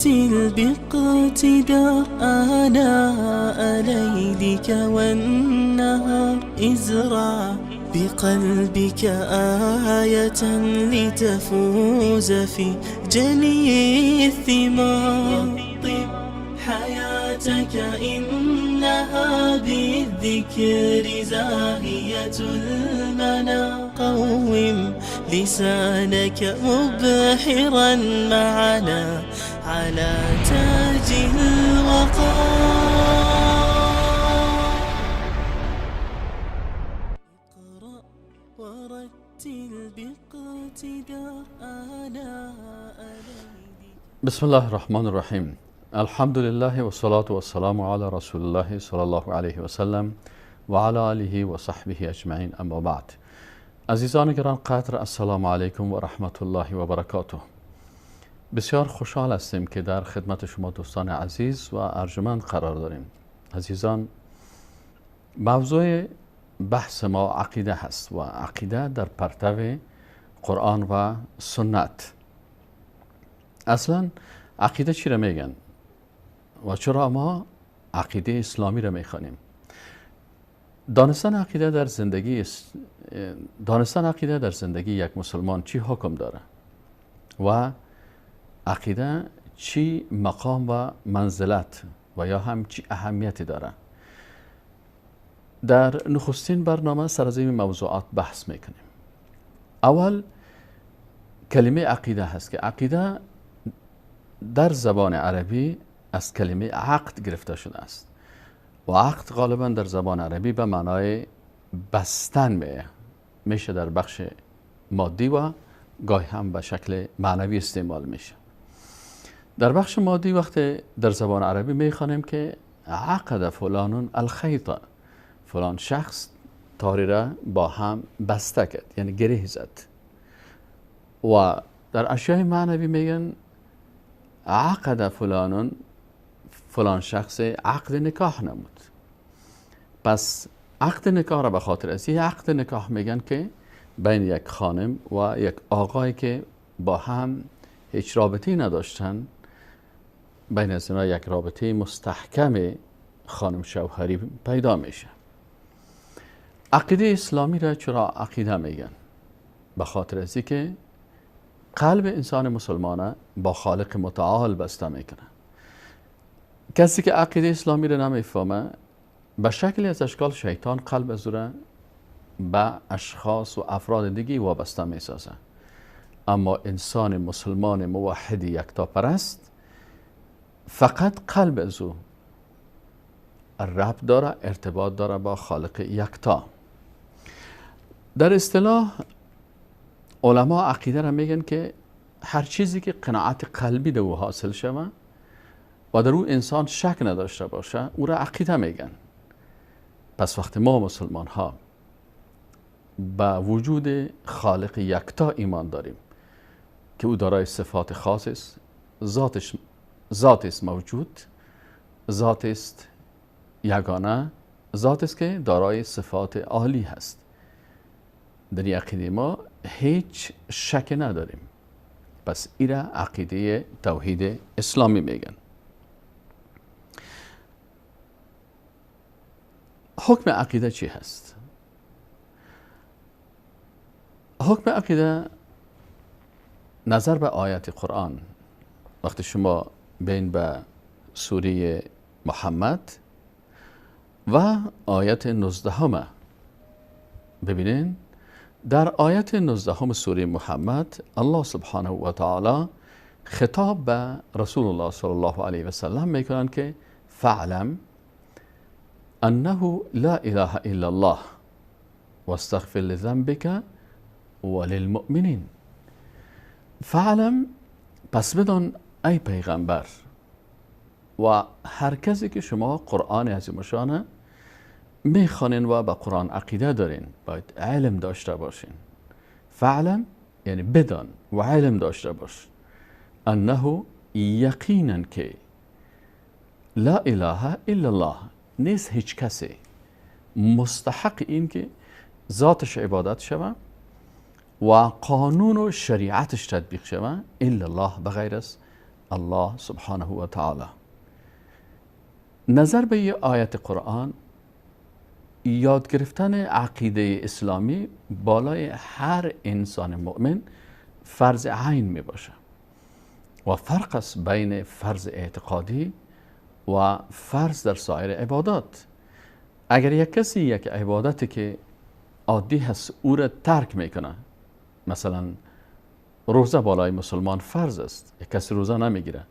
باقتدار آناء ليلك والنهار، ازرع بقلبك آية لتفوز في جني الثمار. طب حياتك إنها بالذكر زاهية المنى، قوم لسانك مبحرا معنا على تاج الوقار. اقرأ ورتل باقتدار آناء ليلك. بسم الله الرحمن الرحیم. الحمد لله و صلاة و السلام علی رسول الله صلی الله علیه و سلم و علی آله و صحبه اجمعین، اما بعد. عزیزان گران قدر، السلام علیکم و رحمت الله و برکاته. بسیار خوشحال هستیم که در خدمت شما دوستان عزیز و ارجمند قرار داریم. عزیزان، موضوع بحث ما عقیده هست و عقیده در پرتو قرآن و سنت. اصلا عقیده چی را میگن و چرا ما عقیده اسلامی را میخوانیم؟ دانستن عقیده در زندگی یک مسلمان چی حکم داره و عقیده چی مقام و منزلت و یا هم چی اهمیتی داره؟ در نخستین برنامه سر از این موضوعات بحث میکنیم. اول کلمه عقیده هست که عقیده در زبان عربی از کلمه عقد گرفته شده است و عقد غالبا در زبان عربی به معنای بستن میشه در بخش مادی و گاهی هم به شکل معنوی استعمال میشه. در بخش مادی وقتی در زبان عربی میخوانیم که عقد فلان الخیط، فلان شخص تاری را با هم بسته کرد، یعنی گره زد. و در اشیاء معنوی میگن عقد فلان، فلان شخص عقد نکاح نمود. پس عقد نکاح را به خاطر از عقد نکاح میگن که بین یک خانم و یک آقایی که با هم هیچ رابطه‌ای نداشتن، بین از اینا یک رابطه مستحکم خانم شوهری پیدا میشه. عقیده اسلامی را چرا عقیده میگن؟ به خاطر از که قلب انسان مسلمانه با خالق متعال بسته میکنه. کسی که عقیده اسلامی را نمیفهمه، به شکلی از اشکال شیطان قلب از او را به اشخاص و افراد دیگه وابسته میسازه. اما انسان مسلمان موحد یکتاپرست فقط قلب از او ربط داره، ارتباط داره با خالق یکتا. در اصطلاح علما عقیده را میگن که هر چیزی که قناعت قلبی در او حاصل شوه و در او انسان شک نداشته باشه، او را عقیده میگن. پس وقتی ما مسلمان ها به وجود خالق یکتا ایمان داریم که او دارای صفات خاص است، ذات است موجود، ذات است یگانه، ذات است که دارای صفات عالی هست، در این عقیده ما هیچ شک نداریم. پس ایره عقیده توحید اسلامی میگن. حکم عقیده چی هست؟ حکم عقیده نظر به آیت قرآن، وقتی شما بین به سوره محمد و آیت 19 ببینین، در آیت 19 سوره محمد الله سبحانه و تعالی خطاب به رسول الله صلی الله علیه و سلم میکنن که فعلم انه لا اله الا الله واستغفر لذنبك وللمؤمنین. فعلم، پس بدان ای پیغمبر و هر کسی که شما قرآن عظیم شانه میخوانین و به قرآن عقیده دارین، باید علم داشته باشین. فعلم یعنی بدان و علم داشته باش، انه یقینا که لا اله الا الله، نیست هیچ کسی مستحق این که ذاتش عبادت شوه و قانون و شریعتش تطبیق شوه الا الله، بغیر از الله سبحانه و تعالی. نظر به یه آیت قرآن، یاد گرفتن عقیده اسلامی بالای هر انسان مؤمن فرض عین می باشه و فرق است بین فرض اعتقادی و فرض در سایر عبادات. اگر یک کسی یک عبادتی که عادی هست او را ترک میکنه، مثلا روزه بالای مسلمان فرض است، یک کسی روزه نمیگیره،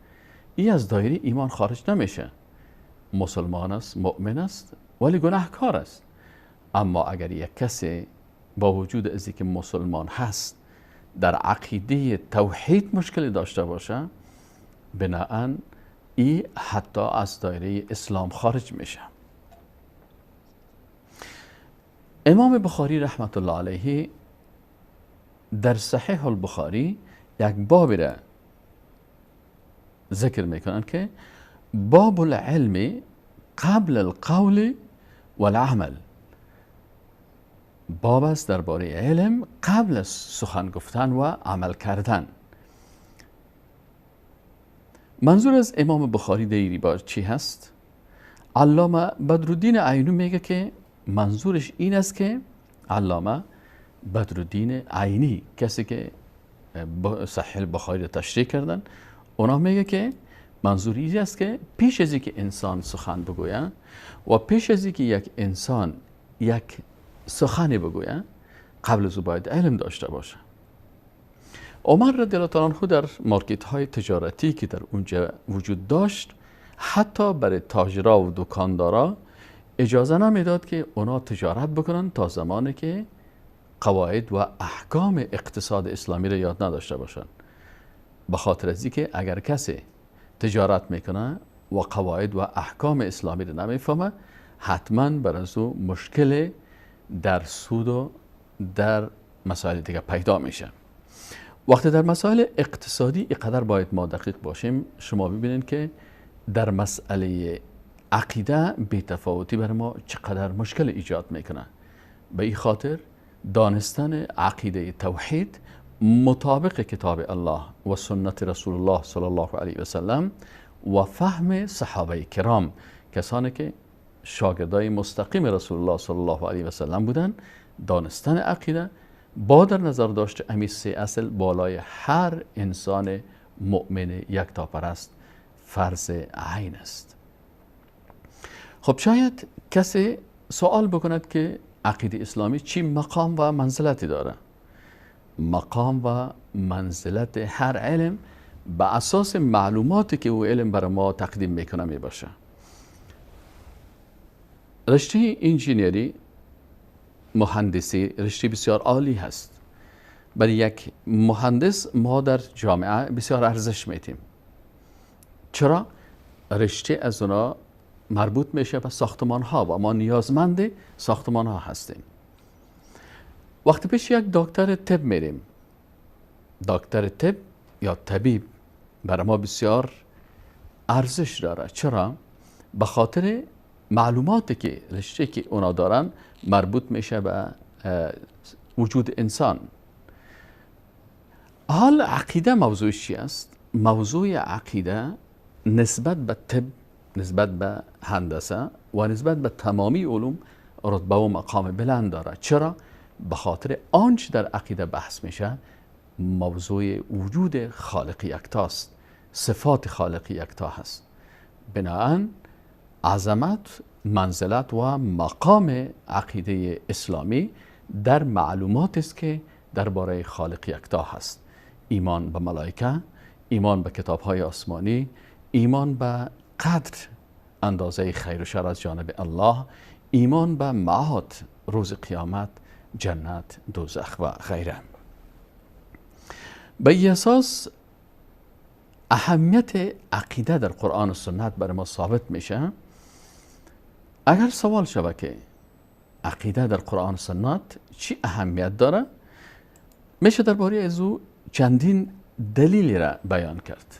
این از دایره ایمان خارج نمیشه، مسلمان است، مؤمن است، ولی گناهکار است. اما اگر یک کسی با وجود از اینکه مسلمان هست در عقیده توحید مشکلی داشته باشه، بناهن ای حتی از دایره اسلام خارج میشه. امام بخاری رحمت الله علیه در صحیح البخاری یک بابی را ذکر میکنن که باب العلم قبل القول والعمل، باب است درباره علم قبل از سخن گفتن و عمل کردن. منظور از امام بخاری دیری با چی هست؟ علامه بدرالدین عینی میگه که منظورش این است که علامه بدرالدین عینی، کسی که صحیح بخاری را تشریح کردن، اونا میگه که منظور این است که پیش از اینکه انسان سخن بگوید و پیش از اینکه یک انسان یک سخنی بگوید، قبل از او باید علم داشته باشه. عمر رضی الله تعالی عنه در مارکت های تجارتی که در اونجا وجود داشت، حتی برای تاجرا و دکاندارا اجازه نمیداد که اونا تجارت بکنن تا زمانی که قواعد و احکام اقتصاد اسلامی را یاد نداشته باشن. به خاطر از اینکه اگر کسی تجارت میکنه و قواعد و احکام اسلامی را نمیفهمه، حتما بر از او مشکل در سود و در مسائل دیگه پیدا میشه. وقتی در مسائل اقتصادی اینقدر باید ما دقیق باشیم، شما ببینید که در مسئله عقیده بی‌تفاوتی بر ما چقدر مشکل ایجاد میکنه. به این خاطر دانستن عقیده توحید مطابق کتاب الله و سنت رسول الله صلی الله علیه و سلم و فهم صحابه کرام، کسانی که شاگردای مستقیم رسول الله صلی الله علیه و سلم بودن، دانستن عقیده با در نظر داشت امی سه اصل بالای هر انسان مؤمن یکتاپرست فرض عین است. خب شاید کسی سوال بکند که عقیده اسلامی چی مقام و منزلتی داره؟ مقام و منزلت هر علم به اساس معلوماتی که او علم برای ما تقدیم میکنه میباشه. رشته انجینیری، مهندسی، رشته بسیار عالی هست. برای یک مهندس ما در جامعه بسیار ارزش میتیم. چرا؟ رشته از اونا مربوط میشه به ساختمان ها و ما نیازمند ساختمان ها هستیم. وقتی پیش یک دکتر طب میریم، دکتر طب یا طبیب برای ما بسیار ارزش داره. چرا؟ به خاطر معلوماتی که رشته که اونا دارن مربوط میشه به وجود انسان. حال عقیده موضوعش چی است؟ موضوع عقیده نسبت به طب، نسبت به هندسه و نسبت به تمامی علوم رتبه و مقام بلند داره. چرا؟ به خاطر آنچه در عقیده بحث میشه موضوع وجود خالق یکتاست، صفات خالق یکتا هست. بنابراین عظمت، منزلت و مقام عقیده اسلامی در معلومات است که درباره خالق یکتا هست. ایمان به ملائکه، ایمان به کتاب‌های آسمانی، ایمان به قدر اندازه خیر و شر از جانب الله، ایمان به معاد، روز قیامت، جنت، دوزخ و غیره. به این اساس اهمیت عقیده در قرآن و سنت برای ما ثابت میشه. اگر سوال شود که عقیده در قرآن و سنت چی اهمیت داره، میشه درباره از او چندین دلیلی را بیان کرد.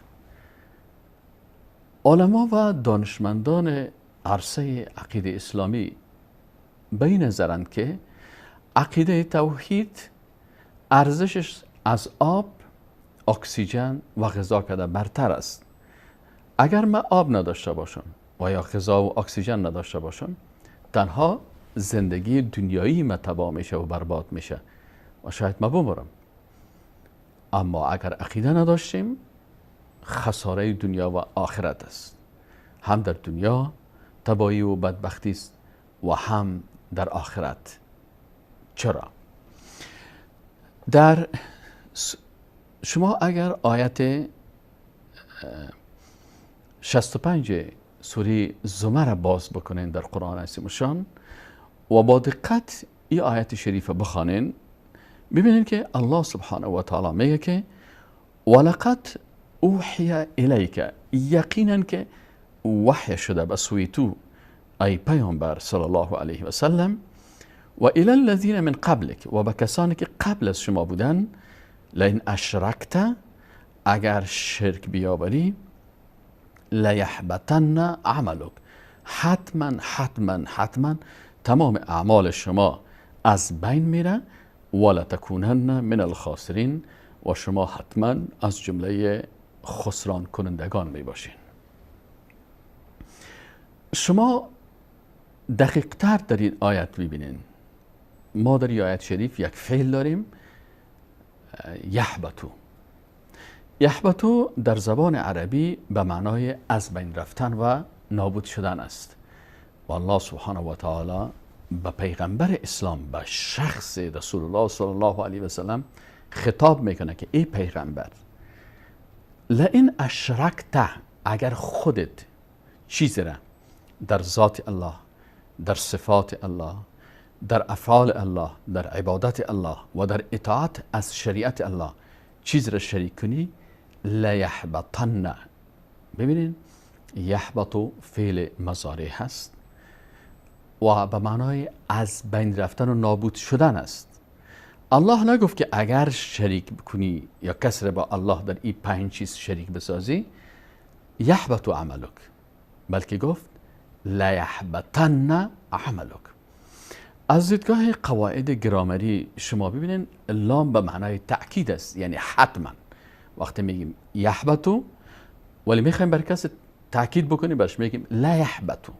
علما و دانشمندان عرصه عقیده اسلامی به این نظرند که عقیده توحید ارزشش از آب، اکسیژن و غذا کده برتر است. اگر من آب نداشته باشم و یا غذا و اکسیژن نداشته باشم، تنها زندگی دنیایی ما تباه میشه و برباد میشه و شاید ما بمرم. اما اگر عقیده نداشتیم، خساره دنیا و آخرت است. هم در دنیا تباهی و بدبختی است و هم در آخرت. چرا؟ در شما اگر آیت 65 سوره زمر باز بکنین در قرآن عظیم الشان و با دقت این آیت شریف بخوانین، ببینین که الله سبحانه و تعالی میگه که ولقد اوحی الیک، یقینا که وحی شده به سوی تو ای پیامبر صلی الله علیه و سلم، و الی الذین من قبلک، و به کسانی که قبل از شما بودن، لئن اشرکت، اگر شرک بیاوری، لیحبطن عملک، حتما حتما حتما تمام اعمال شما از بین میره، ولتکونن من الخاسرین، و شما حتما از جمله خسران کنندگان می باشین. شما دقیق تر در این آیت میبینین، ما در این آیت شریف یک فعل داریم، یحبطو. یحبطو در زبان عربی به معنای از بین رفتن و نابود شدن است. و الله سبحانه و تعالی به پیغمبر اسلام، به شخص رسول الله صلی الله علیه و سلم خطاب میکنه که ای پیغمبر، لئن اشرکت، اگر خودت چیزی را در ذات الله، در صفات الله، در افعال الله، در عبادت الله و در اطاعت از شریعت الله چیز را شریک کنی، لیحبطن. ببینین یحبط فعل مضارع هست و به معنای از بین رفتن و نابود شدن است. الله نگفت که اگر شریک بکنی یا کس را با الله در این 5 چیز شریک بسازی یحبط عملک، بلکه گفت لیحبطن عملک. از دیدگاه قواعد گرامری شما ببینین لام به معنای تأکید است، یعنی حتما. وقتی میگیم یحبطو ولی میخوایم بر کس تأکید بکنیم، برش میگیم لا یحبطو.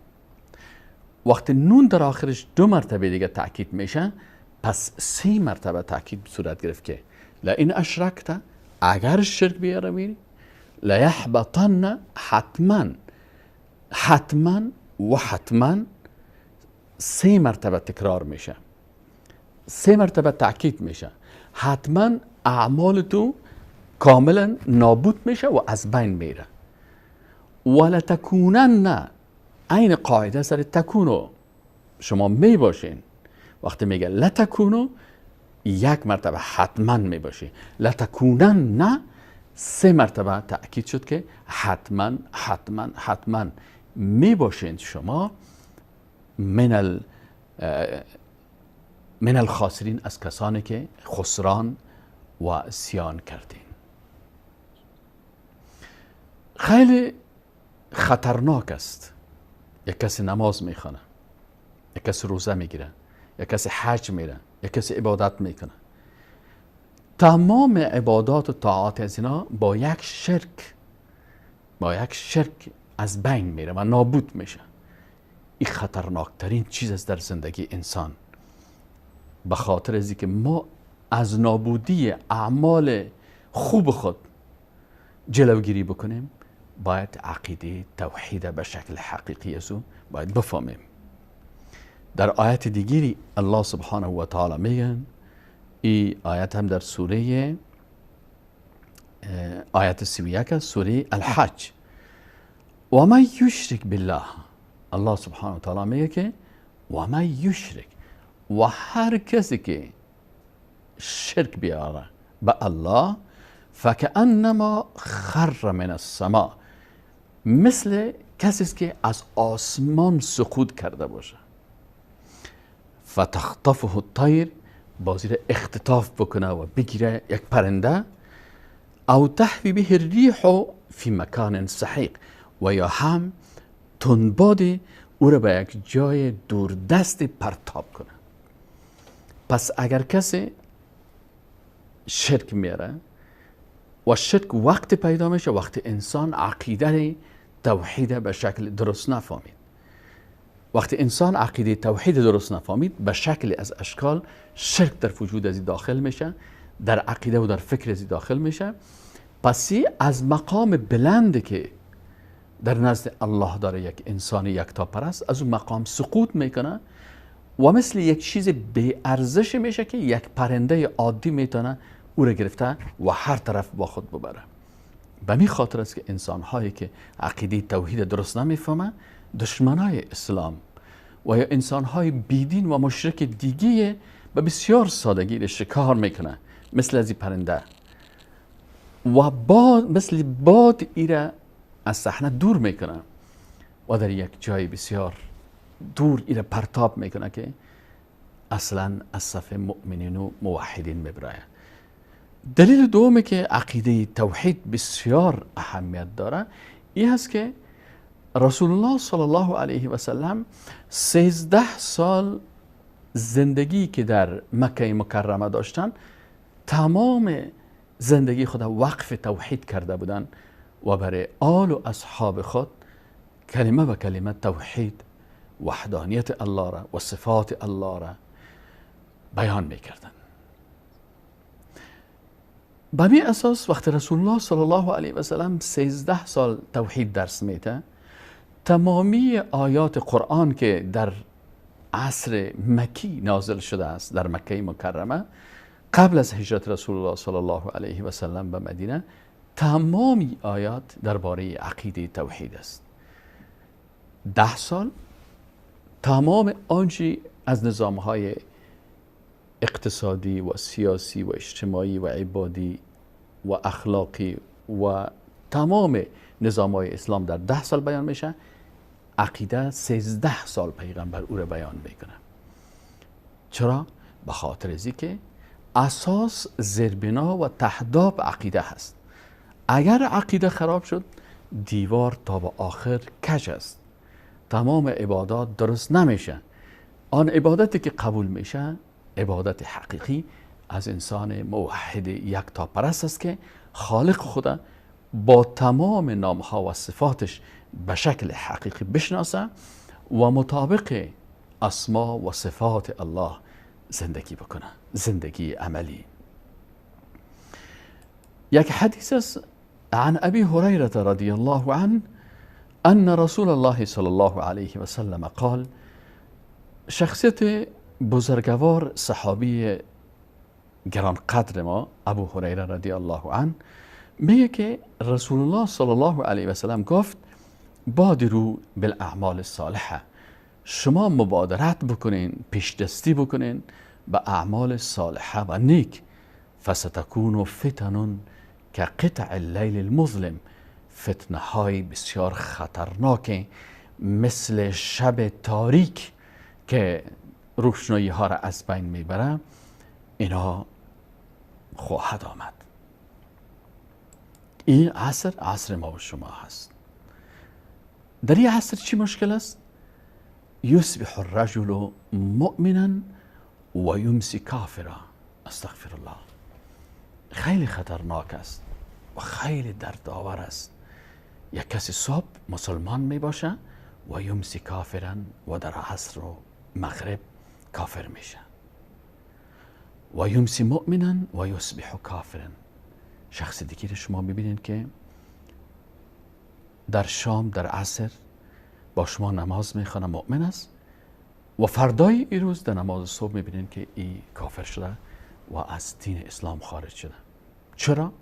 وقتی نون در آخرش 2 مرتبه دیگه تأکید میشه، پس 3 مرتبه تأکید صورت گرفت که لئن اشرکت، اگر شرک بیاری، لیحبطن، حتما حتما و حتما 3 مرتبه تکرار میشه، 3 مرتبه تأکید میشه، حتما اعمال تو کاملا نابود میشه و از بین میره. ولتکونن، عین قاعده سر تکونو شما می باشین. وقتی میگه لتکونو 1 مرتبه حتما می باشی، لتکونن 3 مرتبه تأکید شد که حتما حتما حتما می باشین شما من الخاسرین، از کسانی که خسران و سیان کردین. خیلی خطرناک است. یک کسی نماز میخوانه، یک کسی روزه میگیره، یک کسی حج میره، یک کسی عبادت میکنه. تمام عبادات و طاعات از اینا با یک شرک از بین میره و نابود میشه. این خطرناکترین چیز است در زندگی انسان، به خاطر از اینکه ما از نابودی اعمال خوب خود جلوگیری بکنیم، باید عقیده توحید به شکل حقیقی از او باید بفهمیم. در آیت دیگری الله سبحانه و تعالی میگن، این آیت هم در سوره آیت 31 سوره الحج، و من یشرک بالله، الله سبحانه و تعالی میگه که و من یشرک، و هر کسی که شرک بیاره به الله، فکأنما خر من السماء، مثل کسی است که از آسمان سقوط کرده باشه، فتخطفه الطیر، بازی را اختطاف بکنه و بگیره یک پرنده، او تحوی به الریح فی مکان سحیق، و یا هم تندباد او را به یک جای دوردست پرتاب کنه. پس اگر کسی شرک میاره، و شرک وقت پیدا میشه وقتی انسان عقیده توحید به شکل درست نفهمید. وقتی انسان عقیده توحید درست نفهمید، به شکل از اشکال شرک در وجود ازی داخل میشه، در عقیده و در فکر ازی داخل میشه. پس از مقام بلند که در نزد الله داره یک انسان یکتاپرست، از اون مقام سقوط میکنه و مثل یک چیز بی ارزش میشه که یک پرنده عادی میتونه او را گرفته و هر طرف با خود ببره. به می خاطر است که انسان هایی که عقیده توحید درست نمیفهمه، دشمنای اسلام و یا انسان های بیدین و مشرک دیگه به بسیار سادگی شکار میکنه، مثل از این پرنده و باد، مثل باد ایره از صحنه دور میکنه و در یک جای بسیار دور ایره پرتاب میکنه که اصلا از صف مؤمنین و موحدین میبرایه. دلیل دومی که عقیده توحید بسیار اهمیت داره این هست که رسول الله صلی الله علیه و سلم 13 سال زندگی که در مکه مکرمه داشتن، تمام زندگی خود وقف توحید کرده بودن و برای آل و اصحاب خود کلمه به کلمه توحید، وحدانیت الله را و صفات الله را بیان میکردن. به می اساس وقتی رسول الله صلی الله علیه و سلم 13 سال توحید درس میده، تمامی آیات قرآن که در عصر مکی نازل شده است، در مکه مکرمه قبل از هجرت رسول الله صلی الله علیه و سلم به مدینه، تمامی آیات درباره عقیده توحید است. 10 سال تمام آنچه از نظامهای اقتصادی و سیاسی و اجتماعی و عبادی و اخلاقی و تمام نظامهای اسلام در 10 سال بیان میشه، عقیده 13 سال پیغمبر او را بیان میکنه. چرا؟ به خاطر ازی که اساس، زیربنا و تهداب عقیده هست. اگر عقیده خراب شد، دیوار تا به آخر کج است، تمام عبادات درست نمیشه. آن عبادتی که قبول میشه عبادت حقیقی از انسان موحد یکتاپرست است که خالق خدا با تمام نامها و صفاتش به شکل حقیقی بشناسه و مطابق اسما و صفات الله زندگی بکنه، زندگی عملی. یک حدیث است عن ابی هریره رضی الله عنه ان رسول الله صلی الله علیه و سلم قال. شخصیت بزرگوار صحابی گرانقدر ما ابو هریره رضی الله عنه میگه که رسول الله صلی الله علیه و سلم گفت بادروا بالاعمال الصالحه، شما مبادرت بکنین، پیشدستی بکنین به اعمال صالحه و نیک. فستکون فتن که قطع اللیل المظلم، فتنه های بسیار خطرناک مثل شب تاریک که روشنایی ها را از بین میبره، اینا خواهد آمد. این عصر عصر ما و شما هست. در این عصر چی مشکل است؟ یصبح الرجل مؤمنا و یمسی کافرا. استغفر الله. خیلی خطرناک است و خیلی دردآور است. یک کسی صبح مسلمان می باشه و یمسی کافرا و در عصر و مغرب کافر میشه، و یمسی مؤمنا و یصبح کافرا. شخص دیگه شما میبینید که در شام، در عصر با شما نماز میخوانه، مؤمن است، و فردای ای روز در نماز صبح میبینید که ای کافر شده و از دین اسلام خارج شده. چرا؟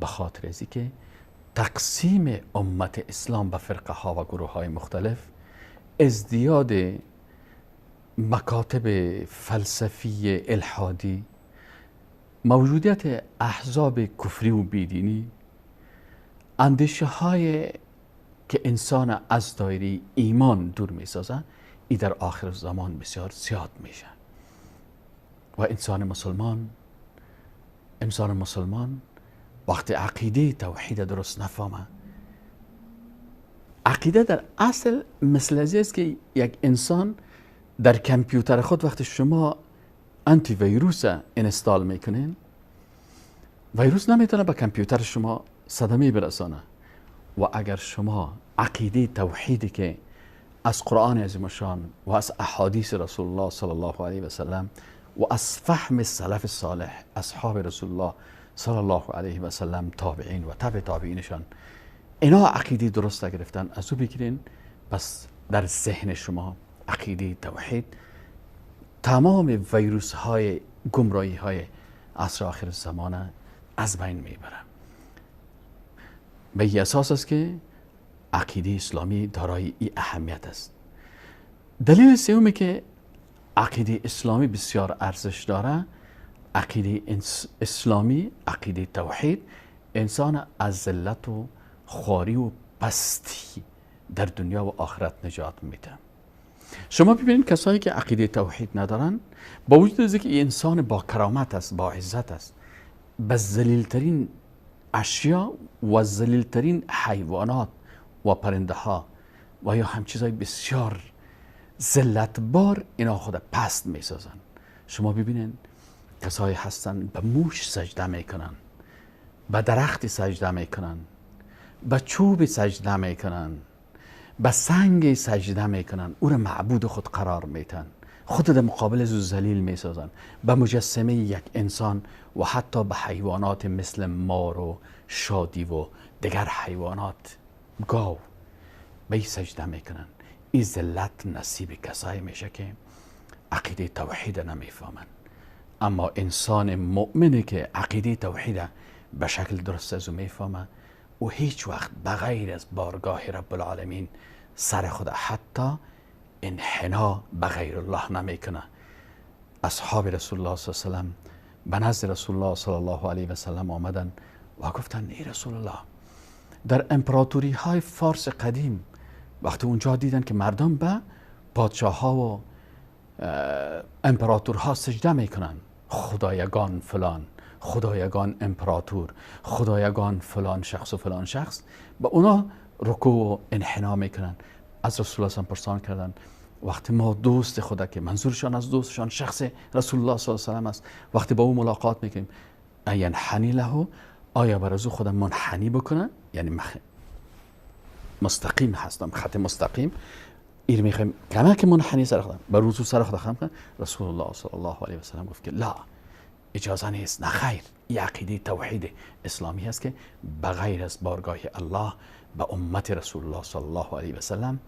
به خاطر ازی که تقسیم امت اسلام به فرقه ها و گروه های مختلف، ازدیاد مکاتب فلسفی الحادی، موجودیت احزاب کفری و بیدینی، اندیشه های که انسان از دایره ایمان دور می سازه، ای در آخر زمان بسیار زیاد میشه. و انسان مسلمان وقتی عقیده توحید درست نفهمه، عقیده در اصل مثل از است که یک انسان در کامپیوتر خود وقتی شما anti virus install میکنین، ویروس نمیتونه به کامپیوتر شما صدمه برسانه. و اگر شما عقیده توحیدی که از قرآن عظیم شان و از احادیث رسول الله صلی الله علیه و سلم و از فهم سلف صالح اصحاب رسول الله صلی الله علیه و سلم، تابعین و تبع تابعینشان، اینا عقیده درست گرفتن، از او بگیرین. پس در ذهن شما عقیده توحید تمام ویروس های گمراهی های عصر آخر زمان از بین میبره. به این اساس است که عقیده اسلامی دارای این اهمیت است. دلیل سومی که عقیده اسلامی بسیار ارزش داره، عقیده اسلامی، عقیده توحید انسان از ذلت و خواری و پستی در دنیا و آخرت نجات میده. شما ببینید کسایی که عقیده توحید ندارن، با وجود از اینکه انسان با کرامت است، با عزت است، به ذلیلترین اشیا و ذلیلترین حیوانات و پرنده ها و یا هم چیزهای بسیار ذلتبار اینا خود پست میسازن. شما ببینید کسایی هستن به موش سجده میکنن، به درخت سجده میکنن، به چوب سجده میکنن، به سنگ سجده میکنن، او را معبود خود قرار میتن، خود در مقابل از او ذلیل میسازن، به مجسمه یک انسان و حتی به حیوانات مثل مار و شادی و دیگر حیوانات، گاو، به سجده میکنن. این ذلت نصیب کسایی میشه که عقیده توحید نمیفهمن. اما انسان مؤمنی که عقیده توحید به شکل درست از او میفهمه، او هیچ وقت بغیر از بارگاه رب العالمین سر خود حتی انحنا بغیر الله نمیکنه. اصحاب رسول الله صلی الله علیه و سلم به نزد رسول الله صلی الله علیه و سلم آمدن و گفتن ای رسول الله، در امپراتوری های فارس قدیم وقتی اونجا دیدن که مردم به پادشاه ها و امپراتورها سجده میکنن، خدایگان فلان، خدایگان امپراتور، خدایگان فلان شخص و فلان شخص، به اونا رکوع و انحنا میکنن. از رسول الله پرسان کردن وقتی ما دوست خدا که منظورشان از دوستشان شخص رسول الله صلی الله علیه و سلم است، وقتی با او ملاقات میکنیم اینحنی له، آیا بر از او خودم منحنی بکنه؟ یعنی مستقیم هستم، خط مستقیم ایر میخوایم کما که منحنی سر خودم بر روزو سر خودم خم کنم. رسول الله صلی الله علیه و سلم گفت که لا، اجازه نیست، نه خیر. این عقیده توحید اسلامی هست که بغیر از بارگاه الله به امت رسول الله صلی الله علیه و سلم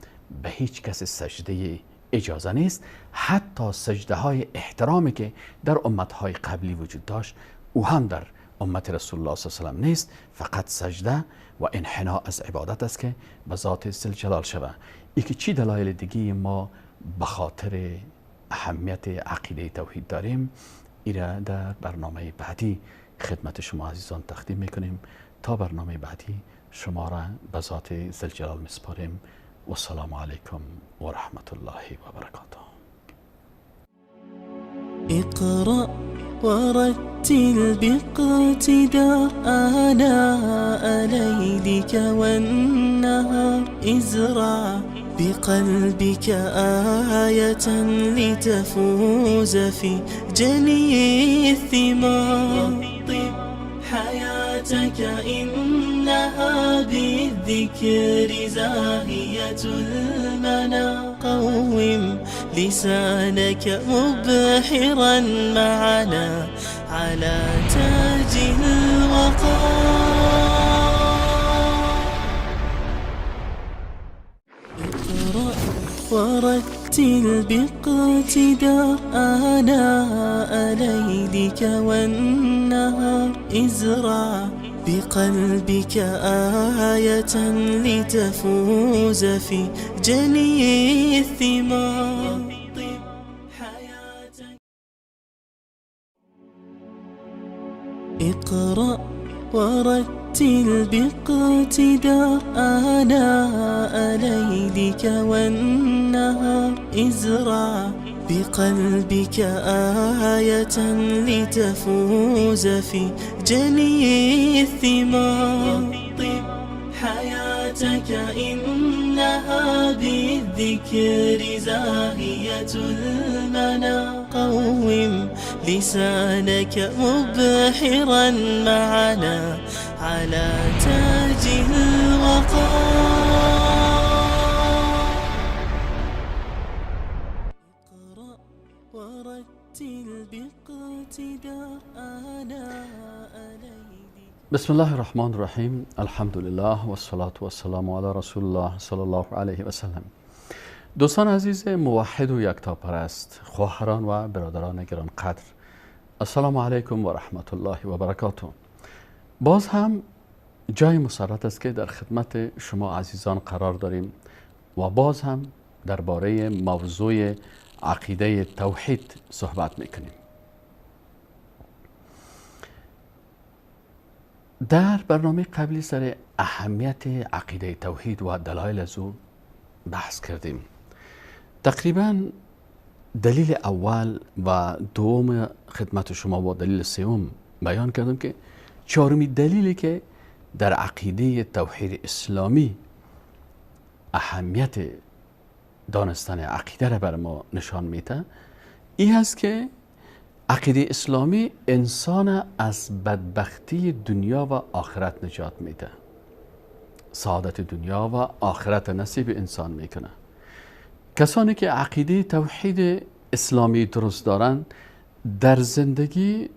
به هیچ کس سجده اجازه نیست، حتی سجده های احترامی که در امت های قبلی وجود داشت او هم در امت رسول الله صلی الله علیه و سلم نیست. فقط سجده و انحنا از عبادت است که به ذات ذوالجلال شود. ای که چی دلایل دیگه ما به خاطر اهمیت عقیده توحید داریم، ایره در برنامه بعدی خدمت شما عزیزان تقدیم میکنیم. تا برنامه بعدی شما را به ذات ذوالجلال میسپاریم. و السلام علیکم و رحمت الله و برکاته. اقرأ ورتل باقتدار آناء ليلك والنهار، ازرع بقلبك آية لتفوز في جني الثمار. طب حياتك إنها بالذكر زاهية المنى، قوم لسانك مبحرا معنا على تاج الوقار. اقرأ ورتل باقتدار آناء ليلك والنهار، ازرع بقلبك آية لتفوز في جني الثمار. اقرأ ورتل باقتدار آناء ليلك والنهار، ازرع بقلبك آية لتفوز في جني الثمار. طب حياتك إنها بالذكر زاهية المنى، قوم لسانك مبحرا معنا على تاج الوقار. بسم الله الرحمن الرحیم. الحمدلله و الصلاة و السلام علی رسول الله صلی الله علیه و سلم. دوستان عزیز موحد و یکتاپرست، خواهران و برادران گرانقدر، السلام علیکم و رحمت الله و برکاته. باز هم جای مسرت است که در خدمت شما عزیزان قرار داریم و باز هم درباره موضوع عقیده توحید صحبت میکنیم. در برنامه قبلی سر اهمیت عقیده توحید و دلایل از او بحث کردیم. تقریبا دلیل اول و دوم خدمت شما و دلیل سوم بیان کردم که چهارمی دلیلی که در عقیده توحید اسلامی اهمیت دانستن عقیده را بر ما نشان میده این هست که عقیده اسلامی انسان از بدبختی دنیا و آخرت نجات میده، سعادت دنیا و آخرت نصیب انسان میکنه. کسانی که عقیده توحید اسلامی درست دارند در زندگی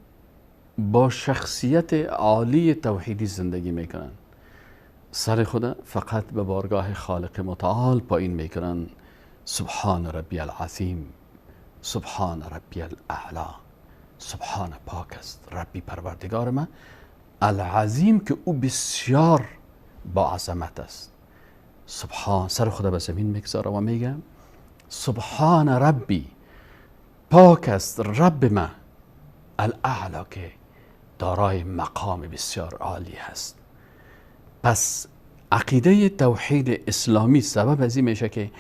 با شخصیت عالی توحیدی زندگی میکنن، سر خود فقط به بارگاه خالق متعال پایین میکنن. سبحان ربی العظیم، سبحان ربی الاعلی، سبحان پاک است ربی پروردگار من، العظیم که او بسیار با عظمت است. سبحان، سر خود به زمین میگذاره و میگه سبحان ربی، پاک است رب من، الاعلی که دارای مقام بسیار عالی هست. پس عقیده توحید اسلامی سبب از این میشه که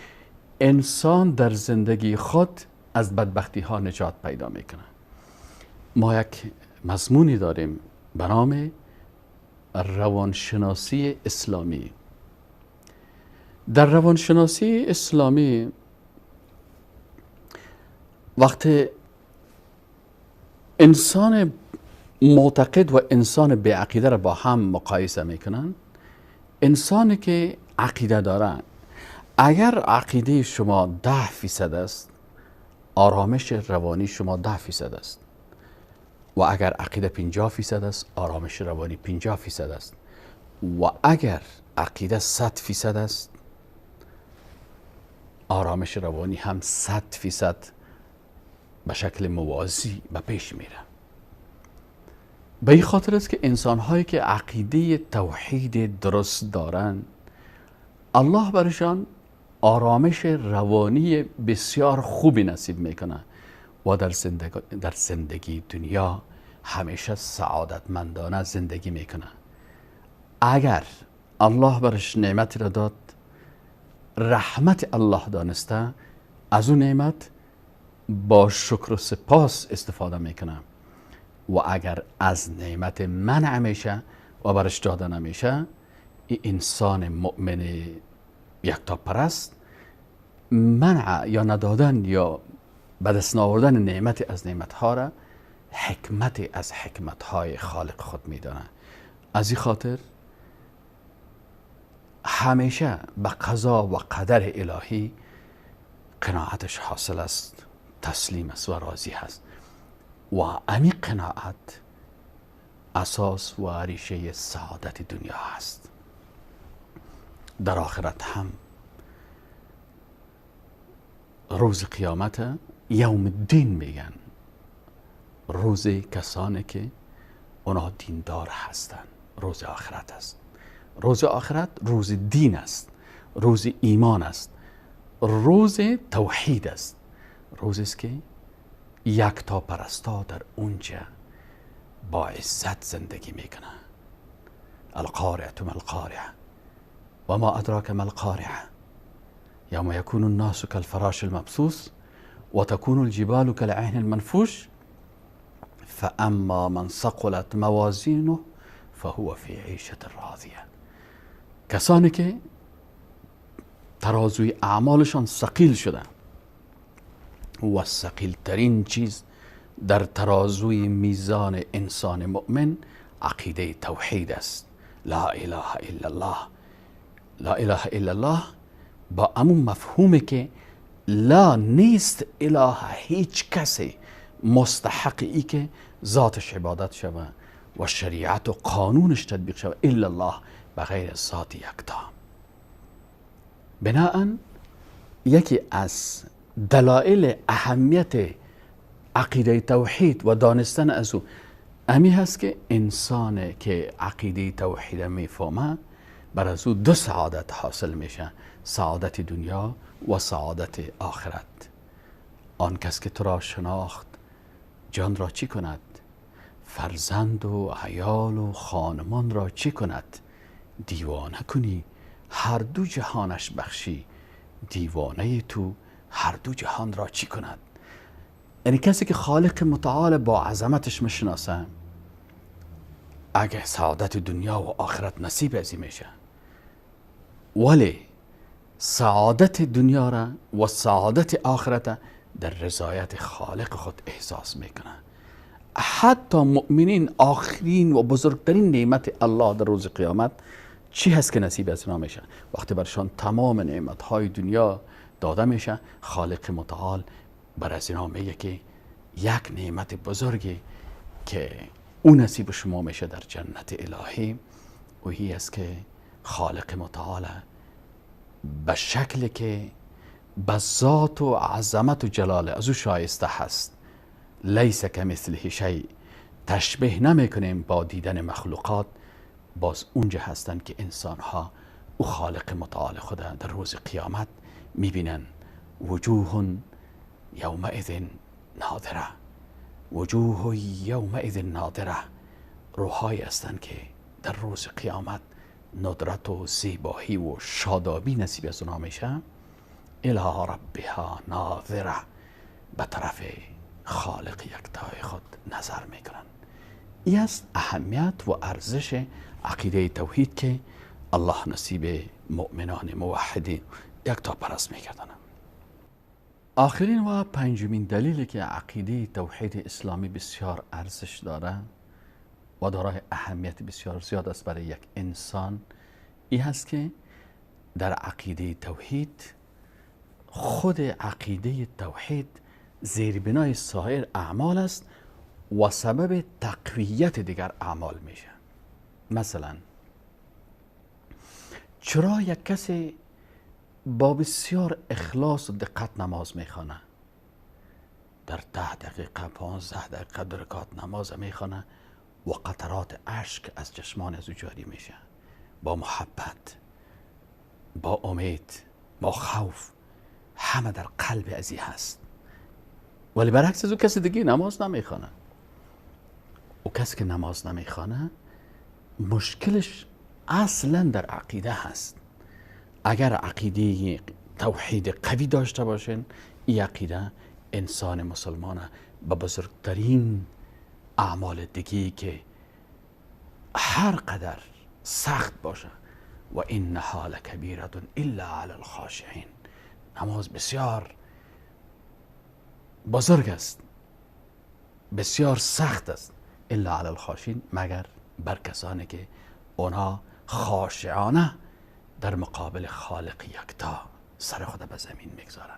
انسان در زندگی خود از بدبختی ها نجات پیدا میکنه. ما یک مضمونی داریم به نام روانشناسی اسلامی. در روانشناسی اسلامی وقتی انسان معتقد و انسان بی عقیده را با هم مقایسه میکنن، انسانی که عقیده داره، اگر عقیده شما 10% است، آرامش روانی شما 10% است، و اگر عقیده 50% است، آرامش روانی 50% است، و اگر عقیده 100% است، آرامش روانی هم 100% به شکل موازی به پیش میره. به این خاطر است که انسان هایی که عقیده توحید درست دارند، الله برشان آرامش روانی بسیار خوبی نصیب میکنه و در زندگی دنیا همیشه سعادتمندانه زندگی میکنه. اگر الله برش نعمت را داد، رحمت الله دانسته، از اون نعمت با شکر و سپاس استفاده میکنه، و اگر از نعمت منع میشه و برش داده نمیشه، این انسان مؤمن یکتاپرست منع یا ندادن یا به دست آوردن نعمت از نعمتها را حکمت از حکمتهای خالق خود میدانه. از این خاطر همیشه به قضا و قدر الهی قناعتش حاصل است، تسلیم است و راضی هست، و امی قناعت اساس و ریشه سعادت دنیا هست. در آخرت هم روز قیامت یوم الدین میگن، روز کسانی که اونا دیندار هستن، روز آخرت است. روز آخرت روز دین است، روز ایمان است، روز توحید است، روز است که یکتا پرستا در اونجا با عزت زندگی میکنه. القارعة ما القارعة و ما ادراک ما القارعة یوم یکون الناس کالفراش المبثوث و تکون الجبال کالعهن المنفوش فاما من ثقلت موازینه فهو فی عیشة راضیه. کسانی که ترازوی اعمالشان ثقیل شده و ثقیل ترین چیز در ترازوی میزان انسان مؤمن عقیده توحید است. لا اله الا الله. لا اله الا الله با امون مفهومه که لا نیست اله هیچ کسی مستحق ای که ذاتش عبادت شوه و شریعت و قانونش تطبیق شوه الا الله، بغیر ذات یکتا. بناهن یکی از دلایل اهمیت عقیده توحید و دانستن از او امی هست که انسان که عقیده توحید میفهمه بر از او دو سعادت حاصل میشه، سعادت دنیا و سعادت آخرت. آن کس که تو را شناخت جان را چی کند؟ فرزند و عیال و خانمان را چی کند؟ دیوانه کنی هر دو جهانش بخشی، دیوانه تو هر دو جهان را چی کند؟ یعنی کسی که خالق متعال با عظمتش میشناسه، اگه سعادت دنیا و آخرت نصیب ازی میشه، ولی سعادت دنیا را و سعادت آخرت در رضایت خالق خود احساس میکنه. حتی مؤمنین آخرین و بزرگترین نعمت الله در روز قیامت چی هست که نصیب از اینا میشه؟ وقتی برشان تمام نعمتهای دنیا داده میشه، خالق متعال بر از اینا میگه که یک نعمت بزرگی که او نصیب شما میشه در جنت الهی، وهی است که خالق متعال به شکلی که به ذات و عظمت و جلال از او شایسته هست، لیس کمثله شیء، تشبیه نمیکنیم با دیدن مخلوقات، باز اونجا هستند که انسانها او خالق متعال خود در روز قیامت میبینن. وجوه یومئذ ناظره، وجوه یومئذ ناظره، روحایی هستند که در روز قیامت ندرت و زیبایی و شادابی نصیب از اونها میشه. الی ربها ناظره، به طرف خالق یکتای خود نظر میکنن. این است اهمیت و ارزش عقیده توحید که الله نصیب مؤمنان موحدین یکتا پرست میکردن. آخرین و پنجمین دلیلی که عقیده توحید اسلامی بسیار ارزش داره و دارای اهمیت بسیار زیاد است برای یک انسان، این هست که در عقیده توحید، خود عقیده توحید زیربنای سایر اعمال است و سبب تقویت دیگر اعمال میشه. مثلا چرا یک کسی با بسیار اخلاص و دقت نماز میخوانه، در 10 دقیقه 15 دقیقه 2 رکعت نماز میخوانه و قطرات اشک از چشمان از او جاری میشه، با محبت، با امید، با خوف، همه در قلب ازی هست. ولی برعکس از او کسی دیگه نماز نمیخوانه. او کسی که نماز نمیخوانه مشکلش اصلا در عقیده هست. اگر عقیده توحید قوی داشته باشین، این عقیده انسان مسلمان به بزرگترین اعمال دیگه که هر قدر سخت باشه، و انها لکبیرة الا علی الخاشعین، نماز بسیار بزرگ است، بسیار سخت است، الا علی الخاشعین، مگر بر کسانی که اونها خاشعانه در مقابل خالق یکتا سر خود به زمین میگذارن.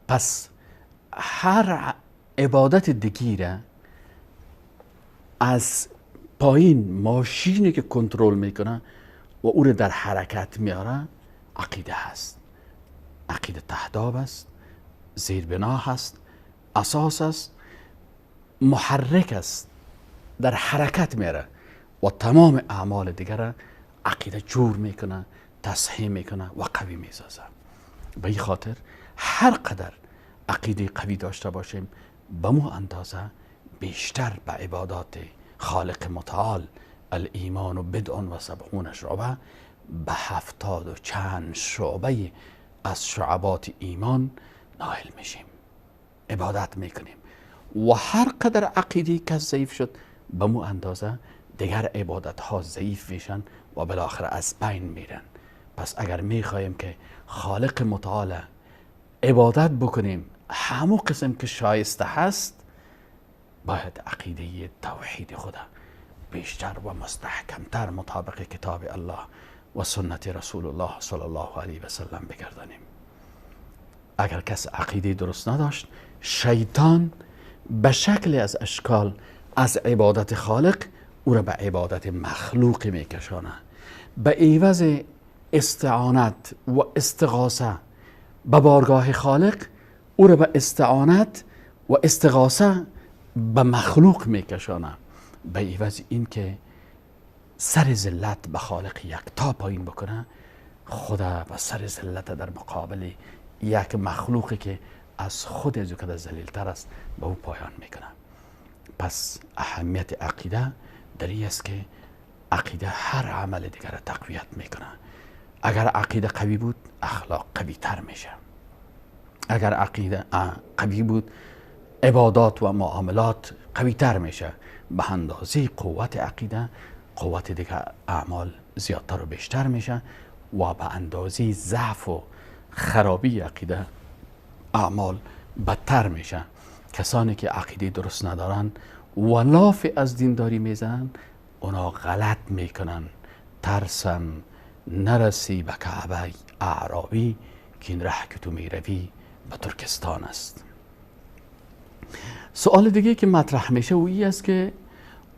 پس هر عبادت دیگه از پایین ماشینی که کنترل میکنه و او رو در حرکت میاره عقیده هست. عقیده تهداب است، زیربنا هست، اساس است، محرک است، در حرکت میاره و تمام اعمال دیگر عقیده جور میکنه، تصحیح میکنه و قوی میسازه. به این خاطر هر قدر عقیده قوی داشته باشیم، به مو اندازه بیشتر به عبادات خالق متعال، الایمان و بدع و سبعون شعبه، به 70 و چند شعبه از شعبات ایمان نائل میشیم، عبادت میکنیم. و هر قدر عقیده کس ضعیف شد، به مو اندازه دیگر عبادت ها ضعیف میشن و بالاخره از بین میرن. پس اگر میخواهیم که خالق متعال عبادت بکنیم همون قسم که شایسته هست، باید عقیده توحید خدا بیشتر و مستحکمتر مطابق کتاب الله و سنت رسول الله صلی الله علیه و سلم بگردانیم. اگر کس عقیده درست نداشت، شیطان به شکل از اشکال از عبادت خالق او را به عبادت مخلوق میکشانه. به عوض استعانت و استغاثه به بارگاه خالق، او را به استعانت و استغاثه به مخلوق میکشانه. به عوض این که سر ذلت به خالق یکتا پایین بکنه، خدا به سر ذلت در مقابل یک مخلوقی که از خود از او که ذلیل‌تر است به او پایان میکنه. پس اهمیت عقیده در این است که عقیده هر عمل دیگر را تقویت میکنه. اگر عقیده قوی بود، اخلاق قوی تر میشه. اگر عقیده قوی بود، عبادات و معاملات قوی تر میشه. به اندازه قوت عقیده، قوت دیگر اعمال زیادتر و بیشتر میشه و به اندازه ضعف و خرابی عقیده، اعمال بدتر میشه. کسانی که عقیده درست ندارن و لاف از دینداری میزنن، اونا غلط میکنن. ترسم نرسی به کعبه اعرابی که این ره که تو میروی به ترکستان است. سوال دیگه که مطرح میشه و این است که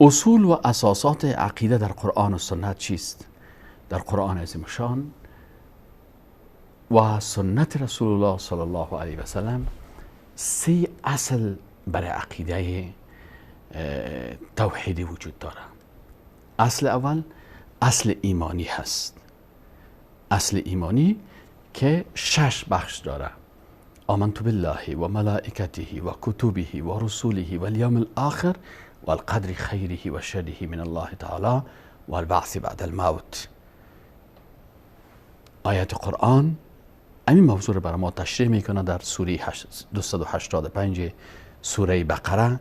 اصول و اساسات عقیده در قرآن و سنت چیست؟ در قرآن عظیم شان و سنت رسول الله صلی الله علیه و سلم 3 اصل برای عقیده توحیدی وجود داره. اصل اول اصل ایمانی هست. اصل ایمانی که 6 بخش داره: آمنت بالله و ملائکته و کتبه و رسوله و الیوم الاخر و القدر خیره و شره من الله تعالی و البعث بعد الموت. آیت قرآن همین موضوع رو برای ما تشریح میکنه در سوره 285 سوره بقره: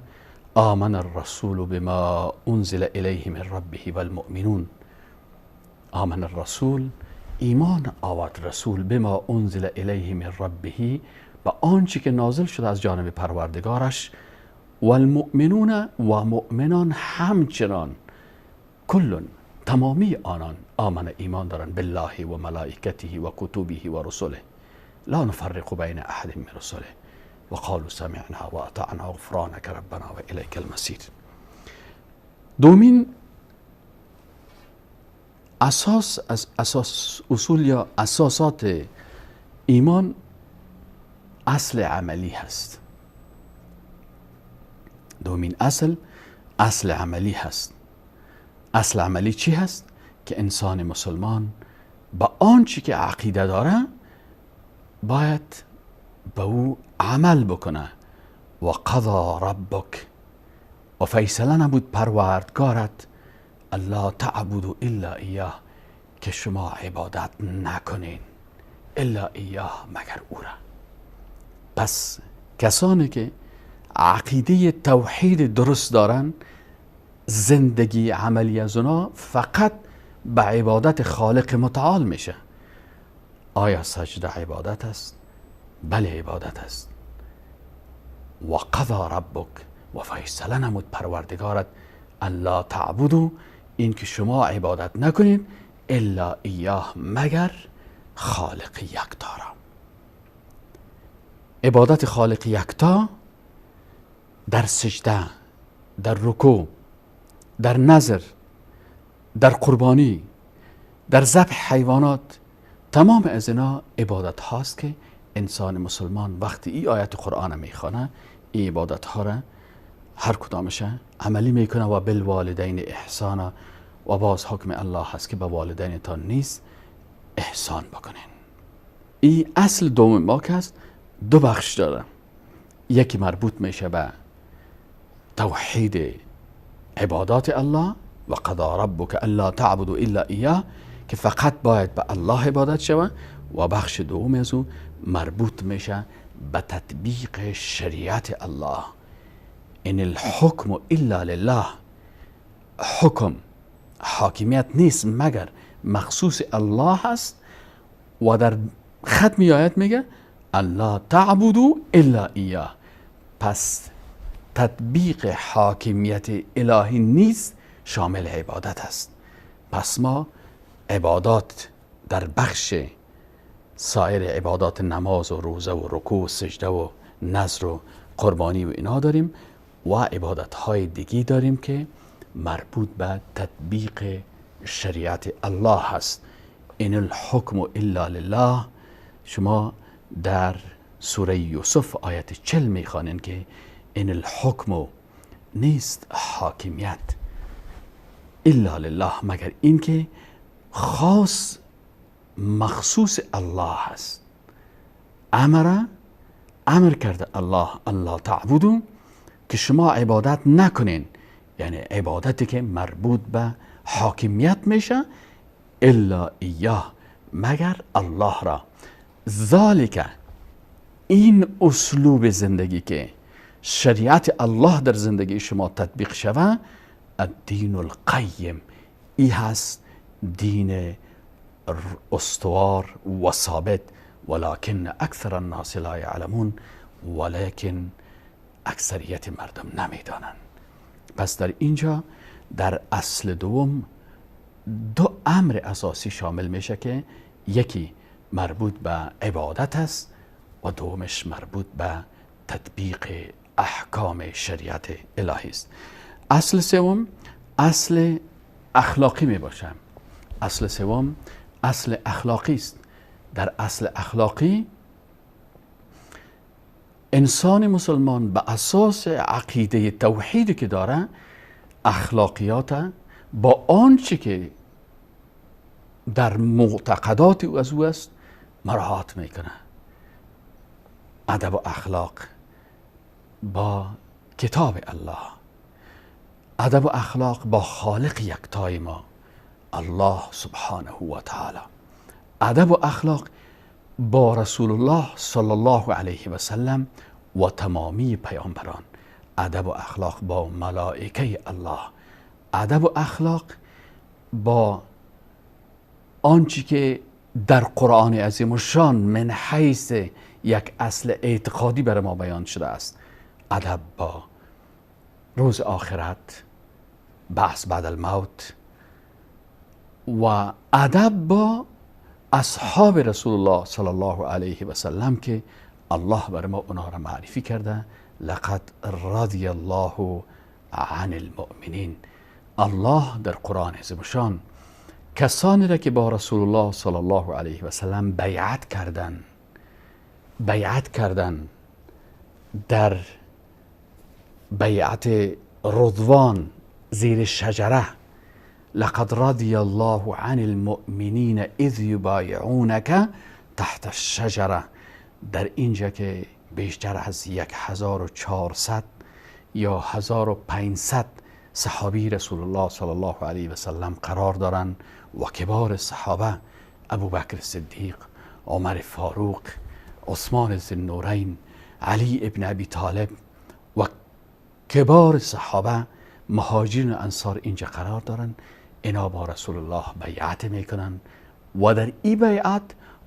آمن الرسول بما انزل الیه من ربه والمؤمنون. آمن الرسول، ایمان آورد رسول، بما انزل الیه من ربه، به آنچه که نازل شده از جانب پروردگارش، والمؤمنون و مؤمنان همچنان، کلون تمامی آنان، آمن ایمان دارن، بالله و ملائکته و کتبه و رسله لا نفرق بین احد من رسله و قالوا سمعنا و اطعنا غفرانک ربنا و الیک المصیر. دومین اساس از اساس اصول یا اساسات ایمان اصل عملی هست. دومین اصل اصل عملی هست. اصل عملی چی هست؟ که انسان مسلمان با آنچه که عقیده داره باید به او عمل بکنه. و قضا ربک، و فیصله نبود پروردگارت، الله تعبدوا الا ایاه، که شما عبادت نکنین الا ایاه، مگر او را. پس کسانی که عقیده توحید درست دارن، زندگی عملی از اونا فقط به عبادت خالق متعال میشه. آیا سجده عبادت است؟ بله عبادت است. و قضا ربک، و فیصله نمود پروردگارت، الا تعبدوا، این که شما عبادت نکنید، الا ایاه، مگر خالق یکتا را. عبادت خالق یکتا در سجده، در رکوع، در نذر، در قربانی، در ذبح حیوانات، تمام از اینا عبادت هاست که انسان مسلمان وقتی این آیت قرآن میخوانه، این عبادت ها را هر کدامش عملی میکنه. و بالوالدین احسانا، و باز حکم الله هست که به والدینتان نیز احسان بکنین. این اصل دوم ما که هست 2 بخش داره. یکی مربوط میشه به توحید عبادات الله، و قضا ربک الا تعبدوا الا ایاه، که فقط باید به الله عبادت شود. و بخش دوم از او مربوط میشه به تطبیق شریعت الله. ان الحکم الا لله، حکم حاکمیت نیست مگر مخصوص الله هست. و در ختم آیت میگه الله تعبدوا الا ایاه. پس تطبیق حاکمیت الهی نیست شامل عبادت است. پس ما عبادات در بخش سایر عبادات نماز و روزه و رکوع و سجده و نذر و قربانی و اینا داریم، و عبادت های دیگی داریم که مربوط به تطبیق شریعت الله هست. ان الحکم الا لله. شما در سوره یوسف آیت 40 میخوانین که ان الحکم نیست حاکمیت الا لله، مگر اینکه خاص مخصوص الله هست. امر کرده الله الله تعبدو، که شما عبادت نکنین، یعنی عبادتی که مربوط به حاکمیت میشه، الا ایاه، مگر الله را. ذالک، این اسلوب زندگی که شریعت الله در زندگی شما تطبیق شوه، الدین القیم، ای هست دین استوار و ثابت. ولكن اکثر الناس لا یعلمون، ولیکن اکثریت مردم نمیدانند. پس در اینجا در اصل دوم دو امر اساسی شامل میشه که یکی مربوط به عبادت است و دومش مربوط به تطبیق احکام شریعت الهی است. اصل سوم اصل اخلاقی می باشه. اصل سوم اصل اخلاقی است. در اصل اخلاقی انسان مسلمان به اساس عقیده توحیدی که داره، اخلاقیات با آنچه که در معتقدات او از او است مراعات میکنه. ادب و اخلاق با کتاب الله، ادب و اخلاق با خالق یکتای ما الله سبحانه و تعالی، ادب و اخلاق با رسول الله صلی الله علیه و سلم و تمامی پیامبران، ادب و اخلاق با ملائکه الله، ادب و اخلاق با آنچه که در قرآن عظیم الشان من حیث یک اصل اعتقادی بر ما بیان شده است، ادب با روز آخرت، بعث بعد الموت، و ادب با اصحاب رسول الله صلی الله علیه و سلم که الله بر ما اونها را معرفی کرده، لقد رضی الله عن المؤمنین. الله در قرآن عظیم الشان کسانی را که با رسول الله صلی الله علیه و سلم بیعت کردن در بیعت رضوان زیر شجره، لقد رضی الله عن المؤمنین اذ یبایعونک تحت الشجره، در اینجا که بیشتر از 1400 یا 1500 صحابی رسول الله صلی الله علیه و سلم قرار دارند و کبار صحابه ابوبکر صدیق، عمر فاروق، عثمان ذوالنورین، علی ابن ابی طالب و کبار صحابه مهاجرین و انصار اینجا قرار دارن. اینا با رسول الله بیعت میکنن و در این بیعت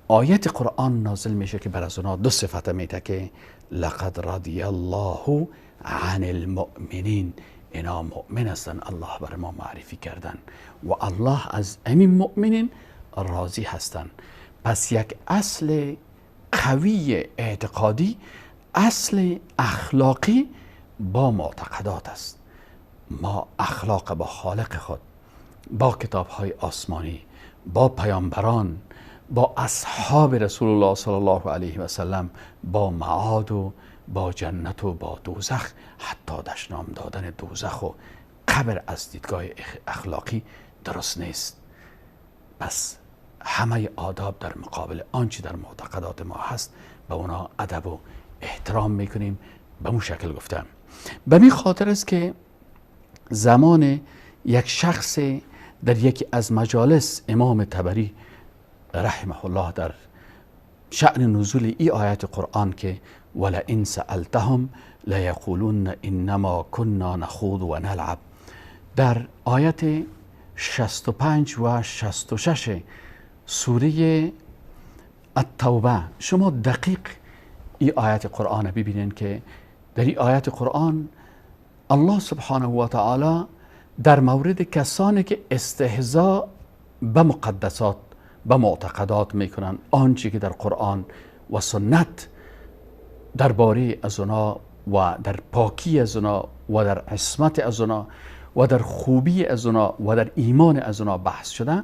آیت قرآن نازل میشه که بر از اونا دو صفت میده که لقد رضی الله عن المؤمنین، اینا مؤمن هستن، الله بر ما معرفی کردن و الله از امین مؤمنین راضی هستن. پس یک اصل قوی اعتقادی، اصل اخلاقی با معتقدات است. ما اخلاق با خالق خود، با کتاب‌های آسمانی، با پیامبران، با اصحاب رسول الله صلی الله علیه و سلم، با معاد و با جنت و با دوزخ، حتی دشنام دادن دوزخ و قبر از دیدگاه اخلاقی درست نیست. پس همه آداب در مقابل آنچه در معتقدات ما هست به اونا ادب و احترام میکنیم. به اون شکل گفتم. به می خاطر است که زمان یک شخص در یکی از مجالس امام طبری رحمه الله در شأن نزول ای آیت قرآن که ولئن سألتهم لیقولن انما كنا نخوض و نلعب، در آیت 65 و 66 سوره التوبه شما دقیق ای آیت قرآن ببینین که در این آیت قرآن الله سبحانه و تعالی در مورد کسانی که استهزاء به مقدسات، به معتقدات میکنن، آنچه که در قرآن و سنت درباره از اونا و در پاکی از اونا و در عصمت از اونا و در خوبی از اونا و در ایمان از اونا بحث شده،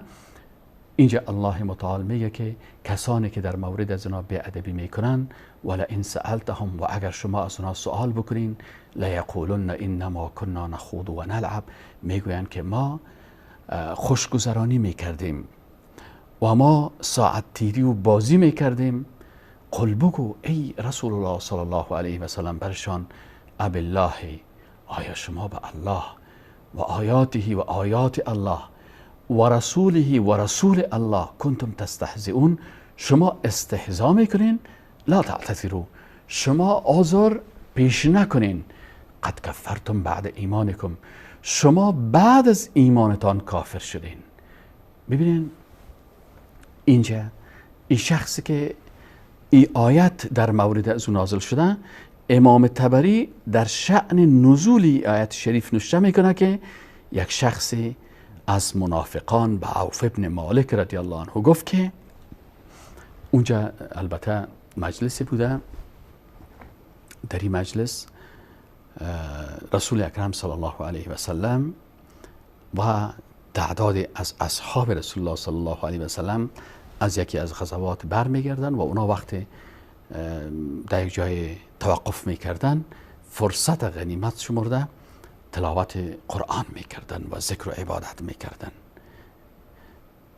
اینجا الله متعال میگه که کسانی که در مورد از اونا بی‌ادبی میکنن، ولئن سألتهم، و اگر شما از اونا سوال بکنین، لیقولن انما كنا نخوض و نلعب، میگویند که ما خوشگذرانی میکردیم و ما ساعت تیری و بازی میکردیم. قل بگو ای رسول الله صلی الله علیه و سلم برشان، اب الله، آیا شما به الله و آیاته و آیات الله و رسوله و رسول الله کنتم تستهزئون، شما استهزا میکنین؟ لا تعتذروا، شما آزار پیش نکنین. قد کفرتم بعد ایمانکم، شما بعد از ایمانتان کافر شدین. ببینین اینجا این شخصی که این آیت در مورد از او نازل شده، امام طبری در شأن نزول آیت شریف نوشته میکنه که یک شخصی از منافقان به عوف ابن مالک رضی الله عنه گفت که اونجا البته مجلسی بوده، در این مجلس رسول اکرم صلی الله علیه و سلم و تعداد از اصحاب رسول الله صلی الله علیه و سلم از یکی از غزوات برمیگردن و اونا وقت در یک جای توقف میکردن، فرصت غنیمت شمرده تلاوت قرآن میکردن و ذکر و عبادت میکردن.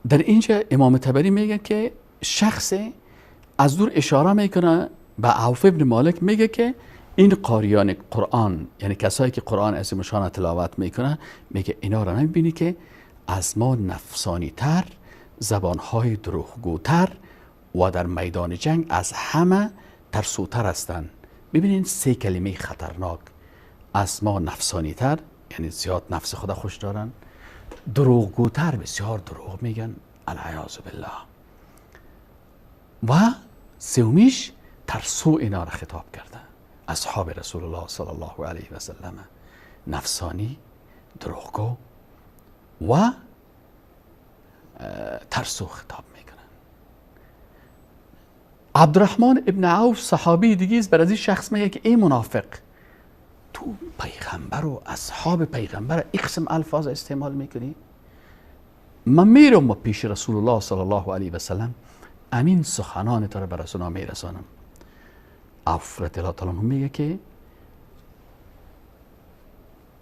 در اینجا امام طبری میگه که شخص از دور اشاره میکنه به عوف ابن مالک، میگه که این قاریان قرآن، یعنی کسایی که قرآن عظیمشان تلاوت میکنه، میگه اینا را نمیبینی که از ما نفسانی تر، زبانهای دروغگوتر و در میدان جنگ از همه ترسوتر هستند. ببینین سه کلمه خطرناک، از ما نفسانی تر، یعنی زیاد نفس خدا خوش دارن، دروغگوتر، بسیار دروغ میگن، العیاذ بالله، و سومیش ترسو اینا را خطاب کرده اصحاب رسول الله صلی الله علیه و سلم، نفسانی، دروغگو و ترسو خطاب میکنن. عبدالرحمن ابن عوف صحابی دیگه است، بر از این شخص میگه که ای منافق، تو پیغمبر و اصحاب پیغمبر این قسم الفاظ استعمال میکنی؟ من میرم پیش رسول الله صلی الله علیه و سلم، امین سخنان تو را بر رسول الله میرسانم. عوف رضی الله تعالی عنه میگه که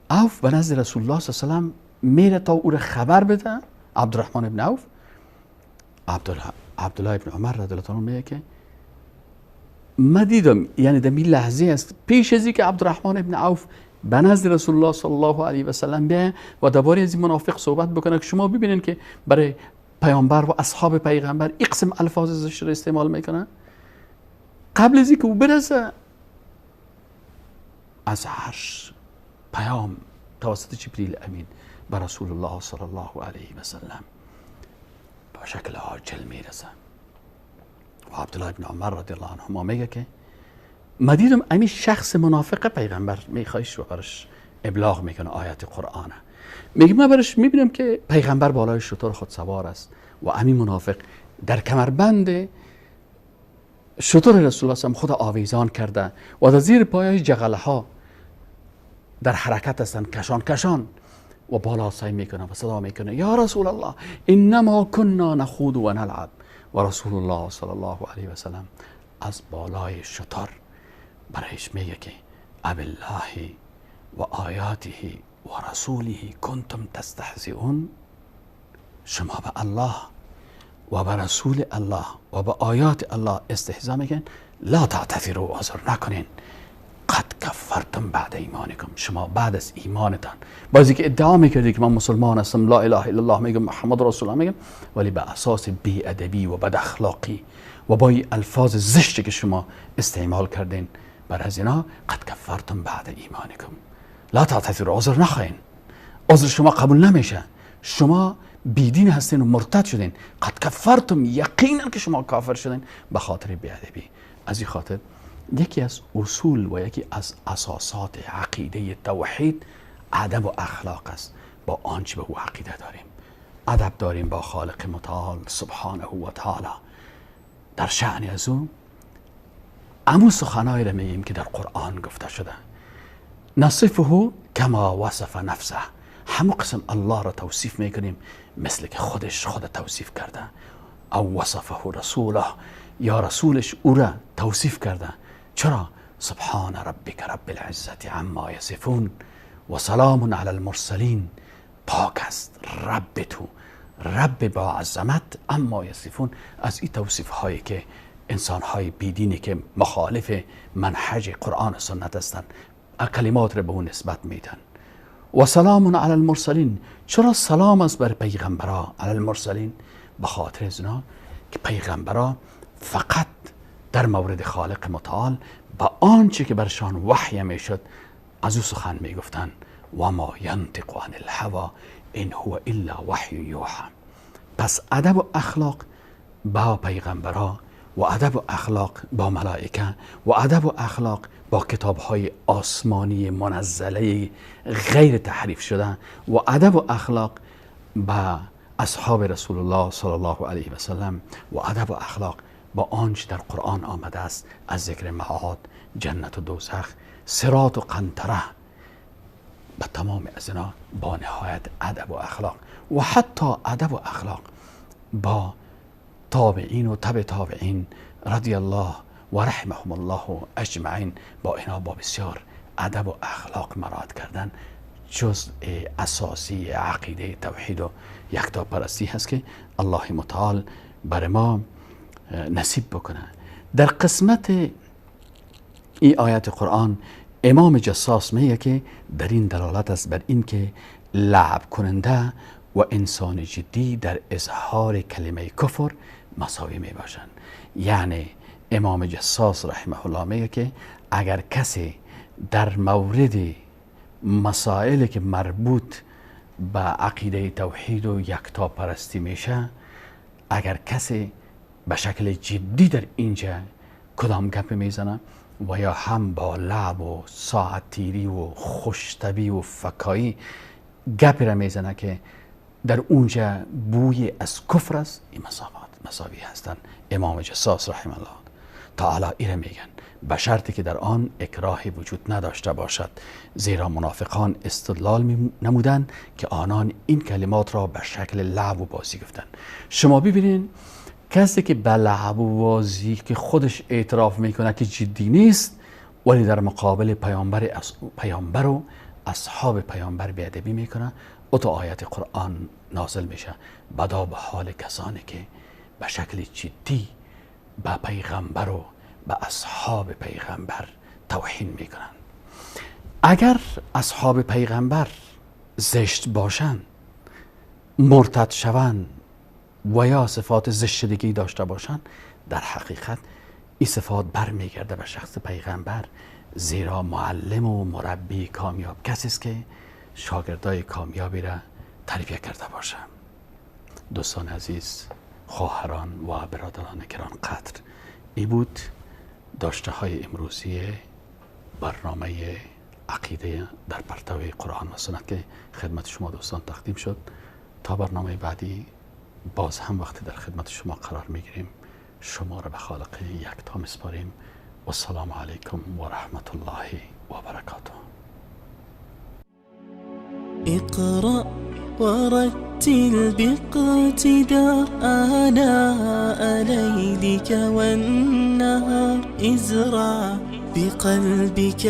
عوف به نزد رسول الله صلی الله علیه و سلم میره تا او را خبر بده. عبدالرحمن ابن عوف، عبدالله ابن عمر رضی الله تعالی عنه میگه که ما دیدم، یعنی در این لحظه است پیش از اینکه عبدالرحمن ابن عوف به نزد رسول الله صلی الله علیه و سلم بیه و درباره از این منافق صحبت بکنه که شما ببینین که برای پیامبر و اصحاب پیغمبر این قسم الفاظ زشت را استعمال میکنه، قبل از اینکه او برسه از عرش پیام توسط جبریل امین به رسول الله صلی الله علیه و سلم با شکل عاجل میرسه. و عبدالله ابن عمر رضی الله عنهما میگه که ما دیدم امی شخص منافق پیغمبر میخوایش و برش ابلاغ میکنه آیت قرآنه، میگه من برش میبینم که پیغمبر بالای شتر خود سوار است و امی منافق در کمربند شتر رسول الله صلی خود آویزان کرده و در زیر پایش جغله ها در حرکت هستند، کشان کشان، و بالا سعی میکنه و صدا میکنه یا رسول الله انما كنا نخوض و نلعب. و رسول الله صلی الله علیه و سلم از بالای شتر برایش میگه که اب الله و آیاته و رسوله کنتم تستهزئون، شما به الله و به رسول الله و به آیات الله استهزا میکنین، لا تعتذروا، عذر نکنین، قد کفرتم بعد ایمانکم، شما بعد از ایمانتان، بازی که ادعا میکردی که من مسلمان هستم، لا اله الا الله میگم، محمد رسول الله میگم، ولی به اساس بی ادبی و بد اخلاقی و با الفاظ زشتی که شما استعمال کردین بر از اینا، قد کفرتم بعد ایمانکم لا تعتذروا، عذر نخواین، عذر شما قبول نمیشه، شما بیدین هستین و مرتد شدین، قد کفرتم، یقینا که شما کافر شدین به خاطر بی ادبی. از این خاطر یکی از اصول و یکی از اساسات عقیده توحید ادب و اخلاق است. با آنچه به او عقیده داریم، ادب داریم با خالق متعال سبحانه و تعالی، در شأن از او امو سخنایی را میگیم که در قرآن گفته شده. نصفه کما وصف نفسه، همو قسم الله را توصیف میکنیم مثل که خودش خود توصیف کرده، او وصفه رسوله، یا رسولش او را توصیف کرده. چرا؟ سبحان ربک رب العزة عما یصفون و سلام علی المرسلین. پاک است رب تو، رب با عظمت، اما یصفون، از این توصیف هایی که انسان های بیدینی که مخالف منهج قرآن و سنت هستند کلمات را به اون نسبت میدن. و سلام علی المرسلین، چرا سلام است بر پیغمبرا؟ علی المرسلین به خاطر از اینا که پیغمبرا فقط در مورد خالق متعال با آنچه که برشان وحی میشد از او سخن میگفتن. و ما ینطق عن الهوى ان هو الا وحی یوحى. پس ادب و اخلاق با پیغمبرا و ادب و اخلاق با ملائکه و ادب و اخلاق با کتاب های آسمانی منزله غیر تحریف شده و ادب و اخلاق با اصحاب رسول الله صلی الله علیه و سلم و ادب و اخلاق با آنچه در قرآن آمده است از ذکر معاد، جنت و دوزخ، صراط و قنطره، به تمام از اینا با نهایت ادب و اخلاق و حتی ادب و اخلاق با تابعین و تبع تابعین رضی الله و رحمهم الله اجمعین، با اینا با بسیار ادب و اخلاق مراعات کردن جزء اساسی عقیده توحید و یکتاپرستی هست که الله متعال بر ما نصیب بکنه. در قسمت این آیت قرآن امام جصاص میگه که در این دلالت است بر این که لعب کننده و انسان جدی در اظهار کلمه کفر مساوی می باشند. یعنی امام جصاص رحمه الله میگه که اگر کسی در مورد مسائلی که مربوط به عقیده توحید و یکتاپرستی میشه، اگر کسی به شکل جدی در اینجا کدام گپ میزنه و یا هم با لعب و ساعت تیری و خوشتبی و فکایی گپ را میزنه که در اونجا بوی از کفر است، این مساوی هستند. امام جصاص رحمه الله تعالی ایره میگن به شرطی که در آن اکراهی وجود نداشته باشد، زیرا منافقان استدلال می نمودند که آنان این کلمات را به شکل لعب و بازی گفتند. شما ببینین کسی که به لعب و بازی که خودش اعتراف میکنه که جدی نیست، ولی در مقابل پیامبر و اصحاب پیامبر بی‌ادبی میکنه، او تو آیت قرآن نازل میشه. بدا به حال کسانی که به شکل جدی به پیغمبر و به اصحاب پیغمبر توهین میکنن. اگر اصحاب پیغمبر زشت باشند، مرتد شوند و یا صفات زشت دیگه داشته باشند، در حقیقت این صفات برمیگرده به شخص پیغمبر، زیرا معلم و مربی کامیاب کسی است که شاگردای کامیابی را تربیه کرده باشه. دوستان عزیز، خواهران و برادران گران قدر، ای بود داشته های امروزی برنامه عقیده در پرتو قرآن و سنت که خدمت شما دوستان تقدیم شد. تا برنامه بعدی باز هم وقتی در خدمت شما قرار میگیریم، شما را به خالق یکتا میسپاریم. و السلام علیکم و رحمت الله و برکاته. اقرأ ورتل باقتدار آناء ليلك والنهار، ازرع بقلبك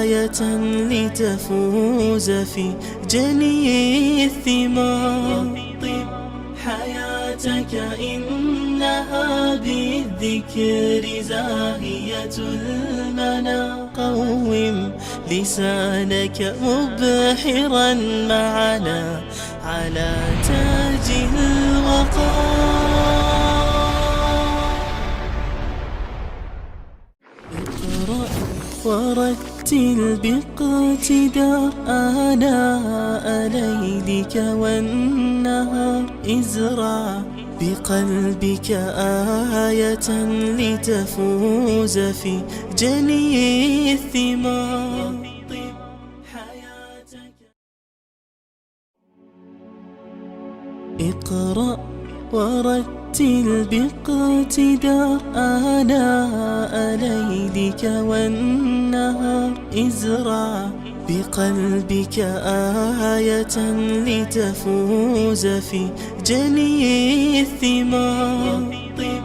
آية لتفوز في جني الثمار. طب حياتك إنها بالذكر زاهية المنى، قوم لسانك مبحرا معنا على تاج الوقار. اقرأ ورتل باقتدار آناء ليلك والنهار، ازرع بقلبك آية لتفوز في جني الثمار. اقرأ ورتل ورتل باقتدار آناء ليلك والنهار. ازرع بقلبك آية لتفوز في جني الثمار. طب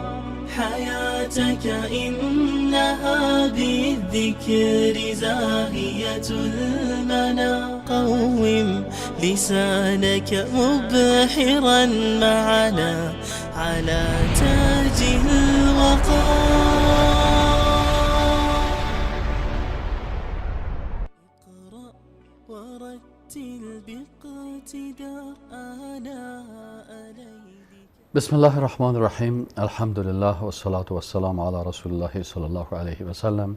حياتك إنها بالذكر زاهية المنى. قوم لسانك مبحرا معنا على تاج الوقار. اقرأ ورتل باقتدار آناء ليلك. بسم الله الرحمن الرحیم. الحمد لله و الصلاة و السلام علی رسول الله صلی الله علیه و سلم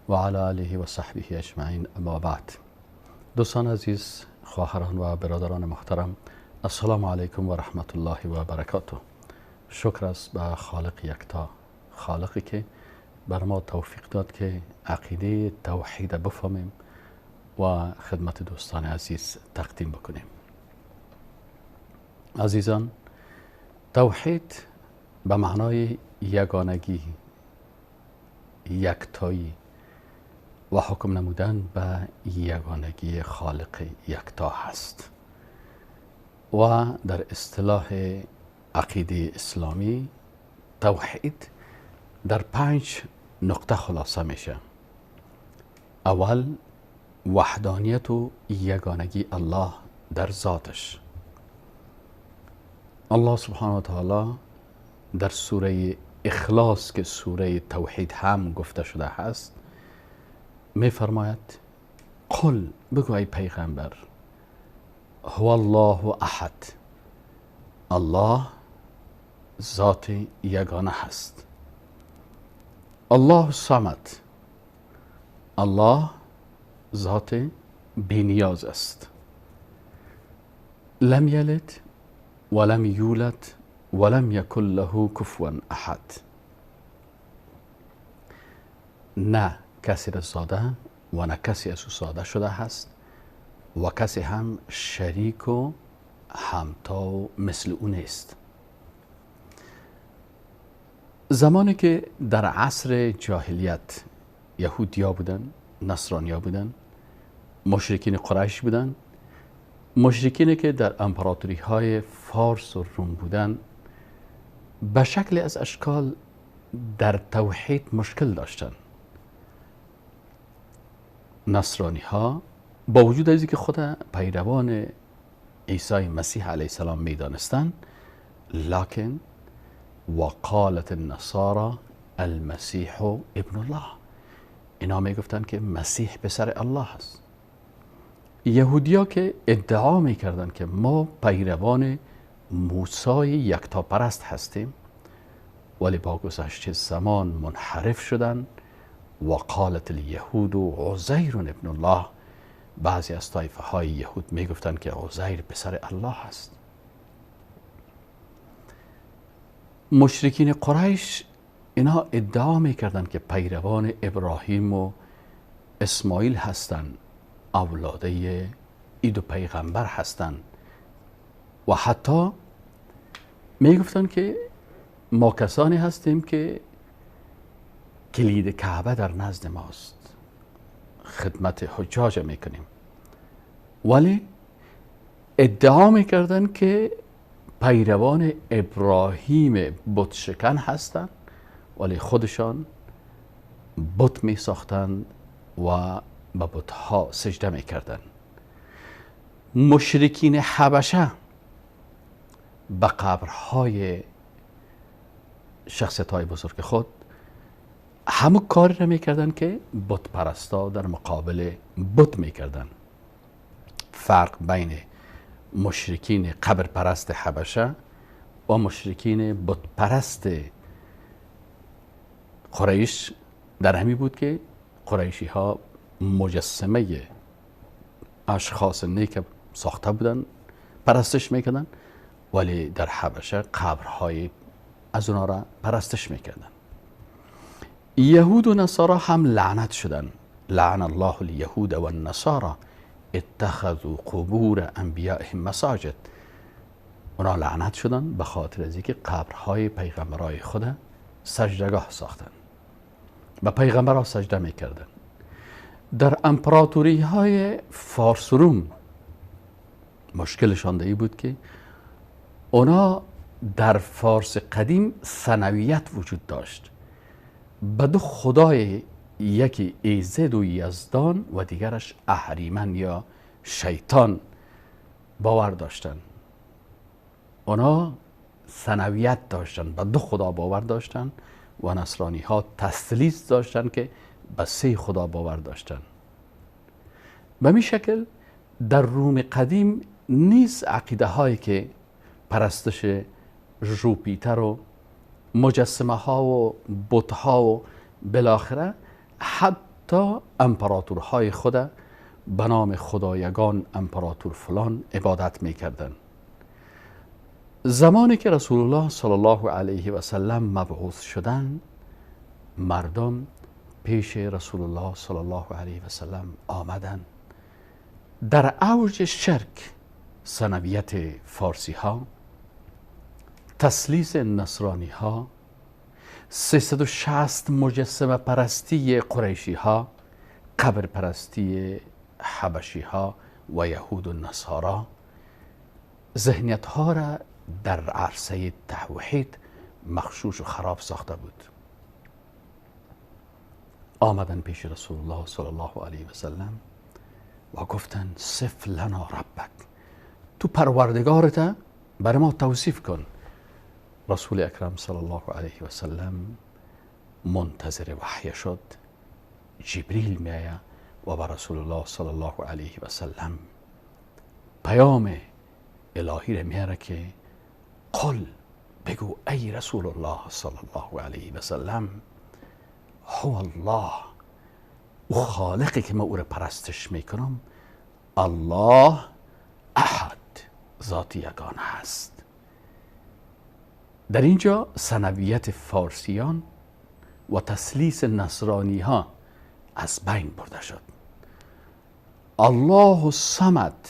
و علی آله و صحبه اجمعین، اما بعد. دوستان عزیز، خواهران و برادران محترم، السلام علیکم و رحمت الله و برکاته. شکر است به خالق یکتا، خالقی که بر ما توفیق داد که عقیده توحید بفهمیم و خدمت دوستان عزیز تقدیم بکنیم. عزیزان، توحید به معنای یگانگی، یکتایی و حکم نمودن به یگانگی خالق یکتا هست و در اصطلاح عقیده اسلامی توحید در 5 نقطه خلاصه میشه. اول، وحدانیت و یگانگی الله در ذاتش. الله سبحانه و تعالی در سوره اخلاص که سوره توحید هم گفته شده هست می فرماید: قل، بگو ای پیغمبر، هو الله احد، الله ذات یگانه هست. الله صمد، الله ذات بینیاز است. لم یلد ولم یولد ولم یکن له کفوا احد. نه کسی را زاده و نه کسی از او زاده شده هست و کسی هم شریک و همتا و مثل او نیست. زمانی که در عصر جاهلیت یهودیا بودن، نصرانیا بودن، مشرکین قریش بودن، مشرکینی که در امپراتوری های فارس و روم بودن، به شکل از اشکال در توحید مشکل داشتن. نصرانی ها با وجود از اینکه خود پیروان عیسی مسیح علیه السلام می دانستند، لکن وقالت النصارى المسیح ابن الله، اینا می گفتند که مسیح پسر الله است. یهودیا که ادعا می کردند که ما پیروان موسی یکتاپرست هستیم، ولی با گذشت زمان منحرف شدند. وقالت الیهود عزیر ابن الله، بعضی از طایفه های یهود می گفتند که عزیر پسر الله است. مشرکین قریش اینها ادعا می کردند که پیروان ابراهیم و اسماعیل هستند، اولاده ای دو پیغمبر هستند و حتی می گفتند که ما کسانی هستیم که کلید کعبه در نزد ماست، خدمت حجاج میکنیم، ولی ادعا میکردن که پیروان ابراهیم بت شکن هستند، ولی خودشان بت می ساختند و به بتها سجده میکردند. مشرکین حبشه به قبرهای شخصیت های بزرگ خود همون کاری را میکردن که بت پرستا در مقابل بت میکردن. فرق بین مشرکین قبر پرست حبشه و مشرکین بت پرست قریش در همی بود که قریشی ها مجسمه اشخاص نیک ساخته بودن، پرستش میکردن، ولی در حبشه قبرهای از اونا را پرستش میکردن. یهود و نصارا هم لعنت شدن. لعن الله الیهود و النصارا اتخذوا قبور انبیائهم مساجد. اونا لعنت شدن به خاطر از اینکه قبرهای پیغمبرای خود سجدگاه ساختن، به پیغمبرها سجده میکردن. در امپراتوری های فارس و روم مشکلشان ای بود که اونا در فارس قدیم ثنویت وجود داشت، به دو خدای، یکی ایزد و یزدان و دیگرش اهریمن یا شیطان باور داشتن. اونا ثنویت داشتن، به دو خدا باور داشتن و نصرانی ها تثلیث داشتن که به سه خدا باور داشتن. به می شکل در روم قدیم نیز عقیده هایی که پرستش ژوپیتر و مجسمه ها و بت ها و بالاخره حتی امپراتورهای خود به نام خدایگان امپراتور فلان عبادت میکردن. زمانی که رسول الله صلی الله علیه و سلم مبعوث شدن، مردم پیش رسول الله صلی الله علیه و سلم آمدن. در اوج شرک ثنویت فارسی ها، تثلیث نصرانی ها، 360 مجسمه پرستی قریشی ها، قبر پرستی حبشی ها و یهود و نصارا، ذهنیت ها را در عرصه توحید مغشوش و خراب ساخته بود. آمدن پیش رسول الله صلی الله علیه و سلم و گفتن صف لنا ربک، تو پروردگارت برای ما توصیف کن. رسول اکرم صلی الله علیه و سلم منتظر وحی شد. جبریل میآید و به رسول الله صلی الله علیه و سلم پیام الهی را میاره که قل، بگو ای رسول الله صلی الله علیه و سلم، هو الله، او خالقی که ما او را پرستش میکنم، الله احد، ذات یگانه است. در اینجا ثنویت فارسیان و تثلیث نصرانی ها از بین برده شد. الله الصمد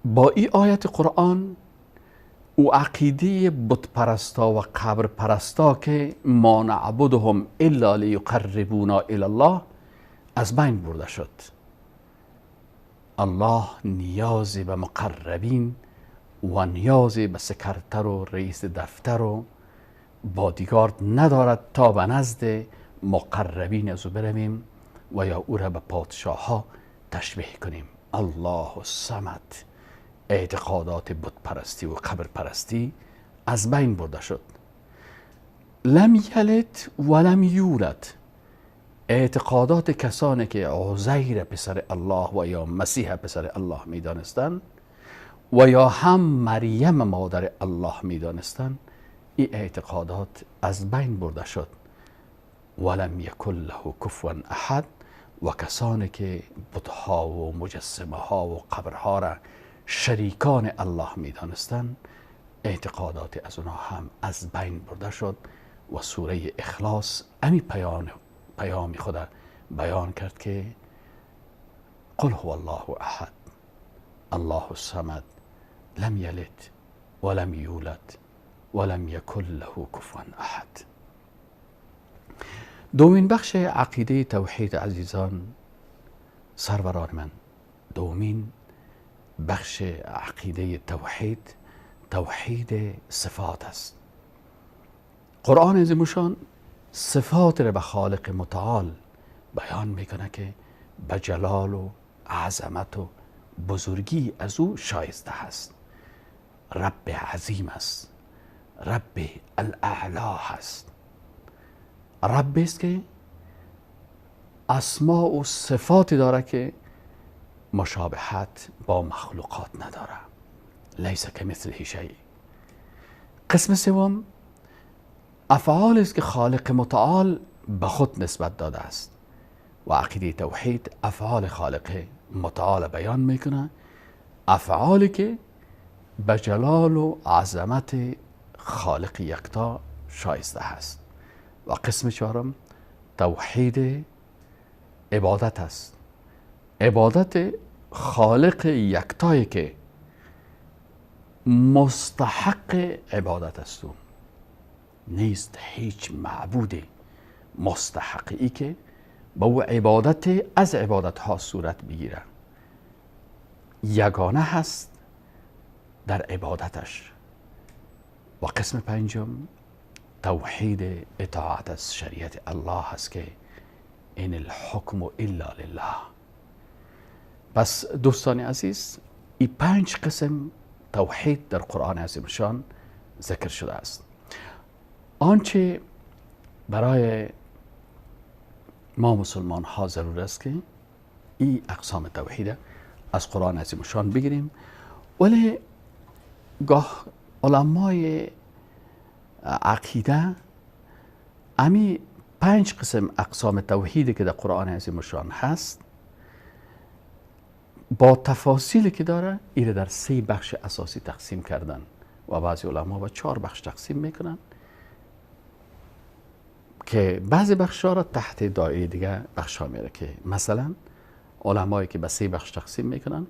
با این آیت قرآن او عقیده بت پرستا و قبر پرستا که ما نعبدهم الا لیقربونا الی الله از بین برده شد. الله نیازی به مقربین و نیازی به سکرتر و رئیس دفتر و بادیگارد ندارد تا به نزد مقربین از او برویم و یا او را به پادشاه ها تشبیه کنیم. الله الصمد، اعتقادات بت پرستی و قبر پرستی از بین برده شد. لم یلد ولم یولد، اعتقادات کسانی که عزیر پسر الله و یا مسیح پسر الله میدانستند و یا هم مریم مادر الله میدانستند، این اعتقادات از بین برده شد. ولم یکن له کفوا احد، و کسانی که بتها و مجسمه ها و قبرها را شریکان الله میدانستند، اعتقادات از اونها هم از بین برده شد. و سوره اخلاص امی پیام خود بیان کرد که قل هو الله احد الله الصمد لم یلد ولم یولد ولم یکن له کفوا احد. دومین بخش عقیده توحید عزیزان سروران من، دومین بخش عقیده توحید، توحید صفات است. قرآن عظیمشان صفات را به خالق متعال بیان میکنه که به جلال و عظمت و بزرگی از او شایسته است. رب عظیم است، رب الاعلا هست، رب است که اسماء و صفاتی داره که مشابهت با مخلوقات نداره، لیس کمثله شیء. قسم سوم افعال است که خالق متعال به خود نسبت داده است و عقیده توحید افعال خالق متعال بیان میکنه، افعالی که به جلال و عظمت خالق یکتا شایسته است. و قسم چهارم توحید عبادت است، عبادت خالق یکتایی که مستحق عبادت است و نیست هیچ معبود مستحق ای که با او عبادت از عبادت ها صورت بگیره. یگانه هست در عبادتش. و قسم پنجم توحید اطاعت از شریعت الله هست که این الحکم الا لله. پس دوستان عزیز، این 5 قسم توحید در قرآن عظیم شان ذکر شده است. آنچه برای ما مسلمان ها ضرور است که این اقسام توحید از قرآن عظیم شان بگیریم، ولی گاه علمای عقیده امی 5 قسم اقسام توحیدی که در قرآن عظیم شان هست با تفاصیلی که داره ایره در 3 بخش اساسی تقسیم کردن و بعضی علما با 4 بخش تقسیم میکنن که بعضی بخش ها را تحت دایره دیگه بخش ها میره، که مثلا علمایی که به 3 بخش تقسیم میکنن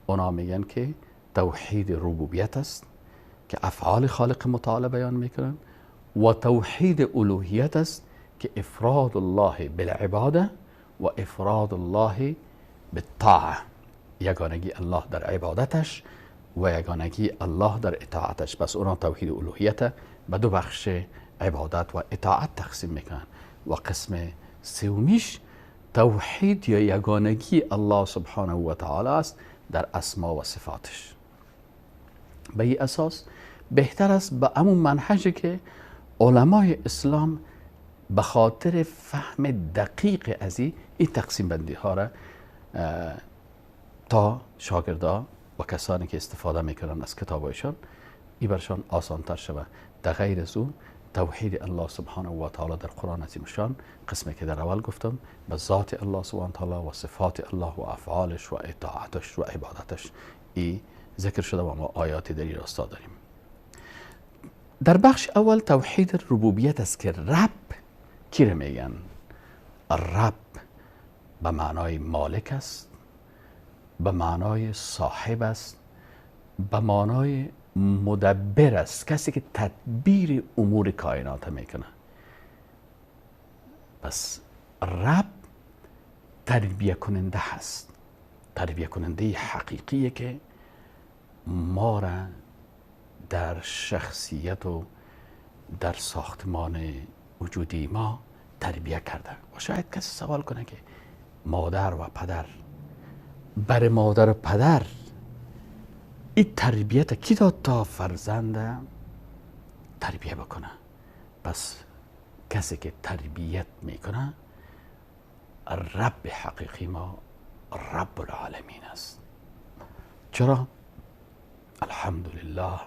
اونا میگن که توحید ربوبیت است که افعال خالق متعال بیان میکنن، و توحید الوهیت است که افراد الله بالعباده و افراد الله بالطاعه، یگانگی الله در عبادتش و یگانگی الله در اطاعتش. پس اونا توحید الوهیت به 2 بخش عبادت و اطاعت تقسیم میکنن. و قسم سومیش توحید یا یگانگی الله سبحانه و تعالی است در اسما و صفاتش. به این اساس بهتر است به همون منهجی که علمای اسلام به خاطر فهم دقیق از این تقسیم بندی ها را تا شاگردا و کسانی که استفاده میکنن از کتابایشان ای برشان آسان تر شود. در غیر از او توحید الله سبحانه و تعالی در قرآن عظیم شان قسمی که در اول گفتم به ذات الله سبحانه و تعالی و صفات الله و افعالش و اطاعتش و عبادتش ای ذکر شده و ما آیاتی در این راستا داریم. در بخش اول توحید ربوبیت است که رب کی رو میگن؟ رب به معنای مالک است، به معنای صاحب است، به معنای مدبر است، کسی که تدبیر امور کائنات میکنه. پس رب تربیه کننده هست، تربیه کننده حقیقیه که ما را در شخصیت و در ساختمان وجودی ما تربیه کرده. و شاید کسی سوال کنه که مادر و پدر، بر مادر و پدر این تربیت کی داد تا فرزند تربیه بکنه؟ پس کسی که تربیت میکنه رب حقیقی ما رب العالمین است. چرا؟ الحمدلله،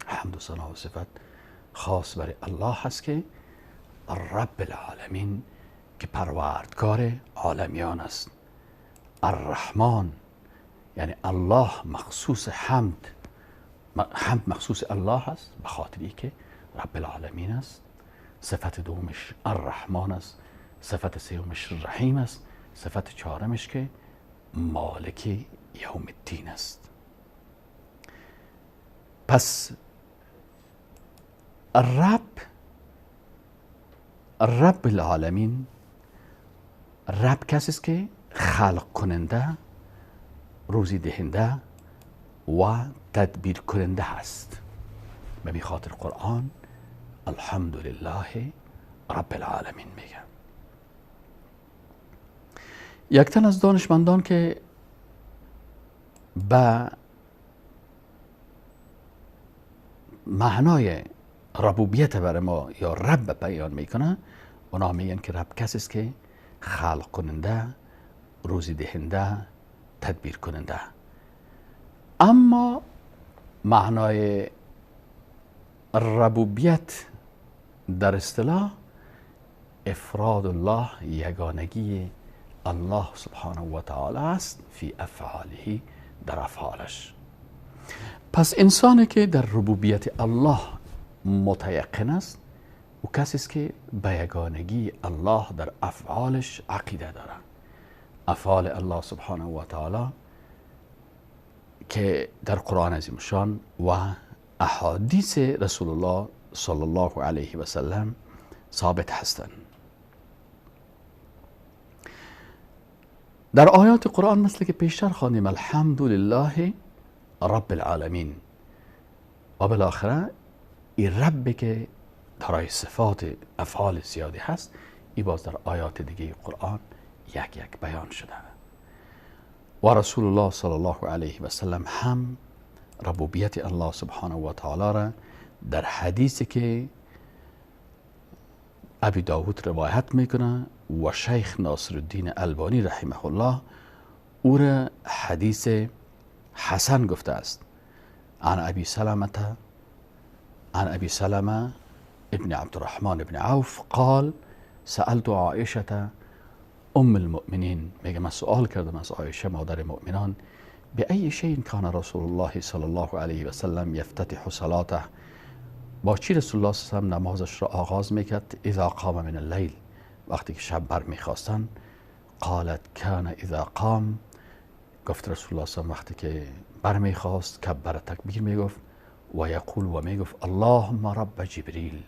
حمد و ثنا و صفت خاص برای الله هست که رب العالمین که پروردگار عالمیان است. الرحمن یعنی الله مخصوص حمد، حمد مخصوص الله است به خاطری که رب العالمین است. صفت دومش الرحمن است، صفت سومش رحیم است، صفت چهارمش که مالک یوم الدین است. پس رب، رب العالمین، رب کسی است که خلق کننده، روزی دهنده و تدبیر کننده هست. به خاطر قرآن الحمدلله رب العالمین میگه. یک تن از دانشمندان که به معنای ربوبیت برای ما یا رب بیان میکنه، اونا میگن که رب کسی است که خلق کننده، روزی دهنده، تدبیر کننده. اما معنای ربوبیت در اصطلاح افراد الله، یگانگی الله سبحانه و تعالی است فی افعاله، در افعالش. پس انسانی که در ربوبیت الله متیقن است او کسی است که به یگانگی الله در افعالش عقیده داره. افعال الله سبحانه و تعالی که در قرآن عظیم شان و احادیث رسول الله صلی الله علیه و سلم ثابت هستند. در آیات قرآن مثل که پیشتر خواندیم الحمدلله رب العالمین، و بالاخره این رب که دارای صفات افعال زیادی هست، این باز در آیات دیگه قرآن یک یک بیان شده. و رسول الله صلی الله علیه و سلم هم ربوبیت الله سبحانه و تعالی را در حدیثی که ابی داود روایت میکنه و شیخ ناصرالدین البانی رحمه الله او را حدیث حسن گفته است. عن ابی سلمة ابن عبدالرحمن ابن عوف قال سألت عائشة ام المؤمنین، میگه من سوال کردم از عایشه مادر مؤمنان، بأي شيء كان رسول الله صلی الله علیه و سلم یفتتح صلاته، با چی رسول الله صلی الله علیه و سلم نمازش را آغاز میکرد؟ اذا قام من اللیل، وقتی که شب برمیخواستن. قالت کان اذا قام، گفت رسول الله صلی الله علیه و وقتی که برمیخواست کبر تکبیر میگفت و یقول و میگفت اللهم رب جبریل،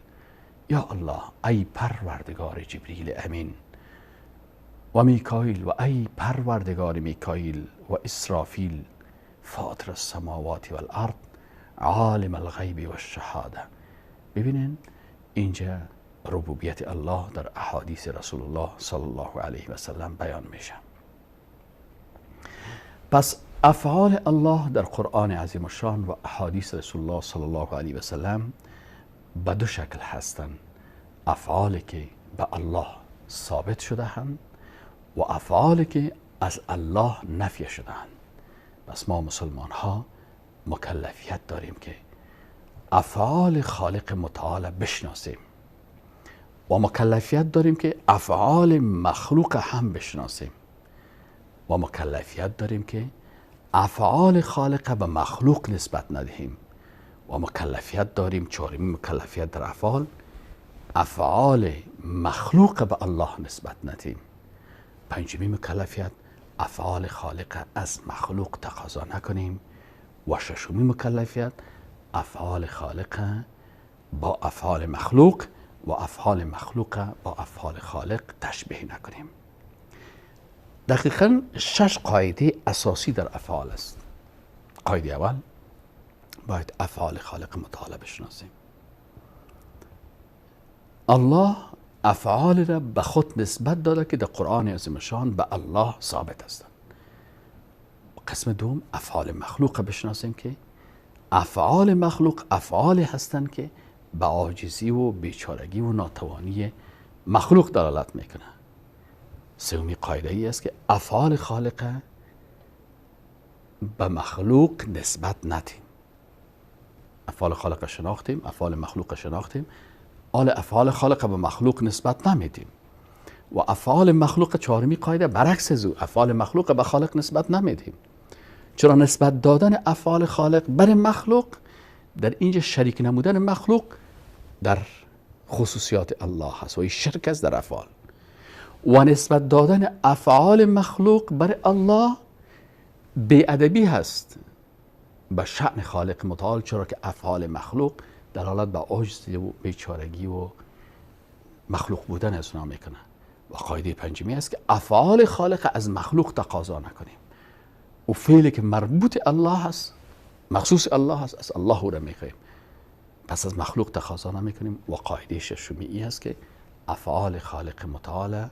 یا الله ای پروردگار جبریل امین، و میکائیل و ای پروردگار میکائیل، و اسرافیل فاطر السماوات والارض عالم الغیب والشهاده. ببینین اینجا ربوبیت الله در احادیث رسول الله صلی الله علیه و سلم بیان میشه. پس افعال الله در قرآن عظیم الشان و احادیث رسول الله صلی الله علیه و سلم به دو شکل هستند: افعالی که به الله ثابت شده هستند و افعالی که از الله نفی شده هستند. پس ما مسلمان ها مکلفیت داریم که افعال خالق متعال بشناسیم و مکلفیت داریم که افعال مخلوق هم بشناسیم و مکلفیت داریم که افعال خالق به مخلوق نسبت ندهیم و مکلفیت داریم، چهارمین مکلفیت در افعال، افعال مخلوق به الله نسبت ندهیم. پنجمین مکلفیت، افعال خالق از مخلوق تقاضا نکنیم. و ششمین مکلفیت، افعال خالق با افعال مخلوق و افعال مخلوق با افعال خالق تشبیه نکنیم. دقیقا شش قاعده اساسی در افعال است. قاعده اول، باید افعال خالق متعال بشناسیم. الله افعال را به خود نسبت داده که در قرآن عظیم شان به الله ثابت هستند. قسم دوم، افعال مخلوق بشناسیم که افعال مخلوق افعال هستند که به عاجزی و بیچارگی و ناتوانی مخلوق دلالت میکنه. سومی قاعده ای است که افعال خالق به مخلوق نسبت ندیم. افعال خالق شناختیم، افعال مخلوق شناختیم، آل افعال خالق به مخلوق نسبت نمیدیم. و افعال مخلوق، چهارمی قاعده، برعکس از او، افعال مخلوق به خالق نسبت نمیدیم. چرا نسبت دادن افعال خالق بر مخلوق در اینجا شریک نمودن مخلوق در خصوصیات الله هست و این شرک است در افعال. و نسبت دادن افعال مخلوق بر الله بی‌ادبی هست به شأن خالق متعال، چرا که افعال مخلوق دلالت به عجز و بیچارگی و مخلوق بودن از اونا میکنه. و قاعده پنجمی است که افعال خالق از مخلوق تقاضا نکنیم. و فعلی که مربوط الله هست، مخصوص الله هست، از الله او را میخواهیم، پس از مخلوق تقاضا نمیکنیم. و قاعده ششمی ای است که افعال خالق متعال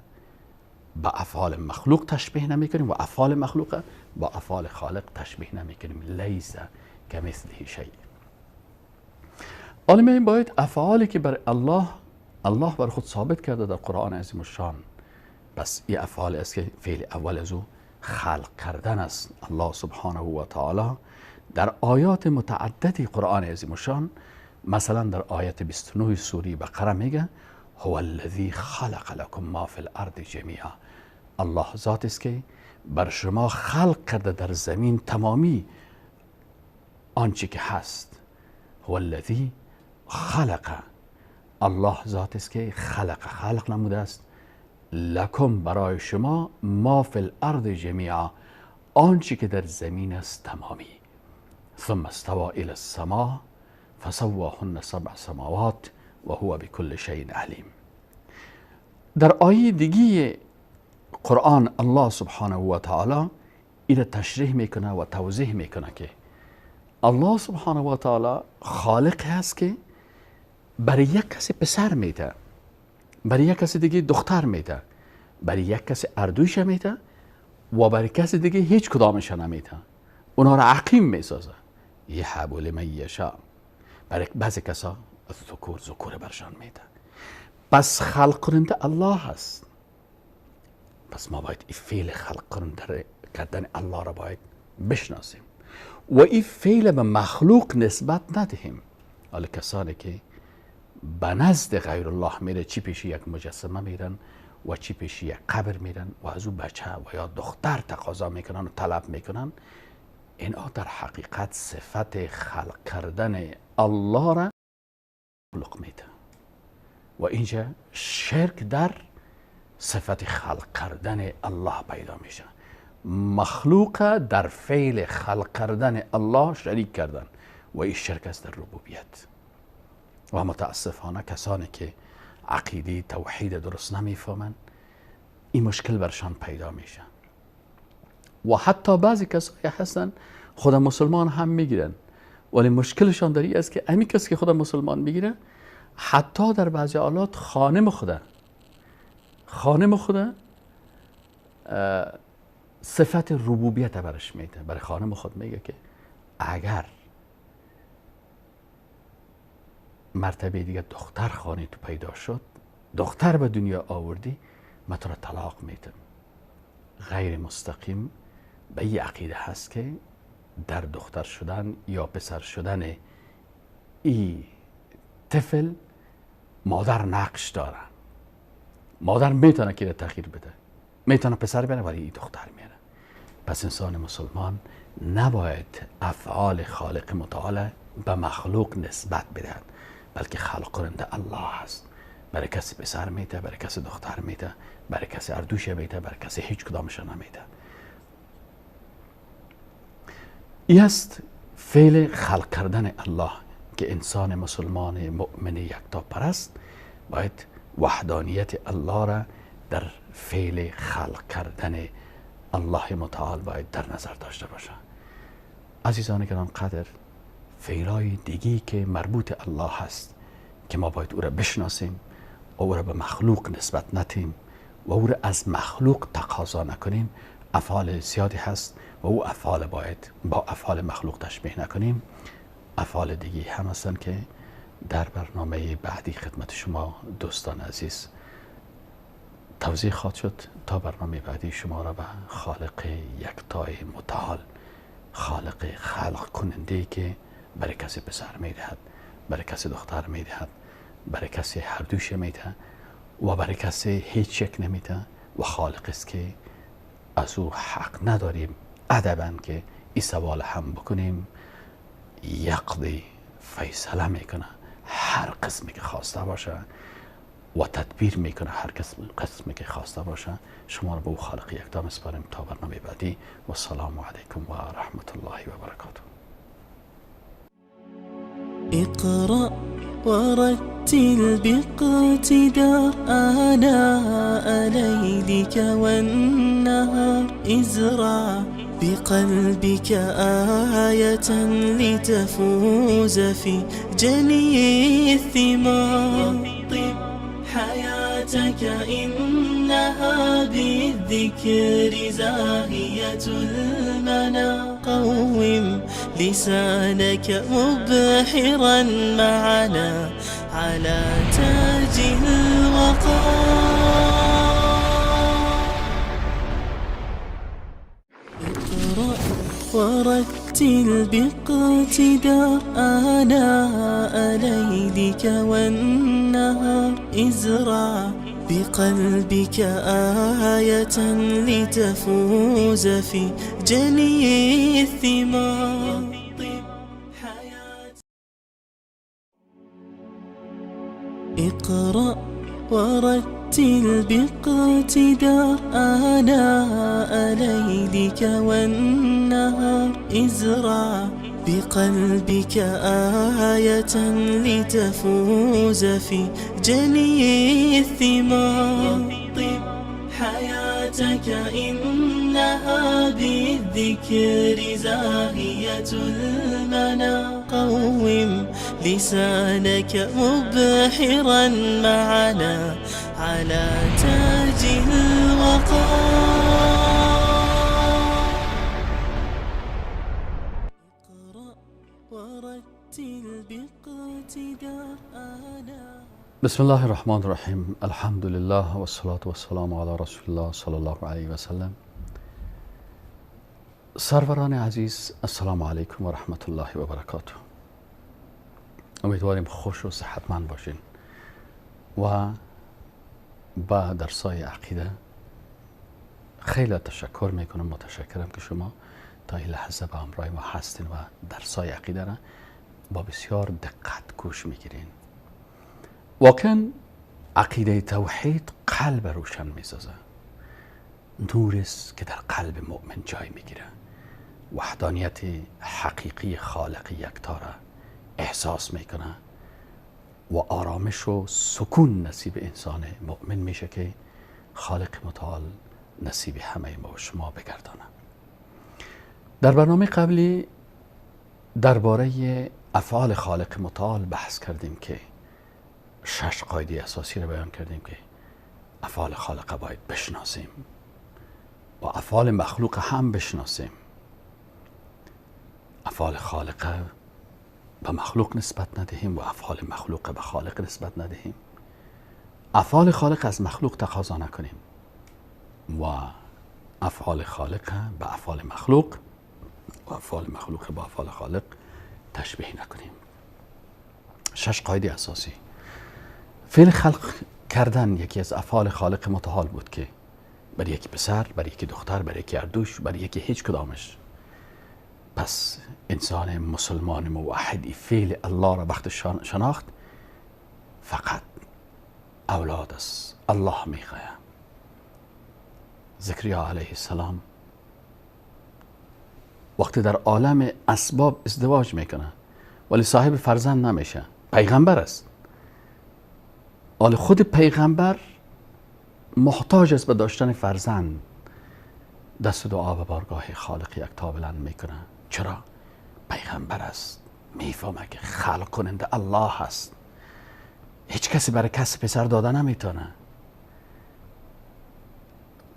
با افعال مخلوق تشبیه نمیکنیم و افعال مخلوق با افعال خالق تشبیه نمیکنیم. لیس کمثله شیء. حالا باید افعالی که بر الله بر خود ثابت کرده در قرآن عظیم الشان، پس این افعال است که فعل اول از او خلق کردن است. الله سبحانه و تعالی در آیات متعددی قرآن عظیم الشان، مثلا در آیت 29 سوره بقره میگه هو الذی خلق لكم ما فی الارض جمیعا. الله ذات است که بر شما خلق کرده در زمین تمامی آنچه که هست. هو الذی خلق، الله ذات است که خلق نموده است، لکم برای شما، ما فی الارض جمیعا، آنچه که در زمین است تمامی. ثم استوى الى السماء فسواهن سبع سماوات و هو بكل شیء علیم. در آیه دیگه قرآن الله سبحانه و تعالی ایره تشریح میکنه و توضیح میکنه که الله سبحانه و تعالی خالق هست که برای یک کسی پسر میده، برای یک کسی دیگه دختر میده، برای یک کسی اردویش میده و برای کسی دیگه هیچ کدامش نمیده، اونها را عقیم میسازه. یهب لمن یشاء، برای بعضی کسا الذکور، ذکور برشان میده. پس خلق کننده الله هست. پس ما باید این فعل خلق کننده کردن الله را باید بشناسیم و این فعل به مخلوق نسبت ندهیم. حالا کسانی که به نزد غیر الله میره، چی پیش یک مجسمه میرن و چی پیش یک قبر میرن و از او بچه و یا دختر تقاضا میکنن و طلب میکنن، اینها در حقیقت صفت خلق کردن الله را مخلوق میده و اینجا شرک در صفت خلق کردن الله پیدا میشه. مخلوق در فعل خلق کردن الله شریک کردن و این شرک است در ربوبیت. و متاسفانه کسانی که عقیده توحید درست نمیفهمند این مشکل برشان پیدا میشه و حتی بعضی کسایی هستن خود مسلمان هم میگیرن، ولی مشکلشان در این است که همین کسی که خود مسلمان میگیره حتی در بعضی حالات خانم خود صفت ربوبیت برش میده. برای خانم خود میگه که اگر مرتبه دیگه دختر خانه تو پیدا شد، دختر به دنیا آوردی، من تو را طلاق میدم. غیر مستقیم به این عقیده هست که در دختر شدن یا پسر شدن ای طفل مادر نقش داره. مادر میتونه که تغییر بده، میتونه پسر بیاره ولی ای دختر میاره. پس انسان مسلمان نباید افعال خالق متعال به مخلوق نسبت بدهد، بلکه خلق کننده الله هست. برای کسی پسر میده، برای کسی دختر میده، برای کسی اردوش میده، برای کسی هیچ کدامش نمیده. این است فعل خلق کردن الله که انسان مسلمان مؤمن یکتا پرست باید وحدانیت الله را در فعل خلق کردن الله متعال باید در نظر داشته باشه. عزیزان گران قدر، فعلای دیگی که مربوط الله هست که ما باید او را بشناسیم و او را به مخلوق نسبت ندهیم و او را از مخلوق تقاضا نکنیم، افعال زیادی هست و او افعال باید با افعال مخلوق تشبیه نکنیم. افعال دیگی هم هستن که در برنامه بعدی خدمت شما دوستان عزیز توضیح خواهد شد. تا برنامه بعدی شما را به خالق یکتای متعال، خالق خلق کننده که برای کسی پسر میدهد، برای کسی دختر میدهد، برای کسی هر دوش میده و برای کسی هیچ یک نمیده و خالق است که از او حق نداریم ادبا که این سوال هم بکنیم. یقضی، فیصله میکنه هر قسمی که خواسته باشه و تدبیر میکنه هر قسمی که خواسته باشه. شما رو به او خالق یکتا میسپاریم تا برنامه بعدی. و السلام علیکم و رحمت الله و برکاته. اقرأ ورتل باقتدار آناء ليلك والنهار، ازرع بقلبك آية لتفوز في جني الثمار. طب حياتك إنها بالذكر زاهية المنى، قوم لسانك مبحرا معنا على تاج الوقار. اقرأ ورتل باقتدار آناء ليلك والنهار، ازرع بقلبك آية لتفوز في جني الثمار. اقرأ ورتل باقتدار آناء ليلك والنهار، ازرع بقلبك آية لتفوز في جني الثمار. طب حياتك إنها بالذكر زاهية المنى. قوم لسانك مبحرا معنا على تاج الوقار. اقرأ ورتل باقتدار. بسم الله الرحمن الرحیم. الحمد لله و الصلاة و السلام علی رسول الله صلی الله علیه و سلم. سروران عزیز، السلام علیکم و رحمت الله و برکاته. امیدواریم خوش و صحتمند باشین و با درسای عقیده خیلی تشکر میکنم. متشکرم که شما تا این لحظه با همراه ما هستین و درسای عقیده را با بسیار دقت گوش میگیرین. واقعا عقیده توحید قلب روشن میسازه، نور است که در قلب مؤمن جای میگیره، وحدانیت حقیقی خالق یکتا را احساس میکنه و آرامش و سکون نصیب انسان مؤمن میشه که خالق متعال نصیب همه ما و شما بگردانه. در برنامه قبلی درباره افعال خالق متعال بحث کردیم که 6 قاعده اساسی رو بیان کردیم که افعال خالق باید بشناسیم و افعال مخلوق هم بشناسیم. افعال خالق به مخلوق نسبت ندهیم و افعال مخلوق به خالق نسبت ندهیم. افعال خالق از مخلوق تقاضا نکنیم و افعال خالق به افعال مخلوق و افعال مخلوق به افعال خالق تشبیه نکنیم. 6 قاعده اساسی. فعل خلق کردن یکی از افعال خالق متعال بود که بر یکی پسر، بر یکی دختر، بر یکی اردوش، بر یکی هیچ کدامش. پس انسان مسلمان موحدی فعل الله را وقت شناخت فقط اولاد است، الله میخواه. زکریا علیه السلام وقتی در عالم اسباب ازدواج میکنه ولی صاحب فرزند نمیشه، پیغمبر است. حال خود پیغمبر محتاج است به داشتن فرزند. دست دعا به بارگاه خالق یکتا بلند میکنه. چرا؟ پیغمبر است، میفهمه که خلق کننده الله است. هیچ کسی برای کسی پسر داده نمیتونه.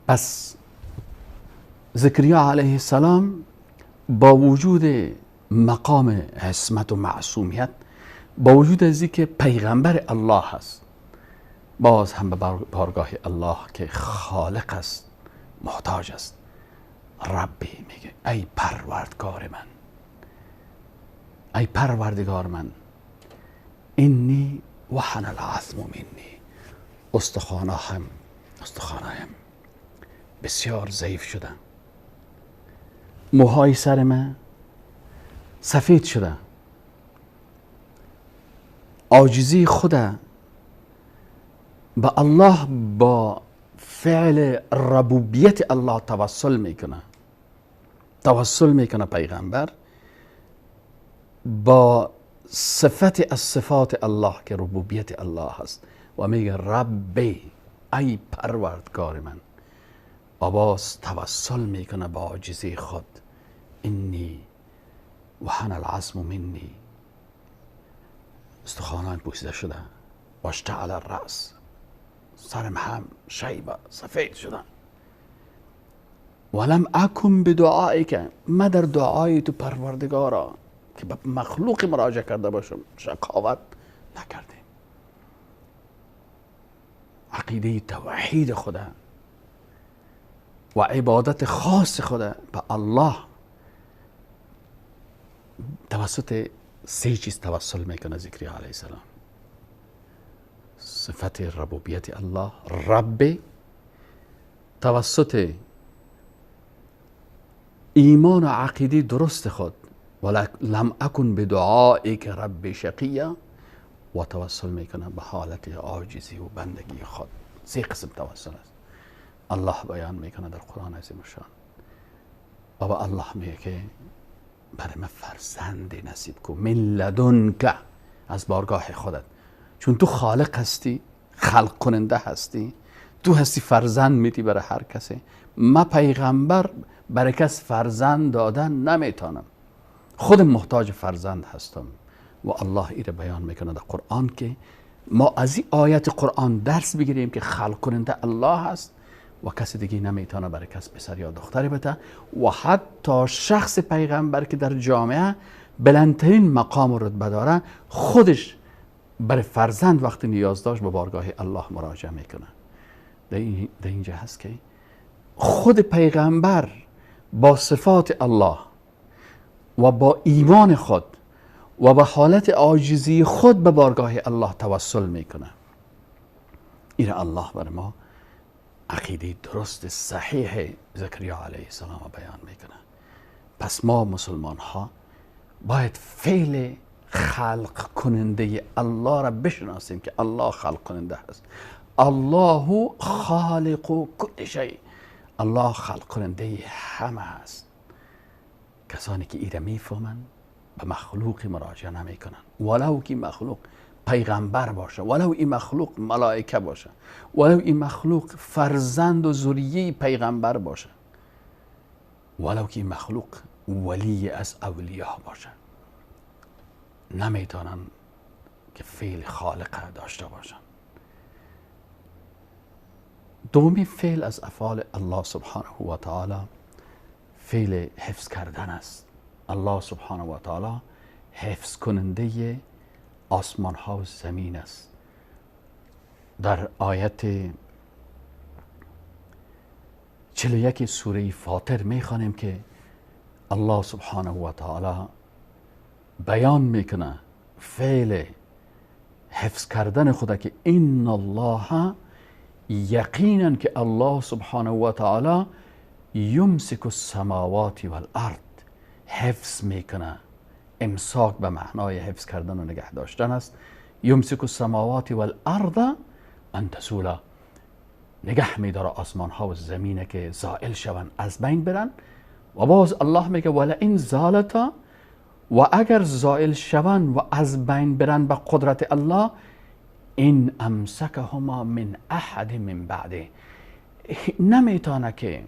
پس زکریا علیه السلام با وجود مقام عصمت و معصومیت، با وجود از اینکه پیغمبر الله است، باز هم به بارگاه الله که خالق است محتاج است. ربی میگه ای پروردگار من، ای پروردگار من، انی وحن العظم منی، استخوانهایم بسیار ضعیف شده، موهای سر من سفید شده، عاجزی خود به الله با فعل ربوبیت الله توسل میکنه. توسل میکنه پیغمبر با صفت از صفات الله که ربوبیت الله هست و میگه ربی، ای پروردگار من. باز توسل میکنه با عاجزی خود، انی وحن العظم منی، استخوانان پوسیده شده، واشتعل الرأس، سرم هم شیبه سفید شدن، ولم اکن بدعائک، ما در دعای تو پروردگارا که به مخلوق مراجعه کرده باشم شقاوت نکردیم. عقیده توحید خدا و عبادت خاص خدا به الله توسط 3 چیز توسل میکنه زکریا علیه السلام: صفت ربوبیت الله، رب، توسط ایمان و عقیده درست خود، ولم اکن بدعائک رب شقیا، و توسل میکنه به حالت عاجزی و بندگی خود. 3 قسم توسل است. الله بیان میکنه در قرآن عظیم الشان. بابا الله میگه که برای من فرزند نصیب کن، من لدنک، از بارگاه خودت، چون تو خالق هستی، خلق کننده هستی، تو هستی فرزند میتی برای هر کسی. من پیغمبر برای کس فرزند دادن نمیتونم، خودم محتاج فرزند هستم. و الله ایره بیان میکنه در قرآن که ما از این آیت قرآن درس بگیریم که خلق کننده الله هست و کسی دیگه نمیتونه برای کس پسر یا دختری بده. و حتی شخص پیغمبر که در جامعه بلندترین مقام و رتبه داره، خودش برای فرزند وقتی نیاز داشت به بارگاه الله مراجعه میکنه. در اینجا هست که خود پیغمبر با صفات الله و با ایمان خود و با حالت عاجزی خود به بارگاه الله توسل میکنه. این الله بر ما عقیده درست صحیح زکریا علیه السلام بیان میکنه. پس ما مسلمان ها باید فعل خلق کننده الله را بشناسیم که الله خلق کننده است. الله خالق کل شیء، الله خلق کننده همه است. کسانی که ایره میفهمند به مخلوق مراجعه نمیکنن، ولو که مخلوق پیغمبر باشه، ولو این مخلوق ملائکه باشه، ولو این مخلوق فرزند و ذریه پیغمبر باشه، ولو که این مخلوق ولی از اولیا باشه، نمیتونن که فعل خالق داشته باشن. دومی فعل از افعال الله سبحانه و تعالی فعل حفظ کردن است. الله سبحانه و تعالی حفظ کننده آسمان ها و زمین است. در آیت 41 سوره فاطر میخوانیم که الله سبحانه و تعالی بیان میکنه فعل حفظ کردن خدا که ان الله، یقینا که الله سبحانه و تعالی یمسک السماوات والارض، حفظ میکنه. امساک به معنای حفظ کردن و نگه داشتن است. یمسک السماوات والارض ان تزولا، نگه میداره آسمان ها و زمینه که زائل شون، از بین برن. و باز الله میگه ولئن زالتا، و اگر زائل شون و از بین برن به قدرت الله، این امسکهما من احد من بعده، نمیتونه که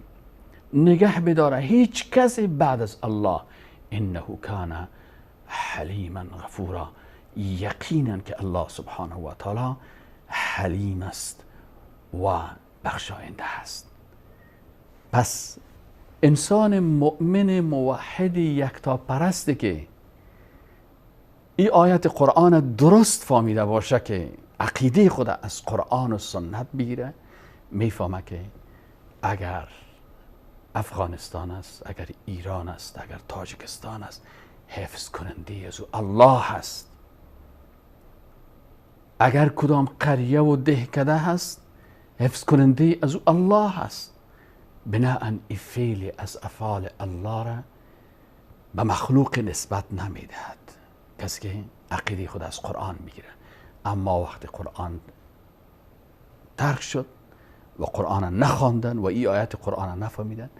نگه بداره هیچ کسی بعد از الله. انه کان حلیما غفورا، یقینا که الله سبحانه و تعالی حلیم است و بخشاینده است. پس انسان مؤمن موحد یکتا پرست که این آیت قرآن درست فهمیده باشه که عقیده خود از قرآن و سنت بگیره، میفهمه که اگر افغانستان است، اگر ایران است، اگر تاجیکستان است، حفظ کننده از او الله است. اگر کدام قریه و دهکده هست، حفظ کننده از او الله است. بناءً این فعل از افعال الله را به مخلوق نسبت نمیدهد، کسی که عقیده خود از قرآن میگیره. اما وقتی قرآن ترک شد و قرآن نخواندن و این آیت قرآن نفهمیدن،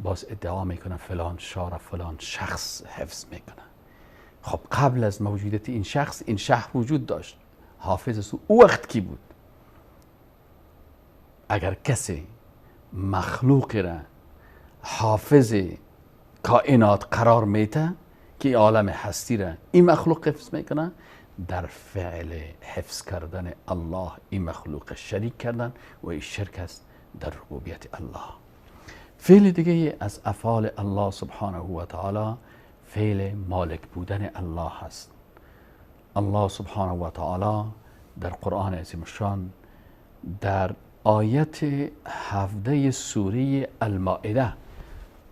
باز ادعا میکنن فلان شار فلان شخص حفظ میکنه. خب قبل از موجودیت این شخص این شهر وجود داشت، حافظ او وقت کی بود؟ اگر کسی مخلوق را حافظ کائنات قرار میده که عالم هستی را این مخلوق حفظ میکنه، در فعل حفظ کردن الله این مخلوق شریک کردن و این شرک است در ربوبیت الله. فعل دیگه از افعال الله سبحانه و تعالی فعل مالک بودن الله است. الله سبحانه و تعالی در قرآن عظیم الشان در آیت 17 سوره المائده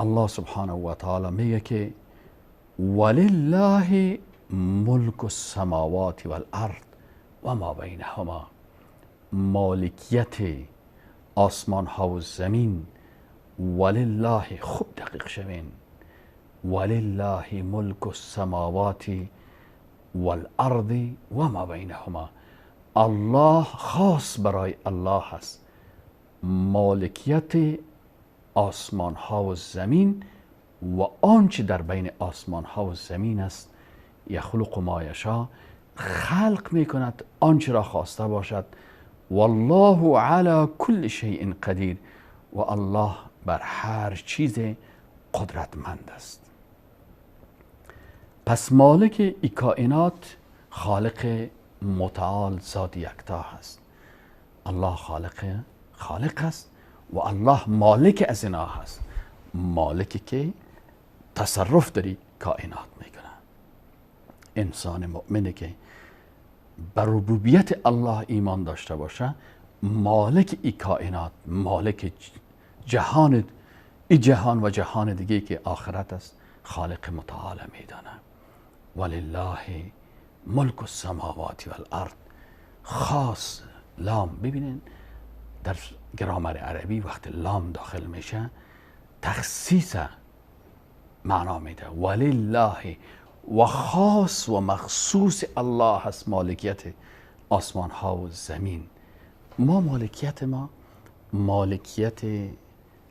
الله سبحانه و تعالی میگه که ولله ملک السماوات والارض و ما بینهما، مالکیت آسمان ها و زمین. ولله، خوب دقیق شوین، ولله ملک السماوات والارض و ما بینهما، الله خاص برای الله است، مالکیت آسمان ها و زمین و آنچه در بین آسمان ها و زمین است. یخلق ما یشاء، خلق میکند آنچه را خواسته باشد. والله علی کل شیء قدیر، و الله بر هر چیز قدرتمند است. پس مالک ای کائنات خالق متعال ذات یکتا هست. الله خالق است و الله مالک از اینا هست، مالکی که تصرف داری کائنات میکنه. انسان مؤمنی که بر ربوبیت الله ایمان داشته باشه، مالک ای کائنات، مالک جهان، ای جهان و جهان دیگه که آخرت است، خالق متعال میدانه. ولله ملک السماوات والارض. خاص لام، ببینین در گرامر عربی وقت لام داخل میشه تخصیص معنا میده. ولله و خاص و مخصوص الله هست مالکیت آسمان ها و زمین. ما مالکیت ما مالکیت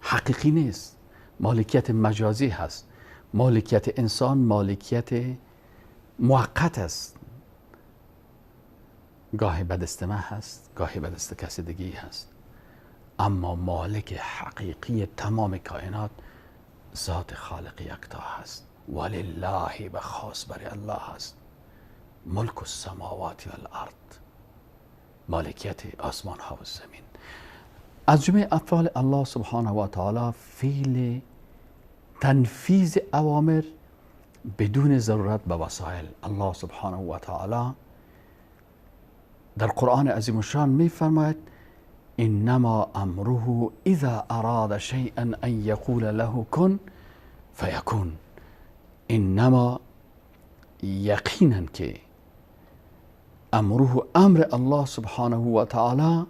حقیقی نیست، مالکیت مجازی هست. مالکیت انسان مالکیت موقت است، گاهی به دست من هست، گاهی به دست کسی دیگه هست. اما مالک حقیقی تمام کائنات ذات خالق یکتا هست. ولله به خاص برای الله هست ملک السماوات والارض، مالکیت آسمان ها و زمین. از جمله افعال الله سبحانه و تعالی فعل تنفیذ اوامر بدون ضرورت به وسایل. الله سبحانه و تعالی در قرآن عظیم الشان می فرماید انما امره اذا اراد شیئا ان یقول له کن فیکون. انما یقینا که امره امر الله سبحانه و تعالی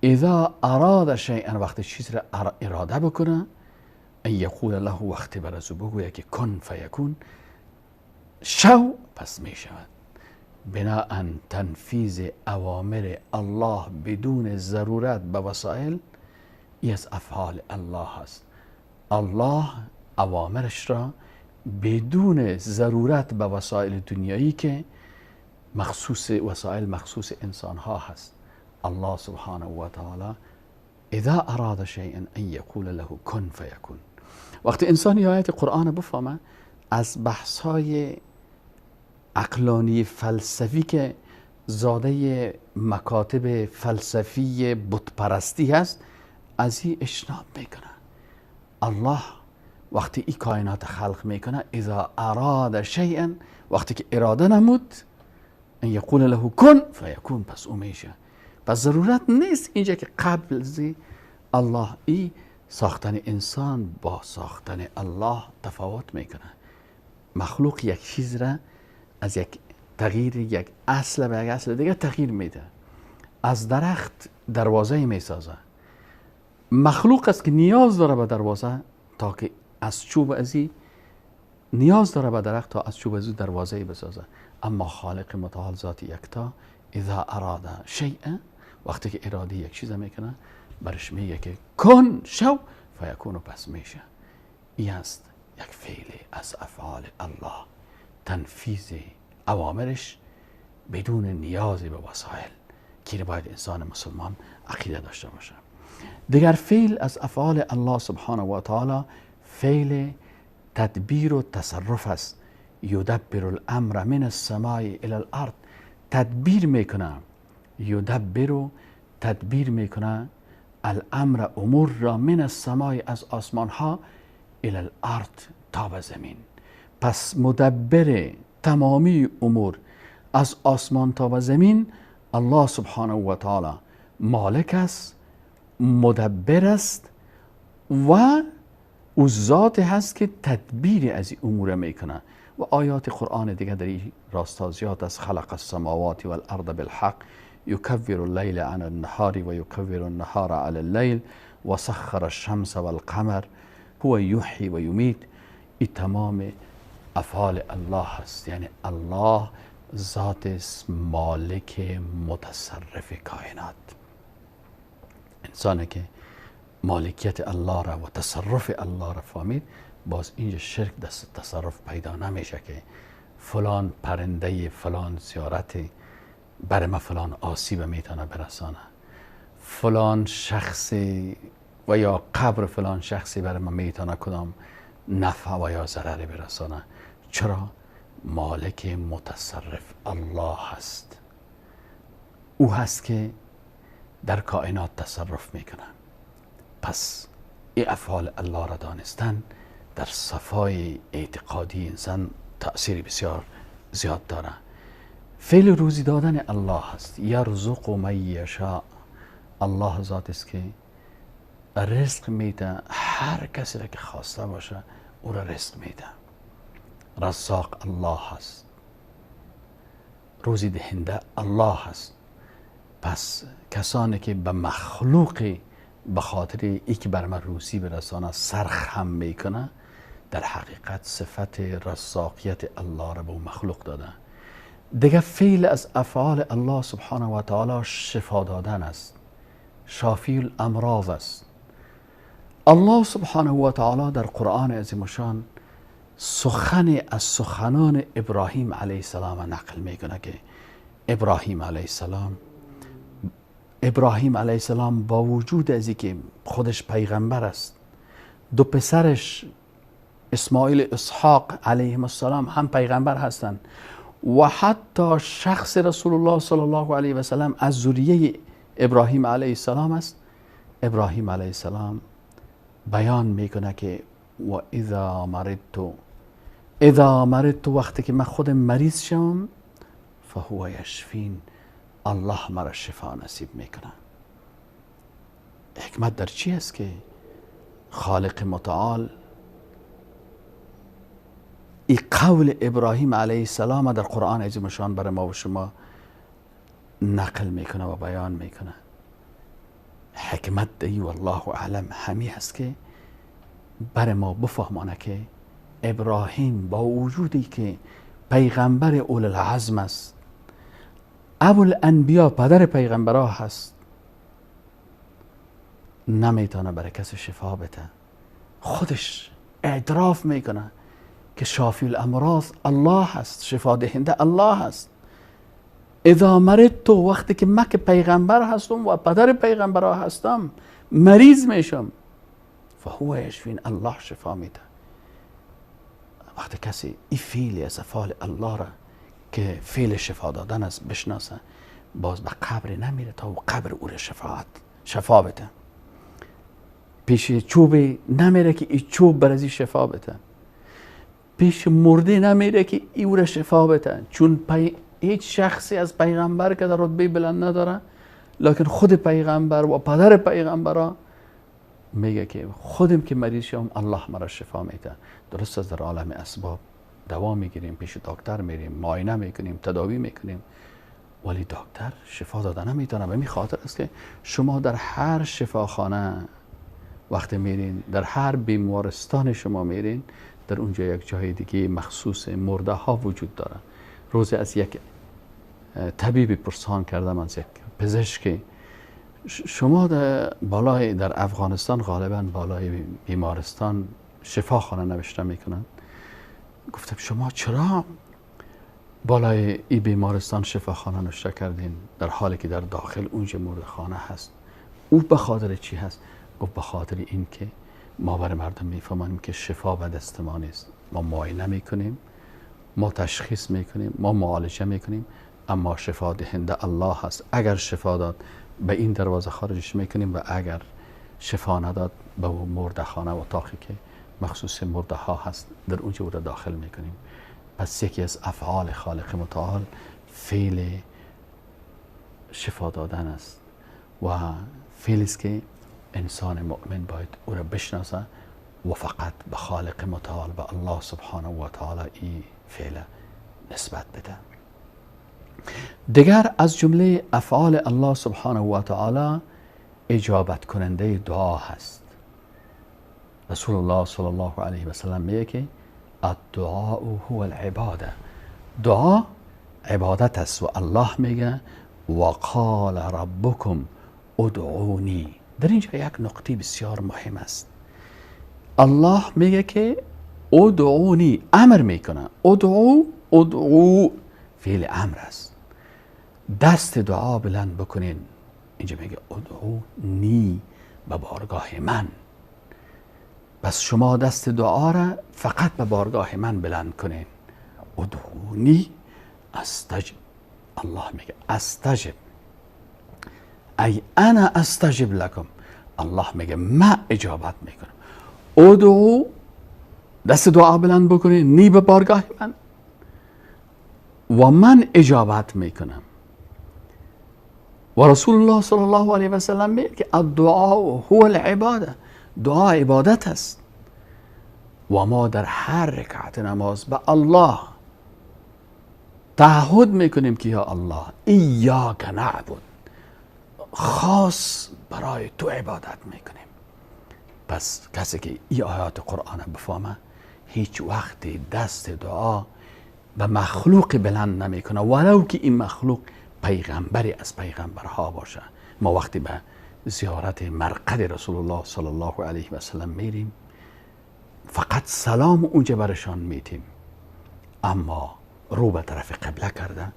اذا اراد شیئا، وقتی چیز را اراده بکنه، ان یقول له، وقتی بر از او بگوید که کن فیکون، شو، پس می شود. بناءً تنفیذ اوامر الله بدون ضرورت به وسایل ای از افعال الله است. الله اوامرش را بدون ضرورت به وسایل دنیایی که مخصوص وسایل مخصوص انسان ها هست، الله سبحانه و تعالی اذا اراد شیئا ان یقول له کن فیکون. وقتی انسان آیت قرآن بفهمه، از بحث های عقلانی فلسفی که زاده مکاتب فلسفی بتپرستی هست، از این اجتناب میکنه. الله وقتی این کائنات خلق میکنه، اذا اراد شیئا، وقتی که اراده نمود، ان یقول له کن فیکون، پس او میشه. پس ضرورت نیست اینجا که قبل از الله ای ساختن انسان با ساختن الله تفاوت میکنه. مخلوق یک چیز را از یک تغییر یک اصل به یک اصل دیگه تغییر میده. از درخت دروازه میسازه. مخلوق است که نیاز داره به دروازه تا که از چوب ازی نیاز داره به درخت تا از چوب ازی دروازه بسازه. اما خالق متعال ذات یکتا اذا اراد شیئا، وقتی که اراده یک چیز میکنه، برش میگه که کن، شو، فیکون، و پس میشه. این است یک فعل از افعال الله، تنفیذ اوامرش بدون نیاز به وسایل که باید انسان مسلمان عقیده داشته باشه. دیگر فعل از افعال الله سبحانه و تعالی فعل تدبیر و تصرف است. یدبر الامر من السماء الى الارض، تدبیر میکنه. یدبر تدبیر میکنه، الامر امور را، من السماء از آسمان ها، الى الارض تا به زمین. پس مدبر تمامی امور از آسمان تا به زمین الله سبحانه و تعالی مالک است، مدبر است و او ذات هست که تدبیر از این امور میکنه. و آیات قرآن دیگه در این راستا زیاد است. خلق السماوات والارض بالحق یکور اللیل عن النهار و یکور النهار علی اللیل و سخر الشمس والقمر هو یحیی و یمیت. این تمام افعال الله هست. یعنی الله ذات است، مالک متصرف کائنات. انسانی که مالکیت الله را و تصرف الله را فهمید، باز اینجا شرک دست تصرف پیدا نمیشه که فلان پرنده فلان زیارت بر ما فلان آسیب میتونه برسانه، فلان شخصی و یا قبر فلان شخصی بر ما میتونه کدام نفع و یا ضرر برسانه. چرا؟ مالک متصرف الله هست، او هست که در کائنات تصرف میکنه. پس این افعال الله را دانستن در صفای اعتقادی انسان تأثیر بسیار زیاد داره. فعل روزی دادن الله هست، یرزق من یشاء. الله ذات است که رزق میده، هر کسی را که خواسته باشه او را رزق میده. رزاق الله هست، روزی دهنده الله هست. پس کسانی که به مخلوق به خاطر ای که بر من روزی برسانه سرخم میکنه، در حقیقت صفت رزاقیت الله را به مخلوق داده. دیگه فعل از افعال الله سبحانه و تعالی شفا دادن است، شافی الامراض است. الله سبحانه و تعالی در قرآن عظیم الشان سخن از سخنان ابراهیم علیه السلام نقل میکنه که ابراهیم علیه السلام با وجود از اینکه خودش پیغمبر است، دو پسرش اسماعیل اسحاق علیهم السلام هم پیغمبر هستند و حتی شخص رسول الله صلی الله علیه و سلم از ذریه ابراهیم علیه السلام است. ابراهیم علیه السلام بیان میکنه که و اذا مرضت، اذا مرضت، وقتی که من خود مریض شم، فهو یشفین، الله مرا شفا نصیب میکنه. حکمت در چی است که خالق متعال ای قول ابراهیم علیه السلام در قرآن عظیم الشان برای ما و شما نقل میکنه و بیان میکنه. حکمت دی والله اعلم همی هست که برای ما بفهمانه که ابراهیم با وجودی که پیغمبر اول العزم است، ابو الانبیا، پدر پیغمبرها هست، نمیتونه برای کسی شفا بده. خودش اعتراف میکنه که شافی الامراض الله هست، شفا دهنده الله هست. اذا مرضت، وقتی که من که پیغمبر هستم و پدر پیغمبرها هستم مریض میشم، فهو یشفین، الله شفا میده. وقتی کسی این فعل از افعال الله را که فعل شفا دادن است بشناسه، باز به قبر نمیره تا او قبر او را شفا بده. پیش چوب نمیره که این چوب برازی شفا بده. پیش مرده نمیره که او را شفا بده، چون هیچ شخصی از پیغمبر که در رتبه بلند نداره، لکن خود پیغمبر و پدر پیغمبرا میگه که خودم که مریض شم الله مرا شفا میده. درست از در عالم اسباب دوا میگیریم، پیش دکتر میریم، معاینه میکنیم، تداوی میکنیم، ولی دکتر شفا داده نمیتونه. به می خاطر است که شما در هر شفاخانه وقتی میرین، در هر بیمارستان شما میرین، در اونجا یک جای دیگه مخصوص مرده ها وجود داره. روزی از یک طبیب پرسان کردم، از یک پزشک، شما در بالای در افغانستان غالبا بالای بیمارستان شفاخانه نوشته میکنن. گفتم شما چرا بالای این بیمارستان شفاخانه نوشته کردین در حالی که در داخل اونجا مرده خانه هست؟ او به خاطر چی هست؟ گفت به خاطر این که ما برای مردم میفهمانیم که شفا به دست ما نیست. ما معاینه میکنیم، ما تشخیص میکنیم، ما معالجه میکنیم، اما شفا دهنده الله هست. اگر شفا داد به این دروازه خارجش میکنیم و اگر شفا نداد به مرده خانه و اتاقی که مخصوص مرده ها هست در اونجا او را داخل میکنیم. پس یکی از افعال خالق متعال فعل شفا دادن است و فعل است که انسان مؤمن باید او را بشناسه و فقط به خالق متعال، به الله سبحانه و تعالی این فعل نسبت بده. دیگر از جمله افعال الله سبحانه و تعالی اجابت کننده دعا هست. رسول الله صلی الله علیه و سلم میگه که الدعاء هو العباده، دعا عبادت است و الله میگه و قال ربکم ادعونی. در اینجا یک نقطه بسیار مهم است. الله میگه که ادعونی امر میکنه. ادعو، ادعو فعل امر است. دست دعا بلند بکنین. اینجا میگه ادعونی، به بارگاه من. پس شما دست دعا را فقط به بارگاه من بلند کنین. ادعونی استجب. الله میگه استجب، ای انا استجب لکم. الله میگه من اجابت میکنم. ادعو، دست دعا بلند بکنین، نی به بارگاه من، و من اجابت میکنم. و رسول الله صلی الله علیه و سلم میگه که الدعاء هو العباده، دعا عبادت است. و ما در هر رکعت نماز به الله تعهد میکنیم که یا الله ایاک نعبد، خاص برای تو عبادت میکنیم. پس کسی که این آیات قرآن بفهمه هیچ وقتی دست دعا به مخلوق بلند نمیکنه، ولو که این مخلوق پیغمبری از پیغمبرها باشه. ما وقتی به زیارت مرقد رسول الله صلی الله علیه و سلم میریم، فقط سلام اونجا برشان میتیم، اما رو به طرف قبله کرده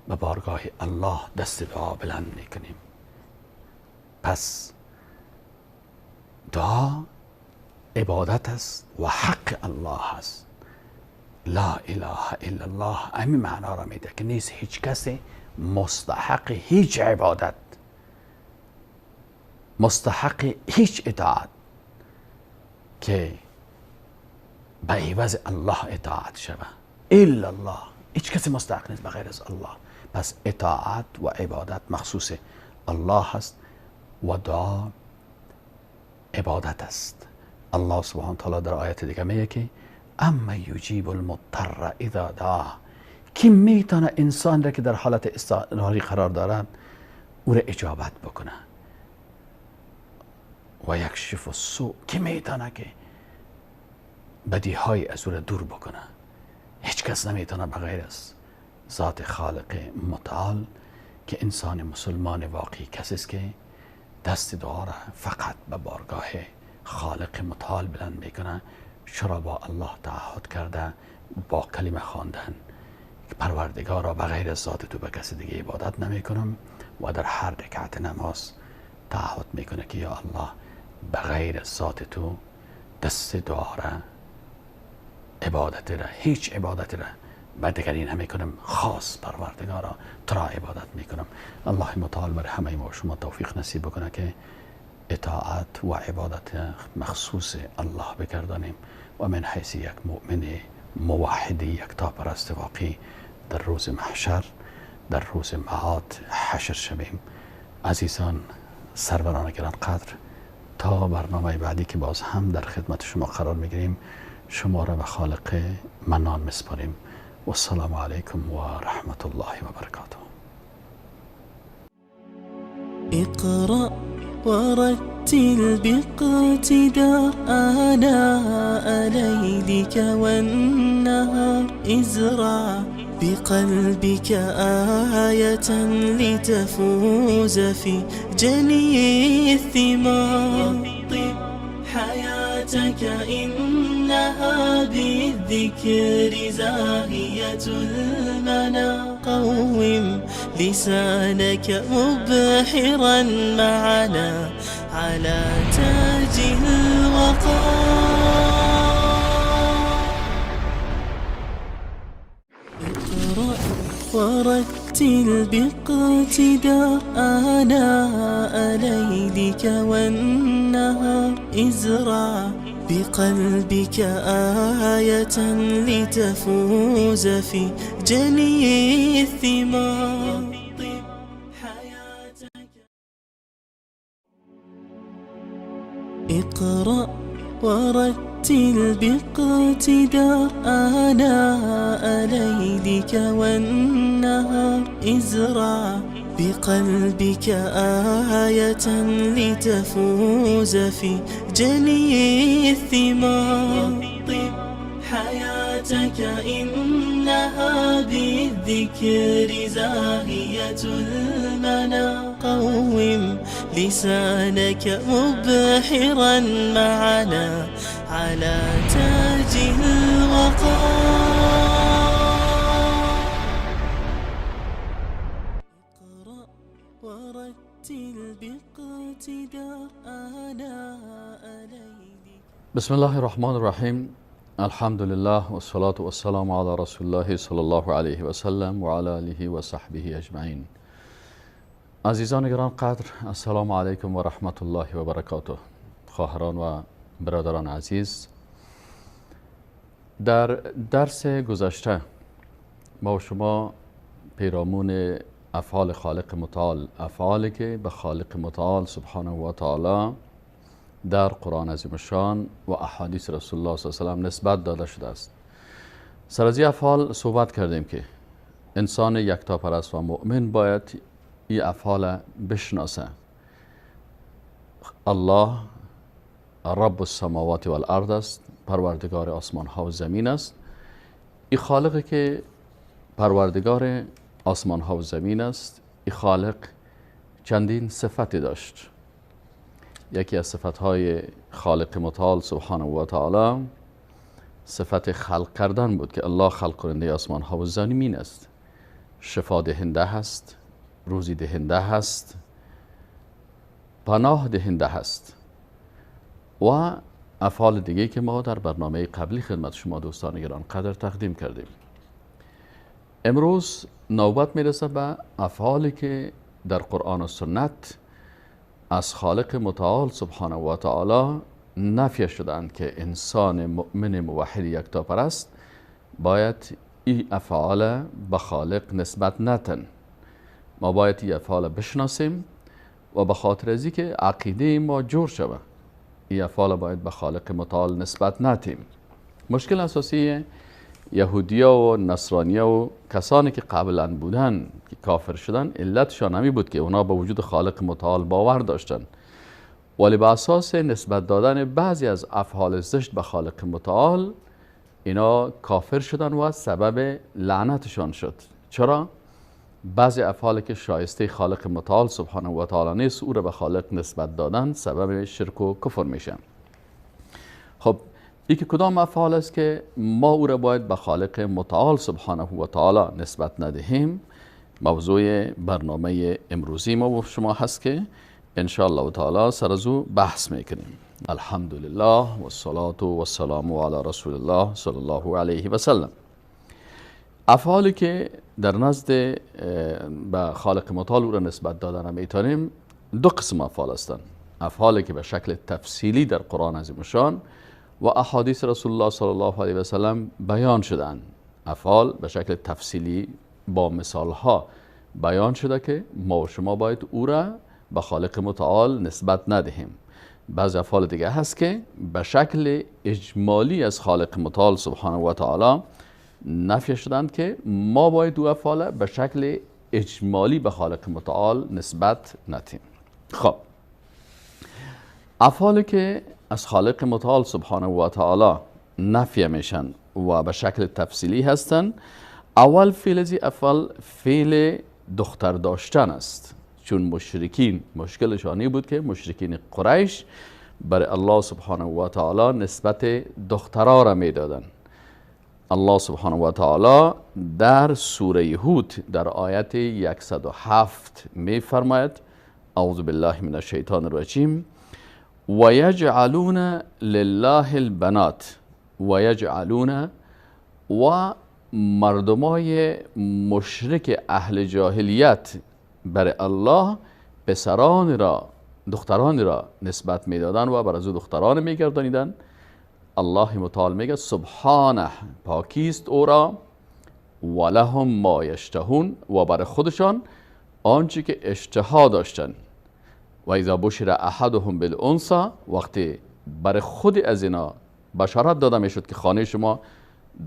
به بارگاه الله دست دعا بلند میکنیم. پس دعا عبادت است و حق الله است. لا اله الا الله همین معنا را میده که نیست هیچ کسی مستحق هیچ عبادت، مستحق هیچ اطاعت که به عوض الله اطاعت شود الا الله. هیچ کسی مستحق نیست بغیر از الله. پس اطاعت و عبادت مخصوص الله است و دعا عبادت است. الله سبحانه تعالی در آیت دیگه میگه که اما یجیب المضطر اذا دعا، کی میتونه انسان را که در حالت اضطراری قرار دارد او را اجابت بکنه؟ و یکشف السوء، کی میتونه که بدی های از او را دور بکنه؟ هیچ کس نمیتونه بغیر از ذات خالق متعال، که انسان مسلمان واقعی کسی است که دست دعا را فقط به بارگاه خالق متعال بلند میکنه. چرا با الله تعهد کرده با کلمه خواندن که پروردگارا بغیر از ذات تو به کسی دیگه عبادت نمیکنم، و در هر رکعت نماز تعهد میکنه که یا الله بغیر از ذات تو دست دعا را، عبادت را، هیچ عبادت را به دیگری نمیکنم، خاص پروردگارا تو را عبادت میکنم. الله متعال بر همه ما و شما توفیق نصیب بکنه که اطاعت و عبادت مخصوص الله بگردانیم و من حیث یک مؤمن موحد یکتاپرست واقعی در روز محشر، در روز معاد حشر شویم. عزیزان، سروران گرانقدر، تا برنامه بعدی که باز هم در خدمت شما قرار میگیریم، شما را به خالق منان میسپاریم. و السلام علیکم و رحمت الله و برکاته. اقرأ ورتل باقتدار آناء ليلك والنهار، ازرع بقلبك آية لتفوز في جني الثمار. طب حياتك إنها بالذكر زاهية المنى، قوم لسانك مبحرا معنا على تاج الوقار. اقرأ ورتل باقتدار آناء ليلك والنهار، ازرع بقلبك آية لتفوز في جني الثمار. اقرأ ورتل باقتدار آناء ليلك والنهار، ازرع بقلبك آية لتفوز في جني الثمار. طب حياتك إنها بالذكر زاهية المنى، قوم لسانك مبحرا معنا. على تاج الوقار. اقرأ ورتل باقتدار آناء ليلك. بسم الله الرحمن الرحیم. الحمد لله والصلاة والسلام علی رسول الله صلی الله علیه و سلم و علی آله و صحبه اجمعین. عزیزان گران قدر، السلام علیکم و رحمت الله و برکاته. خواهران و برادران عزیز، در درس گذشته ما و شما پیرامون افعال خالق متعال، افعالی که به خالق متعال سبحانه و تعالی در قرآن عظیم الشان و احادیث رسول الله صلی الله علیه و سلم نسبت داده شده است، سر از این افعال صحبت کردیم که انسان یکتاپرست و مؤمن باید این افعال بشناسه. الله رب السماوات والارض است، پروردگار آسمان ها و زمین است. این خالقی که پروردگار آسمان ها و زمین است، این خالق چندین صفتی داشت. یکی از صفتهای خالق متعال سبحانه و تعالی صفت خلق کردن بود که الله خلق کننده آسمان ها و زمین است، شفا دهنده هست، روزی دهنده هست، پناه دهنده هست و افعال دیگه که ما در برنامه قبلی خدمت شما دوستان گران قدر تقدیم کردیم. امروز نوبت میرسه به افعالی که در قرآن و سنت از خالق متعال سبحانه و تعالی نفی شدند که انسان مؤمن موحد یکتاپرست باید این افعال به خالق نسبت نتن. ما باید این افعال بشناسیم و به خاطر ازی که عقیده ما جور شود این افعال باید به خالق متعال نسبت نتیم. مشکل اساسی یهودیا و نصرانیا و کسانی که قبلا بودن که کافر شدن، علتشان همی بود که اونا به وجود خالق متعال باور داشتن، ولی به اساس نسبت دادن بعضی از افعال زشت به خالق متعال اینا کافر شدن و سبب لعنتشان شد. چرا؟ بعضی افعالی که شایسته خالق متعال سبحانه و تعالی نیست او را به خالق نسبت دادن سبب شرک و کفر میشه. خب یکی کدام افعال است که ما او را باید به خالق متعال سبحانه و تعالی نسبت ندهیم؟ موضوع برنامه امروزی ما و شما هست که ان شاء الله تعالی سر از او بحث میکنیم. الحمدلله و الصلاة و السلام علی رسول الله صلی الله علیه و سلم. افعالی که در نزد به خالق متعال او را نسبت دادن میتونیم دو قسم افعال هستند. افعالی که به شکل تفصیلی در قرآن عظیم الشان و احادیث رسول الله صلی الله علیه و سلم بیان شدند. افعال به شکل تفصیلی با مثال ها بیان شده که ما و شما باید او را به خالق متعال نسبت ندهیم. بعض افعال دیگه هست که به شکل اجمالی از خالق متعال سبحانه و تعالی نفی شدند که ما باید او افعال به شکل اجمالی به خالق متعال نسبت ندهیم. خب افعالی که از خالق متعال سبحانه و تعالی نفی میشن و به شکل تفصیلی هستن، اول فعل ازی افعال فعل دختر داشتن است. چون مشرکین مشکلشان بود که مشرکین قریش برای الله سبحانه و تعالی نسبت دخترها را میدادن. الله سبحانه و تعالی در سوره هود در آیت 107 میفرماید: اعوذ بالله من الشیطان الرجیم، و یجعلون لله البنات. و یجعلون و مردمای مشرک اهل جاهلیت برای الله پسران را، دختران را نسبت میدادن و بر از او دختران میگردانیدن. الله متعال میگه سبحانه، پاکیست او را، ولهم ما یشتهون، و برای خودشان آنچه که اشتها داشتن. و اذا بشر احدهم بالانثى، وقتی برای خود از اینا بشارت داده میشد که خانه شما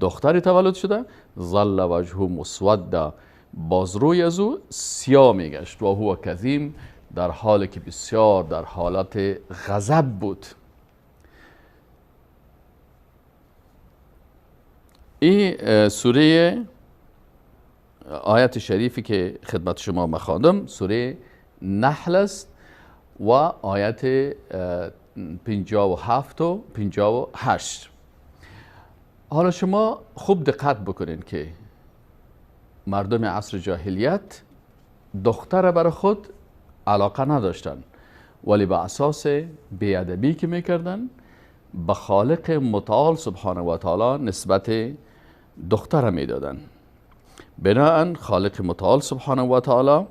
دختری تولد شده، ظل وجهه مسودا، باز روی از او سیاه میگشت، و هو کظیم، در حالی که بسیار در حالت غضب بود. این سوره آیت شریفی که خدمت شما مخواندم سوره نحل است و آیت 57 و 58. حالا شما خوب دقت بکنین که مردم عصر جاهلیت دختر برای خود علاقه نداشتن، ولی به اساس بیادبی که میکردن به خالق متعال سبحانه و تعالی نسبت دختر میدادن. بناهن خالق متعال سبحانه و تعالی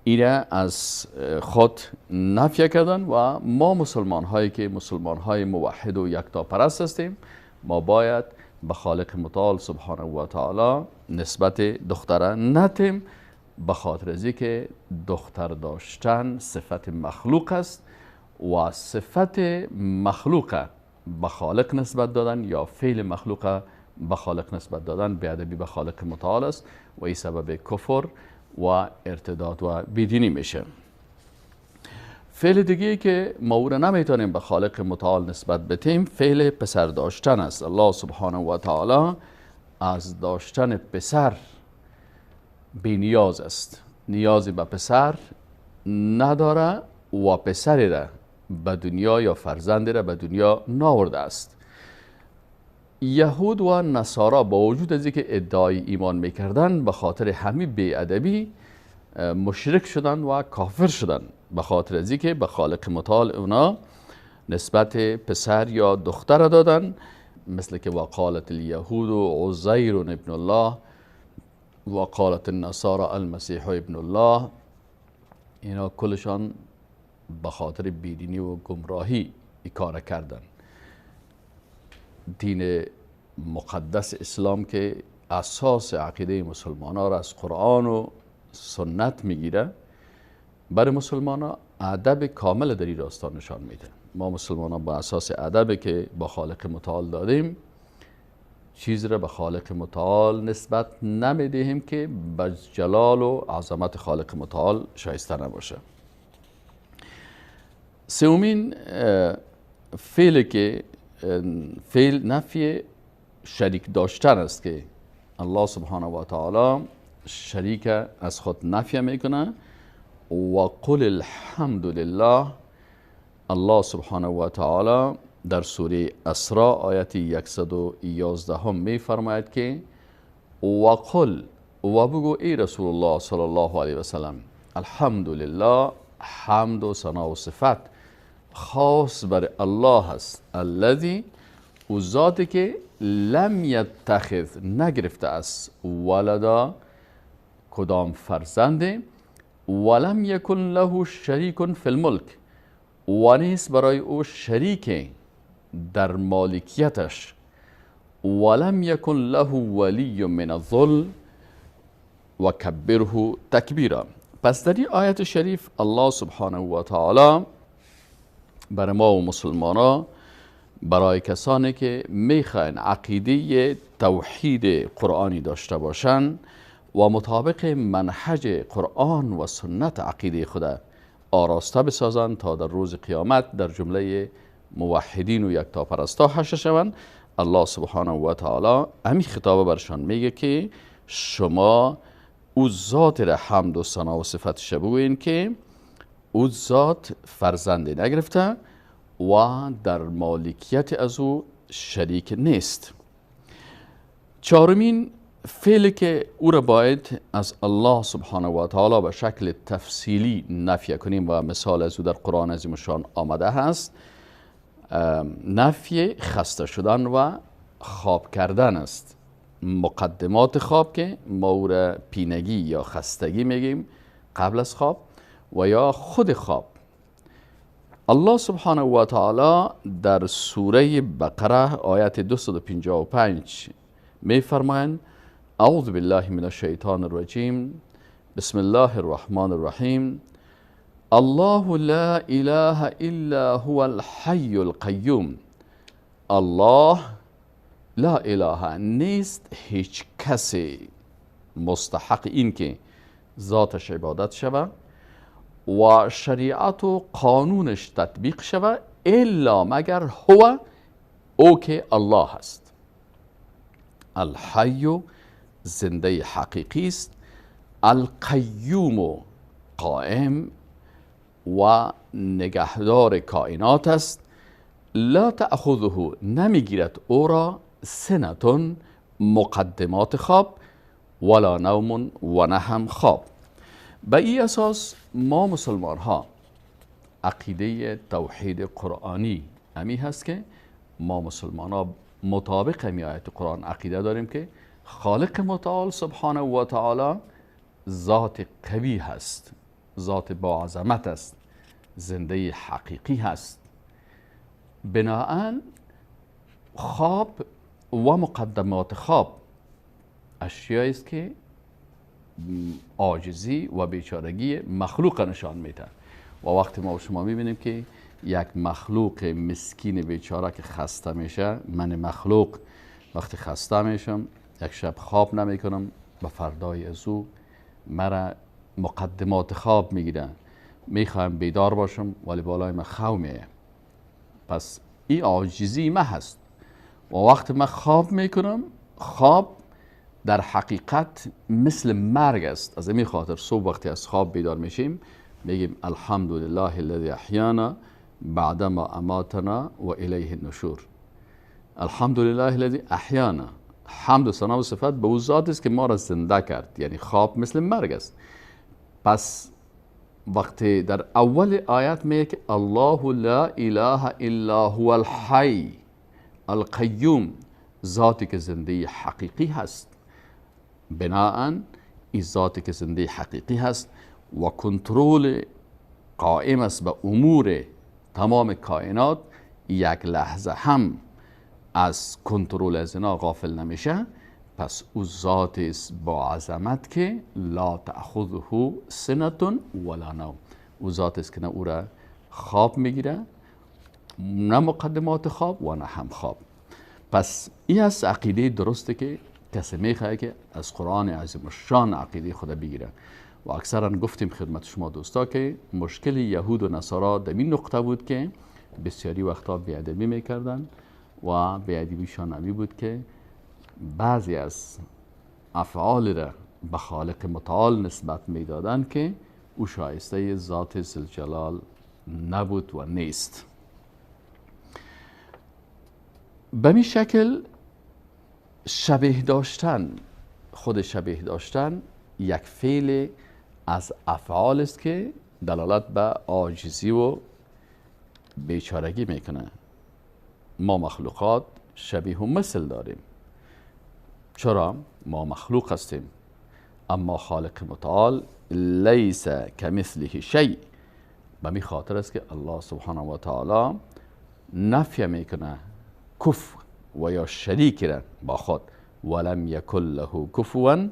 ایره از خود نفی کردن و ما مسلمان هایی که مسلمان های موحد و یکتاپرست هستیم، ما باید به خالق متعال سبحانه و تعالی نسبت دختره نتیم، به خاطر از که دختر داشتن صفت مخلوق است و صفت مخلوق به خالق نسبت دادن یا فعل مخلوق به خالق نسبت دادن بی‌ادبی به خالق متعال است و این سبب کفر و ارتداد و بیدینی میشه. فعل دیگه که ما او را نمیتونیم به خالق متعال نسبت بدیم فعل پسر داشتن است. الله سبحانه و تعالی از داشتن پسر بی نیاز است، نیازی به پسر نداره و پسری را به دنیا یا فرزندی را به دنیا ناورده است. یهود و نصارا با وجود از اینکه ادعای ایمان میکردن به خاطر همین بی‌ادبی مشرک شدن و کافر شدن، به خاطر از اینکه به خالق متعال اونا نسبت پسر یا دختر دادن، مثل که وقالت الیهود عزیر ابن الله وقالت النصارى المسیح ابن الله. اینا کلشان به خاطر بیدینی و گمراهی این کار کردن. دین مقدس اسلام که اساس عقیده مسلمان ها را از قرآن و سنت میگیره، برای مسلمان ها ادب کامل در این راستا نشان میده. ما مسلمان ها با اساس ادب که با خالق متعال دادیم چیز را به خالق متعال نسبت نمیدهیم که به جلال و عظمت خالق متعال شایسته نباشه. سومین فعل که فعل نفی شریک داشتن است که الله سبحانه و تعالی شریک از خود نفی میکنه و قل الحمد لله. الله سبحانه و تعالی در سوره اسراء آیت 111 می فرماید که و قل و بگو ای رسول الله صلی الله علیه و سلم الحمد لله، حمد و ثنا و صفت خاص بر الله است، الذی او ذاتی که لم یتخذ نگرفته است ولدا کدام فرزند، ولم یکن له شریک فی الملک و نیست برای او شریک در مالکیتش، ولم یکن له ولی من الظلم و کبره تکبیرا. پس در این آیت شریف الله سبحانه و تعالی برای ما و مسلمان ها، برای کسانی که میخواین عقیده توحید قرآنی داشته باشند و مطابق منهج قرآن و سنت عقیده خود آراسته بسازند تا در روز قیامت در جمله موحدین و یکتاپرستا حشر شوند، الله سبحانه و تعالی همین خطاب برشان میگه که شما او ذات را حمد و ثنا و صفتش بگویین که او ذات فرزند نگرفته و در مالکیت از او شریک نیست. چهارمین فعل که او را باید از الله سبحانه و تعالی به شکل تفصیلی نفی کنیم و مثال از او در قرآن عظیم الشان آمده هست، نفی خسته شدن و خواب کردن است. مقدمات خواب که ما او را پینگی یا خستگی میگیم قبل از خواب و یا خود خواب. الله سبحانه و تعالی در سوره بقره آیت 255 می فرمایند اعوذ بالله من الشیطان الرجیم بسم الله الرحمن الرحیم الله لا اله الا هو الحی القیوم. الله لا اله نیست هیچ کسی مستحق این که ذاتش عبادت شود و شریعت و قانونش تطبیق شود الا مگر هو او که الله است. الحی زنده حقیقی است، القیوم قائم و نگهدار کائنات است، لا تأخذه نمیگیرد او را سنتون مقدمات خواب، ولا نوم و نه هم خواب. به این اساس ما مسلمان ها عقیده توحید قرآنی امی هست که ما مسلمان ها مطابق همی آیت قرآن عقیده داریم که خالق متعال سبحانه و تعالی ذات قوی هست، ذات با عظمت است، زنده حقیقی هست. بناهن خواب و مقدمات خواب اشیایی است که عاجزی و بیچارگی مخلوق نشان میده. و وقتی ما و شما میبینیم که یک مخلوق مسکین بیچاره که خسته میشه، من مخلوق وقتی خسته میشم یک شب خواب نمیکنم، به فردای از او مرا مقدمات خواب میگیره، میخوایم بیدار باشم ولی بالای من خو میه. پس این عاجزی ما هست. و وقتی من خواب میکنم، خواب در حقیقت مثل مرگ است. از این خاطر صبح وقتی از خواب بیدار میشیم میگیم الحمدلله الذی احیانا بعدما اماتنا و الیه النشور. الحمدلله الذی احیانا، حمد و ثنا و صفت به او ذات است که ما را زنده کرد، یعنی خواب مثل مرگ است. پس وقتی در اول آیت میگه که الله لا اله الا هو الحی القیوم، ذاتی که زنده حقیقی هست، بناهن این ذاتی که زنده حقیقی هست و کنترل قائم است به امور تمام کائنات، یک لحظه هم از کنترل از اینا غافل نمیشه. پس او ذات است با عظمت که لا تأخذه سنة ولا نوم، او ذات است که نه او را خواب میگیره، نه مقدمات خواب و نه هم خواب. پس این است عقیده درسته که کسی میخواه که از قرآن عظیم الشان عقیده خود بگیره. و اکثرا گفتیم خدمت شما دوستا که مشکل یهود و نصارا در این نقطه بود که بسیاری وقتا بی‌ادبی میکردن و بی‌ادبیشان همی بود که بعضی از افعال را به خالق متعال نسبت میدادن که او شایسته ذات ذوالجلال نبود و نیست. به می شکل شبیه داشتن، خود شبیه داشتن یک فعل از افعال است که دلالت به عاجزی و بیچارگی میکنه. ما مخلوقات شبیه و مثل داریم. چرا؟ ما مخلوق هستیم، اما خالق متعال لیس کمثله شیء. به می خاطر است که الله سبحانه و تعالی نفی میکنه کف و یا شریک را با خود، ولم یکن له کفوا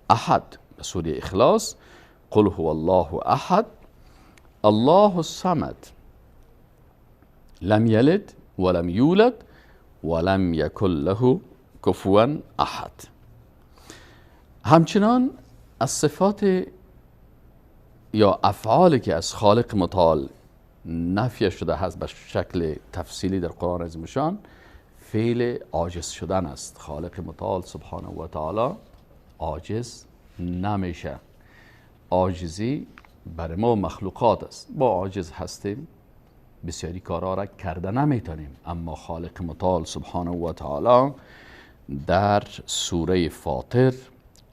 احد. به سوره اخلاص قل هو الله احد الله الصمد لم یلد ولم یولد ولم یکن له کفوا احد. همچنان از صفات یا افعالی که از خالق متعال نفی شده هست به شکل تفصیلی در قرآن عظیم شان، فعل عاجز شدن است. خالق متعال سبحانه و تعالی عاجز نمیشه. عاجزی برای ما مخلوقات است، با عاجز هستیم، بسیاری کارها را کرده نمیتونیم، اما خالق متعال سبحانه و تعالی در سوره فاطر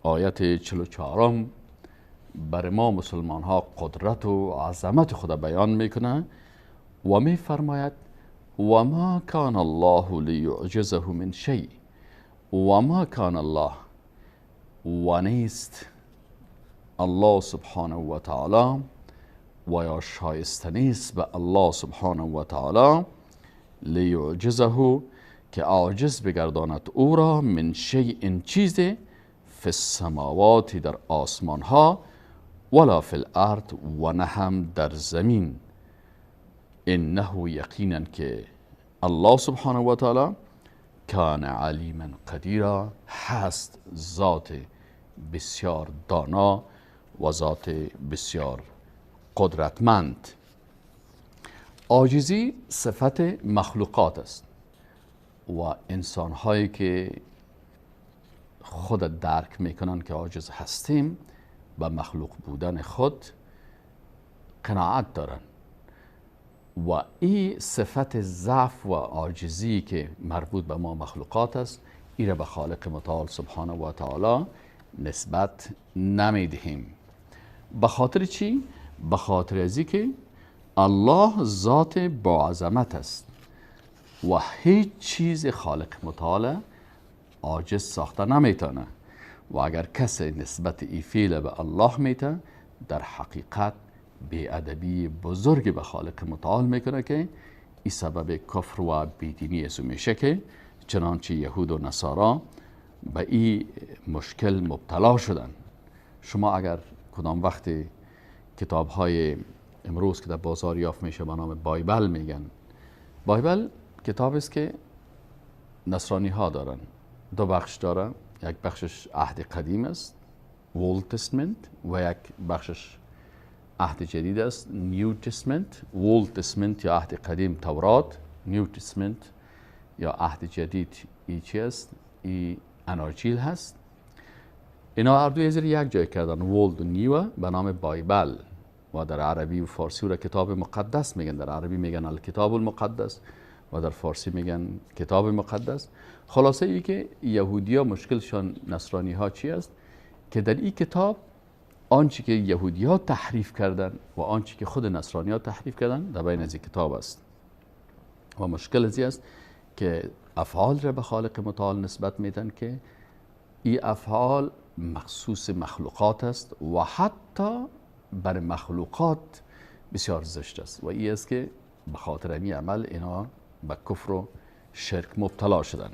آیت 44 برای ما مسلمان ها قدرت و عظمت خدا بیان میکنه و میفرماید و ما کان الله لیعجزه من شیء و ما کان الله، و نیست الله سبحانه و تعالی و یا شایسته نیست به الله سبحانه و تعالی لیعجزه که عاجز بگرداند او را من شیء چیز فی السماوات در آسمان ها ولا فی الارض و نه هم در زمین. انه یقینا که الله سبحانه و تعالی کان علیما قدیرا هست، ذات بسیار دانا و ذات بسیار قدرتمند. عاجزی صفت مخلوقات است و انسانهایی که خود درک میکنن که عاجز هستیم به مخلوق بودن خود قناعت دارن. و این صفت ضعف و عاجزی که مربوط به ما مخلوقات است ای را به خالق متعال سبحانه و تعالی نسبت نمیدهیم. به خاطر چی؟ به خاطر ازی که الله ذات با عظمت است و هیچ چیز خالق متعال عاجز ساخته نمیتونه و اگر کسی نسبت ای فعل به الله میته در حقیقت بی‌ادبی بزرگ به خالق متعال میکنه که این سبب کفر و بیدینی ازو میشه که چنانچه یهود و نصارا به این مشکل مبتلا شدن. شما اگر کدام وقت کتاب های امروز که در بازار یافت میشه به نام Bible میگن، Bible کتاب است که نصرانی ها دارن، دو بخش داره، یک بخشش عهد قدیم است Old Testament و یک بخشش عهد جدید است New Testament. Old Testament یا عهد قدیم تورات، New Testament یا عهد جدید ای چی است؟ ای اناجیل هست. اینا هر دوی زیر یک جای کردن Old و New به نام Bible و در عربی و فارسی را کتاب مقدس میگن. در عربی میگن الکتاب المقدس و در فارسی میگن کتاب مقدس. خلاصه ای که یهودیا مشکلشان نصرانی ها چی است؟ که در این کتاب آنچه که یهودی ها تحریف کردن و آنچه که خود نصرانی ها تحریف کردن در بین از این کتاب است و مشکل از است که افعال را به خالق متعال نسبت میدن که این افعال مخصوص مخلوقات است و حتی بر مخلوقات بسیار زشت است و این است که به خاطر این عمل اینا به کفر و شرک مبتلا شدن.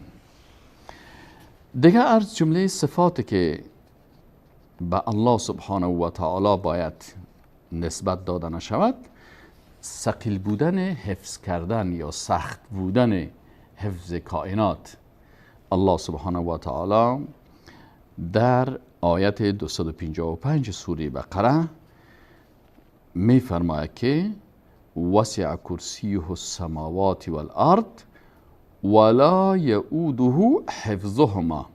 دیگه از جمله صفاتی که به الله سبحانه و تعالی باید نسبت داده نشود، ثقیل بودن حفظ کردن یا سخت بودن حفظ کائنات. الله سبحانه و تعالی در آیت 255 سوره بقره می فرماید که وسع کرسیه السماوات والارض ولا یؤوده حفظهما.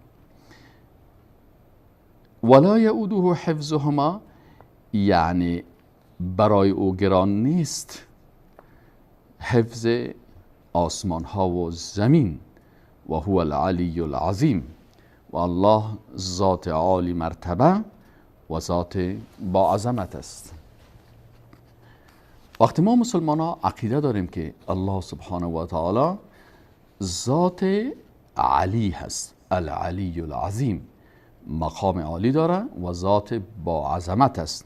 ولا یؤوده حفظهما یعنی برای او گران نیست حفظ آسمان ها و زمین و هو العلی العظیم، و الله ذات عالی مرتبه و ذات با عظمت است. وقتی ما مسلمان ها عقیده داریم که الله سبحانه و تعالی ذات علی هست، العلی العظیم، مقام عالی داره و ذات با عظمت است،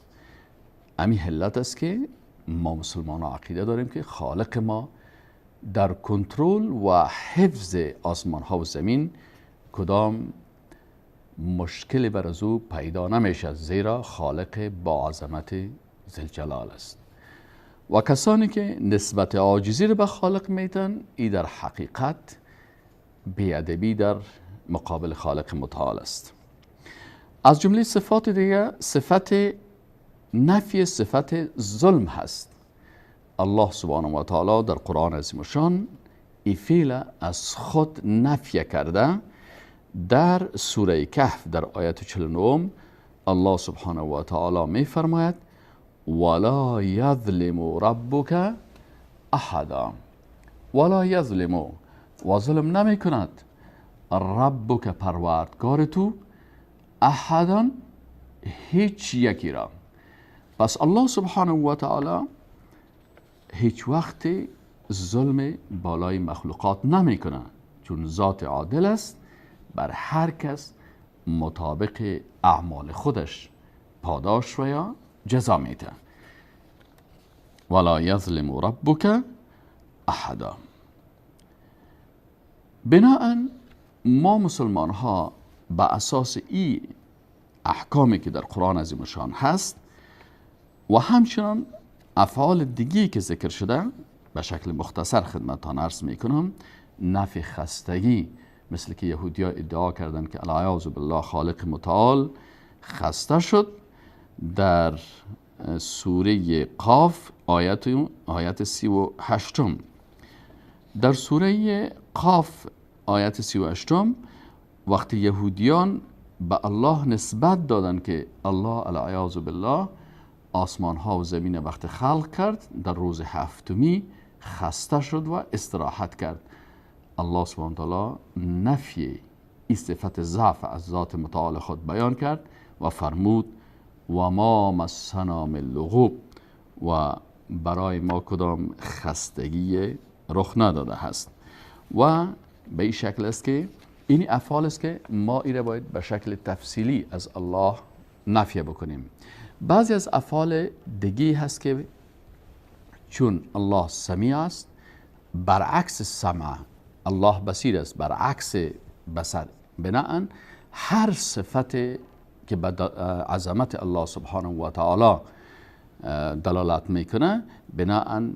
امی علت است که ما مسلمان ها عقیده داریم که خالق ما در کنترل و حفظ آسمان ها و زمین کدام مشکل بر از او پیدا نمیشه، زیرا خالق با عظمت ذوالجلال است. و کسانی که نسبت عاجزی رو به خالق میتن، ای در حقیقت بی‌ادبی در مقابل خالق متعال است. از جمله صفات دیگه صفت نفی صفت ظلم هست. الله سبحانه و تعالی در قرآن عظیم الشان ای فعل از خود نفی کرده. در سوره کهف در آیت 49 الله سبحانه و تعالی می فرماید ولا یظلم ربک احدا. ولا یظلم و ظلم نمی کند ربک پروردگار تو احدا هیچ یکی را. پس الله سبحانه و تعالی هیچ وقت ظلم بالای مخلوقات نمی کنه، چون ذات عادل است، بر هر کس مطابق اعمال خودش پاداش و یا جزا میده. ولا یظلم ربک احدا. بناءً ما مسلمان ها به اساس این احکامی که در قرآن عظیم الشان هست و همچنان افعال دیگی که ذکر شده به شکل مختصر خدمتتان عرض میکنم، نفی خستگی، مثل که یهودیا ادعا کردند که العیاذ بالله خالق متعال خسته شد، در سوره قاف آیت 38. در سوره قاف آیت 38 وقتی یهودیان به الله نسبت دادن که الله العیاذ بالله آسمان ها و زمین وقت خلق کرد در روز هفتمی خسته شد و استراحت کرد. الله سبحانه وتعالی نفی این صفت ضعف از ذات متعال خود بیان کرد و فرمود و ما مسنا من لغوب، و برای ما کدام خستگی رخ نداده است. و به این شکل است که این افعال است که ما ایره باید به شکل تفصیلی از الله نفی بکنیم. بعضی از افعال دیگه هست که چون الله سمیع است، برعکس سمع الله بصیر است، برعکس بصر. بناهن هر صفت که به عظمت الله سبحانه و تعالی دلالت میکنه، بناهن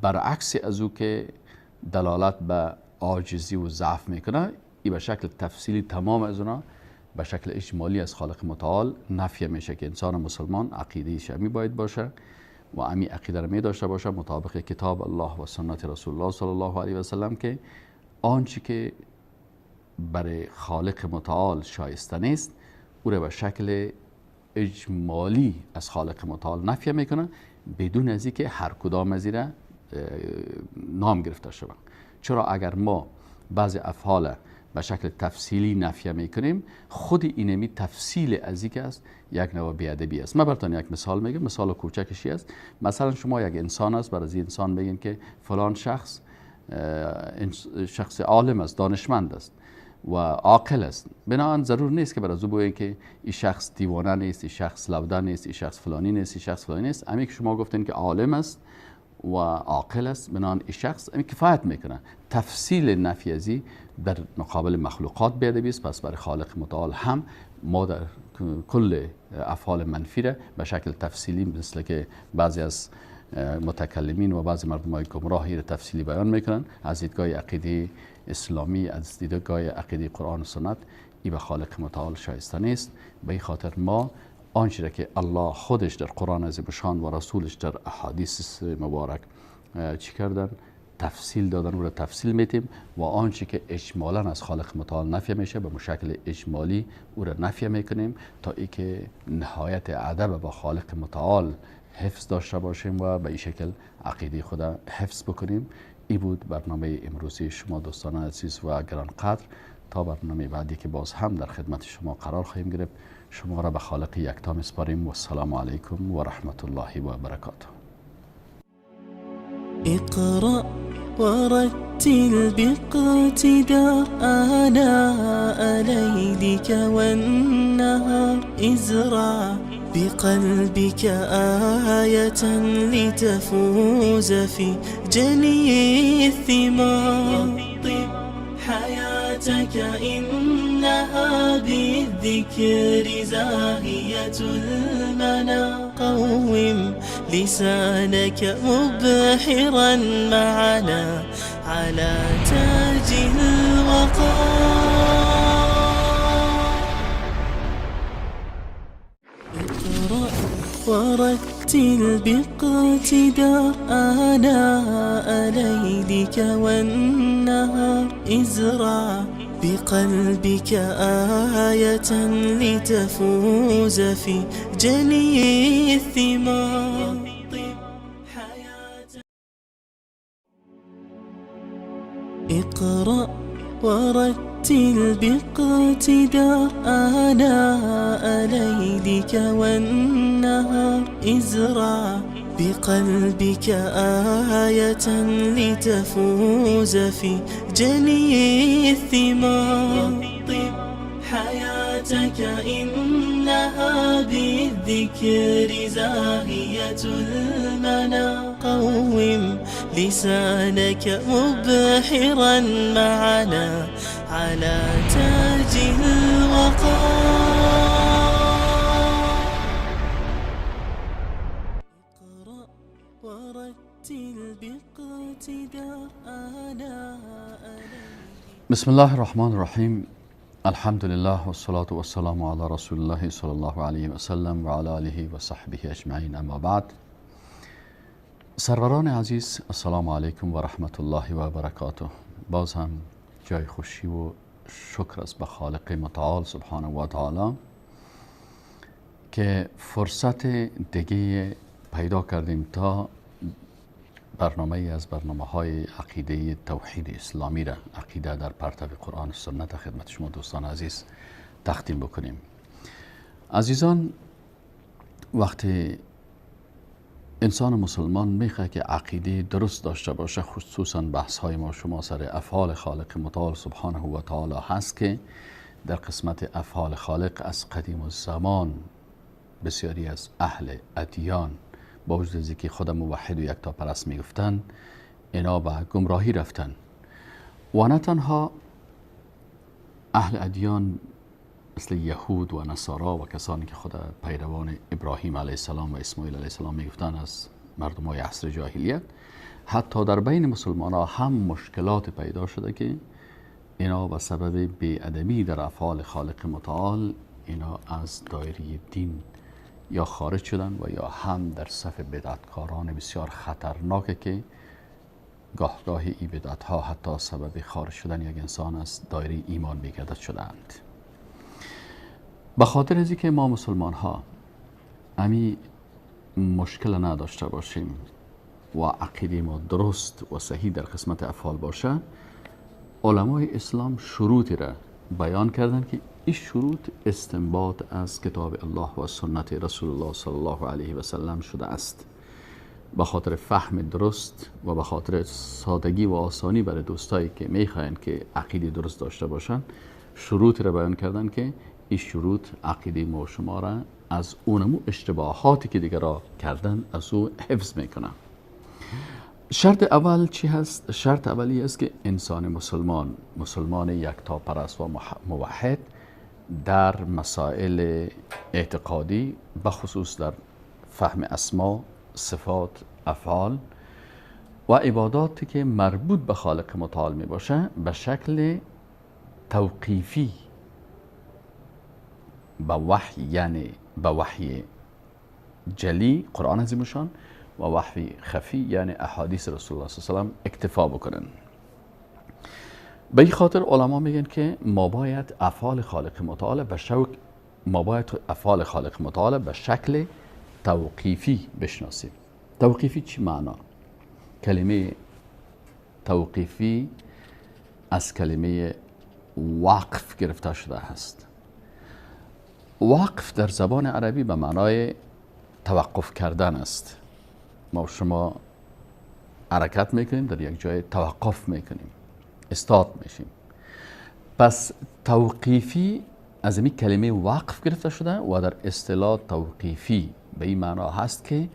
برعکس از او که دلالت به عاجزی و ضعف میکنه، ای به شکل تفصیلی تمام از اونا به شکل اجمالی از خالق متعال نفی میشه که انسان مسلمان عقیده شمی باید باشه و امی عقیده را می داشته باشه مطابق کتاب الله و سنت رسول الله صلی الله علیه و سلم، که آنچه که برای خالق متعال شایسته نیست او را به شکل اجمالی از خالق متعال نفی میکنه، بدون از اینکه هر کدام از ایره نام گرفته شود. چرا اگر ما بعضی افعال به شکل تفصیلی نفی میکنیم، خود اینمی تفصیل از اینکه است یک نوع بی‌ادبی است. من براتون یک مثال میگم، مثال کوچکشی است. مثلا شما یک انسان است، برای انسان میگین که فلان شخص شخص عالم است، دانشمند است و عاقل است. بنابراین ضرور نیست که برای او بگویید که این شخص دیوانه نیست، این شخص لوده نیست، این شخص فلانی نیست، این شخص فلانی نیست. امی که شما گفتین که عالم است و عاقل است، بنابراین این شخص امی کفایت میکنه. تفصیل نفی ازی در مقابل مخلوقات بی‌ادبی است. پس برای خالق متعال هم ما در کل افعال منفی را به شکل تفصیلی، مثل که بعضی از متکلمین و بعضی مردمای گمراهی را تفصیلی بیان میکنن، از دیدگاه عقیده اسلامی، از دیدگاه عقیده قرآن و سنت، ای به خالق متعال شایسته نیست. به این خاطر ما آنچه را که الله خودش در قرآن عظیم شان و رسولش در احادیث مبارک چی کردن، تفصیل دادن، او را تفصیل میتیم و آنچه که اجمالا از خالق متعال نفی میشه به مشکل اجمالی او را نفی میکنیم تا اینکه نهایت ادب با خالق متعال حفظ داشته باشیم و به این شکل عقیده خود حفظ بکنیم. ای بود برنامه امروزی شما دوستان عزیز و گرانقدر. تا برنامه بعدی که باز هم در خدمت شما قرار خواهیم گرفت، شما را به خالق یکتا میسپاریم و السلام علیکم و رحمت الله و برکاته. اقرأ ورتل باقتدار آناء ليلك والنهار، ازرع بقلبك آية لتفوز في جني الثمار. طب حياتك إنها بالذكر زاهية المنى، قوم لسانك مبحرا معنا على تاج الوقار. اقرأ ورتل باقتدار آناء ليلك والنهار، ازرع بقلبك آية لتفوز في جني الثمار. اقرأ ورتل باقتدار آناء ليلك والنهار، ازرع بقلبك آية لتفوز في جني الثمار. طب حياتك إنها بالذكر زاهية المنى، قوم لسانك مبحرا معنا على تاج الوقار. اقرأ ورتل باقتدار آناء. بسم الله الرحمن الرحیم. الحمد لله والصلاة والسلام على رسول الله صلی الله علیه و سلم و علی آله و صحبه اجمعین، اما بعد. سروران عزیز، السلام علیکم و رحمت الله و برکاته. باز هم جای خوشی و شکر است به خالق متعال سبحانه و تعالی که فرصت دیگه پیدا کردیم تا برنامه از برنامه های عقیده توحید اسلامی را، عقیده در پرتو قرآن و سنت، خدمت شما دوستان عزیز تقدیم بکنیم. عزیزان، وقتی انسان مسلمان میخواد که عقیده درست داشته باشه، خصوصا بحث های ما شما سر افعال خالق متعال سبحانه و تعالی هست که در قسمت افعال خالق از قدیم الزمان بسیاری از اهل ادیان با وجود از اینکه خود موحد و یکتا پرست میگفتن، اینا به گمراهی رفتن. و نه تنها اهل ادیان مثل یهود و نصارا و کسانی که خود پیروان ابراهیم علیه السلام و اسماعیل علیه السلام میگفتن از مردم های عصر جاهلیت، حتی در بین مسلمان ها هم مشکلات پیدا شده که اینا به سبب بی‌ادبی در افعال خالق متعال اینا از دایره دین یا خارج شدن و یا هم در صف بدعتکاران بسیار خطرناکه که گاه گاهی این بدعت ها حتی سبب خارج شدن یک انسان از دایره ایمان میگردد شدند. به خاطر از اینکه ما مسلمان ها امی مشکل نداشته باشیم و عقیده ما درست و صحیح در قسمت افعال باشه، علمای اسلام شروطی را بیان کردند که این شروط استنباط از کتاب الله و سنت رسول الله صلی الله علیه و سلم شده است. به خاطر فهم درست و به خاطر سادگی و آسانی برای دوستایی که میخواهند که عقیده درست داشته باشند، شروط را بیان کردند که این شروط عقیده ما و شما را از اونمو اشتباهاتی که دیگر را کردن از او حفظ میکنن. شرط اول چی هست؟ شرط اولی است که انسان مسلمان، مسلمان یکتا پرست و موحد، در مسائل اعتقادی بخصوص در فهم اسما، صفات، افعال و عباداتی که مربوط به خالق متعال می باشه، به شکل توقیفی به وحی، یعنی به وحی جلی قرآن عظیمشان و وحی خفی یعنی احادیث رسول الله صلی الله علیه و سلم اکتفا بکنن. به این خاطر علما میگن که ما باید افعال خالق متعال به شوق ما باید افعال خالق متعال به شکل توقیفی بشناسیم. توقیفی چی معنا؟ کلمه توقیفی از کلمه وقف گرفته شده است. وقف در زبان عربی به معنای توقف کردن است. ما شما حرکت میکنیم، در یک جای توقف میکنیم، استاد میشیم. پس توقیفی از این کلمه وقف گرفته شده و در اصطلاح توقیفی به این معنا هست که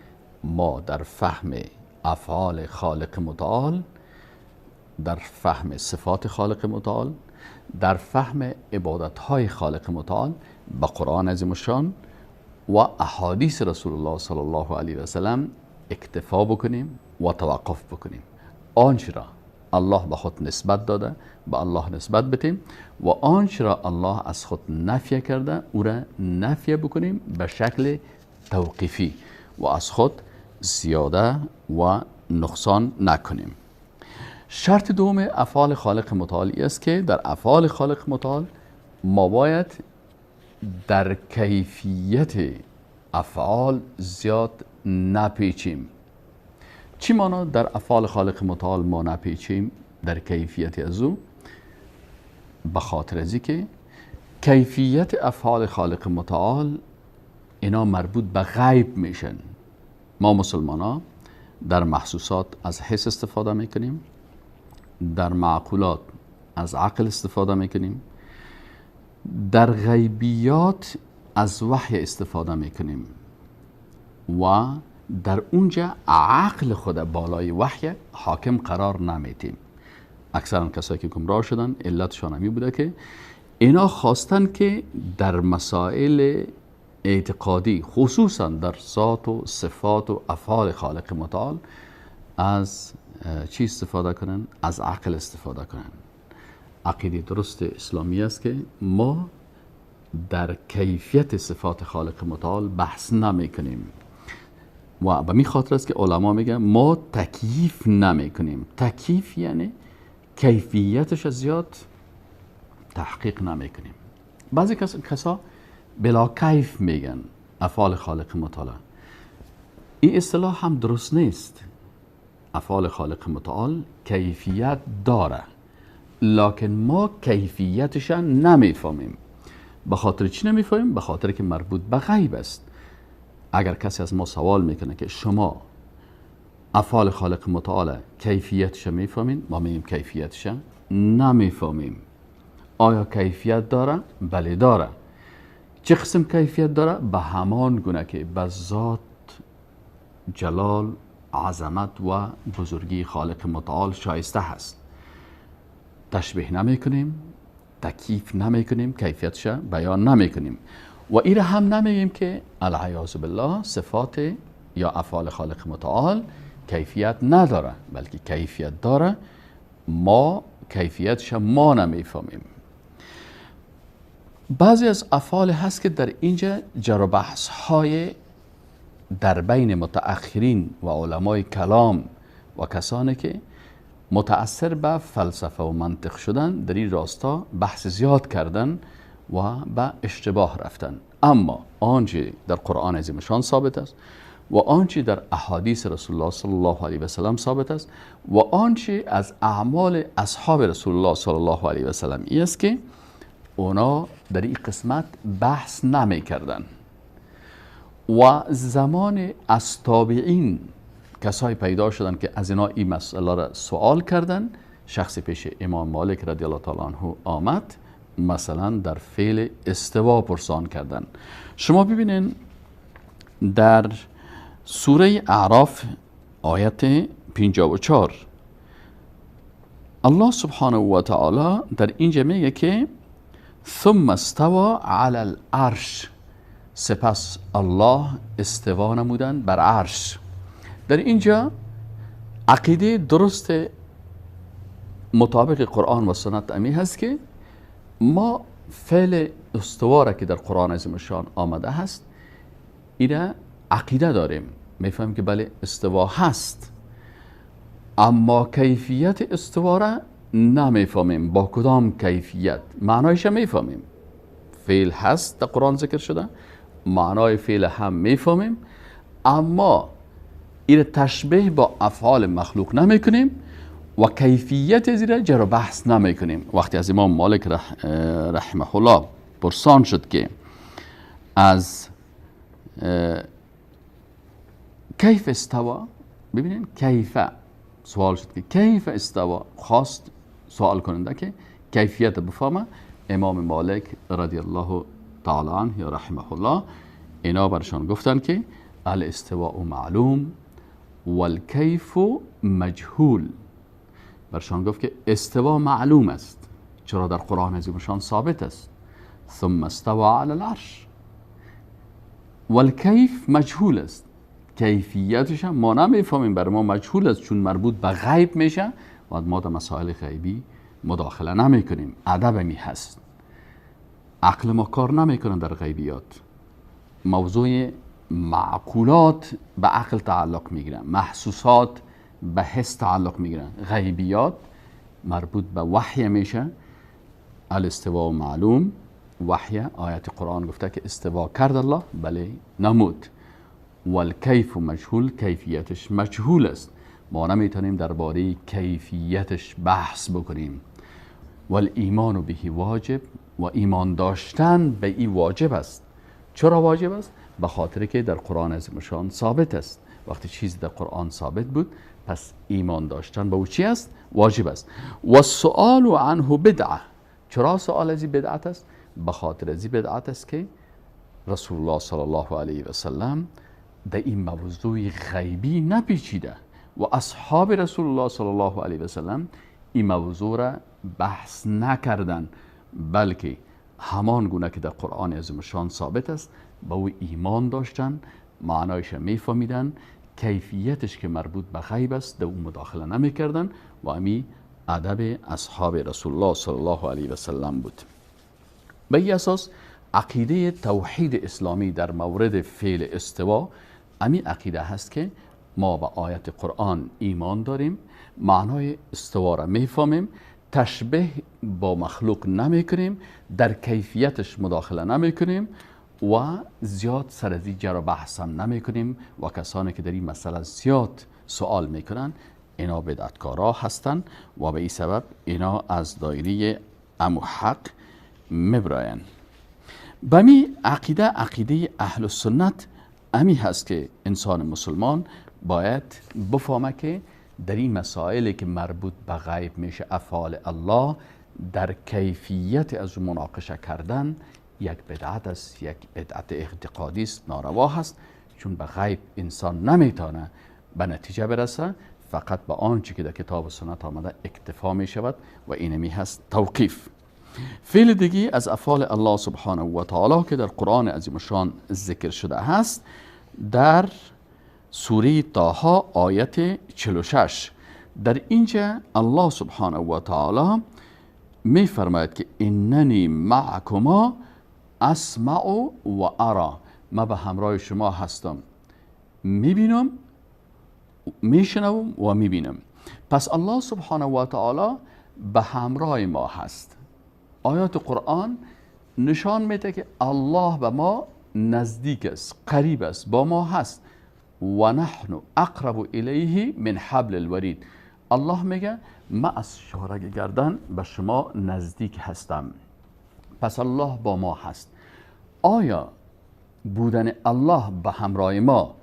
ما در فهم افعال خالق متعال، در فهم صفات خالق متعال، در فهم عبادت‌های خالق متعال به قرآن عظیم الشان و احادیث رسول الله صلی الله علیه و سلم اکتفا بکنیم و توقف بکنیم. آنچه را الله به خود نسبت داده به الله نسبت بدیم و آنچه را الله از خود نفی کرده او را نفی بکنیم به شکل توقیفی و از خود زیاده و نقصان نکنیم. شرط دوم افعال خالق متعال است که در افعال خالق متعال ما باید در کیفیت افعال زیاد نپیچیم. چی مانا در افعال خالق متعال ما نپیچیم در کیفیت از او؟ به خاطر از که کیفیت افعال خالق متعال اینا مربوط به غیب میشن. ما مسلمان ها در محسوسات از حس استفاده میکنیم، در معقولات از عقل استفاده میکنیم، در غیبیات از وحی استفاده میکنیم و در اونجا عقل خود بالای وحی حاکم قرار نمیتیم. اکثرا کسایی که گمراه شدن علتشان همی بوده که اینا خواستن که در مسائل اعتقادی خصوصا در ذات و صفات و افعال خالق متعال از چی استفاده کنن؟ از عقل استفاده کنن. عقیده درست اسلامی است که ما در کیفیت صفات خالق متعال بحث نمی کنیم و به می خاطر است که علما میگن ما تکییف نمی کنیم. تکییف یعنی کیفیتش زیاد تحقیق نمی کنیم. بعضی کسا بلا کیف میگن افعال خالق متعال. این اصطلاح هم درست نیست. افعال خالق متعال کیفیت داره، لکن ما کیفیتش نمیفهمیم. به خاطر چی نمیفهمیم؟ به خاطر که مربوط به غیب است. اگر کسی از ما سوال میکنه که شما افعال خالق متعال کیفیتش میفهمین، ما میگیم کیفیتش نمیفهمیم. آیا کیفیت داره؟ بله داره. چه قسم کیفیت داره؟ به همان گونه که به ذات جلال، عظمت و بزرگی خالق متعال شایسته هست. تشبیه نمی کنیم، تکییف نمی کنیم، کیفیتش بیان نمی کنیم و ایره هم نمیگیم که العیاذ بالله صفات یا افعال خالق متعال کیفیت نداره، بلکه کیفیت داره، ما کیفیتش ما نمیفهمیم. بعضی از افعال هست که در اینجا جر و بحث های در بین متأخرین و علمای کلام و کسانی که متأثر به فلسفه و منطق شدن در این راستا بحث زیاد کردن و به اشتباه رفتن. اما آنچه در قرآن عظیم شان ثابت است و آنچه در احادیث رسول الله صلی الله علیه و سلم ثابت است و آنچه از اعمال اصحاب رسول الله صلی الله علیه و سلم ای است که اونا در این قسمت بحث نمی کردن. و زمان از تابعین کسایی پیدا شدن که از اینا این مسئله را سوال کردن. شخص پیش امام مالک رضی الله تعالی عنه آمد، مثلا در فعل استوا پرسان کردن. شما ببینین در سوره اعراف آیت 54 الله سبحانه و تعالی در اینجا میگه که ثم استوى علی العرش، سپس الله استوا نمودن بر عرش. در اینجا عقیده درست مطابق قرآن و سنت امی هست که ما فعل استوا را که در قرآن عظیم الشان آمده هست ایره عقیده داریم، میفهمیم که بله استوا هست، اما کیفیت استوا را نمیفهمیم. با کدام کیفیت؟ معنایش میفهمیم، فعل هست در قرآن ذکر شده، معنای فعل هم میفهمیم، اما این تشبیه با افعال مخلوق نمیکنیم و کیفیت زیرا جر و بحث نمیکنیم. وقتی از امام مالک رحمه الله پرسان شد که از کیف استوا، ببینین کیف سوال شد که کیف استوا، خواست سوال کننده که کیفیت بفهمه. امام مالک رضی الله تعالی عنه یا رحمه الله اینا برشان گفتن که الاستواء معلوم والکیف مجهول. برشان گفت که استوا معلوم است، چرا در قرآن عظیم شان ثابت است، ثم استوى علی العرش. والکیف مجهول است، کیفیتش هم ما نمیفهمیم، برای ما مجهول است، چون مربوط به غیب میشه و ما در مسائل غیبی مداخله نمیکنیم. ادب می هست، عقل ما کار نمیکنه در غیبیات. موضوع معقولات به عقل تعلق میگیرن، محسوسات به حس تعلق میگیرن، غیبیات مربوط به وحی میشه. الاستواء معلوم، وحی آیت قرآن گفته که استوا کرد الله، بله نمود. والکیف مجهول، کیفیتش مجهول است، ما نمیتونیم درباره کیفیتش بحث بکنیم. والایمان به واجب، و ایمان داشتن به این واجب است. چرا واجب است؟ به خاطر که در قرآن عظیم شان ثابت است. وقتی چیزی در قرآن ثابت بود پس ایمان داشتن به او چی است؟ واجب است. و سؤال عنه بدعه. چرا سؤال از این بدعت است؟ به خاطر از این بدعت است که رسول الله صلی الله علیه و سلم در این موضوع غیبی نپیچیده و اصحاب رسول الله صلی الله علیه و سلم این موضوع را بحث نکردن، بلکه همان گونه که در قرآن عظیم شان ثابت است به او ایمان داشتن، معنایش میفهمیدن، کیفیتش که مربوط به غیب است در او مداخله نمیکردن و امی ادب اصحاب رسول الله صلی الله علیه و سلم بود. به این اساس عقیده توحید اسلامی در مورد فعل استوا امی عقیده هست که ما به آیت قرآن ایمان داریم، معنای استوا را میفهمیم، تشبیه با مخلوق نمیکنیم، در کیفیتش مداخله نمیکنیم و زیاد سر از این جر و بحث هم نمیکنیم و کسانی که در این مسئله زیاد سوال میکنن اینا بدعتکارا هستند و به این سبب اینا از دایره امو حق مبراین. بمی عقیده، عقیده اهل سنت امی هست که انسان مسلمان باید بفهمه که در این مسائلی که مربوط به غیب میشه، افعال الله، در کیفیت از مناقشه کردن یک بدعت است، یک بدعت اعتقادی است، ناروا هست، چون به غیب انسان نمیتونه به نتیجه برسه، فقط به آنچه که در کتاب و سنت آمده اکتفا می شود و اینمی هست توقیف. فعل دیگه از افعال الله سبحانه و تعالی که در قرآن عظیم شان ذکر شده هست در سوره طه آیت 46، در اینجا الله سبحانه و تعالی می فرماید که اننی معکما اسمع و ارا، ما به همراه شما هستم، میبینم، میشنوم و میبینم. پس الله سبحانه و تعالی به همراه ما هست. آیات قرآن نشان میده که الله به ما نزدیک است، قریب است، با ما هست. و نحن اقرب الیه من حبل الورید. الله میگه ما از شارگ گردن به شما نزدیک هستم. پس الله با ما هست. آیا بودن الله به همراه ما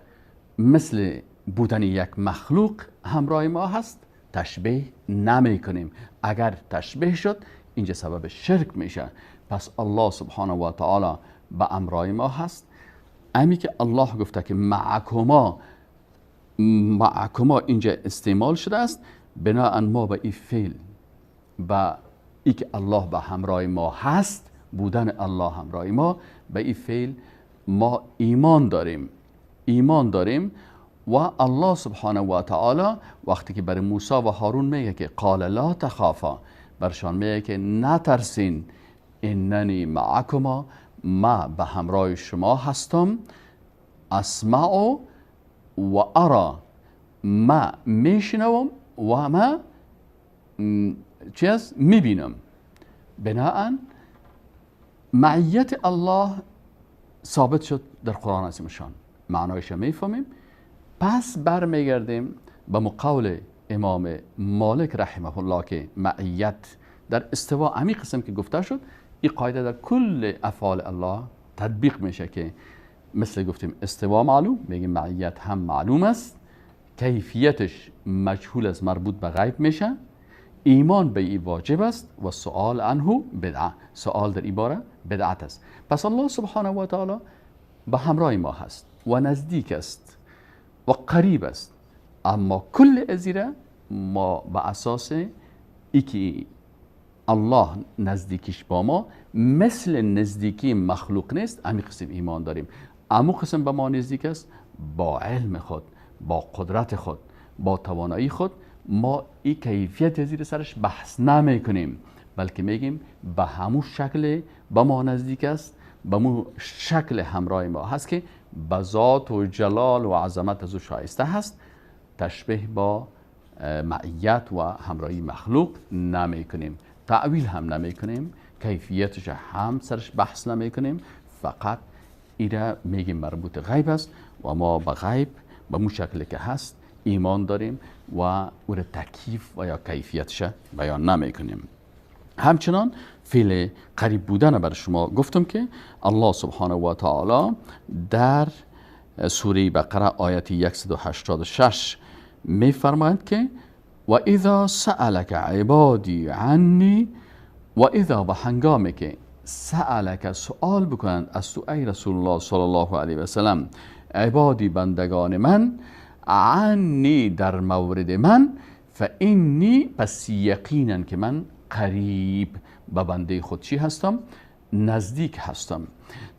مثل بودن یک مخلوق همراه ما هست؟ تشبیه نمی کنیم. اگر تشبیه شد اینجا سبب شرک میشه. پس الله سبحانه و تعالی به امرای ما هست. امی که الله گفته که معکما، معکما اینجا استعمال شده است، بناهن ما به این فعل، به ای که الله به همراه ما هست، بودن الله همراه ما، به این فعل ما ایمان داریم، ایمان داریم. و الله سبحانه و تعالی وقتی که برای موسی و هارون میگه که قال لا تخافا، برشان میگه که نترسین، اننی معکما، ما به همراه شما هستم، اسمع و ارا، ما میشنوم و ما چی است؟ میبینم. بناهن معیت الله ثابت شد در قرآن عظیم شان، معنایش میفهمیم. پس برمیگردیم به مقول امام مالک رحمه الله که معیت در استوا امی قسم که گفته شد، این قاعده در کل افعال الله تطبیق میشه که مثل گفتیم استوا معلوم، میگیم معیت هم معلوم است، کیفیتش مجهول است، مربوط به غیب میشه، ایمان به این واجب است و سؤال عنه بدعه، سؤال در این باره بدعت است. پس الله سبحانه و تعالی به همراه ما هست و نزدیک است و قریب است، اما کل ازیره ما به اساس ای که الله نزدیکیش با ما مثل نزدیکی مخلوق نیست، امی قسم ایمان داریم. امو قسم به ما نزدیک است، با علم خود، با قدرت خود، با توانایی خود، ما این کیفیت زیر سرش بحث نمی کنیم، بلکه میگیم به همون شکل به ما نزدیک است، به همون شکل همراه ما هست که به ذات و جلال و عظمت از او شایسته هست. تشبیه با معیت و همراهی مخلوق نمی کنیم، تعویل هم نمی کنیم، کیفیتش هم سرش بحث نمی کنیم، فقط ایره میگیم مربوط غیب است و ما به غیب به مو شکلی که هست ایمان داریم و او را تکییف و یا کیفیتش بیان نمی کنیم. همچنان فعل قریب بودن بر شما گفتم که الله سبحانه و تعالی در سوره بقره آیت 186 می فرماید که و اذا سألک عبادی عنی، و اذا به هنگامی که سألک سؤال بکنند از تو ای رسول الله صلی الله علیه و سلم، عبادی بندگان من، عنی در مورد من، فانی پس یقینا که من قریب به بنده خود چی هستم؟ نزدیک هستم.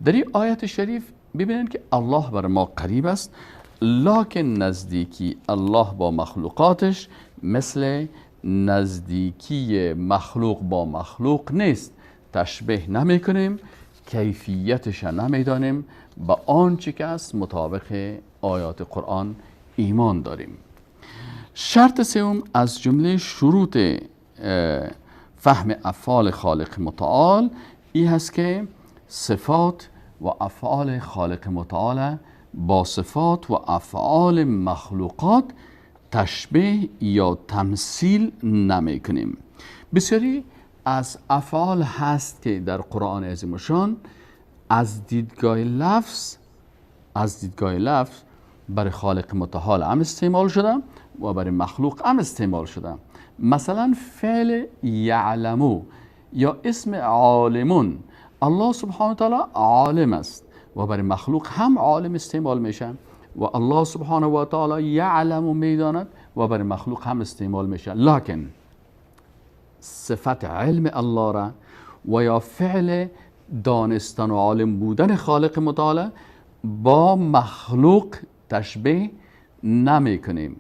در این آیت شریف ببینید که الله بر ما قریب است، لکن نزدیکی الله با مخلوقاتش مثل نزدیکی مخلوق با مخلوق نیست. تشبیه نمی کنیم، کیفیتش نمی دانیم، به آنچه که است مطابق آیات قرآن ایمان داریم. شرط سوم از جمله شروط فهم افعال خالق متعال این هست که صفات و افعال خالق متعال با صفات و افعال مخلوقات تشبیه یا تمثیل نمی کنیم. بسیاری از افعال هست که در قرآن عظیم الشان از دیدگاه لفظ برای خالق متعال هم استعمال شده و برای مخلوق هم استعمال شده. مثلا فعل یعلمو یا اسم عالمون، الله سبحانه و تعالی عالم است و برای مخلوق هم عالم استعمال میشه و الله سبحانه و تعالی یعلم میداند و برای مخلوق هم استعمال میشه. لکن صفت علم الله را و یا فعل دانستن و عالم بودن خالق متعال با مخلوق تشبیه نمی کنیم،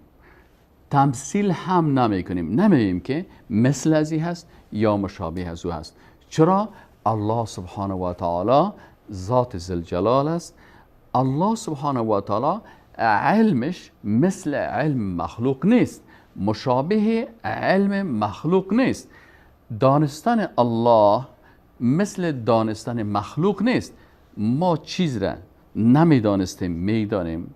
تمثیل هم نمی کنیم، نمی که مثل ازی هست یا مشابه از او هست. چرا؟ الله سبحانه و تعالی ذات ذوالجلال است. الله سبحانه و تعالی علمش مثل علم مخلوق نیست، مشابه علم مخلوق نیست. دانستن الله مثل دانستن مخلوق نیست. ما چیز را نمیدانستیم، میدانیم.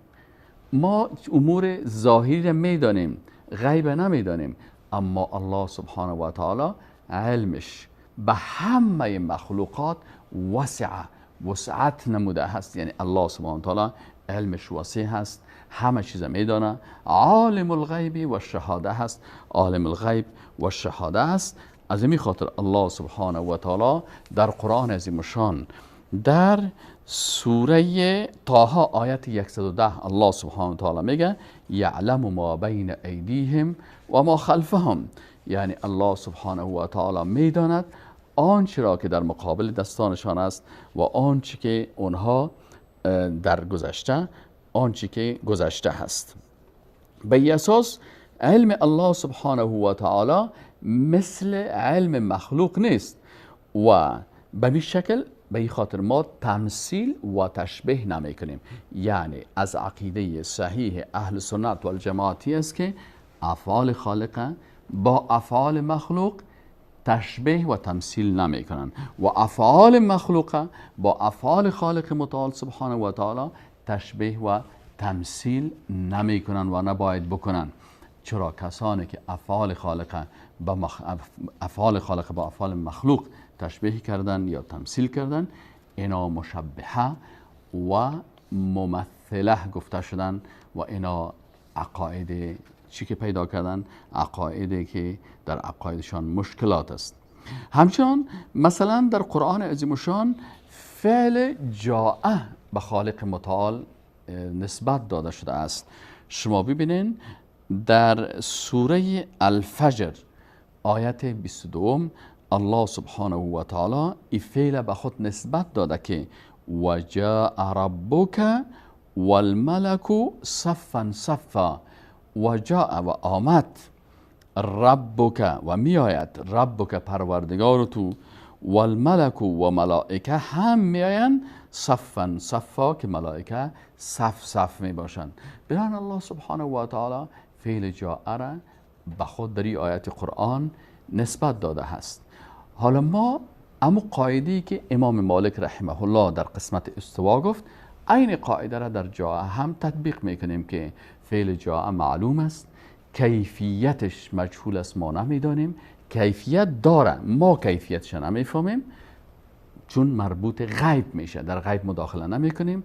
ما امور ظاهری را میدانیم، غیب نمیدانیم. اما الله سبحانه و تعالی علمش به همه مخلوقات وسعت نموده هست. یعنی الله سبحانه و تعالی علمش وسیع هست، همه چیز میدانه، عالم الغیب و شهاده هست، عالم الغیب و شهاده است. از این خاطر الله سبحانه و تعالی در قرآن عظیم الشان در سوره طه آیت 110 الله سبحانه و تعالی میگه یعلم ما بین ایدیهم و ما خلفهم، یعنی الله سبحانه و تعالی میداند آنچه را که در مقابل دستانشان است و آنچه که اونها در گذشته، آنچه که گذشته هست. به این اساس علم الله سبحانه و تعالی مثل علم مخلوق نیست و به این شکل، به این خاطر ما تمثیل و تشبیه نمی کنیم. یعنی از عقیده صحیح اهل سنت و الجماعتی است که افعال خالق با افعال مخلوق تشبیه و تمثیل نمی کنند و افعال مخلوق با افعال خالق متعال سبحانه و تعالی تشبیه و تمثیل نمی کنند و نباید بکنند. چرا کسانی که افعال خالق با افعال خالق با افعال مخلوق تشبیه کردن یا تمثیل کردن، اینا مشبهه و ممثله گفته شدن و اینا عقاید چی که پیدا کردن، عقایدی که در عقایدشان مشکلات است. همچنان مثلا در قرآن عظیم الشان فعل جاء به خالق متعال نسبت داده شده است. شما ببینین در سوره الفجر آیت 22 الله سبحانه و تعالی این فعل به خود نسبت داده که و جاء ربک والملک صفا صفا. و جاء و آمد، ربک و میآید، ربک پروردگار تو، والملک و ملائکه هم میآیند، صفا صفا که ملائکه صف صف می باشند. بنابراین الله سبحانه و تعالی فعل جاء را به خود در این آیت قرآن نسبت داده هست. حالا ما اما قاعده که امام مالک رحمه الله در قسمت استوا گفت، عین قاعده را در جاء هم تطبیق میکنیم که فعل جاء معلوم است، کیفیتش مجهول است، ما نمیدانیم، کیفیت داره، ما کیفیتش نمیفهمیم چون مربوط غیب میشه، در غیب مداخله نمیکنیم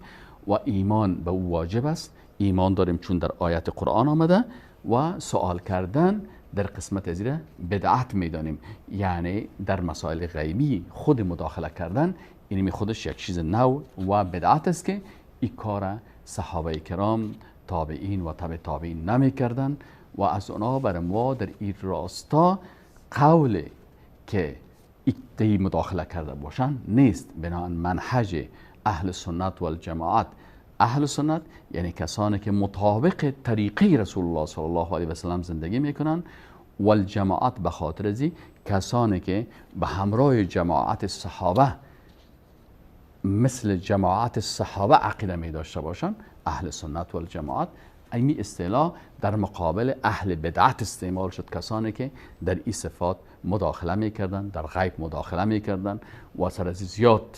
و ایمان به او واجب است، ایمان داریم چون در آیت قرآن آمده و سوال کردن در قسمت زیر بدعت میدانیم، یعنی در مسائل غیبی خود مداخله کردن اینمی خودش یک چیز نو و بدعت است که این کار صحابه کرام، تابعین و تبع تابعین نمی کردن و از اونا بر ما در این راستا قول که ایده مداخله کرده باشن نیست. بنابراین منهج اهل سنت و الجماعت، اهل سنت یعنی کسانی که مطابق طریقه رسول الله صلی الله علیه و سلم زندگی میکنن، و الجماعت به خاطر ازی کسانی که به همراه جماعت صحابه مثل جماعت صحابه عقیده می داشته باشن، اهل سنت و الجماعت. این اصطلاح در مقابل اهل بدعت استعمال شد، کسانی که در این صفات مداخله میکردن، در غیب مداخله میکردن و سر از زیاد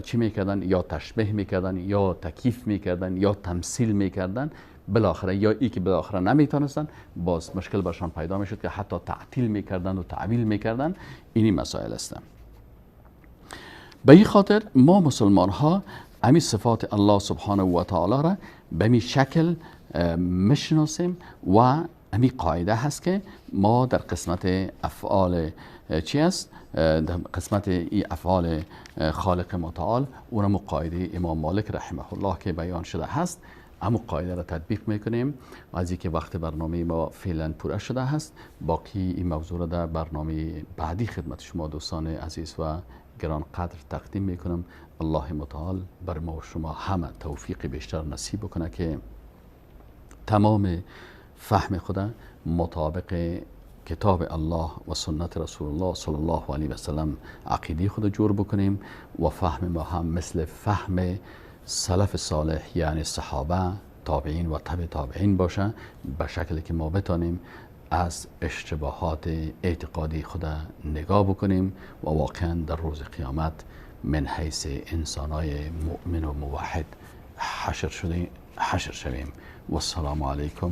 چی میکردن، یا تشبیه میکردن یا تکییف میکردن یا تمثیل میکردن. بالاخره یا ای که بالاخره نمیتونستن، باز مشکل برشان پیدا میشد که حتی تعطیل میکردن و تعویل میکردن. اینی مسائل هستن. به این خاطر ما مسلمان ها همین صفات الله سبحانه و تعالی را به می شکل میشناسیم و همین قاعده هست که ما در قسمت افعال چی است؟ در قسمت ای افعال خالق متعال اونم قاعده امام مالک رحمه الله که بیان شده هست، اما قاعده را تطبیق میکنیم. از اینکه وقت برنامه ما فعلا پوره شده هست، باقی این موضوع را در برنامه بعدی خدمت شما دوستان عزیز و گران قدر تقدیم میکنم. الله متعال بر ما و شما همه توفیق بیشتر نصیب بکنه که تمام فهم خود مطابق کتاب الله و سنت رسول الله صلی الله علیه و سلم عقیده خود جور بکنیم و فهم ما هم مثل فهم سلف صالح یعنی صحابه، تابعین و تبع تابعین باشه، به شکلی که ما بتانیم از اشتباهات اعتقادی خود نگاه بکنیم و واقعا در روز قیامت من حیث انسانای مؤمن و موحد حشر شویم. و السلام علیکم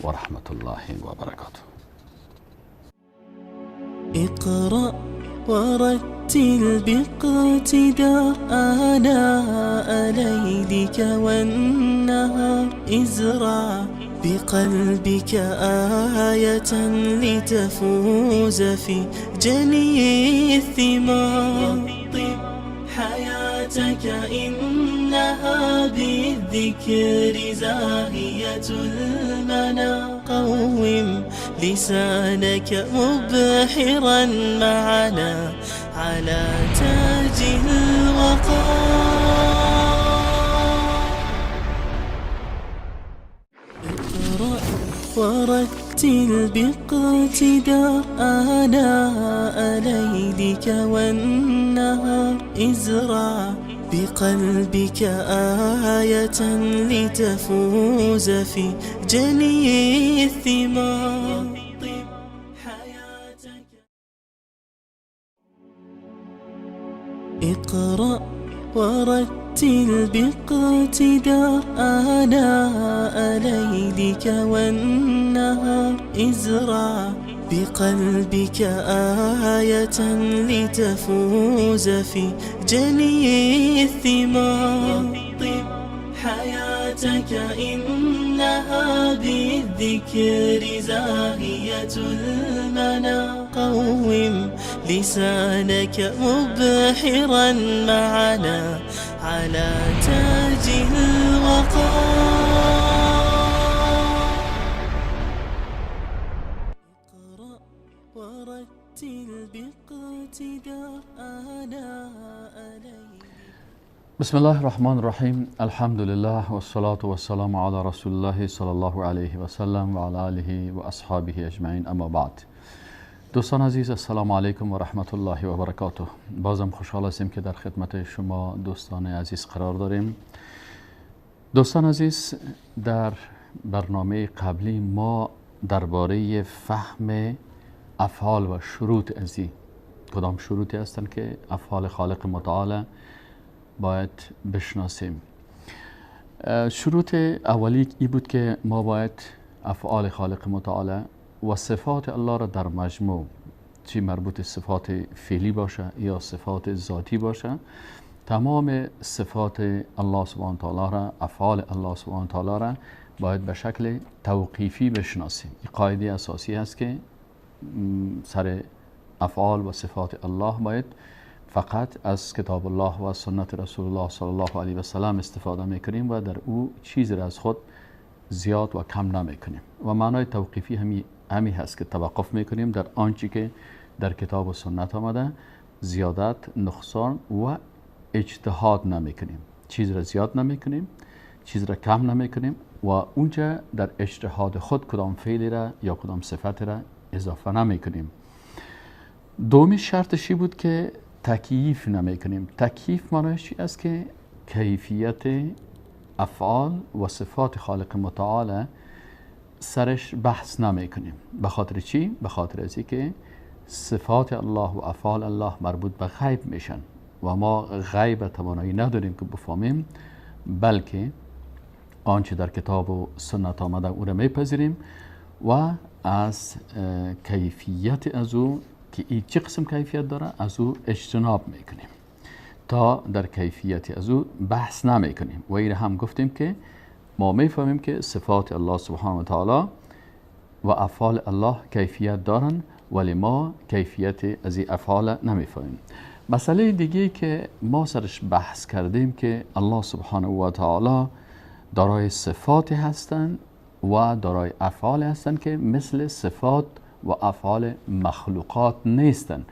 و رحمت الله و برکاته. اقرأ ورتل باقتدار آناء ليلك والنهار، ازرع بقلبك آية لتفوز في جني الثمار. طب حياتك إنها بالذكر زاهية المنى، قوم لسانك مبحرا معنا على تاج الوقار. اقرأ ورتل باقتدار آناء ليلك والنهار، ازرع بقلبك آية لتفوز في جني الثمار. اقرأ ورتل باقتدار آناء ليلك والنهار، ازرع بقلبك آية لتفوز في جني الثمار. طب حياتك إنها بالذكر زاهية المنى، قوم لسانك مبحرا معنا على تاج الوقار. اقرأ ورتل باقتدار آناء ليلك. بسم الله الرحمن الرحیم. الحمد لله والصلاة والسلام علی رسول الله صلی الله علیه و سلم و علی آله و اصحابه اجمعین، اما بعد. دوستان عزیز، السلام علیکم و رحمت الله و برکاته. بازم خوشحال هستیم که در خدمت شما دوستان عزیز قرار داریم. دوستان عزیز، در برنامه قبلی ما درباره فهم افعال و شروط ازی، کدام شروطی هستند که افعال خالق متعال باید بشناسیم. شروط اولی ای بود که ما باید افعال خالق متعال و صفات الله را در مجموع، چی مربوط صفات فعلی باشه یا صفات ذاتی باشه، تمام صفات الله سبحانه تعالی را، افعال الله سبحانه تعالی را باید به شکل توقیفی بشناسیم. این قاعده اساسی است که سر افعال و صفات الله باید فقط از کتاب الله و سنت رسول الله صلی الله علیه و سلم استفاده میکنیم و در او چیز را از خود زیاد و کم نمیکنیم. و معنای توقیفی همی هست که توقف میکنیم در آنچه که در کتاب و سنت آمده، زیادت، نقصان و اجتهاد نمیکنیم، چیز را زیاد نمیکنیم، چیز را کم نمیکنیم و اونجا در اجتهاد خود کدام فعلی را یا کدام صفت را اضافه نمیکنیم. دومی شرطشی بود که تکییف نمیکنیم. تکییف معنیش چی است؟ که کیفیت افعال و صفات خالق متعال سرش بحث نمیکنیم. به خاطر چی؟ به خاطر از اینکه صفات الله و افعال الله مربوط به غیب میشن و ما غیب توانایی نداریم که بفهمیم، بلکه آنچه در کتاب و سنت آمده او را میپذیریم و از کیفیت از او که این چه قسم کیفیت داره از او اجتناب میکنیم، تا در کیفیت از او بحث نمیکنیم. و این هم گفتیم که ما میفهمیم که صفات الله سبحانه و تعالی و افعال الله کیفیت دارن، ولی ما کیفیت از این افعال نمیفهمیم. مسئله دیگه که ما سرش بحث کردیم که الله سبحانه و تعالی دارای صفات هستند و دارای افعال هستند که مثل صفات و افعال مخلوقات نیستند.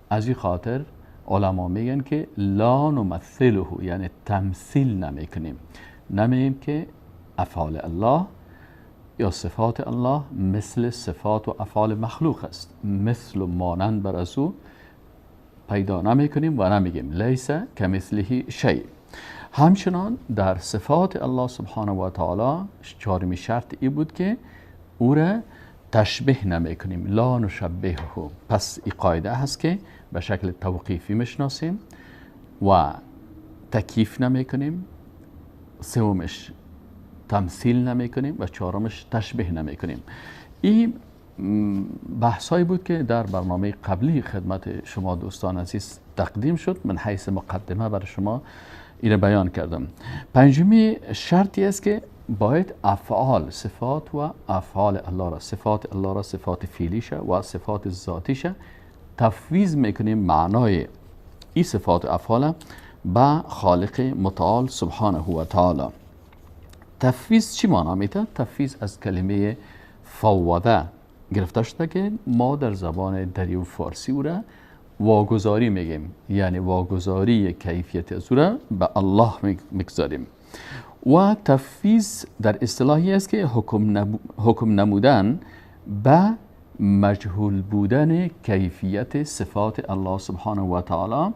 از این خاطر علما میگن که لا نمثله، یعنی تمثیل نمیکنیم، نمیگیم که افعال الله یا صفات الله مثل صفات و افعال مخلوق است، مثل و مانند بر از او پیدا نمیکنیم و نمیگیم لیس کمثله شیء. همچنان در صفات الله سبحانه و تعالی چهارمی شرط ای بود که او را تشبیه نمیکنیم، لا نشبهه. پس این قاعده هست که به شکل توقیفی میشناسیم و تکییف نمیکنیم، سومش تمثیل نمیکنیم و چهارمش تشبیه نمیکنیم. این بحثایی بود که در برنامه قبلی خدمت شما دوستان عزیز تقدیم شد. من حیث مقدمه برای شما این بیان کردم. پنجمی شرطی است که باید افعال، صفات و افعال الله را، صفات الله را، صفات فعلیش و صفات ذاتیش تفویض میکنیم، معنای این صفات و افعال به خالق متعال سبحانه و تعالی. تفویض چی معنا میده؟ تفویض از کلمه فوضه گرفته شده که ما در زبان دری و فارسی او را واگذاری میگیم، یعنی واگذاری کیفیت از او را به الله میگذاریم. و تفویض در اصطلاحی است که حکم نمودن به مجهول بودن کیفیت صفات الله سبحانه و تعالی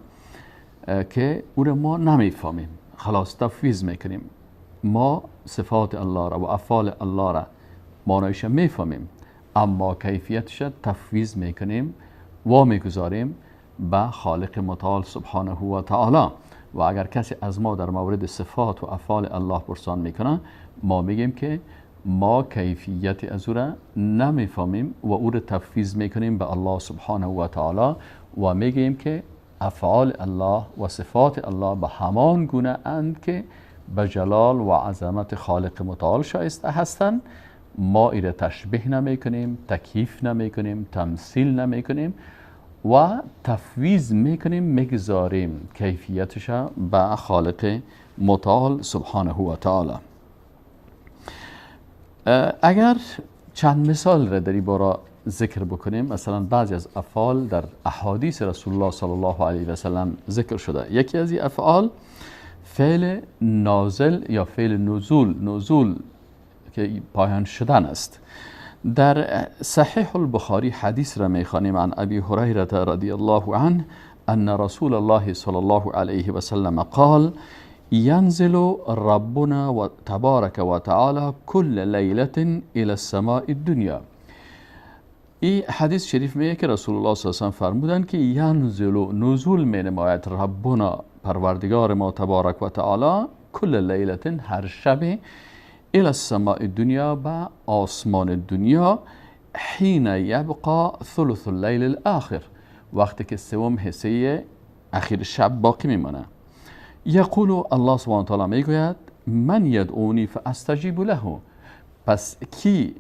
که او را ما نمیفهمیم، خلاص تفویض میکنیم. ما صفات الله را و افعال الله را معنایش میفهمیم، اما کیفیتش تفویض میکنیم و میگذاریم به خالق متعال سبحانه و تعالی. و اگر کسی از ما در مورد صفات و افعال الله پرسان میکنه، ما میگیم که ما کیفیت از او را نمیفهمیم و او را تفویض میکنیم به الله سبحانه و تعالی و میگیم که افعال الله و صفات الله به همان گونه اند که به جلال و عظمت خالق متعال شایسته هستند. ما ایره تشبیه نمی کنیم، تکییف نمی کنیم، تمثیل نمی کنیم و تفویض میکنیم، میگذاریم کیفیتش به خالق متعال سبحانه و تعالی. اگر چند مثال را در این باره ذکر بکنیم، مثلا بعضی از افعال در احادیث رسول الله صلی الله علیه و سلم ذکر شده. یکی از این افعال فعل نازل یا فعل نزول، نزول که پایان شدن است. در صحیح البخاری حدیث را میخوانیم عن ابی هریره رضی الله عنه ان رسول الله صلی الله علیه و سلم قال ينزل ربنا و تبارک و تعالی كل لیلة الى السماء الدنیا. این حدیث شریف میگه که رسول الله صلی الله علیه و سلم فرمودند که ینزل، نزول می نماید، ربنا پروردگار ما تبارک و تعالی، کل لیلة هر شب، الى السماء الدنیا به آسمان دنیا، حین یبقى ثلث اللیل الاخر، وقتی که سوم حصه اخیر شب باقی میمانه. یقول الله سبحانه و تعالی میگوید من یدعونی فاستجیب له، پس کی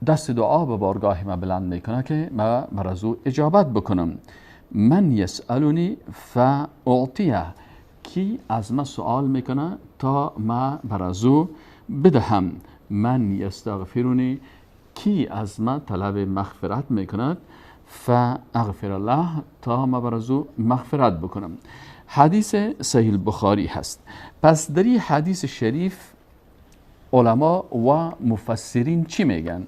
دست دعا به بارگاه ما بلند میکنه که ما بر از او اجابت بکنم. من یسألونی فاعطیه، کی از ما سوال میکنه تا ما بر از او بدهم. من یستغفرونی، کی از ما طلب مغفرت میکند، فاغفر الله، تا ما بر از او مغفرت بکنم. حدیث صحیح البخاری هست. پس در این حدیث شریف علما و مفسرین چی میگن؟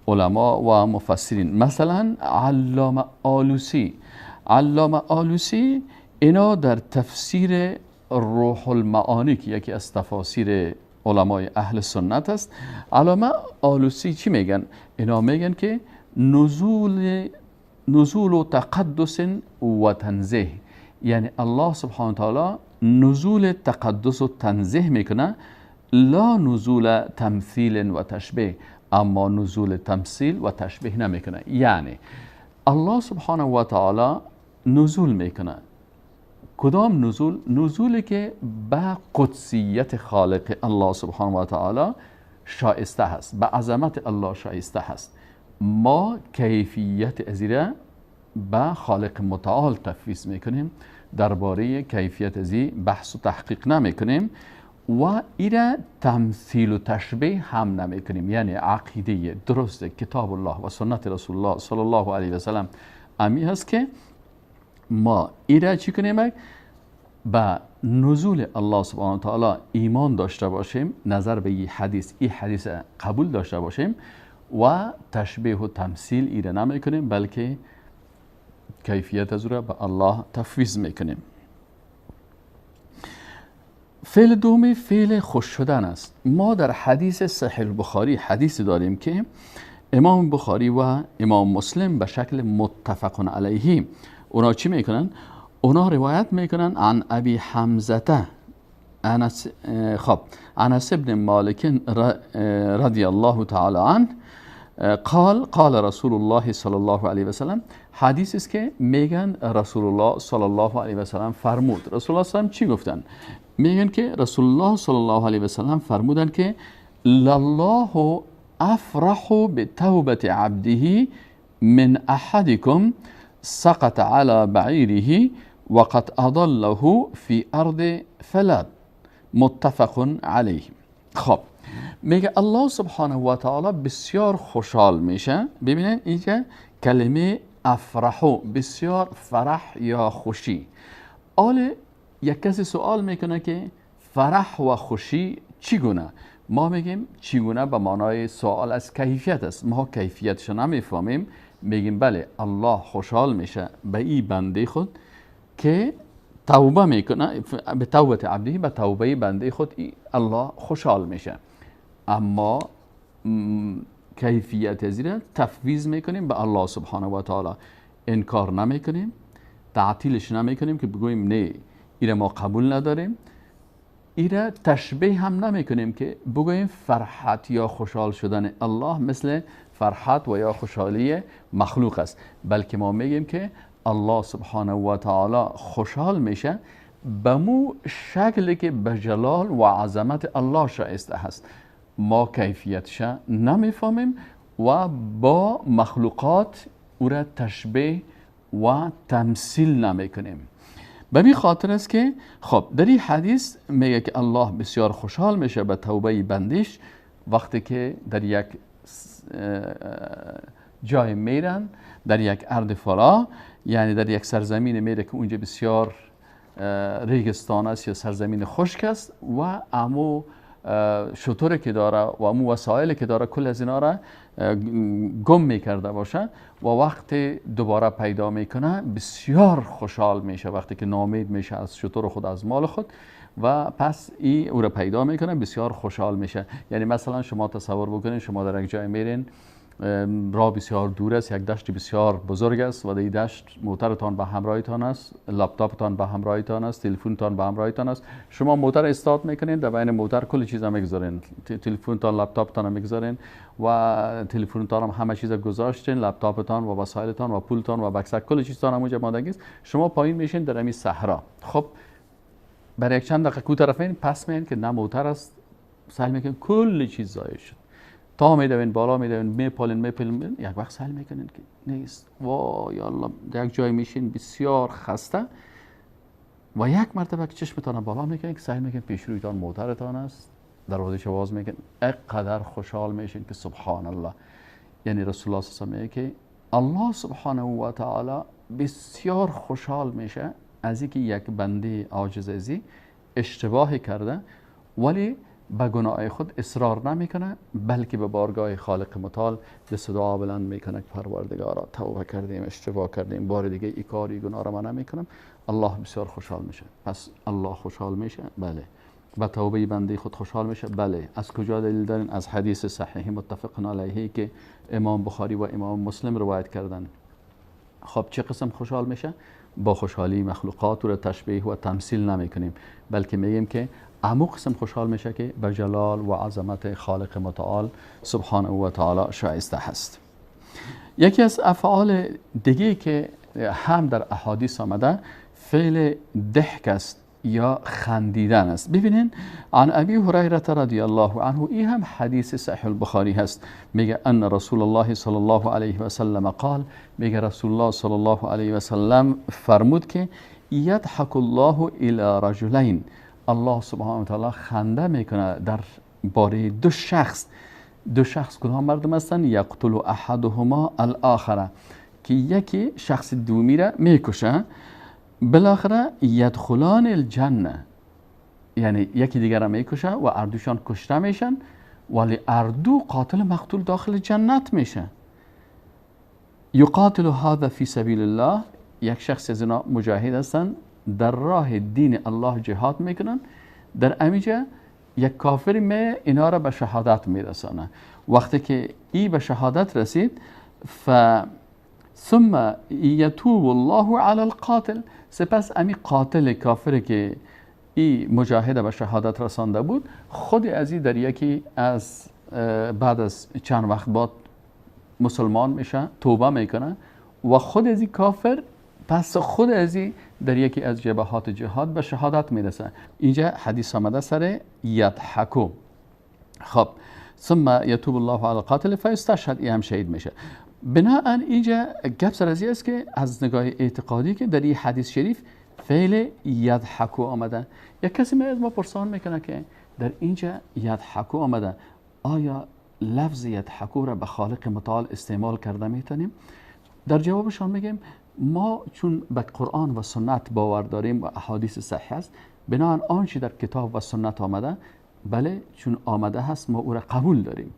علما و مفسرین مثلا علامه آلوسی، علامه آلوسی اینا در تفسیر روح المعانی که یکی از تفاسیر علمای اهل سنت است، علامه آلوسی چی میگن؟ اینا میگن که نزول و تقدس و تنزیه، یعنی الله سبحانه و تعالی نزول تقدس و تنزیه میکنه لا نزول تمثیل و تشبیه، اما نزول تمثیل و تشبیه نمیکنه. یعنی الله سبحانه و تعالی نزول میکنه. کدام نزول؟ نزولی که به قدسیت خالق الله سبحانه و تعالی شایسته هست، به عظمت الله شایسته هست. ما کیفیت ازیره به خالق متعال تفویض میکنیم، درباره کیفیت ازی بحث و تحقیق نمیکنیم و ایره تمثیل و تشبیه هم نمیکنیم. یعنی عقیده درست کتاب الله و سنت رسول الله صلی الله علیه و سلم امی هست که ما ایره چی کنیم؟ به نزول الله سبحانه و تعالی ایمان داشته باشیم، نظر به این حدیث، این حدیث قبول داشته باشیم و تشبیه و تمثیل ایره نمیکنیم، بلکه کیفیت از او را به الله تفویض میکنیم. فعل دومی فعل خوش شدن است. ما در حدیث صحیح بخاری حدیث داریم که امام بخاری و امام مسلم به شکل متفق علیه اونا چی میکنن؟ اونا روایت میکنن عن ابی حمزه انس، خب انس ابن مالک رضی الله تعالی عنه قال قال رسول الله صلی الله علیه و سلم. حدیث است که میگن رسول الله صلی الله علیه و سلم فرمود. رسول الله صلی الله علیه و سلم چی گفتن؟ میگن که رسول الله صلی الله علیه و سلم فرمودن که لله افرح بتوبة عبده من احدکم سقط على بعیره وقد اضله فی ارض فلات. متفق علیه. خب میگه الله سبحانه و تعالی بسیار خوشحال میشه. ببینید اینجا کلمه افرحو، بسیار فرح یا خوشی. آله یک کسی سوال میکنه که فرح و خوشی چگونه؟ ما میگیم چگونه به معنای سوال از کیفیت است. ما کیفیتش نمیفهمیم، میگیم بله الله خوشحال میشه به این بنده خود که توبه میکنه، به توبه عبده، به توبه بنده خود الله خوشحال میشه. اما کیفیت زیره تفویض میکنیم به الله سبحانه و تعالی، انکار نمیکنیم، تعطیلش نمیکنیم که بگوییم نه ایره ما قبول نداریم، ایره تشبیه هم نمیکنیم که بگوییم فرحت یا خوشحال شدن الله مثل فرحت و یا خوشحالی مخلوق است، بلکه ما میگیم که الله سبحانه و تعالی خوشحال میشه به مو شکلی که به جلال و عظمت الله شایسته هست. ما کیفیتش نمیفهمیم و با مخلوقات او را تشبیه و تمثیل نمیکنیم. به می خاطر است که خب در این حدیث میگه که الله بسیار خوشحال میشه به توبه بندش وقتی که در یک جای میرن، در یک ارض فرا، یعنی در یک سرزمین میره که اونجا بسیار ریگستان است یا سرزمین خشک است و امو شطور که داره و امو وسایل که داره کل از اینا را گم میکرده باشه و وقتی دوباره پیدا میکنه بسیار خوشحال میشه، وقتی که نامید میشه از شطور خود، از مال خود، و پس ای او را پیدا میکنه بسیار خوشحال میشه. یعنی مثلا شما تصور بکنید شما در یک جای میرین، راه بسیار دور است، یک دشت بسیار بزرگ است و در این دشت موترتان به همراهتان است، لپتاپتان به همراهتان است، تلفنتان به همراهتان است. شما موتر استارت میکنین، در بین موتر کل چیزا میگذارین، تلفنتان، لپتاپتان میگذارین و تلفنتان هم همه چیز گذاشتین، لپتاپتان و وسایلتان و پولتان و بکسک کل چیزتان هم اونجا ماندگی است. شما پایین میشین در همین صحرا. خب برای یک چند دقیقه کو طرفین پس میین که نه موتر است، سعی میکنین کل چیز ضایع شد، تا میدوین بالا میدوین، میپالین، یک وقت سعی میکنین که نیست، وای الله، یک جای میشین بسیار خسته و یک مرتبه که چشمتان بالا میکنین که سعی میکنین پیش رویتان موترتان است، دروازه‌اش باز میکنین، اینقدر خوشحال میشین که سبحان الله. یعنی رسول الله صلی الله علیه و آله میگه که الله سبحانه و تعالی بسیار خوشحال میشه از اینکه یک بنده عاجز ازی اشتباه کرده ولی به گناه خود اصرار نمیکنه، بلکه به بارگاه خالق متعال دست دعا بلند میکنه که پروردگارا توبه کردیم، اشتباه کردیم، بار دیگه ای کاری گناه را من نمیکنم. الله بسیار خوشحال میشه. پس الله خوشحال میشه؟ بله. به توبه بنده خود خوشحال میشه؟ بله. از کجا دلیل دارین؟ از حدیث صحیح متفق علیه که امام بخاری و امام مسلم روایت کردن. خب چه قسم خوشحال میشه؟ با خوشحالی مخلوقات رو تشبیه و تمثیل نمیکنیم، بلکه میگیم که امو قسم خوشحال میشه که به جلال و عظمت خالق متعال سبحانه و تعالی شایسته هست. یکی از افعال دیگه که هم در احادیث آمده فعل ضحک است یا خندیدن است. ببینین عن ابی هریره رضی الله عنه، این هم حدیث صحیح البخاری هست، میگه ان رسول الله صلی الله علیه و سلم قال، میگه رسول الله صلی الله علیه و سلم فرمود که یضحک الله الی رجلین، الله سبحانه و تعالی خنده میکنه در باره دو شخص. دو شخص کدام مردم هستند؟ یقتل احدهما الاخر، که یکی شخص دومی را میکشه، بالاخره یدخلان الجنه، یعنی یکی دیگر را میکشه و اردوشان کشته میشن، ولی اردو قاتل مقتول داخل جنت میشه. یقاتل هذا فی سبیل الله، یک شخص از اینا مجاهد هستن، در راه دین الله جهاد میکنن، در امیجا یک کافر می اینا را به شهادت میرسانه. وقتی که ای به شهادت رسید، ثم یتوب الله علی القاتل، سپس امی قاتل کافر که ای مجاهد به شهادت رسانده بود، خود از ای در یکی از بعد از چند وقت بعد مسلمان میشه، توبه میکنه و خود از ای کافر پس خود از ای در یکی از جبهات جهاد به شهادت میرسه. اینجا حدیث آمده سر یضحکو. خب ثم یتوب الله علی القاتل فیستشهد، ای هم شهید میشه. بناهن اینجا گپ سر از است که از نگاه اعتقادی که در این حدیث شریف فعل یضحکو آمده. یک کسی می از ما پرسان میکنه که در اینجا یضحکو آمده، آیا لفظ یضحکو را به خالق متعال استعمال کرده میتونیم؟ در جوابشان میگیم ما چون به قرآن و سنت باور داریم و احادیث صحیح است، بناهن آنچه در کتاب و سنت آمده، بله چون آمده هست ما او را قبول داریم.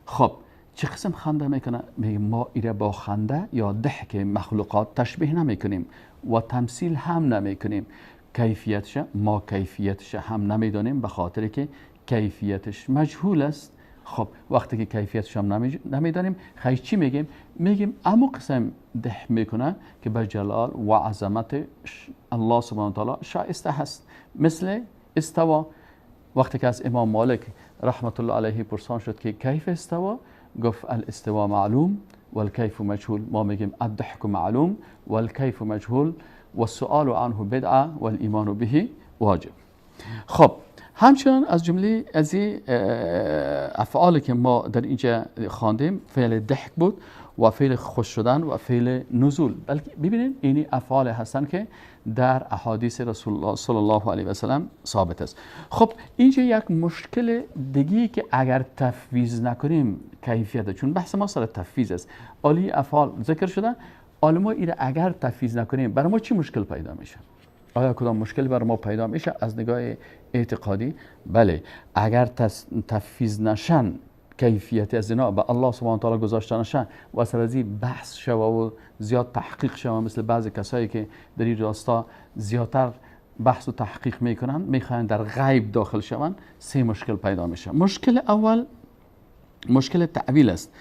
خب چه قسم خنده میکنه؟ میگه ما ایره با خنده یا ضحک مخلوقات تشبیه نمیکنیم و تمثیل هم نمیکنیم. کیفیتش ما کیفیتش هم نمیدانیم، به خاطر که کیفیتش مجهول است. خب وقتی که کیفیتش هم نمیدانیم، خیلی چی میگیم؟ میگیم امو قسم ضحک میکنه که به جلال و عظمت الله سبحانه و تعالی شایسته هست. مثل استوا، وقتی که از امام مالک رحمت الله علیه پرسان شد که کیف استوا، گفت الاستواء معلوم والكيف مجهول. ما میگیم الضحك معلوم والكيف مجهول والسؤال عنه بدعه والایمان به واجب. خب همچنان از جمله از این افعالی که ما در اینجا خواندیم فعل ضحک بود و فعل خوش شدن و فعل نزول. بلکه ببینید اینی افعال هستن که در احادیث رسول الله صلی الله علیه و سلم ثابت است. خب اینجا یک مشکل دیگه که اگر تفویض نکنیم کیفیت، چون بحث ما سر تفویض است، عالی افعال ذکر شده، حالا ما ایره اگر تفویض نکنیم برای ما چی مشکل پیدا میشه؟ آیا کدام مشکل برای ما پیدا میشه از نگاه اعتقادی؟ بله، اگر تفویض نشن کیفیت از اینا به الله سبحانه و تعالی گذاشته نشن و سر از این بحث شوه و زیاد تحقیق شوه، مثل بعضی کسایی که در این راستا زیادتر بحث و تحقیق میکنن، میخواین در غیب داخل شون، سه مشکل پیدا میشه. مشکل اول مشکل تعویل است.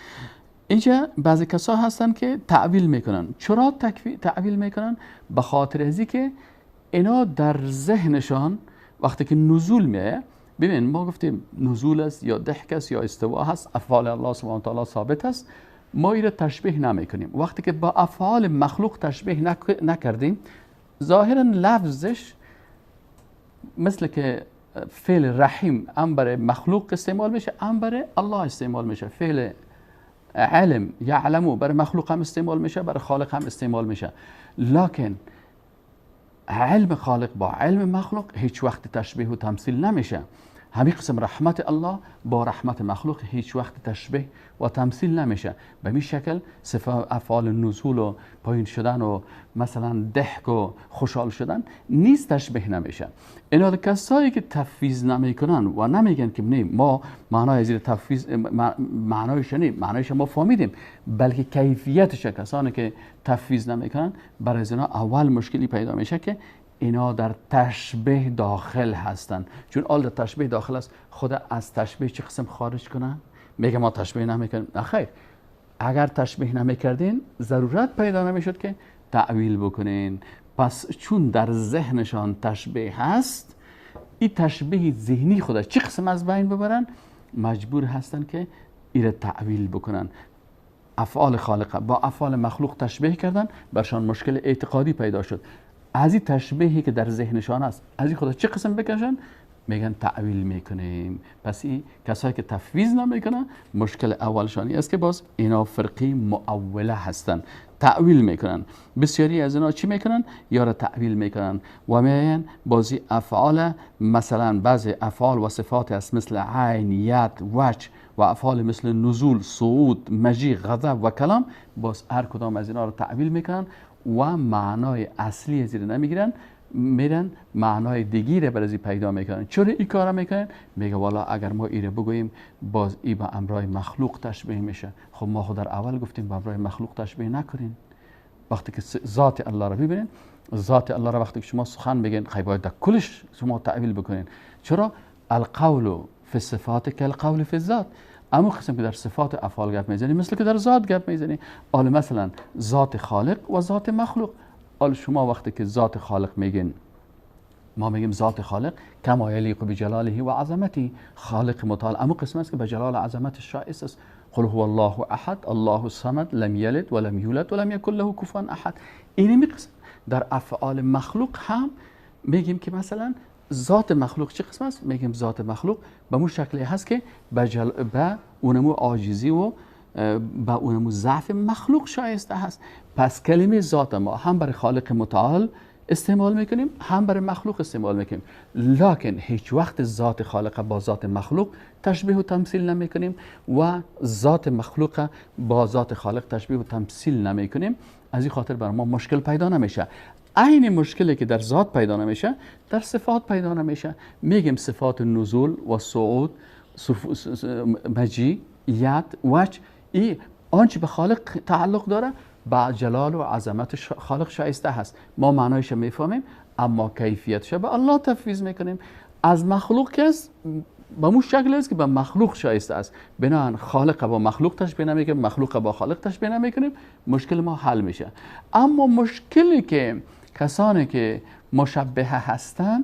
اینجا بعضی کسا هستن که تعویل میکنن. چرا تعویل میکنن؟ به خاطر از که اینا در ذهنشان وقتی که نزول میه، ببین ما گفتیم نزول است یا ضحک است یا استوا هست، افعال الله سبحانه و تعالی ثابت است، ما ایره تشبیه نمیکنیم. وقتی که با افعال مخلوق تشبیه نکردیم، ظاهرا لفظش مثل که فعل رحیم هم برای مخلوق استعمال میشه هم برای الله استعمال میشه، فعل علم یعلمو برای مخلوق هم استعمال میشه برای خالق هم استعمال میشه، لکن علم خالق با علم مخلوق هیچ وقت تشبیه و تمثیل نمیشه. همین قسم رحمت الله با رحمت مخلوق هیچ وقت تشبیه و تمثیل نمیشه. به این شکل صفات افعال نزول و پایین شدن و مثلا ضحک و خوشحال شدن نیز تشبیه نمیشه. اینا کسایی که تفویض نمیکنن و نمیگن که نه ما معنای زیر تفویض معنایش نه، معنایش ما فهمیدیم، بلکه کیفیتش کسانی که تفویض نمیکنن برای اینا اول مشکلی پیدا میشه که اینا در تشبیه داخل هستن. چون آل در تشبیه داخل است، خود از تشبیه چه قسم خارج کنن؟ میگه ما تشبیه نمیکنیم. نه خیر، اگر تشبیه نمیکردین ضرورت پیدا نمیشد که تعویل بکنین. پس چون در ذهنشان تشبیه هست، این تشبیه ذهنی خودش چه قسم از بین ببرن؟ مجبور هستن که ایره تعویل بکنن. افعال خالق با افعال مخلوق تشبیه کردن، برشان مشکل اعتقادی پیدا شد. از این تشبیهی که در ذهنشان است از این خدا چه قسم بکشن؟ میگن تعویل میکنیم. پس این کسایی که تفویض نمیکنن مشکل اولشانی است که باز اینا فرقی مؤوله هستن، تعویل میکنن. بسیاری از اینا چی میکنن؟ یا را تعویل میکنن و میگن بازی افعال، مثلا بعضی افعال و صفات است مثل عین، ید، وجه و افعال مثل نزول، صعود، مجی، غضب و کلام، باز هر کدام از اینا را تعویل میکنن و معنای اصلی از این نمیگیرن، میرن معنای دیگی را برای پیدا میکنن. چرا این کارا میکنن؟ میگه والا اگر ما ایره بگوییم باز ای به امرای مخلوق تشبیه میشه. خب ما خود در اول گفتیم به امرای مخلوق تشبیه نکنین. وقتی که ذات الله را ببینین، ذات الله را وقتی که شما سخن بگین، خیلی باید در کلش شما تعویل بکنین. چرا؟ القول فی الصفات کالقول فی الذات. اما قسم که در صفات افعال گپ میزنی مثل که در ذات گپ میزنی. حالا مثلا ذات خالق و ذات مخلوق. حالا شما وقتی که ذات خالق میگین، ما میگیم ذات خالق کما یلیق بجلاله و عظمته، خالق متعال اما قسم است که به جلال و عظمت شایسته است. قل هو الله احد الله الصمد لم یلد ولم یولد ولم یکن له کفوا احد. این قسم در افعال مخلوق هم میگیم که مثلا ذات مخلوق چه قسم است؟ میگیم ذات مخلوق به مو شکلی هست که به اونمو عاجزی و به اونمو ضعف مخلوق شایسته هست. پس کلمه ذات ما هم برای خالق متعال استعمال میکنیم، هم برای مخلوق استعمال میکنیم، لکن هیچ وقت ذات خالق با ذات مخلوق تشبیه و تمثیل نمیکنیم و ذات مخلوق با ذات خالق تشبیه و تمثیل نمیکنیم. از این خاطر برای ما مشکل پیدا نمیشه. عین مشکلی که در ذات پیدا نمیشه در صفات پیدا نمیشه. میگیم صفات نزول و صعود، مجی، ید، وجه، ای آنچه به خالق تعلق داره با جلال و عظمت خالق شایسته هست. ما معنایش میفهمیم اما کیفیتش به الله تفویض میکنیم. از مخلوق که است به مو شکل است که به مخلوق شایسته است. بنابراین خالق با مخلوق تشبیه نمیکنیم، مخلوق با خالق تشبیه نمیکنیم، مشکل ما حل میشه. اما مشکلی که کسانی که مشبهه هستند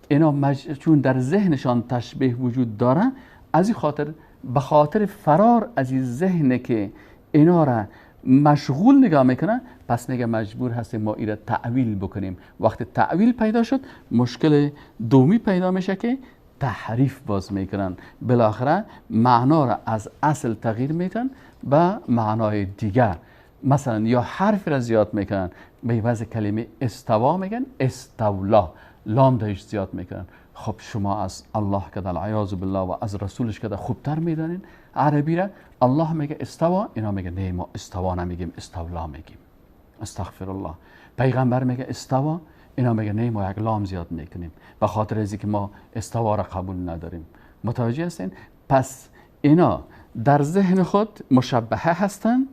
اینا چون در ذهنشان تشبیه وجود داره، از این خاطر به خاطر فرار از این ذهن که اینا را مشغول نگاه میکنه، پس میگه مجبور هستیم ما ایره تعویل بکنیم. وقتی تعویل پیدا شد مشکل دومی پیدا میشه که تحریف باز میکنن، بالاخره معنا را از اصل تغییر میتن به معنای دیگر. مثلا یا حرف را زیاد میکنن، به عوض کلمه استوا میگن استولا، لام دهش زیاد میکنن. خب شما از الله که العیاذ بالله و از رسولش که خوبتر میدانین عربی را، الله میگه استوا، اینا میگه نه ما استوا نمیگیم استولا میگیم، استغفر الله. پیغمبر میگه استوا، اینا میگه نه ما یک لام زیاد میکنیم به خاطر از اینکه ما استوا را قبول نداریم. متوجه هستین؟ پس اینا در ذهن خود مشبهه هستن،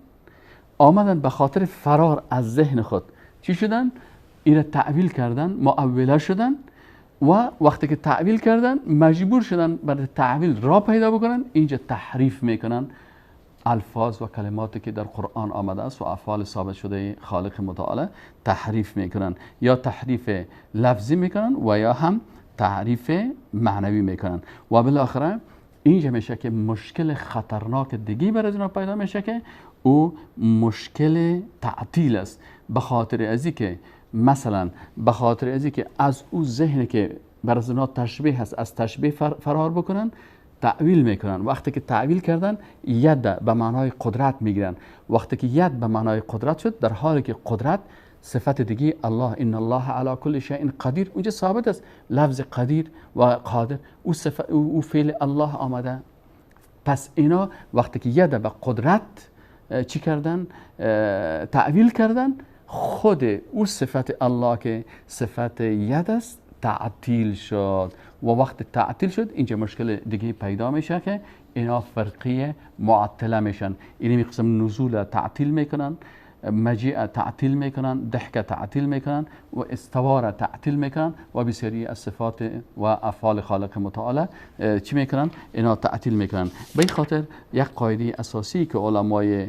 آمدن به خاطر فرار از ذهن خود چی شدن؟ اینا تعویل کردن، مؤوله شدن و وقتی که تعویل کردن مجبور شدن برای تعویل را پیدا بکنن. اینجا تحریف میکنن الفاظ و کلماتی که در قرآن آمده است و افعال ثابت شده خالق متعال تحریف میکنن، یا تحریف لفظی میکنن و یا هم تحریف معنوی میکنن. و بالاخره اینجا میشه که مشکل خطرناک دیگه برای اینا پیدا میشه که او مشکل تعطیل است. به خاطر از اینکه مثلا به خاطر از اینکه از او ذهن که برای اینا تشبیه هست از تشبیه فرار بکنن تعویل میکنن. وقتی که تعویل کردن ید به معنای قدرت میگیرن. وقتی که ید به معنای قدرت شد، در حالی که قدرت صفت دیگه الله، ان الله علی کل شیء قدیر، اونجا ثابت است لفظ قدیر و قادر، او صفت او فعل الله آمده. پس اینا وقتی که ید به قدرت چی کردن؟ تعویل کردن، خود او صفت الله که صفت ید است تعطیل شد. و وقت تعطیل شد اینجا مشکل دیگه پیدا میشه که اینا فرقیه معطله میشن. اینی قسم نزول تعطیل میکنن، مجیء تعطیل میکنن، ضحک تعطیل میکنن و استوا را تعطیل میکنن و بسیاری از صفات و افعال خالق متعال چی میکنن؟ اینا تعطیل میکنن. به این خاطر یک قاعده اساسی که علمای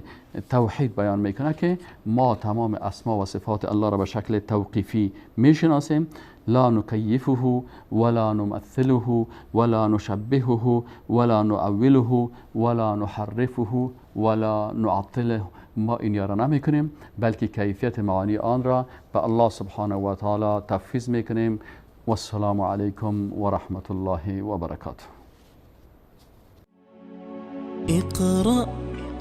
توحید بیان میکنه که ما تمام اسما و صفات الله را به شکل توقیفی میشناسیم، لا نکیفه ولا نمثله ولا نشبهه ولا نؤوله ولا نحرفه ولا نعطله. ما این را نمیکنیم، بلکه کیفیت معانی آن را به الله سبحانه و تعالی تفویض میکنیم. و السلام علیکم و رحمت الله و برکاته. اقرأ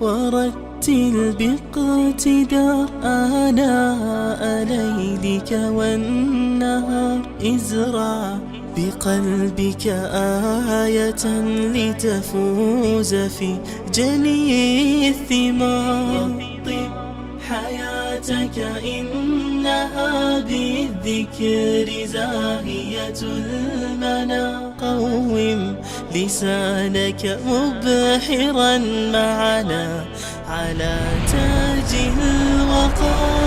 ورتل باقتدار آناء ليلك والنهار، ازرع بقلبك آية لتفوز في جني الثمار. رطب حياتك إنها بالذكر زاهية المنى، قوم لسانك مبحرا معنا على تاج الوقار.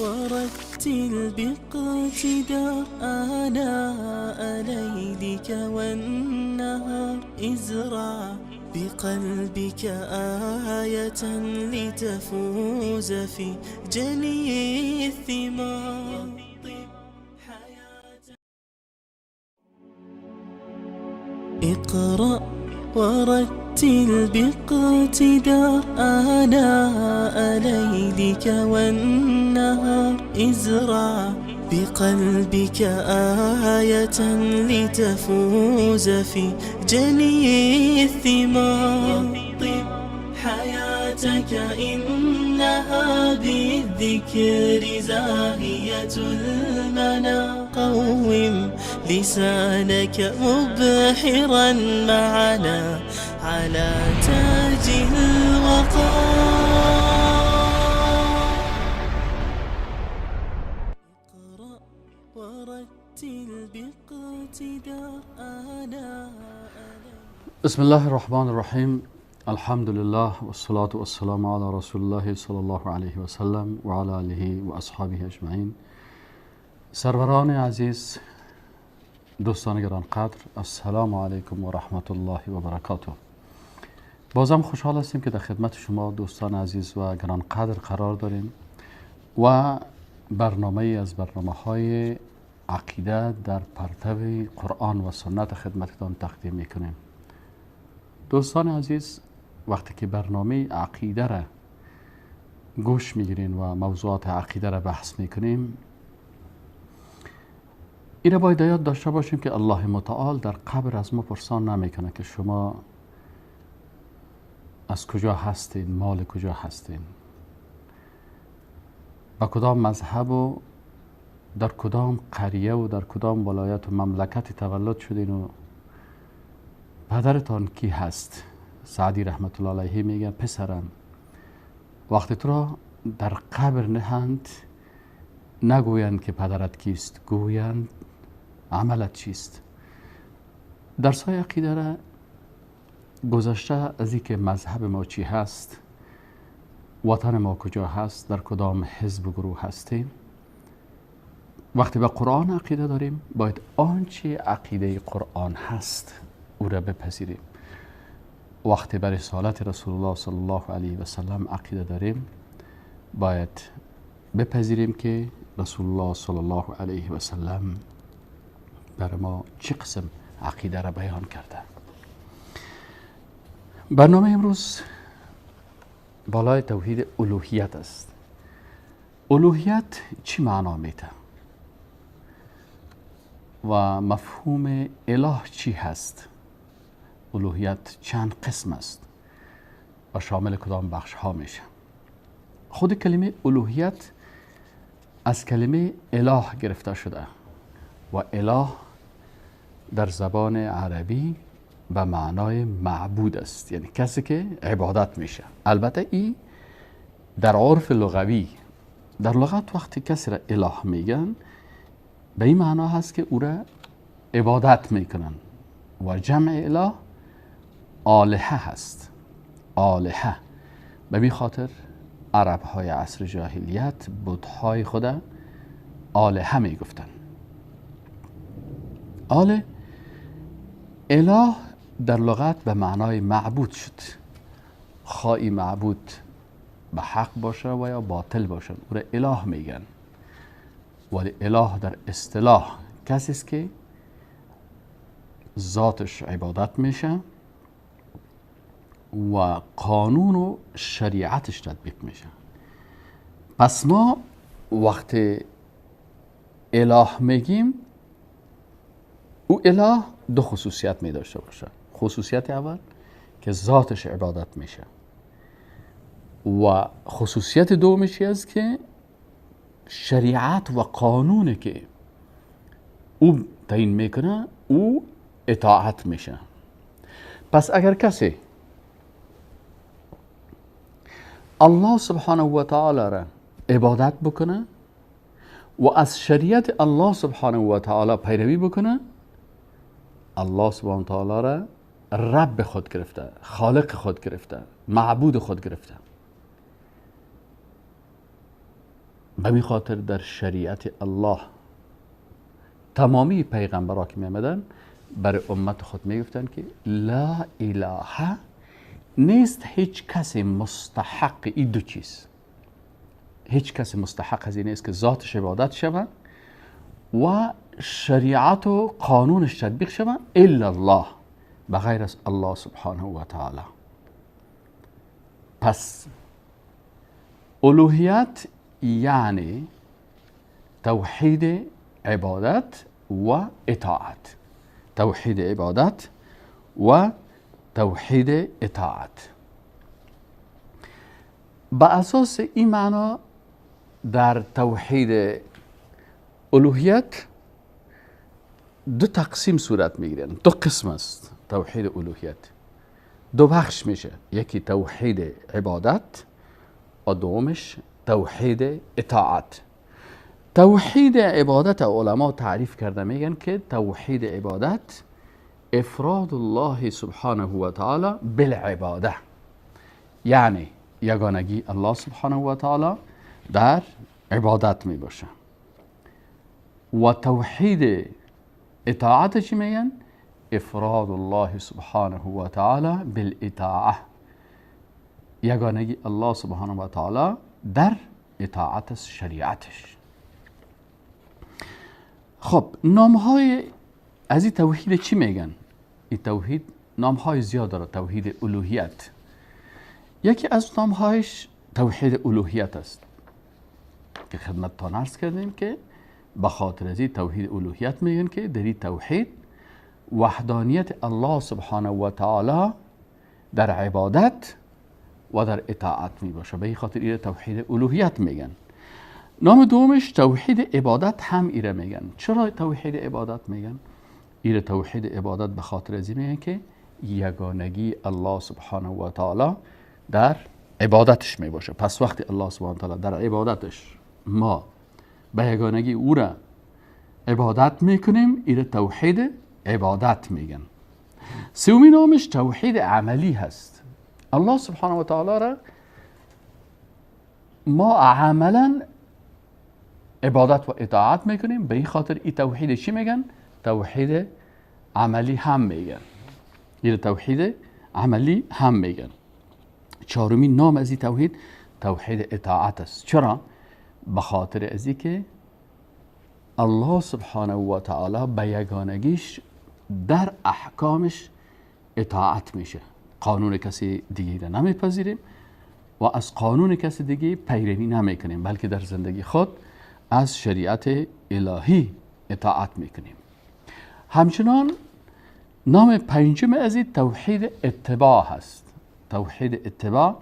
ورتل باقتدار آناء ليلك والنهار، ازرع بقلبك آية لتفوز في جني الثمار. اقرأ ورتل باقتدار آناء ليلك والنهار، ازرع بقلبك آية لتفوز في جني الثمار. رطب حياتك إنها بالذكر زاهية المنى، قوم لسانك مبحرا معنا على تاج الوقار. اقرأ ورتل باقتدار آناء. بسم الله الرحمن الرحیم. الحمد لله والصلاة والسلام على رسول الله صلی الله علیه و سلم و علی آله و اصحابه اجمعین. سروران عزیز، دوستان گرانقدر، السلام علیکم و رحمت الله و برکاته. بازم خوشحال هستیم که در خدمت شما دوستان عزیز و گرانقدر قرار داریم و برنامه از برنامه های عقیده در پرتو قرآن و سنت خدمتتان تقدیم میکنیم. دوستان عزیز، وقتی که برنامه عقیده را گوش میگیرین و موضوعات عقیده را بحث میکنیم، این را باید یاد داشته باشیم که الله متعال در قبر از ما پرسان نمیکنه که شما از کجا هستین، مال کجا هستین، با کدام مذهب و در کدام قریه و در کدام ولایت و مملکت تولد شدین و پدرتان کی هست. سعدی رحمت الله علیه میگه پسرم وقتی تو را در قبر نهند نگویند که پدرت کیست، گویند عملت چیست. درس های عقیده را گذشته از اینکه مذهب ما چی هست، وطن ما کجا هست، در کدام حزب و گروه هستیم، وقتی به قرآن عقیده داریم باید آنچه عقیده قرآن هست او را بپذیریم. وقتی به رسالت رسول الله صلی الله علیه و سلم عقیده داریم باید بپذیریم که رسول الله صلی الله علیه و سلم بر ما چه قسم عقیده را بیان کرده. برنامه امروز بالای توحید الوهیت است. الوهیت چی معنا میده و مفهوم اله چی هست؟ الوهیت چند قسم است و شامل کدام بخش ها میشه؟ خود کلمه الوهیت از کلمه اله گرفته شده و اله در زبان عربی به معنای معبود است، یعنی کسی که عبادت میشه. البته این در عرف لغوی، در لغت وقتی کسی را اله میگن به این معنا هست که او را عبادت میکنن و جمع اله آلهه هست. آلهه به می خاطر عرب های عصر جاهلیت بت‌های خود آلهه می گفتن. آله اله در لغت به معنای معبود شد، خواهی معبود به حق باشه و یا باطل باشه او را اله میگن. ولی اله در اصطلاح کسی است که ذاتش عبادت میشه و قانون و شریعتش تطبیق میشه. پس ما وقتی اله میگیم، او اله دو خصوصیت می داشته باشه. خصوصیت اول که ذاتش عبادت میشه و خصوصیت دومش است که شریعت و قانونی که او تعیین میکنه او اطاعت میشه. پس اگر کسی الله سبحانه و تعالی را عبادت بکنه و از شریعت الله سبحانه و تعالی پیروی بکنه، الله سبحانه و تعالی را رب خود گرفته، خالق خود گرفته، معبود خود گرفته. به می خاطر در شریعت الله تمامی پیغمبرها که می آمدن برای امت خود می گفتن که لا اله نیست هیچ کسی مستحق این دو چیز، هیچ کسی مستحق از این نیست که ذاتش عبادت شود و شریعت و قانونش تطبیق شود الا الله، بغیر از الله سبحانه و تعالی. پس الوهیت یعنی توحید عبادت و اطاعت، توحید عبادت و توحید اطاعت. به اساس این معنا در توحید الوهیت دو تقسیم صورت میگیرن، دو قسم است توحید الوهیت، دو بخش میشه، یکی توحید عبادت و دومش توحید اطاعت. توحید عبادت علما تعریف کرده، میگن که توحید عبادت افراد الله سبحانه و تعالی بالعباده، یعنی یگانگی الله سبحانه و تعالی در عبادت می باشه. و توحید اطاعت چی میگن؟ افراد الله سبحانه و تعالی بالاطاعه، یگانگی الله سبحانه و تعالی در اطاعت شریعتش. خب نامهای از این توحید چی میگن؟ این توحید نامهای زیاد داره. توحید الوهیت یکی از نامهایش توحید الوهیت است که خدمتتان عرض کردیم که به خاطر از این توحید الوهیت میگن که در این توحید وحدانیت الله سبحانه و تعالی در عبادت و در اطاعت می باشه. به این خاطر این توحید الوهیت میگن. نام دومش توحید عبادت هم ایره میگن. چرا توحید عبادت میگن؟ ایره توحید عبادت به خاطر از این میگن که یگانگی الله سبحانه و تعالی در عبادتش می باشه. پس وقتی الله سبحانه و تعالی در عبادتش ما به یگانگی او را عبادت میکنیم، ایره توحید عبادت میگن. سومی نامش توحید عملی هست. الله سبحانه و تعالی را ما عملا عبادت و اطاعت میکنیم، به این خاطر این توحید چی میگن؟ توحید عملی هم میگن. این توحید عملی هم میگن. چهارمین نام از این توحید توحید اطاعت است. چرا؟ به خاطر از اینکه الله سبحانه و تعالی به یگانگیش در احکامش اطاعت میشه. قانون کسی دیگه را نمیپذیریم و از قانون کسی دیگه پیروی نمیکنیم، بلکه در زندگی خود از شریعت الهی اطاعت میکنیم. همچنان نام پنجم از این توحید اتباع هست. توحید اتباع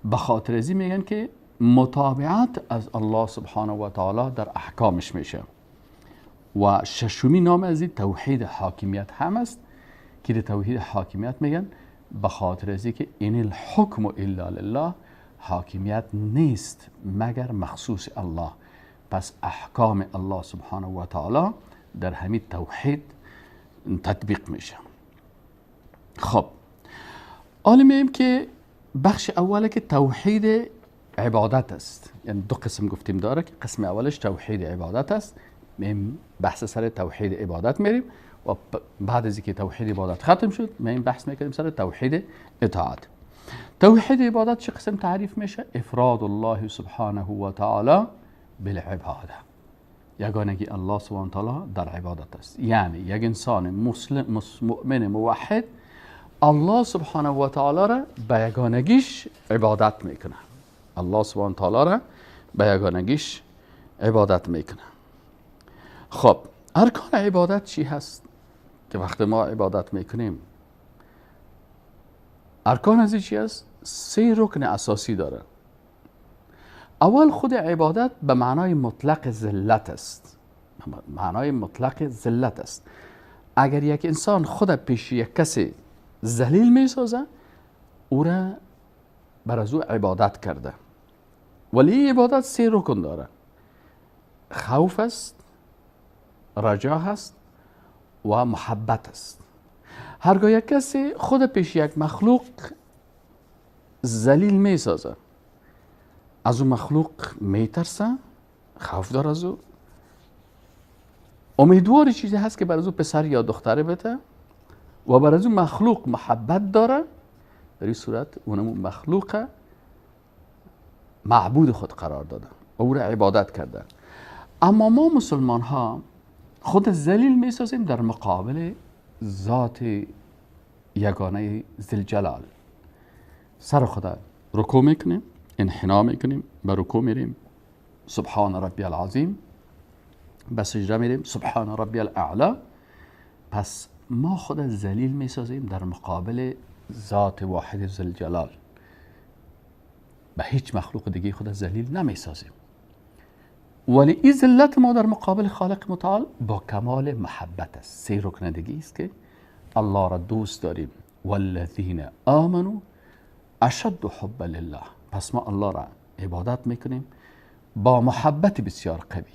به خاطر از این میگن که متابعت از الله سبحانه و تعالی در احکامش میشه. و ششمی نام از این توحید حاکمیت هم است که در توحید حاکمیت میگن به خاطر از که این الحکم الا لله، حاکمیت نیست مگر مخصوص الله. پس احکام الله سبحانه و تعالی در همین توحید تطبیق میشه. خب حالا می‌ایم که بخش اوله که توحید عبادت است. یعنی دو قسم گفتیم داره که قسم اولش توحید عبادت است. میم بحث سر توحید عبادت میریم و بعد از اینکه توحید عبادت ختم شد میم بحث میکنیم سر توحید اطاعت. توحید عبادت چه قسم تعریف میشه؟ افراد الله سبحانه و تعالی بالعباده، یگانگی الله سبحانه و تعالی در عبادت است. یعنی یک انسان مسلم مؤمن موحد الله سبحانه و تعالی را به یگانگیش عبادت میکنه. الله سبحانه و تعالی را به یگانگیش عبادت میکنه. خب ارکان عبادت چی هست؟ که وقت ما عبادت میکنیم ارکان از چی هست؟ سه رکن اساسی داره. اول خود عبادت به معنای مطلق ذلت است. معنای مطلق ذلت است. اگر یک انسان خود پیش یک کسی ذلیل میسازه، او را بر از او عبادت کرده. ولی عبادت سه رکن داره: خوف است، رجا هست و محبت است. هرگاه یک کسی خود پیش یک مخلوق ذلیل میسازه، از او مخلوق میترسه، خوف داره از او، امیدوار چیزی هست که بر از او پسر یا دختر بده و بر از او مخلوق محبت داره، در این صورت اونم مخلوق معبود خود قرار داده و او را عبادت کرده. اما ما مسلمان ها خود ذلیل میسازیم در مقابل ذات یگانه ذوالجلال. سر خدا رکوع میکنیم، انحنا میکنیم، به رکوع میریم سبحان ربی العظیم، به سجده میریم سبحان ربی الاعلی. پس ما خود ذلیل میسازیم در مقابل ذات واحد ذوالجلال، به هیچ مخلوق دیگه خود ذلیل نمیسازیم. ولی این ذلت ما در مقابل خالق متعال با کمال محبت است. سه رکن دیگه است که الله را دوست داریم. والذین آمنوا اشد حبا لله. پس ما الله را عبادت میکنیم با محبت بسیار قوی.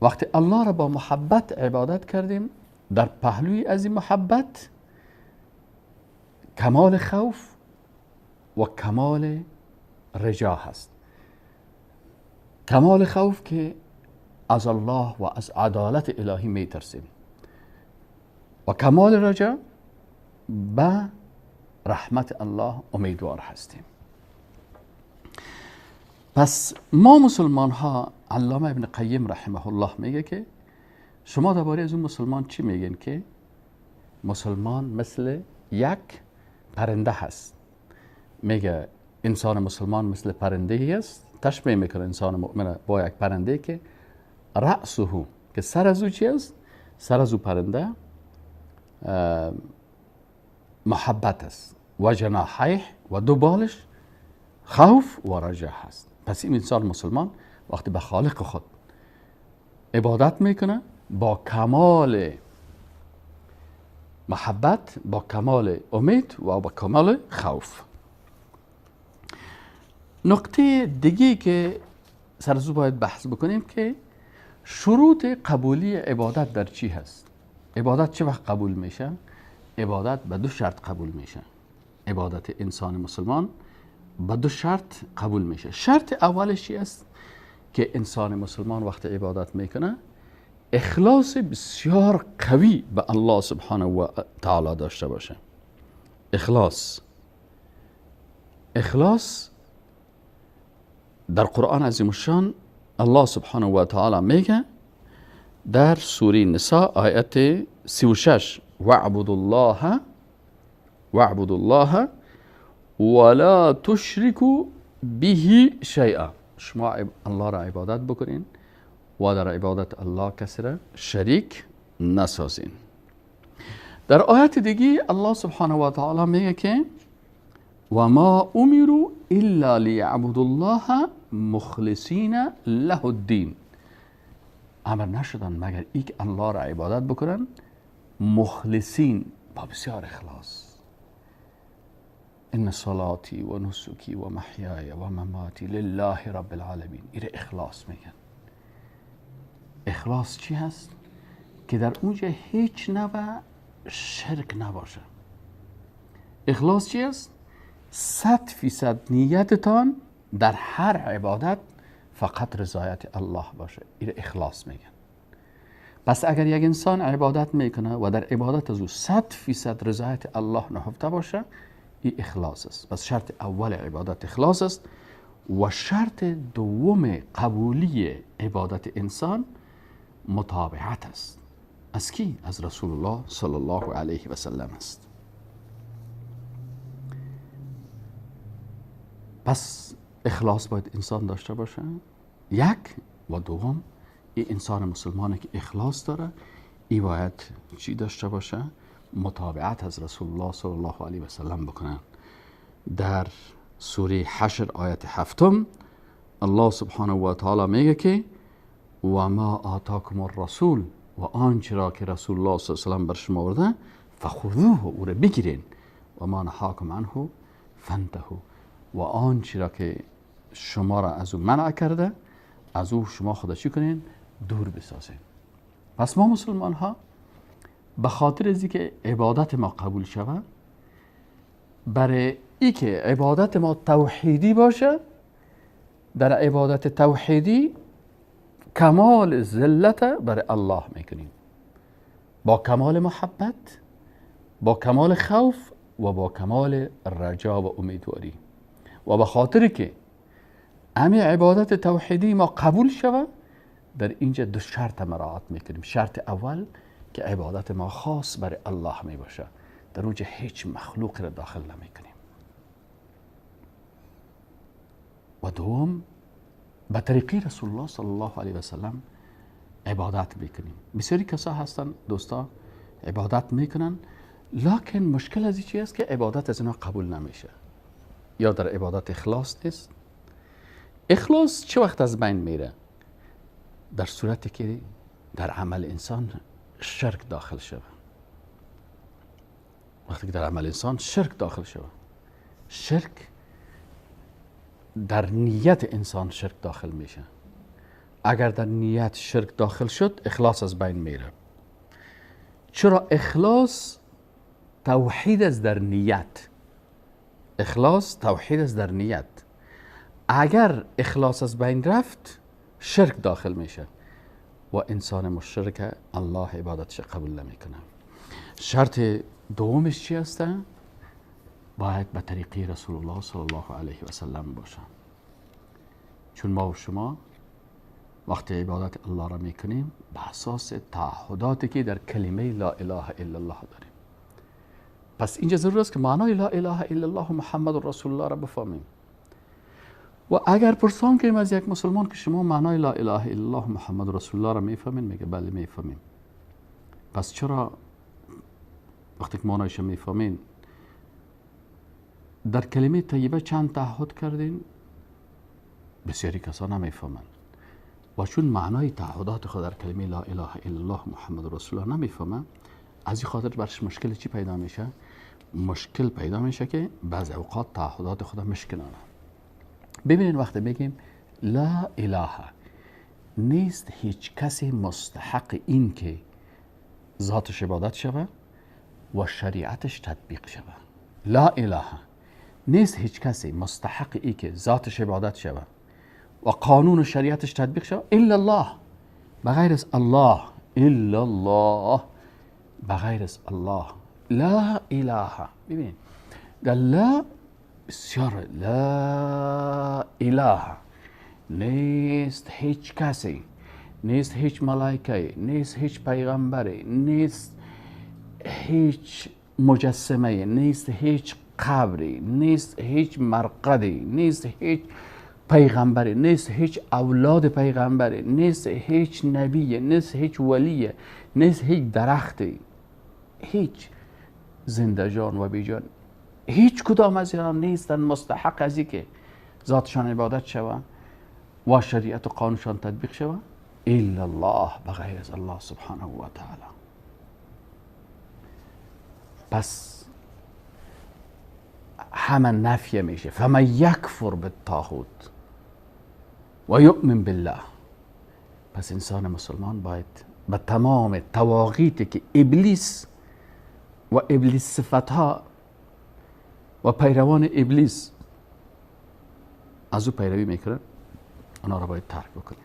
وقتی الله را با محبت عبادت کردیم، در پهلوی از این محبت کمال خوف و کمال رجا هست. کمال خوف که از الله و از عدالت الهی میترسیم، و کمال رجا به رحمت الله امیدوار هستیم. پس ما مسلمان ها، علامه ابن قیم رحمه الله میگه که شما درباره از اون مسلمان چی میگین؟ که مسلمان مثل یک پرنده هست. میگه انسان مسلمان مثل پرنده است، تشبیه میکنه انسان مؤمن با یک پرنده که رأسه، که سر از او چی است؟ سر از او پرنده محبت است، و جناحیه و دو بالش خوف و رجا هست. پس این انسان مسلمان وقتی به خالق خود عبادت میکنه با کمال محبت، با کمال امید و با کمال خوف. نقطه دیگه که سر از او باید بحث بکنیم که شروط قبولی عبادت در چی هست؟ عبادت چه وقت قبول میشه؟ عبادت به دو شرط قبول میشه. عبادت انسان مسلمان به دو شرط قبول میشه. شرط اولش چی است؟ که انسان مسلمان وقت عبادت میکنه اخلاص بسیار قوی به الله سبحانه و تعالی داشته باشه. اخلاص در قرآن عظیم الشان الله سبحانه و تعالی میگه در سوره نساء آیت 36: واعبدوا الله ولا تشركوا به شیئا. شما الله را عبادت بکنین و در عبادت الله کسی را شریک نسازین. در آیت دیگه الله سبحانه و تعالی میگه که و ما امروا الا لیعبدوا الله مخلصین له الدین. امر نشدن مگر ایک الله را عبادت بکنن مخلصین، با بسیار اخلاص. ان صلاتی و نسکی و محیای و مماتی لله رب العالمین. ایره اخلاص میگن. اخلاص چی هست؟ که در اونجا هیچ نوع شرک نباشه، اخلاص چی است؟ 100% نیتتان در هر عبادت فقط رضایت الله باشه، این اخلاص میگن. پس اگر یک انسان عبادت میکنه و در عبادت از او 100% رضایت الله نهفته باشه، این اخلاص است. پس شرط اول عبادت اخلاص است و شرط دوم قبولی عبادت انسان متابعت است. از کی؟ از رسول الله صلی الله علیه و سلم است. پس اخلاص باید انسان داشته باشه، یک. و دوم، این انسان مسلمانی که اخلاص داره ای باید چی داشته باشه؟ متابعت از رسول الله صلی الله علیه و سلم بکنن. در سوره حشر آیت 7 الله سبحانه و تعالی میگه که و ما آتاکم الرسول، و آنچه را که رسول الله صلی الله علیه و سلم بر شما آورده فخذوه، او را بگیرین، و ما نهاکم عنه فانتهوا، و آنچه را که شما را از او منع کرده از او شما خود چی کنین؟ دور بسازین. پس ما مسلمان ها به خاطر از اینکه عبادت ما قبول شود، برای اینکه عبادت ما توحیدی باشه، در عبادت توحیدی کمال ذلت برای الله میکنیم، با کمال محبت، با کمال خوف و با کمال رجا و امیدواری. و به خاطر که همین عبادت توحیدی ما قبول شود، در اینجا دو شرط مراعات میکنیم. شرط اول که عبادت ما خاص برای الله می باشه، در اونجا هیچ مخلوق را داخل نمیکنیم. و دوم، به طریقی رسول الله صلی الله علیه و سلم عبادت میکنیم. بسیاری کسا هستن دوستا عبادت میکنن، لکن مشکل از چی است که عبادت از اینا قبول نمیشه، یا در عبادت اخلاص نیست. اخلاص چه وقت از بین میره؟ در صورتی که در عمل انسان شرک داخل شود. وقتی که در عمل انسان شرک داخل شود، شرک در نیت انسان شرک داخل میشه. اگر در نیت شرک داخل شد، اخلاص از بین میره. چرا؟ اخلاص توحید است در نیت. اخلاص توحید است در نیت. اگر اخلاص از بین رفت، شرک داخل میشه و انسان مشرک الله عبادتش قبول نمیکنه. شرط دومش چی هست؟ باید به طریقی رسول الله صلی الله علیه و سلم باشه. چون ما و شما وقتی عبادت الله را میکنیم به اساس تعهداتی که در کلمه لا اله الا الله داریم. پس اینجا ضرور است که معنای لا اله الا الله محمد رسول الله را بفهمیم. و اگر پرسان کنیم از یک مسلمان که شما معنای لا اله الا الله محمد رسول الله را میفهمین، میگه بله میفهمیم. پس چرا وقتی که معنایش میفهمین در کلمه طیبه چند تعهد کردین؟ بسیاری کسان نمیفهمند. و چون معنای تعهدات خود در کلمه لا اله الا الله محمد رسول الله نمیفهمند، از این خاطر برش مشکل چی پیدا میشه؟ مشکل پیدا میشه که بعض اوقات تعهدات خود مشکنانه. ببینین وقتی بگیم لا اله، نیست هیچ کسی مستحق این که ذاتش عبادت شود و شریعتش تطبیق شود. لا اله، نیست هیچ کسی مستحق ای که ذاتش عبادت شود و قانون و شریعتش تطبیق شود الا الله، بغیر از الله. الا الله، بغیر از الله. لا اله. ببینید در لا بسیار، لا اله، نیست هیچ کسی، نیست هیچ ملائکه، نیست هیچ پیغمبری، نیست هیچ مجسمه، نیست هیچ قبری، نیست هیچ مرقدی، نیست هیچ پیغمبری، نیست هیچ اولاد پیغمبری، نیست هیچ نبی، نیست هیچ ولی، نیست هیچ درختی، هیچ زنده جان و بی جان، هیچ کدام از اینها نیستن مستحق از که ذاتشان عبادت شود و شریعت و قانونشان تطبیق شود الا الله، بغیر از الله سبحانه و تعالی. پس همه نفی میشه. فمن یکفر بالطاغوت و یؤمن بالله. پس انسان مسلمان باید به تمام طواغیتی که ابلیس و ابلیس صفتها و پیروان ابلیس از او پیروی میکنن، اونا را باید ترک بکنیم.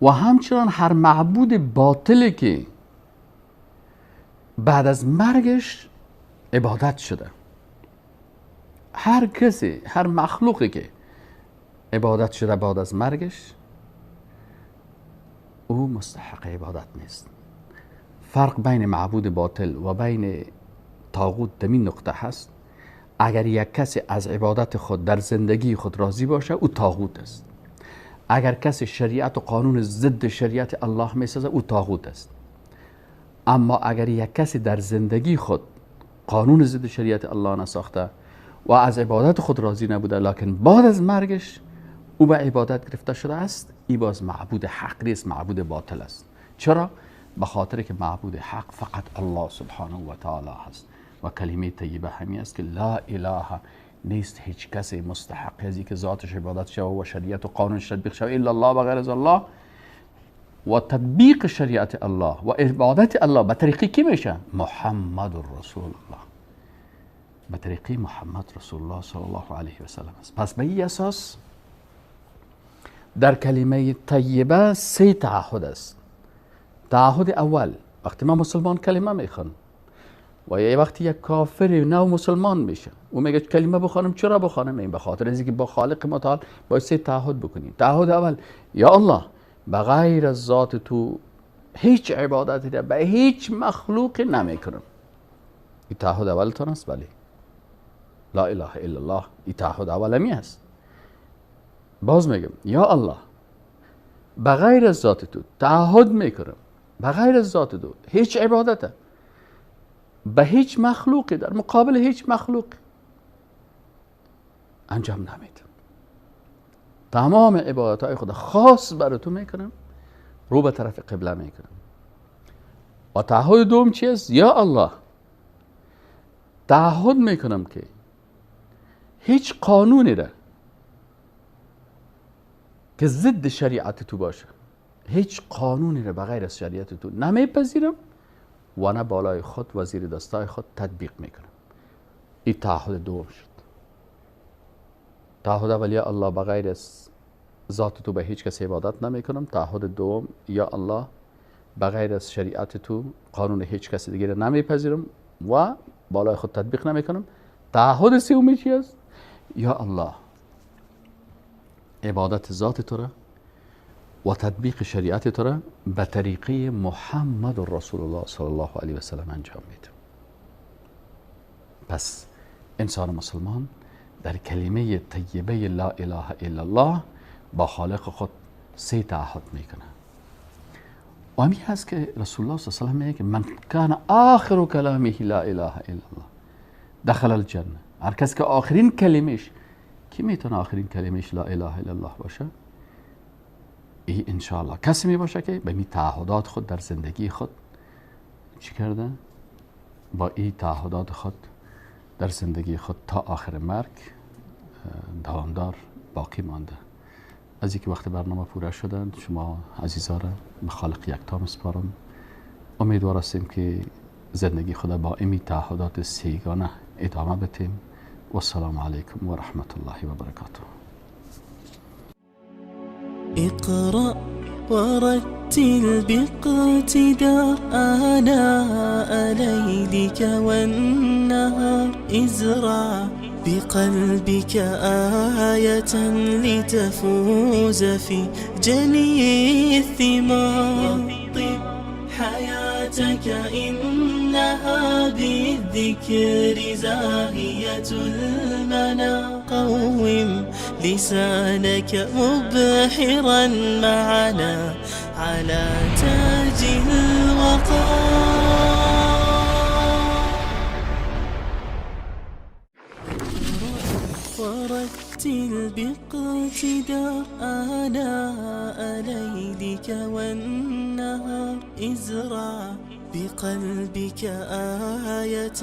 و همچنان هر معبود باطلی که بعد از مرگش عبادت شده، هر کسی، هر مخلوقی که عبادت شده بعد از مرگش، او مستحق عبادت نیست. فرق بین معبود باطل و بین طاغوت در این نقطه هست. اگر یک کسی از عبادت خود در زندگی خود راضی باشه، او طاغوت است. اگر کسی شریعت و قانون ضد شریعت الله میسازه، او طاغوت است. اما اگر یک کسی در زندگی خود قانون ضد شریعت الله نساخته و از عبادت خود راضی نبوده، لکن بعد از مرگش او به عبادت گرفته شده است، ای باز معبود حق نیست، معبود باطل است. چرا؟ به خاطر که معبود حق فقط الله سبحانه و تعالی هست و کلمه طیبه همی است که لا اله نیست هیچ کسی مستحق از که ذاتش عبادت شود و شریعت و قانونش تطبیق شود الا الله و غیر از الله، و تطبیق شریعت الله و عبادت الله به طریقی کی میشه؟ محمد رسول الله، به طریقی محمد رسول الله صلی الله علیه و سلم است. پس به این اساس در کلمه طیبه سه تعهد است. تعهد اول، وقتی ما مسلمان کلمه میخوانم و یه وقتی یک کافر نو مسلمان میشه و میگه کلمه بخوانم، چرا بخوانم؟ این به خاطر از اینکه با خالق متعال باید سه تعهد بکنیم. تعهد اول، یا الله بغیر از ذات تو هیچ عبادتی را به هیچ مخلوق نمیکنم. این تعهد اولتان است. بله، لا اله الا الله، این تعهد اول می است. باز میگم یا الله بغیر از ذات تو تعهد میکنم، بغیر از ذات تو هیچ عبادت به هیچ مخلوقی در مقابل هیچ مخلوق انجام نمیدم. تمام عبادت های خود خاص برای تو میکنم، رو به طرف قبله میکنم. و تعهد دوم چی است؟ یا الله تعهد میکنم که هیچ قانونی را که ضد شریعت تو باشه، هیچ قانونی را بغیر از شریعت تو نمیپذیرم و نه بالای خود و زیر دستای خود تطبیق میکنم. این تعهد دوم شد. تعهد اول، یا الله بغیر از ذات تو به هیچ کس عبادت نمیکنم. تعهد دوم، یا الله بغیر از شریعت تو قانون هیچ کس دیگه را نمیپذیرم و بالای خود تطبیق نمیکنم. تعهد سومی چی است؟ یا الله عبادت ذات تو را و تطبیق شریعت تو را به طریقه محمد رسول الله صلی الله علیه و سلم انجام میدم. پس انسان مسلمان در کلمه طیبه لا اله الا الله با خالق خود سه تعهد میکنه. و همین هست که رسول الله صلی الله علیه و سلم میگه من کان آخر کلامه لا اله الا الله دخل الجنه. هر کس که آخرین کلمهش، کی میتونه آخرین کلمهش لا اله الا الله باشه؟ ای انشاءالله کسی می باشه که به می تعهدات خود در زندگی خود چی کرده؟ با این تعهدات خود در زندگی خود تا آخر مرگ دوامدار باقی مانده. از اینکه وقت برنامه پوره شدن، شما عزیزا را به خالق یکتا میسپارم. امیدوار هستیم که زندگی خود با این تعهدات سیگانه ادامه بدیم. و السلام علیکم و رحمت الله و برکاته. اقرأ ورتل باقتدار آناء ليلك والنهار، ازرع بقلبك آية لتفوز في جني الثمار. طب حياتك إنها بالذكر زاهية المنى، قوم لسانك مبحرا معنا على تاج الوقار. ورتل باقتدار آناء ليلك والنهار، ازرع بقلبك آية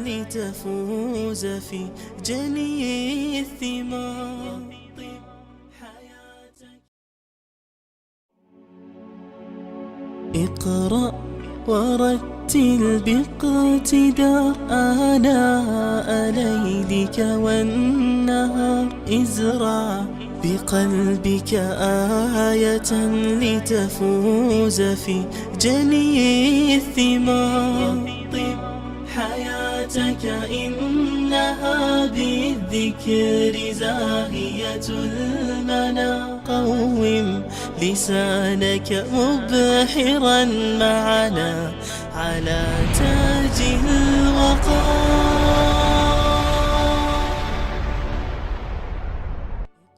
لتفوز في جني الثمار. اقرأ ورتل ورتل باقتدار آناء ليلك والنهار، ازرع بقلبك آية لتفوز في جني الثمار. طب حياتك إنها بالذكر زاهية المنى، قوم لسانك مبحرا معنا على تاج الوقار.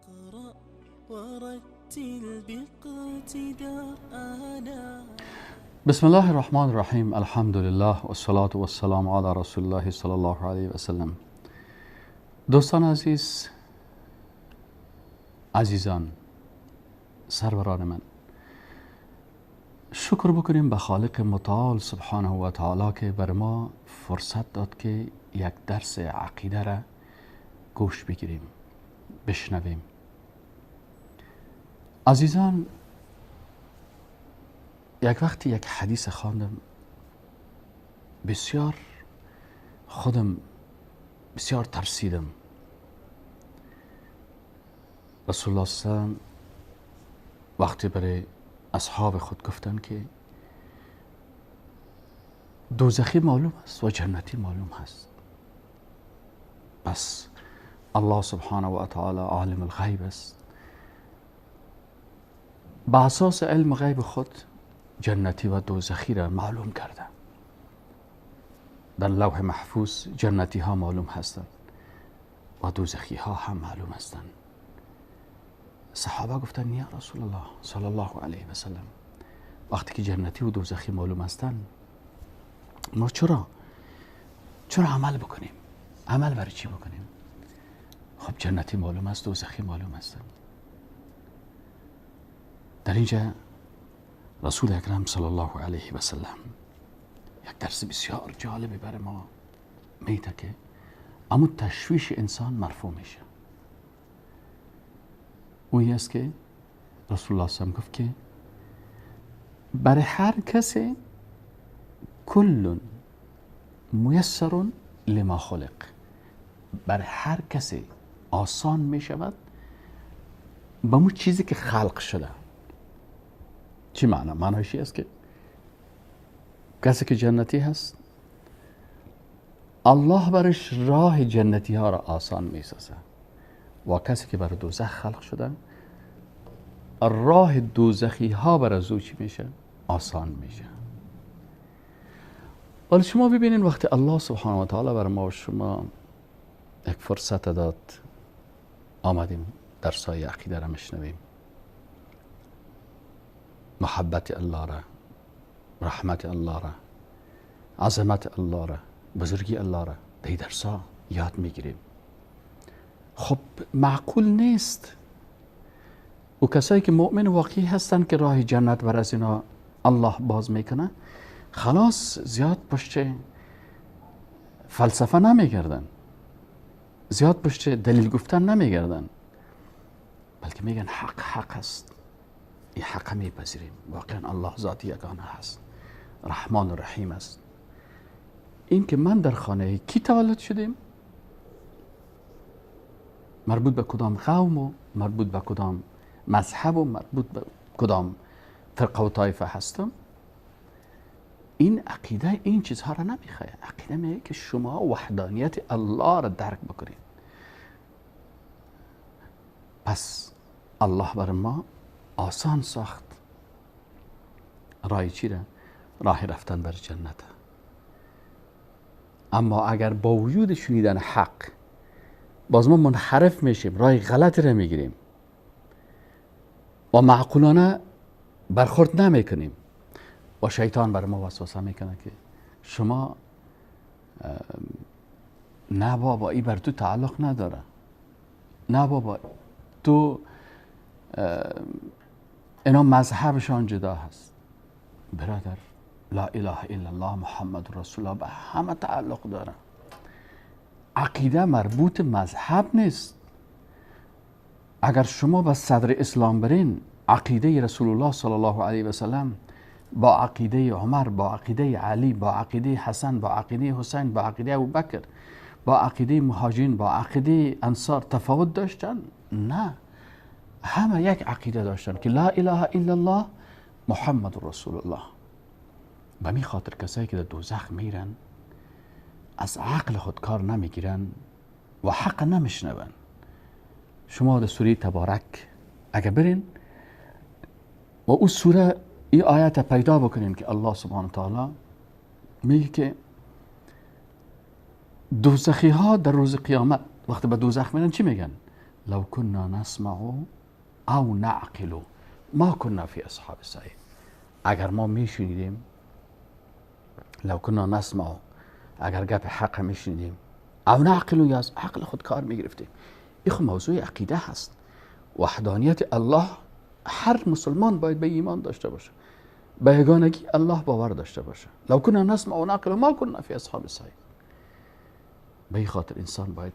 اقرأ ورتل باقتدار آناء. بسم الله الرحمن الرحیم. الحمد لله و الصلاة و السلام علی رسول الله صلی الله علیه و سلم. دوستان عزیز، عزیزان، سروران من، شکر بکنیم به خالق متعال سبحانه و تعالی که بر ما فرصت داد که یک درس عقیده را گوش بگیریم، بشنویم. عزیزان، یک وقتی یک حدیث خواندم، بسیار خودم بسیار ترسیدم. رسول الله صلی الله علیه و سلم وقتی برای اصحاب خود گفتن که دوزخی معلوم است و جنتی معلوم هست، پس الله سبحانه و تعالی عالم الغیب است، به اساس علم غیب خود جنتی و دوزخی را معلوم کرده. در لوح محفوظ جنتی ها معلوم هستند و دوزخی ها هم معلوم هستند. صحابه گفتن یا رسول الله صلی الله علیه و سلم، وقتی که جنتی و دوزخی معلوم هستند ما چرا عمل بکنیم؟ عمل برای چی بکنیم؟ خب جنتی معلوم است، دوزخی معلوم هستند. در اینجا رسول اکرم صلی الله علیه و سلم یک درس بسیار جالبی برای ما میده که اما تشویش انسان مرفوع میشه. اون است که رسول الله صلی الله علیه و سلم گفت که برای هر کسی کل میسر لما خلق، برای هر کسی آسان میشود به مو چیزی که خلق شده. چی معنا؟ معنایش است که کسی که جنتی هست الله برش راه جنتی ها را آسان میسازه، و کسی که برای دوزخ خلق شده راه دوزخی ها بر از او چی میشه؟ آسان میشه. ولی شما ببینین وقتی الله سبحانه و تعالی بر ما و شما یک فرصت داد، آمدیم درسای عقیده را میشنویم، محبت الله را، رحمت الله را، عظمت الله را، بزرگی الله را در درسا یاد میگیریم. خب معقول نیست و کسایی که مؤمن واقعی هستن که راه جنت بر از اینا الله باز میکنه، خلاص زیاد پشت فلسفه نمیگردن، زیاد پشت دلیل گفتن نمیگردن، بلکه میگن حق حق است، این حق میپذیریم، واقعا الله ذات یگانه هست، رحمان و رحیم است. این که من در خانه کی تولد شدیم مربوط به کدام قوم و مربوط به کدام مذهب و مربوط به کدام فرقه و طایفه هستم، این عقیده این چیزها را نمیخواد. عقیده میگه که شما وحدانیت الله را درک بکنید. پس الله بر ما آسان ساخت راه چی را؟ راه رفتن بر جنت. اما اگر با وجود شنیدن حق باز ما منحرف میشیم، راه غلط را میگیریم و معقولانه برخورد نمیکنیم و شیطان بر ما وسوسه میکنه که شما نه بابا ای بر تو تعلق نداره، نه بابا تو اینا مذهبشان جدا هست. برادر، لا اله الا الله محمد رسول الله به همه تعلق داره. عقیده مربوط مذهب نیست. اگر شما به صدر اسلام برین، عقیده رسول الله صلی الله علیه و سلم با عقیده عمر، با عقیده علی، با عقیده حسن، با عقیده حسین، با عقیده ابوبکر، با عقیده مهاجرین، با عقیده انصار تفاوت داشتن؟ نه، همه یک عقیده داشتن که لا اله الا الله محمد رسول الله. به می خاطر کسایی که در دوزخ میرن از عقل خود کار نمیگیرن و حق نمیشنون. شما در سوره تبارک اگر برین و او سوره این آیت پیدا بکنین که الله سبحانه تعالی میگه که دوزخی ها در روز قیامت وقتی به دوزخ میرن چی میگن؟ لو كنا نسمع او نعقل ما كنا فی اصحاب السعیر. اگر ما میشنیدیم، لو كنا نسمع، اگر گپ حق میشنیدیم، او نعقل، یا از عقل خود کار میگرفتیم. این خب موضوع عقیده هست. وحدانیت الله هر مسلمان باید به ایمان داشته باشه، به یگانگی الله باور داشته باشه. لو كنا نسمع و نعقل ما كنا فی اصحاب السعیر. به این خاطر انسان باید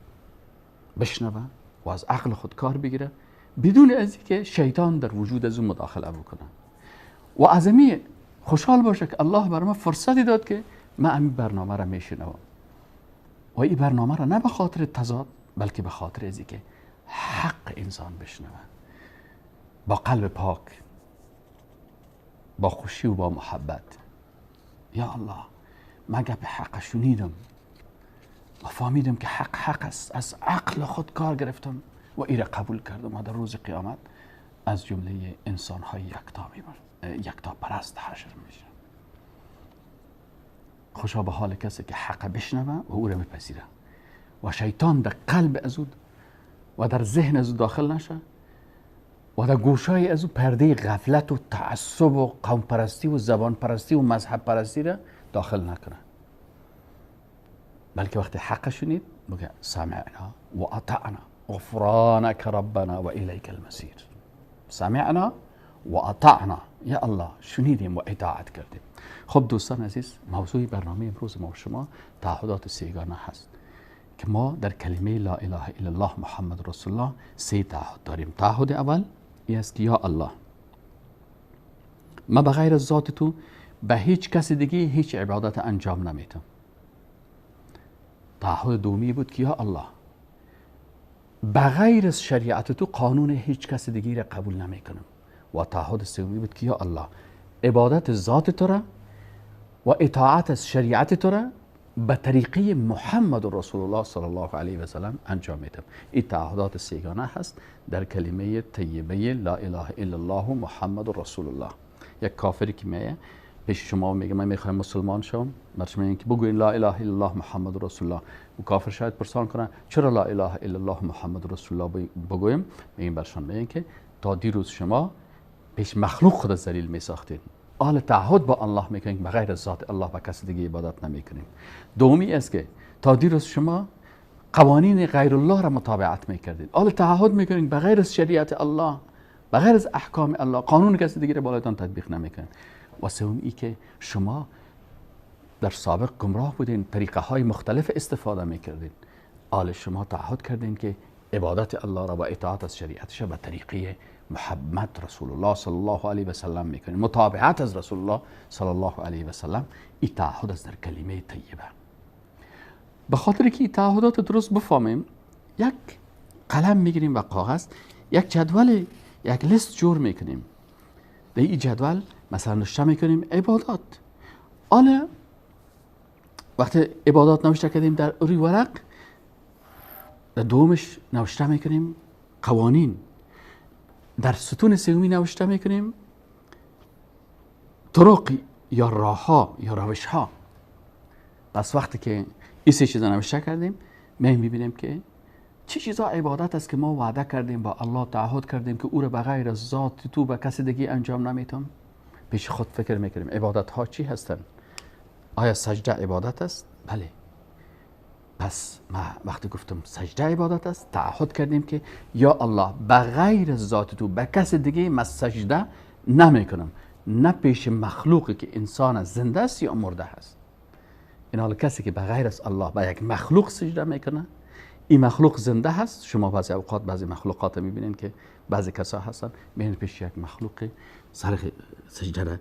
بشنوه و از عقل خود کار بگیره بدون از اینکه شیطان در وجود از اون مداخله بکنه و از امی خوشحال باشه که الله بر ما فرصتی داد که من این برنامه را میشنوم و این برنامه را نه به خاطر تضاد بلکه به خاطر از اینکه حق انسان بشنوه، با قلب پاک، با خوشی و با محبت. یا الله، من گپ حق شنیدم و فهمیدم که حق حق است، از عقل خود کار گرفتم و ایره قبول کردم و در روز قیامت از جمله انسان های یکتا پرست حشر میشه. خوشا به حال کسی که حق بشنوه و او را بپذیره و شیطان در قلب از او و در ذهن از او داخل نشه و در گوشای از او پرده غفلت و تعصب و قوم پرستی و زبان پرستی و مذهب پرستی را داخل نکنه، بلکه وقتی حق شنید بگه سمعنا و اطعنا غفرانک ربنا و الیک المصیر. سمعنا و اطعنا، یا الله شنیدیم و اطاعت کردیم. خب دوستان عزیز، موضوع برنامه امروز ما و شما تعهدات سه‌گانه هست که ما در کلمه لا اله الا الله محمد رسول الله سه تعهد داریم. تعهد اول این است که یا الله، ما بغیر از ذات تو به هیچ کس دیگه هیچ عبادت انجام نمیدم. تعهد دومی بود که یا الله، بغیر از شریعت تو قانون هیچ کس دیگه را قبول نمیکنم. و تعهد سومی بود که یا الله، عبادت ذات تو را و اطاعت از شریعت تو را به طریقه محمد رسول الله صلی الله علیه و سلم انجام میدم. این تعهدات سه‌گانه هست در کلمه طیبه لا اله الا الله محمد رسول الله. یک کافری که میه پیش شما میگه من میخوایم مسلمان شم، برش میگن که بگوین لا اله الا الله محمد رسول الله. و کافر شاید پرسان کنه چرا لا اله الا الله محمد رسول الله بگویم؟ میگیم برشان میگن که تا دیروز شما پیش مخلوق خود ذلیل میساختین، آل تعهد با الله میکنیم به غیر از ذات الله با کسی دیگه عبادت نمیکنیم. دومی است که تا دیروز شما قوانین غیر الله را متابعت میکردید، آل تعهد میکنیم به غیر از شریعت الله، به غیر از احکام الله، قانون کسی دیگه را بالایتان تطبیق نمیکنید. و سوم ای که شما در سابق گمراه بودین، طریقه های مختلف استفاده میکردین، آل شما تعهد کردین که عبادت الله را و اطاعت از شریعتش به طریقه محمد رسول الله صلی الله علیه و سلم میکنیم، متابعت از رسول الله صلی الله علیه و سلم. این تعهد است در کلمه طیبه. به خاطر که این تعهدات درست بفهمیم، یک قلم میگیریم و کاغذ، یک جدول، یک لیست جور میکنیم. در این جدول مثلا نوشته میکنیم عبادات. حالا وقتی عبادات نوشته کردیم در روی ورق، در دومش نوشته میکنیم قوانین، در ستون سومی نوشته میکنیم طرق یا راهها یا روشها. پس وقتی که این سه چیز نوشته کردیم، می میبینیم که چه چیزا عبادت است که ما وعده کردیم با الله تعهد کردیم که او را بغیر از ذات تو به کسی دیگه انجام نمیتم. پیش خود فکر میکنیم عبادت ها چی هستند؟ آیا سجده عبادت است؟ بله. پس ما وقتی گفتم سجده عبادت است، تعهد کردیم که یا الله بغیر از ذات تو به کس دیگه من سجده نمیکنم، نه پیش مخلوقی که انسان زنده است یا مرده است. این حال کسی که بغیر از الله به یک مخلوق سجده میکنه، این مخلوق زنده هست. شما بعضی اوقات بعضی مخلوقات میبینین که بعضی کسا هستن میرن پیش یک مخلوق سر سجده را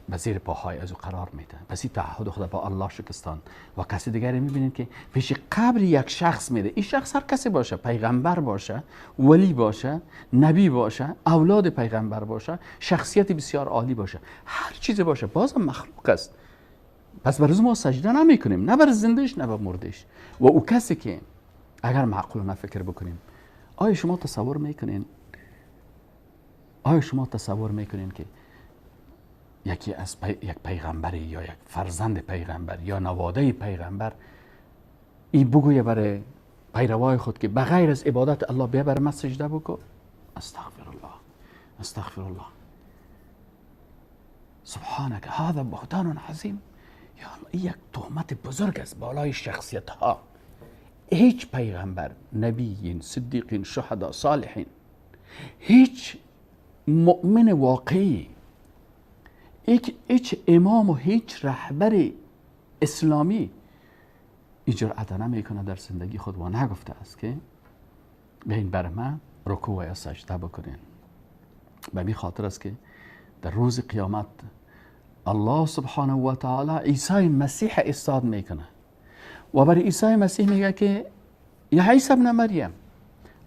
به زیر پاهای از او قرار میده. پس این تعهد خود با الله شکستان. و کسی دیگری میبینید که پیش قبر یک شخص میره، این شخص هر کسی باشه، پیغمبر باشه، ولی باشه، نبی باشه، اولاد پیغمبر باشه، شخصیت بسیار عالی باشه، هر چیزی باشه، بازم مخلوق است. پس بر ما سجده نمیکنیم، نه بر زندهش نه بر مردش. و او کسی که اگر معقولانه فکر بکنیم، آیا شما تصور میکنین، آیا شما تصور میکنین که یکی از یک پیغمبری یا یک فرزند پیغمبر یا نواده پیغمبر ای بگویه برای پیروای خود که بغیر از عبادت الله بیا بر من سجده بکن؟ استغفر الله، استغفر الله، سبحانك هذا بهتان عظیم. یا الله، یک تهمت بزرگ است بالای شخصیت ها. هیچ پیغمبر، نبیین، صدیقین، شهدا، صالحین، هیچ مؤمن واقعی، هیچ امام و هیچ رهبر اسلامی جرأت نمیکنه در زندگی خود و نگفته است که به بر من رکوع یا سجده بکنین. به می خاطر است که در روز قیامت الله سبحانه و تعالی عیسی مسیح استاد میکنه و برای عیسی مسیح میگه که یا عیسی ابن مریم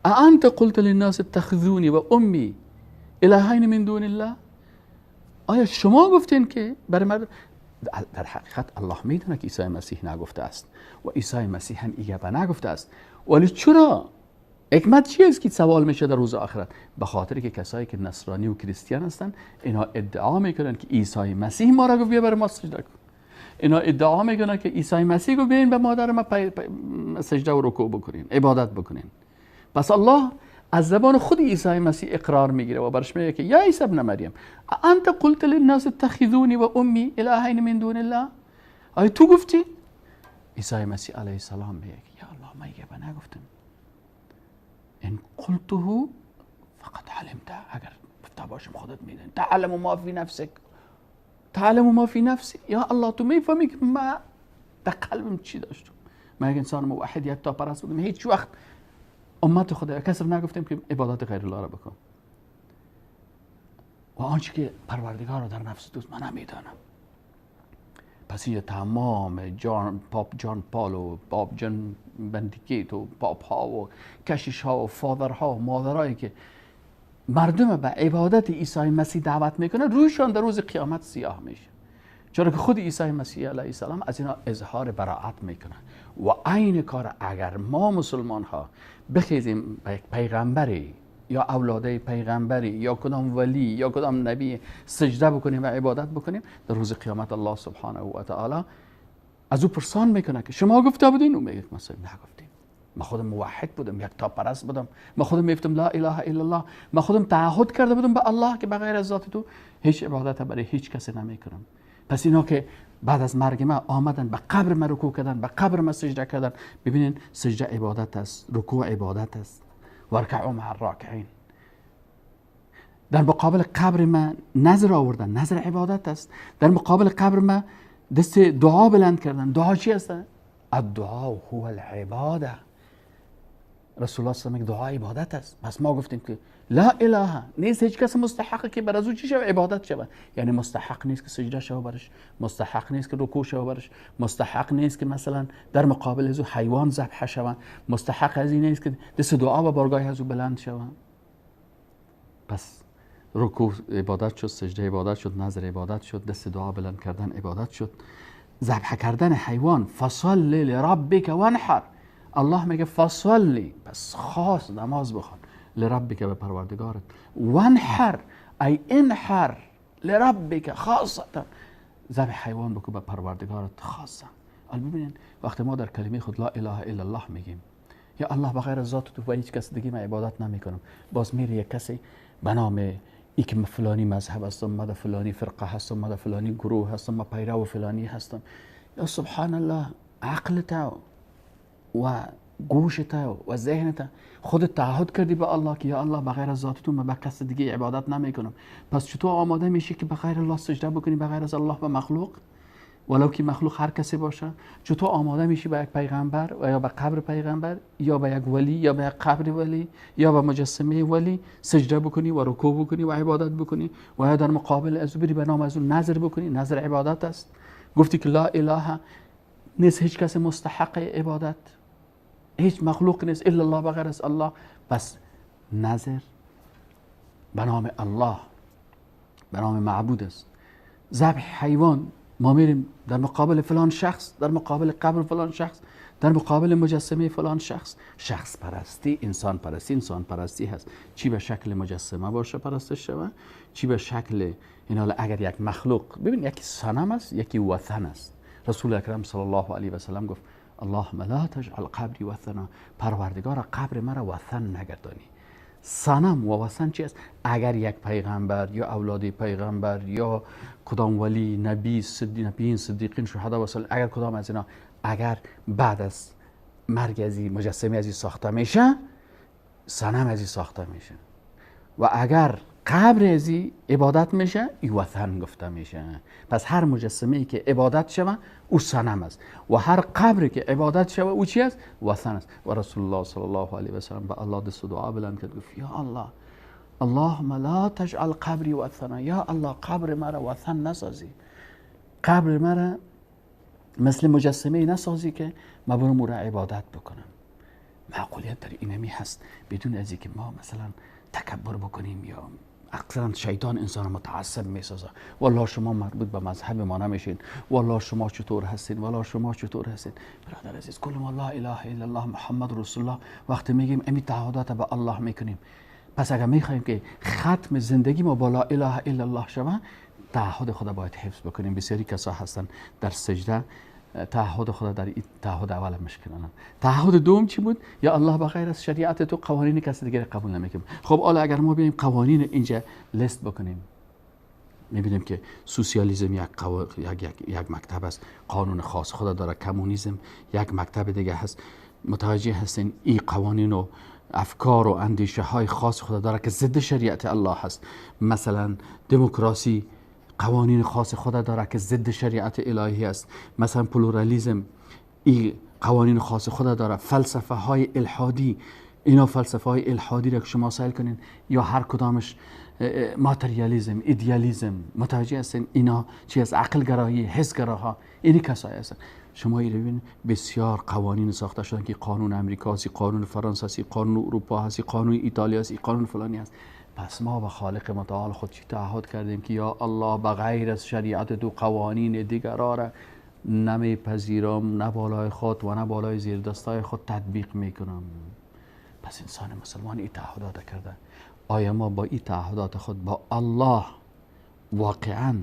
أأنت قلت للناس اتخذونی و امی الهین من دون الله؟ آیا شما گفتین که برای مردم؟ در حقیقت الله میدونه که عیسی مسیح نگفته است و عیسی مسیح هم ایگه نگفته است، ولی چرا؟ حکمت چی است که سوال میشه در روز آخرت؟ به خاطر که کسایی که نصرانی و کریستیان هستن اینا ادعا میکنن که عیسی مسیح ما را گفت بیا برای ما سجده کن. اینا ادعا میکنن که عیسی مسیح گفت بیاین به مادر ما سجده و رکوع بکنین، عبادت بکنین. پس الله از زبان خود عیسی مسیح اقرار میگیره و برش میگه که یا عیسی ابن مریم انت قلت للناس اتخذونی و امی الهین من دون الله؟ آیا تو گفتی؟ عیسی مسیح علیه السلام میگه یا الله ما یه نگفتم، ان قلته فقد علمت، اگر گفته باشم خودت میدونی، تعلم ما فی نفسک، تعلم ما فی نفسی، یا الله تو میفهمی که ما در قلبم چی داشتم. من یک انسان موحد یک تا پرست بودم، هیچ وقت امت خدا کسی رو نگفتیم که عبادت غیر الله را بکن. و آنچه که پروردگار رو در نفس توست من نمیدانم. پس اینجا تمام جان پاپ جان پال و پاپ جان بندیکیت و پاپ ها و کشیش ها و فادر ها و مادرهایی که مردم به عبادت عیسی مسیح دعوت میکنه، رویشان در روز قیامت سیاه میشه، چرا که خود عیسی مسیح علیه السلام از اینا اظهار براعت میکنه. و عین کار اگر ما مسلمان ها بخیزیم به یک پیغمبری یا اولاده پیغمبری یا کدام ولی یا کدام نبی سجده بکنیم و عبادت بکنیم، در روز قیامت الله سبحانه و تعالی از او پرسان میکنه که شما گفته بودین؟ او میگه ما نگفتیم، ما خودم موحد بودم، یک تا پرست بودم، ما خودم میگفتم لا اله الا الله، ما خودم تعهد کرده بودم به الله که بغیر از ذات تو هیچ عبادت برای هیچ کسی نمیکنم. پس اینا که بعد از مرگ ما آمدن به قبر ما رکوع کردن، به قبر ما سجده کردن، ببینین سجده عبادت است، رکوع عبادت است، وارکعوا مع الراکعین. در مقابل قبر ما نذر آوردن، نذر عبادت است. در مقابل قبر ما دست دعا بلند کردن، دعا چی است؟ الدعا هو العباده. رسول الله صلی الله علیه و دعا عبادت است. پس ما گفتیم که لا اله نیست هیچ کس مستحق که بر از او چی شود؟ عبادت شود. یعنی مستحق نیست که سجده شود برش، مستحق نیست که رکوع شود برش، مستحق نیست که مثلا در مقابل از او حیوان ذبح شود، مستحق از این نیست که دست دعا به بارگاه از او بلند شود. پس رکوع عبادت شد، سجده عبادت شد، نذر عبادت شد، دست دعا بلند کردن عبادت شد، ذبح کردن حیوان، فصل لربک وانحر. الله میگه فصلی، پس خاص نماز بخوان، لربک به پروردگارت، وانحر ای انحر لربک خاصتا، ذبح حیوان بکن به پروردگارت خاصا. ببینین وقتی ما در کلمه خود لا اله الا الله میگیم، یا الله بغیر از ذات تو و هیچ کس دیگه من عبادت نمیکنم، باز میره یک کسی به نام ای که فلانی مذهب هستم، ما فلانی فرقه هستم، ما فلانی گروه هستم، ما پیرو فلانی هستم. یا سبحان الله، عقل تو و گوشت و ذهنت خودت تعهد کردی به الله که یا الله بغیر از ذات تو من به کس دیگه عبادت نمیکنم. پس چطور آماده میشی که بغیر الله سجده بکنی، بغیر از الله به مخلوق؟ ولو که مخلوق هر کسی باشه؟ چطور آماده میشی به یک پیغمبر و یا به قبر پیغمبر یا به یک ولی یا به یک قبر ولی یا به مجسمه ولی سجده بکنی و رکوع بکنی و عبادت بکنی و یا در مقابل از او بری به نام از او نذر بکنی؟ نذر عبادت است. گفتی که لا اله نیست، هیچ کس مستحق عبادت، هیچ مخلوق نیست الا الله، بغیر از الله. پس نذر به نام الله، به نام معبود است. ذبح حیوان، ما میریم در مقابل فلان شخص، در مقابل قبر فلان شخص، در مقابل مجسمه فلان شخص. شخص پرستی، انسان پرستی، انسان پرستی هست. چی به شکل مجسمه باشه پرستش شوه، چی به شکل این. حالا اگر یک مخلوق، ببین، یکی صنم است، یکی وثن است. رسول اکرم صلی الله علیه و سلم گفت اللهم لا تجعل قبری وثنا، پروردگار قبر مرا وثن نگردانی. صنم و وثن چی است؟ اگر یک پیغمبر یا اولاد پیغمبر یا کدام ولی، نبی، نبیین، صدیقین، شهدا و صالحین، اگر کدام از اینا اگر بعد از مرگ ازی مجسمه ازی ساخته میشه، صنم ازی ساخته میشه، و اگر قبر ازی عبادت میشه، ای وثن گفته میشه. پس هر مجسمه ای که عبادت شوه او صنم است و هر قبری که عبادت شوه او چی است؟ وثن است. و رسول الله صلی الله علیه و سلم به الله دست دعا بلند کرد، گفت یا الله اللهم لا تجعل قبری وثنا، یا الله قبر مرا وثن نسازی، قبر مرا مثل مجسمه نسازی که ما برم او را عبادت بکنم. معقولیت در اینمی هست، بدون از اینکه ما مثلا تکبر بکنیم یا اکثرا شیطان انسان متعصب میسازه. والله شما مربوط به مذهب ما نمیشین، والله شما چطور هستین، والله شما چطور هستین. برادر عزیز، کل ما لا اله الا الله محمد رسول الله وقتی میگیم امی تعهدات به الله میکنیم. پس اگر میخوایم که ختم زندگی ما با لا اله الا الله شوه، تعهد خدا باید حفظ بکنیم. بسیاری کسا هستن در سجده تعهد خدا در این تعهد اول مشکنن. تعهد دوم چی بود؟ یا الله بغیر از شریعت تو قوانین کس دیگه قبول نمیکنیم. خب حالا اگر ما بیایم قوانین اینجا لیست بکنیم، میبینیم که سوسیالیسم یک مکتب است، قانون خاص خدا داره. کمونیسم یک مکتب دیگه هست. متوجه هستین؟ این قوانین و افکار و اندیشه های خاص خدا داره که ضد شریعت الله هست. مثلا دموکراسی قوانین خاص خود داره که ضد شریعت الهی است. مثلا پلورالیزم این قوانین خاص خود داره. فلسفه های الحادی، اینا فلسفه های الحادی را که شما سیل کنین یا هر کدامش، ماتریالیزم، ایدیالیزم، متوجه هستین اینا چی از عقل گرایی، حس گراها، اینی کسایی هستن. شما این ببینید بسیار قوانین ساخته شدن که قانون امریکا هست، قانون فرانسه هست، قانون اروپا هست، قانون ایتالیا هست، قانون فلانی هست. پس ما به خالق متعال خود چی تعهد کردیم؟ که یا الله بغیر از شریعت تو قوانین دیگرها را نمیپذیرم، نه بالای خود و نه بالای زیر دستای خود تطبیق میکنم. پس انسان مسلمان این تعهدات کرده. آیا ما با این تعهدات خود با الله واقعا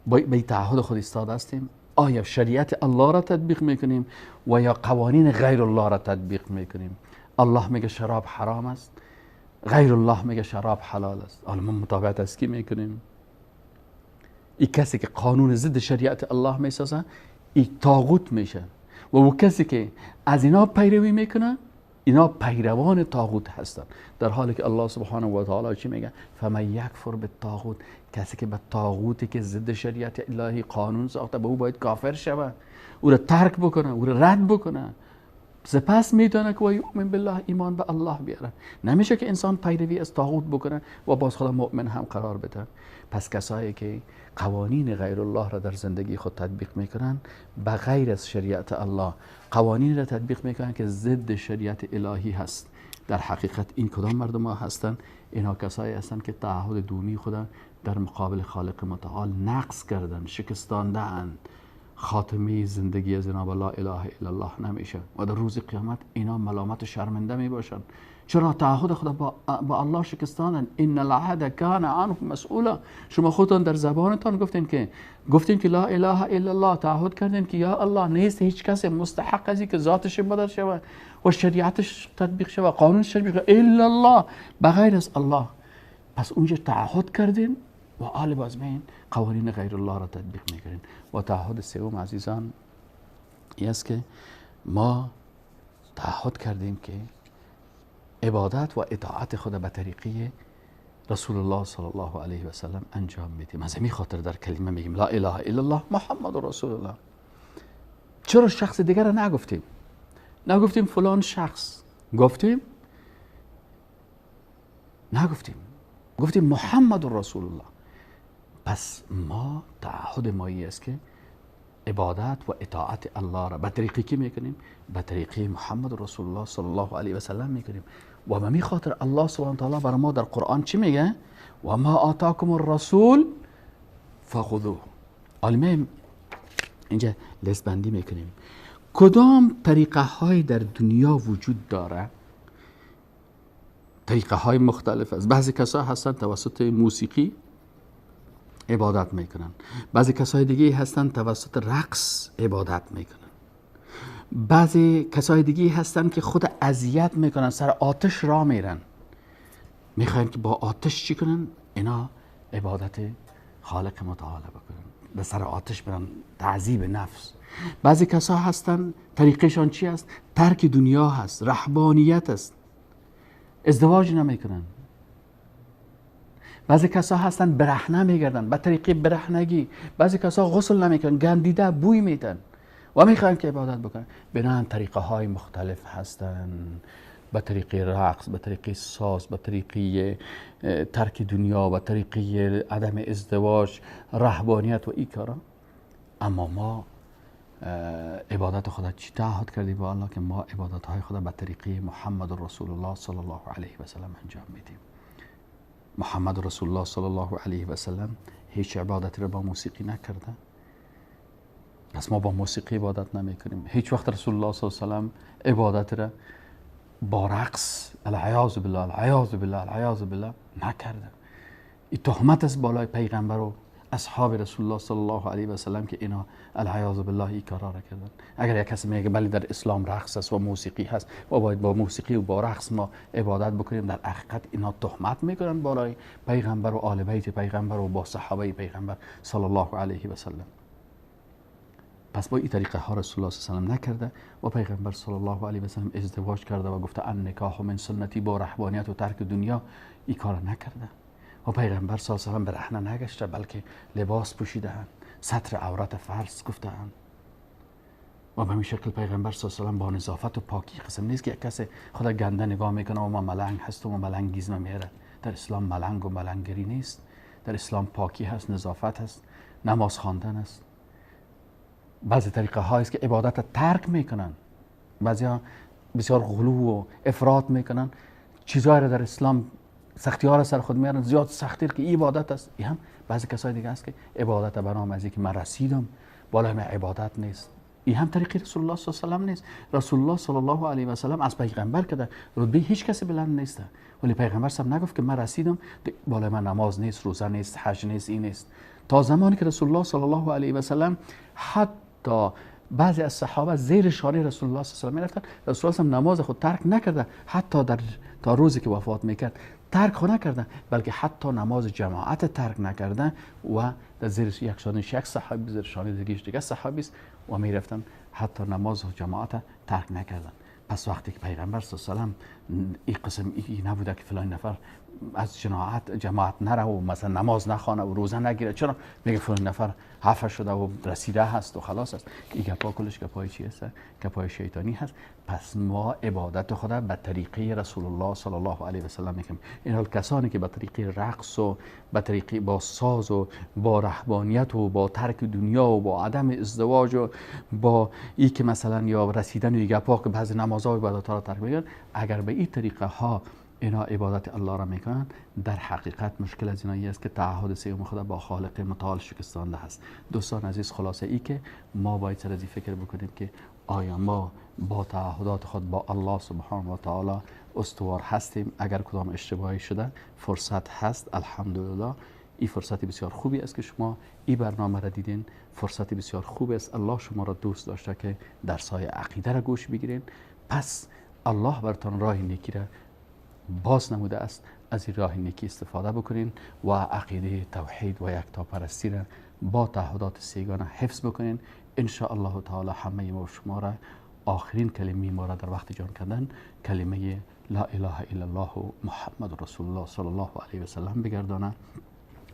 با این تعهد خود ایستاده هستیم؟ آیا شریعت الله را تطبیق میکنیم و یا قوانین غیر الله را تطبیق میکنیم؟ الله میگه شراب حرام است، غیر الله میگه شراب حلال است. حالا ما متابعت از کی میکنیم؟ این کسی که قانون ضد شریعت الله میسازه این طاغوت میشه و او کسی که از اینا پیروی میکنه اینا پیروان طاغوت هستن. در حالی که الله سبحانه و تعالی چی میگه؟ فمن یکفر بالطاغوت، کسی که به طاغوتی که ضد شریعت الهی قانون ساخته به او باید کافر شود، او را ترک بکنه، او را رد بکنه، سپس میدانه که و یؤمن بالله، ایمان به الله بیاره. نمیشه که انسان پیروی از طاغوت بکنه و باز خدا مؤمن هم قرار بده. پس کسایی که قوانین غیر الله را در زندگی خود تطبیق میکنن، به غیر از شریعت الله قوانین را تطبیق میکنن که ضد شریعت الهی هست، در حقیقت این کدام مردم ها هستند؟ اینها کسایی هستند که تعهد دومی خود در مقابل خالق متعال نقض کردن، شکستاندن. خاتمه زندگی از اینا با لا اله الا الله نمیشه و در روز قیامت اینا ملامت و شرمنده می باشند. چرا تعهد خود با الله شکستاندن؟ ان العهد کان عنه مسئولا. شما خودتان در زبانتان گفتین که لا اله الا الله، تعهد کردین که یا الله نیست هیچ کس مستحق ازی که ذاتش بدل شود و شریعتش تطبیق شود، قانونش تطبیق شود، الا الله، بغیر از الله. پس اونجا تعهد کردین و آل باز بین قوانین غیر الله را تطبیق میکنین. و تعهد سوم عزیزان این است که ما تعهد کردیم که عبادت و اطاعت خود به طریقه رسول الله صلی الله علیه و سلم انجام میدیم. از همین خاطر در کلمه میگیم لا اله الا الله محمد رسول الله. چرا شخص دیگر را نگفتیم؟ نگفتیم فلان شخص، گفتیم؟ نگفتیم، گفتیم محمد رسول الله. پس ما تعهد مایی است که عبادت و اطاعت الله را به طریقی که میکنیم، به طریقی محمد رسول الله صلی الله علیه و سلم میکنیم. و به می خاطر الله سبحانه و تعالی برای ما در قرآن چی میگه؟ و ما آتاکم الرسول فخذوه. عالمه اینجا لیست بندی میکنیم کدام طریقه های در دنیا وجود داره. طریقه های مختلف است. بعضی کسا هستن توسط موسیقی عبادت میکنن، بعضی کسای دیگه هستن توسط رقص عبادت میکنن، بعضی کسای دیگه هستن که خود اذیت میکنن، سر آتش را میرن، میخواین که با آتش چی کنن؟ اینا عبادت خالق متعال بکنن، به سر آتش برن، تعذیب نفس. بعضی کسا هستن طریقشان چی است؟ ترک دنیا هست، رهبانیت است، ازدواج نمیکنن. بعضی کسا هستن برهنه میگردن، به طریق برهنگی. بعضی کسا غسل نمیکنن، گندیده بوی میدن و میخوان که عبادت بکنن. بنابراین طریقه های مختلف هستن، به طریق رقص، به طریق ساز، به طریق ترک دنیا، به طریق عدم ازدواج، رهبانیت و این کارا. اما ما عبادت خدا چی تعهد کردیم با الله؟ که ما عبادت های خدا به طریق محمد رسول الله صلی الله علیه و سلم انجام میدیم. محمد رسول الله صلی الله علیه و سلم هیچ عبادت را با موسیقی نکرده. پس ما با موسیقی عبادت نمی کنیم. هیچ وقت رسول الله صلی الله علیه و سلم عبادت را با رقص، العیاذ بالله العیاذ بالله العیاذ بالله، نکرده. این تهمت است بالای پیغمبر و اصحاب رسول الله صلی الله علیه و سلم که اینا العیاذ بالله این کارا را کردن. اگر یک کسی میگه بله در اسلام رقص است و موسیقی هست و باید با موسیقی و با رقص ما عبادت بکنیم، در حقیقت اینا تهمت میکنن بالای پیغمبر و آل بیت پیغمبر و با صحابه پیغمبر صلی الله علیه و سلم. پس با این طریقه ها رسول الله صلی الله علیه و سلم نکرده و پیغمبر صلی الله علیه و سلم ازدواج کرده و گفته ان نکاح من سنتی، با رهبانیت و ترک دنیا این کار نکرده. و پیغمبر صلی الله علیه و سلم برهنه نگشته، بلکه لباس پوشیده‌اند، ستر عورت فرض گفته‌اند. و به همین شکل پیغمبر صلی الله علیه و سلم با نظافت و پاکی قسم نیست که یک کسی خدا گنده نگاه میکنه و ما ملنگ هست و ما ملنگیزم میاره. در اسلام ملنگ و ملنگری نیست. در اسلام پاکی هست، نظافت هست، نماز خواندن است. بعضی طریقه ها است که عبادت ترک میکنن، بعضی ها بسیار غلو و افراط میکنن، چیزایی را در اسلام سختی ها را سر خود میارن، زیاد سختی که این عبادت است. این هم بعضی کسای دیگه است که عبادت به نام از اینکه من رسیدم بالای من عبادت نیست. این هم طریق رسول الله صلی الله علیه و سلم نیست. رسول الله صلی الله علیه و سلم از پیغمبر که رتبه هیچ کسی بلند نیست، ولی پیغمبر صاحب نگفت که من رسیدم بالای من نماز نیست، روزه نیست، حج نیست، این نیست. تا زمانی که رسول الله صلی الله علیه و سلم حتی بعضی از صحابه زیر شانه رسول الله صلی الله علیه و سلم میرفتن، رسول الله صلی نماز خود ترک نکرده، حتی در تا روزی که وفات میکرد ترک خود نکردن، بلکه حتی نماز جماعت ترک نکردن و در زیر یک شانه یک صحابی، زیر شانه دیگه دیگه صحابی است و میرفتن، حتی نماز جماعت ترک نکردن. پس وقتی که پیغمبر صلی الله علیه و سلم این قسم این نبوده که فلان نفر از جماعت نره و مثلا نماز نخوانه و روزه نگیره، چرا میگه فلان نفر حفظ شده و رسیده هست و خلاص است. این گپا کلش گپای چی هست؟ گپای شیطانی هست. پس ما عبادت خدا به طریقه رسول الله صلی الله علیه و سلم میکنیم. این حال کسانی که به طریقه رقص و به طریقه با ساز و با رهبانیت و با ترک دنیا و با عدم ازدواج و با ای که مثلا یا رسیدن و گپا که بعضی نمازها و عبادت‌ها را ترک میکنن، اگر به این طریقه ها اینا عبادت الله را میکنن، در حقیقت مشکل از اینا است که تعهد سیوم خدا با خالق متعال شکستانده هست. دوستان عزیز، خلاصه ای که ما باید سر از این فکر بکنیم که آیا ما با تعهدات خود با الله سبحانه و تعالی استوار هستیم؟ اگر کدام اشتباهی شده فرصت هست، الحمدلله این فرصت بسیار خوبی است که شما این برنامه را دیدین. فرصت بسیار خوبی است، الله شما را دوست داشته که درس‌های عقیده را گوش بگیرین. پس الله براتان راه نیکی را باز نموده است، از این راه نیکی استفاده بکنین و عقیده توحید و یکتاپرستی را با تعهدات سیگانه حفظ بکنین. ان شاء الله تعالی همه ما و شما را آخرین کلمه ما را در وقت جان کردن کلمه لا اله الا الله محمد رسول الله صلی الله علیه و سلم بگردانه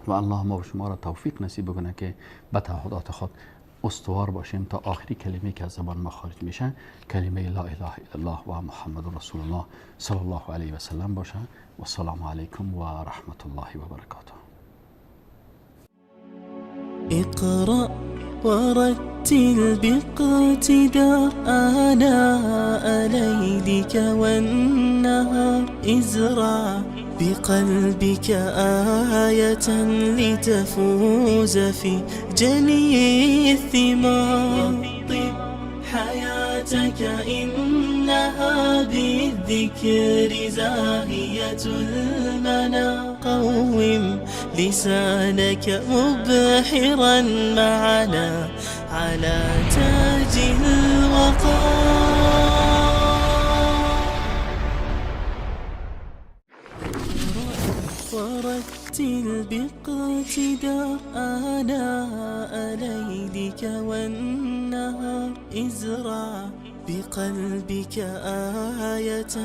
و الله ما و شما را توفیق نصیب بکنه که به تعهدات خود استوار باشیم تا آخری کلمه که از زبان ما خارج میشه کلمه لا اله الا الله و محمد رسول الله صلی الله علیه و سلم باشه. و السلام علیکم و رحمت الله و برکاته. اقرأ ورتل باقتدار آناء ليلك والنهار، ازرع بقلبك آية لتفوز في جني الثمار. طب حياتك إنها بالذكر زاهية المنى، قوم لسانك مبحرا معنا على تاج الوقار. ورتل باقتدار آناء ليلك والنهار، ازرع بقلبك آية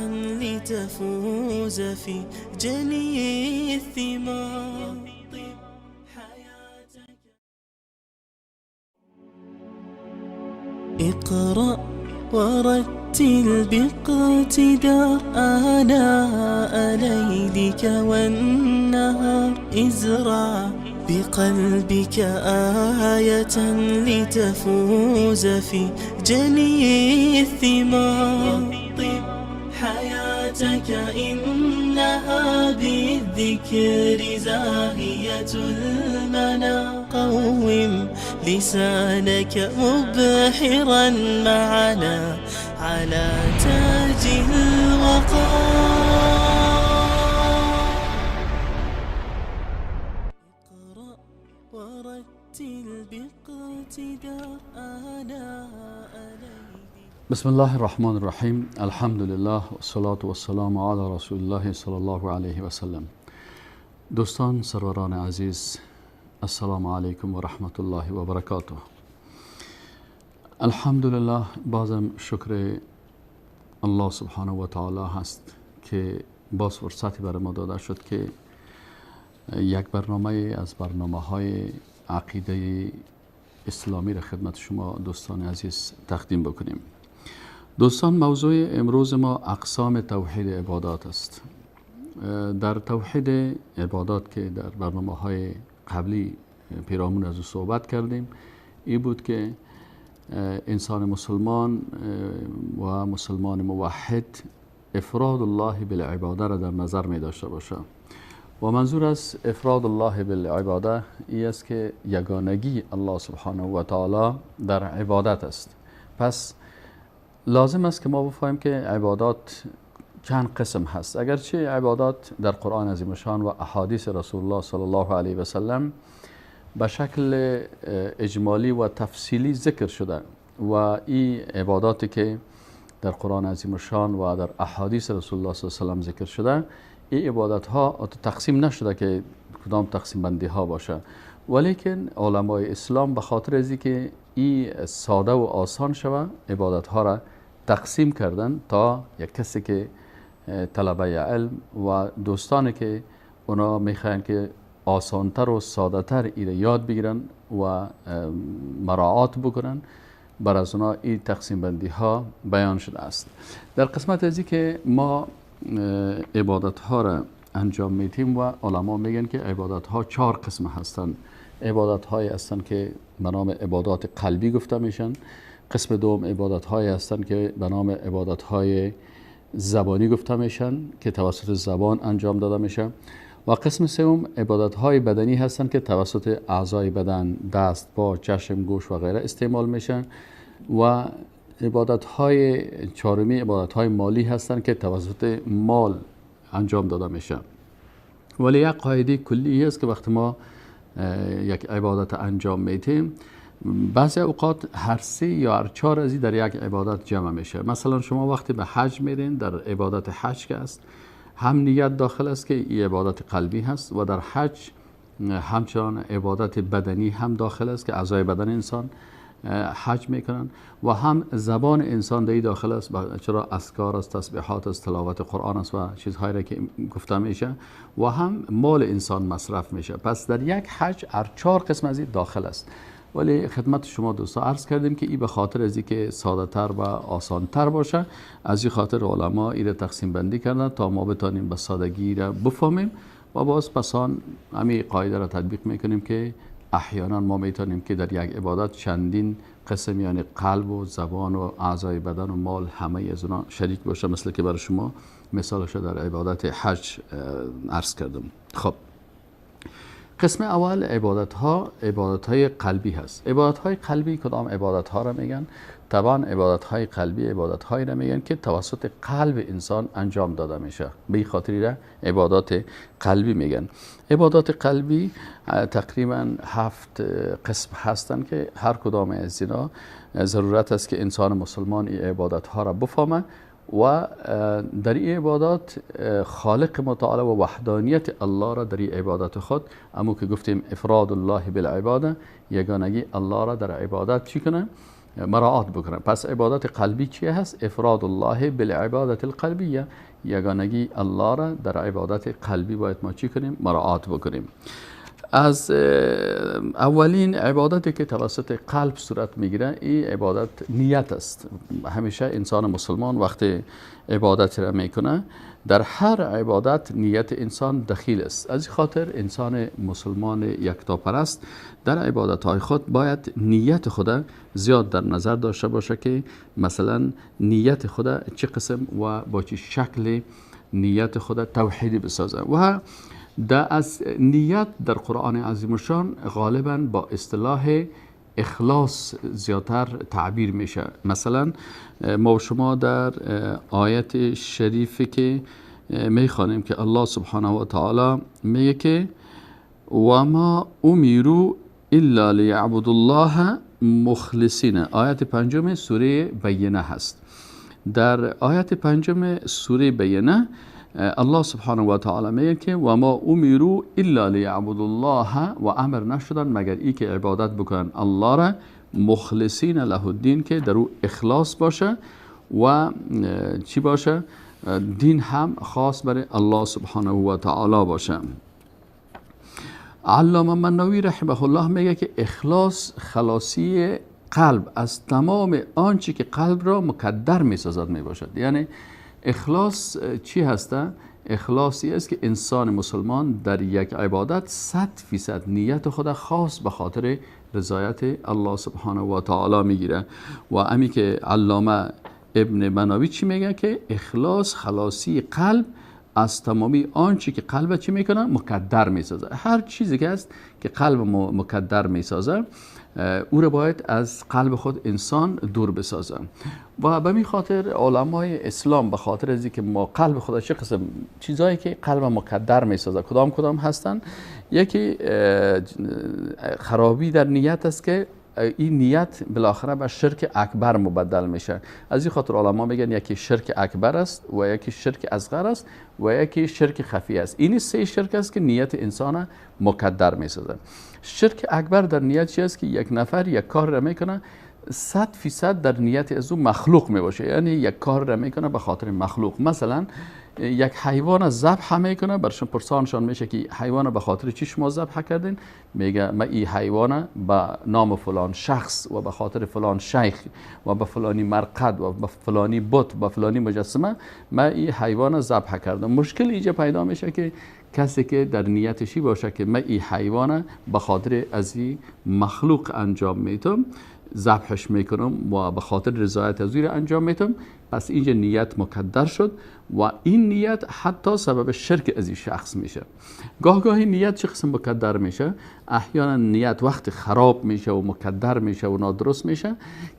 لتفوز في جني الثمار. اقرأ ورتل باقتدار آناء ليلك والنهار، ازرع بقلبك آية لتفوز في جني الثمار. طب حياتك إنها بالذكر زاهية المنى، قوم لسانك مبحرا معنا على تاج الوقار. اقرأ ورتل باقتدار آناء ليلك. بسم الله الرحمن الرحیم. الحمد لله والصلاة والسلام علی رسول الله صلی الله علیه و سلم. دوستان، سروران عزیز، السلام علیکم و رحمت الله و برکاته. الحمدلله، بازم شکر الله سبحانه و تعالی هست که باز فرصتی برای ما داده شد که یک برنامه از برنامه های عقیده اسلامی را خدمت شما دوستان عزیز تقدیم بکنیم. دوستان، موضوع امروز ما اقسام توحید عبادات است. در توحید عبادات که در برنامه های قبلی پیرامون از او صحبت کردیم، این بود که انسان مسلمان و مسلمان موحد افراد الله بالعباده را در نظر می داشته باشه و منظور از افراد الله بالعباده این است که یگانگی الله سبحانه و تعالی در عبادت است. پس لازم است که ما بفهمیم که عبادات چند قسم هست. اگرچه عبادات در قرآن عظیم شان و احادیث رسول الله صلی الله علیه و سلم به شکل اجمالی و تفصیلی ذکر شده و این عباداتی که در قرآن عظیم شان و در احادیث رسول الله صلی الله علیه و سلم ذکر شده، این عبادت ها تقسیم نشده که کدام تقسیم بندی ها باشه، ولیکن علمای اسلام به خاطر از اینکه این ساده و آسان شوه عبادت ها را تقسیم کردن تا یک کسی که طلبه علم و دوستانی که اونا میخواین که آسانتر و ساده‌تر ایره یاد بگیرن و مراعات بکنن، بر از اونا این تقسیم بندی ها بیان شده است. در قسمت ازی که ما عبادت ها را انجام میتیم و علما میگن که عبادت ها 4 قسم هستند. عبادت های هستند که به نام عبادات قلبی گفته میشن. قسم دوم عبادت های هستند که به نام عبادت های زبانی گفته میشن که توسط زبان انجام داده میشه. و قسم سوم عبادت های بدنی هستند که توسط اعضای بدن، دست، پا، چشم، گوش و غیره استعمال میشن. و عبادت های چهارمی عبادت های مالی هستند که توسط مال انجام داده میشه. ولی یک قاعده کلی است که وقتی ما یک عبادت انجام میدیم، بعضی اوقات هر سه یا هر چهار از این در یک عبادت جمع میشه. مثلا شما وقتی به حج میرین، در عبادت حج که است هم نیت داخل است که این عبادت قلبی هست و در حج همچنان عبادت بدنی هم داخل است که اعضای بدن انسان حج میکنن و هم زبان انسان در داخل است، چرا اذکار است، تسبیحات است، تلاوت قرآن است و چیزهایی را که گفته میشه و هم مال انسان مصرف میشه. پس در یک حج هر 4 قسم از این داخل است. ولی خدمت شما دوستا عرض کردیم که این به خاطر از اینکه ساده تر و آسان تر باشه، از این خاطر علما این را تقسیم بندی کردن تا ما بتانیم به سادگی را بفهمیم و باز پسان همین قاعده را تطبیق میکنیم که احیانا ما میتونیم که در یک عبادت چندین قسم، یعنی قلب و زبان و اعضای بدن و مال، همه از اونا شریک باشه، مثل که برای شما مثالش در عبادت حج عرض کردم. خب قسم اول عبادت ها عبادت های قلبی هست. عبادت های قلبی کدام عبادت ها را میگن؟ طبعا عبادت های قلبی عبادت هایی را میگن که توسط قلب انسان انجام داده میشه، به این خاطری را عبادات قلبی میگن. عبادات قلبی تقریبا 7 قسم هستند که هر کدام از اینا ضرورت است که انسان مسلمان این عبادت ها را بفهمه و در این عبادات خالق متعال و وحدانیت الله را در این عبادت خود، اما که گفتیم افراد الله بالعباده، یگانگی الله را در عبادت چی کنه؟ مراعات بکنه. پس عبادت قلبی چی هست؟ افراد الله بالعبادت القلبیه، یگانگی الله را در عبادت قلبی باید ما چی کنیم؟ مراعات بکنیم. از اولین عبادتی که توسط قلب صورت میگیره این عبادت نیت است. همیشه انسان مسلمان وقتی عبادت را میکنه در هر عبادت نیت انسان دخیل است. از خاطر انسان مسلمان یکتاپرست در عبادت های خود باید نیت خود زیاد در نظر داشته باشه که مثلا نیت خود چه قسم و با چه شکل نیت خود توحیدی بسازه. و در از نیت در قرآن عظیم الشان غالبا با اصطلاح اخلاص زیادتر تعبیر میشه. مثلا ما و شما در آیت شریفی که میخوانیم که الله سبحانه و تعالی میگه که و ما امروا الا لیعبدوا الله مخلصین، آیت 5 سوره بینه هست. در آیت 5 سوره بینه الله سبحانه و تعالی میگه که و ما امروا الا لیعبدوا الله، و امر نشدن مگر ای که عبادت بکنن الله را، مخلصین له الدین، که در او اخلاص باشه و چی باشه؟ دین هم خاص برای الله سبحانه و تعالی باشه. علامه مناوی رحمه الله میگه که اخلاص خلاصی قلب از تمام آنچه که قلب را مکدر میسازد میباشد. یعنی اخلاص چی هسته؟ اخلاصی است که انسان مسلمان در یک عبادت 100% نیت خود خاص به خاطر رضایت الله سبحانه و تعالی میگیره. و امی که علامه ابن مناوی چی میگه؟ که اخلاص خلاصی قلب از تمامی آنچه که قلب چی میکنه؟ مکدر میسازه. هر چیزی که است که قلب مکدر میسازه او را باید از قلب خود انسان دور بسازه. و به می خاطر علمای اسلام به خاطر از اینکه ما قلب خود چه قسم چیزایی که قلب مکدر میسازه کدام کدام هستن، یکی خرابی در نیت است که این نیت بالاخره به شرک اکبر مبدل میشه. از این خاطر علما میگن یکی شرک اکبر است و یکی شرک اصغر است و یکی شرک خفی است. این سه شرک است که نیت انسان مکدر میسازه. شرک اکبر در نیت چی است؟ که یک نفر یک کار را میکنه 100% در نیت از او مخلوق میباشه، یعنی یک کار را میکنه به خاطر مخلوق. مثلا یک حیوان ذبح میکنه، برشون پرسانشان میشه که حیوان به خاطر چی شما ذبح کردین؟ میگه من این حیوان به نام فلان شخص و به خاطر فلان شیخ و به فلانی مرقد و به فلانی بت و فلانی مجسمه من این حیوان ذبح کردم. مشکل اینجا پیدا میشه که کسی که در نیتشی باشه که من این حیوان به خاطر از این مخلوق انجام میتم، ذبحش میکنم و به خاطر رضایت از او انجام میتم، پس اینجا نیت مکدر شد و این نیت حتی سبب شرک از این شخص میشه. گاه گاهی نیت چه قسم مکدر میشه؟ احیانا نیت وقت خراب میشه و مکدر میشه و نادرست میشه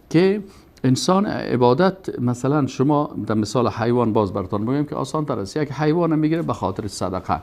که انسان عبادت، مثلا شما در مثال حیوان باز براتون بگم که آسان تر است، یک حیوان میگیره به خاطر صدقه،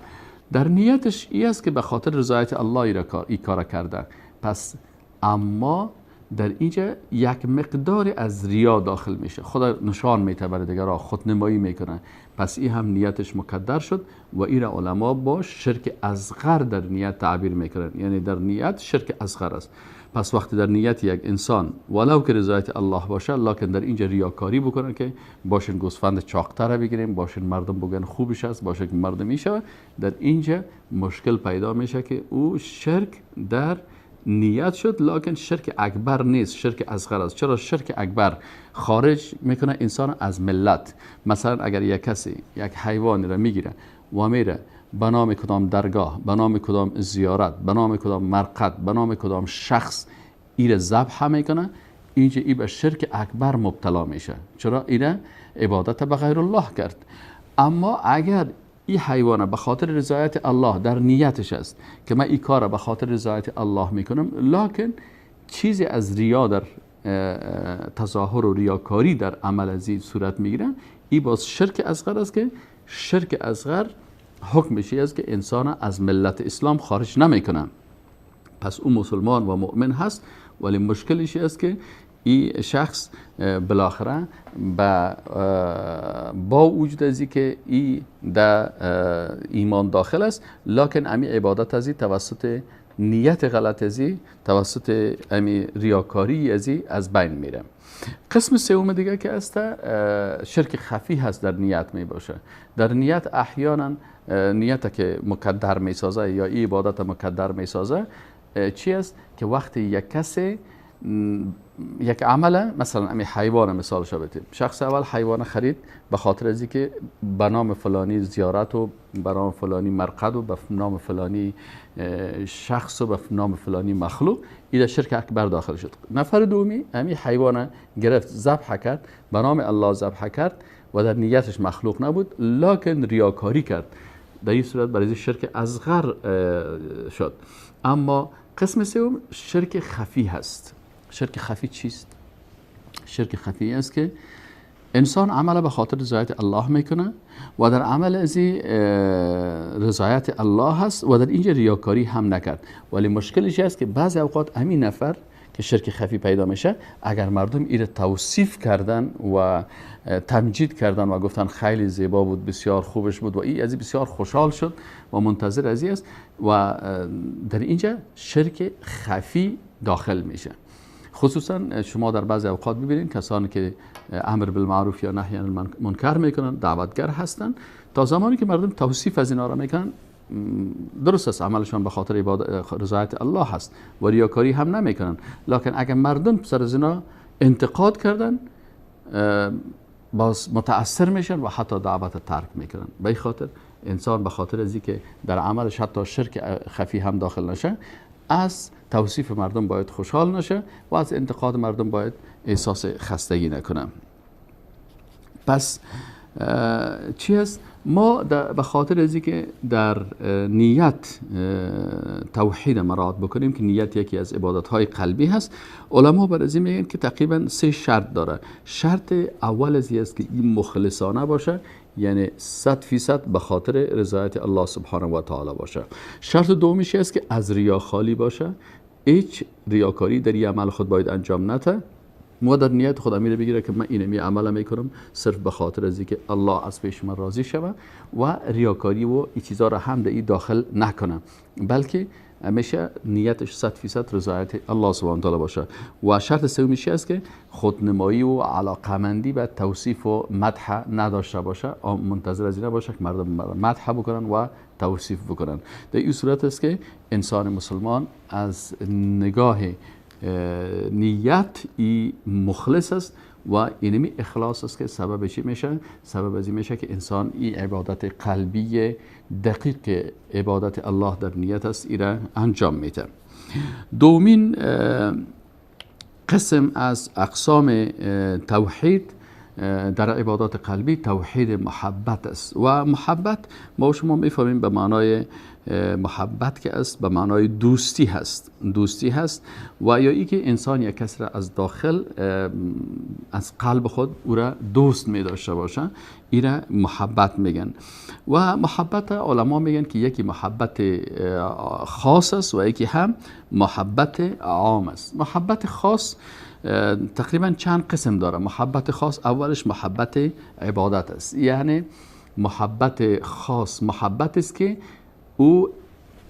در نیتش ای است که به خاطر رضایت الله این کار کرده، پس اما در اینجا یک مقدار از ریا داخل میشه، خدا نشان میده برای دیگران، خودنمایی میکنه، پس این هم نیتش مکدر شد و این را علما با شرک اصغر در نیت تعبیر میکنن، یعنی در نیت شرک اصغر است. پس وقتی در نیت یک انسان ولو که رضایت الله باشه، لکن در اینجا ریاکاری بکنن که باشن گوسفند چاقتر بگیریم، باشن مردم بگن خوبش است، باشه که مردم میشه، در اینجا مشکل پیدا میشه که او شرک در نیت شد، لکن شرک اکبر نیست، شرک اصغر است. چرا شرک اکبر خارج میکنه انسان از ملت؟ مثلا اگر یک کسی یک حیوانی را میگیره و میره به نام کدام درگاه، به نام کدام زیارت، به نام کدام مرقد، به نام کدام شخص ایره ذبح میکنه، اینجا ای به شرک اکبر مبتلا میشه. چرا؟ ایره عبادت به غیر الله کرد. اما اگر این حیوانه به خاطر رضایت الله در نیتش است که من این کار به خاطر رضایت الله میکنم، لکن چیزی از ریا در تظاهر و ریاکاری در عمل از این صورت میگیره، این باز شرک اصغر است که شرک اصغر حکمش است که انسان از ملت اسلام خارج نمیکنه. پس او مسلمان و مؤمن هست، ولی مشکلش است که این شخص بالاخره با وجود از که ای در ایمان داخل است، لکن امی عبادت ازی توسط نیت غلط ازی، توسط امی ریاکاری ازی از بین میره. قسم سوم دیگه که است شرک خفی هست، در نیت می باشه. در نیت احیانا نیت که مکدر می سازه یا ای عبادت مکدر می سازه چی است؟ که وقتی یک کسی یک عمل، مثلا امی حیوان مثال شبتیم، شخص اول حیوان خرید به خاطر از اینکه به نام فلانی زیارت و به نام فلانی مرقد و به نام فلانی شخص و به نام فلانی مخلوق، این شرک اکبر داخل شد. نفر دومی امی حیوان گرفت ذبح کرد، به نام الله ذبح کرد و در نیتش مخلوق نبود، لکن ریاکاری کرد. در این صورت برای شرک اصغر شد. اما قسم سوم شرک خفی هست. شرک خفی چیست؟ شرک خفی است که انسان عمل به خاطر رضایت الله میکنه و در عمل ازی رضایت الله هست و در اینجا ریاکاری هم نکرد، ولی مشکلش است که بعضی اوقات همین نفر که شرک خفی پیدا میشه، اگر مردم ایره توصیف کردن و تمجید کردن و گفتن خیلی زیبا بود، بسیار خوبش بود و ای ازی بسیار خوشحال شد و منتظر ازی است، و در اینجا شرک خفی داخل میشه. خصوصا شما در بعضی اوقات ببینید کسانی که امر بالمعروف یا نهی عن المنکر میکنن، دعوتگر هستن، تا زمانی که مردم توصیف از اینا را میکنن درست است عملشان به خاطر رضایت الله هست و ریاکاری هم نمیکنن، لکن اگر مردم سر از اینا انتقاد کردن باز متاثر میشن و حتی دعوت ترک میکنن. به این خاطر انسان به خاطر از اینکه در عملش حتی شرک خفی هم داخل نشه، از توصیف مردم باید خوشحال نشه و از انتقاد مردم باید احساس خستگی نکنه. پس چی است؟ ما به خاطر از اینکه در نیت توحید مراعات بکنیم که نیت یکی از عبادت‌های قلبی هست، علما بر از این میگن که تقریبا 3 شرط داره. شرط اول از این است که این مخلصانه باشه، یعنی 100% به خاطر رضایت الله سبحانه و تعالی باشه. شرط دومیش است که از ریا خالی باشه، هیچ ریاکاری در این عمل خود باید انجام نده. ما در نیت خود میره بگیره که من اینمی عمل میکنم صرف به خاطر از اینکه الله از پیش من راضی شوه و ریاکاری و این چیزا را هم در این داخل نکنه، بلکه همیشه نیتش 100% رضایت الله سبحانه و تعالی باشه. و شرط سومیش است که خودنمایی و علاقمندی به توصیف و مدح نداشته باشه، منتظر از این باشه که مردم مدح بکنن و توصیف بکنن. در این صورت است که انسان مسلمان از نگاه نیت ای مخلص است و اینمی اخلاص است که سبب چی میشه؟ سبب از این میشه که انسان این عبادت قلبی دقیق عبادت الله در نیت است ایره انجام میده. دومین قسم از اقسام توحید در عبادات قلبی توحید محبت است. و محبت ما شما میفهمیم به معنای محبت که است به معنای دوستی هست، دوستی هست و یا ای که انسان یک کس را از داخل از قلب خود او را دوست می داشته باشه، ای را محبت میگن. و محبت علما میگن که یکی محبت خاص است و یکی هم محبت عام است. محبت خاص تقریبا چند قسم داره. محبت خاص اولش محبت عبادت است، یعنی محبت خاص محبت است که او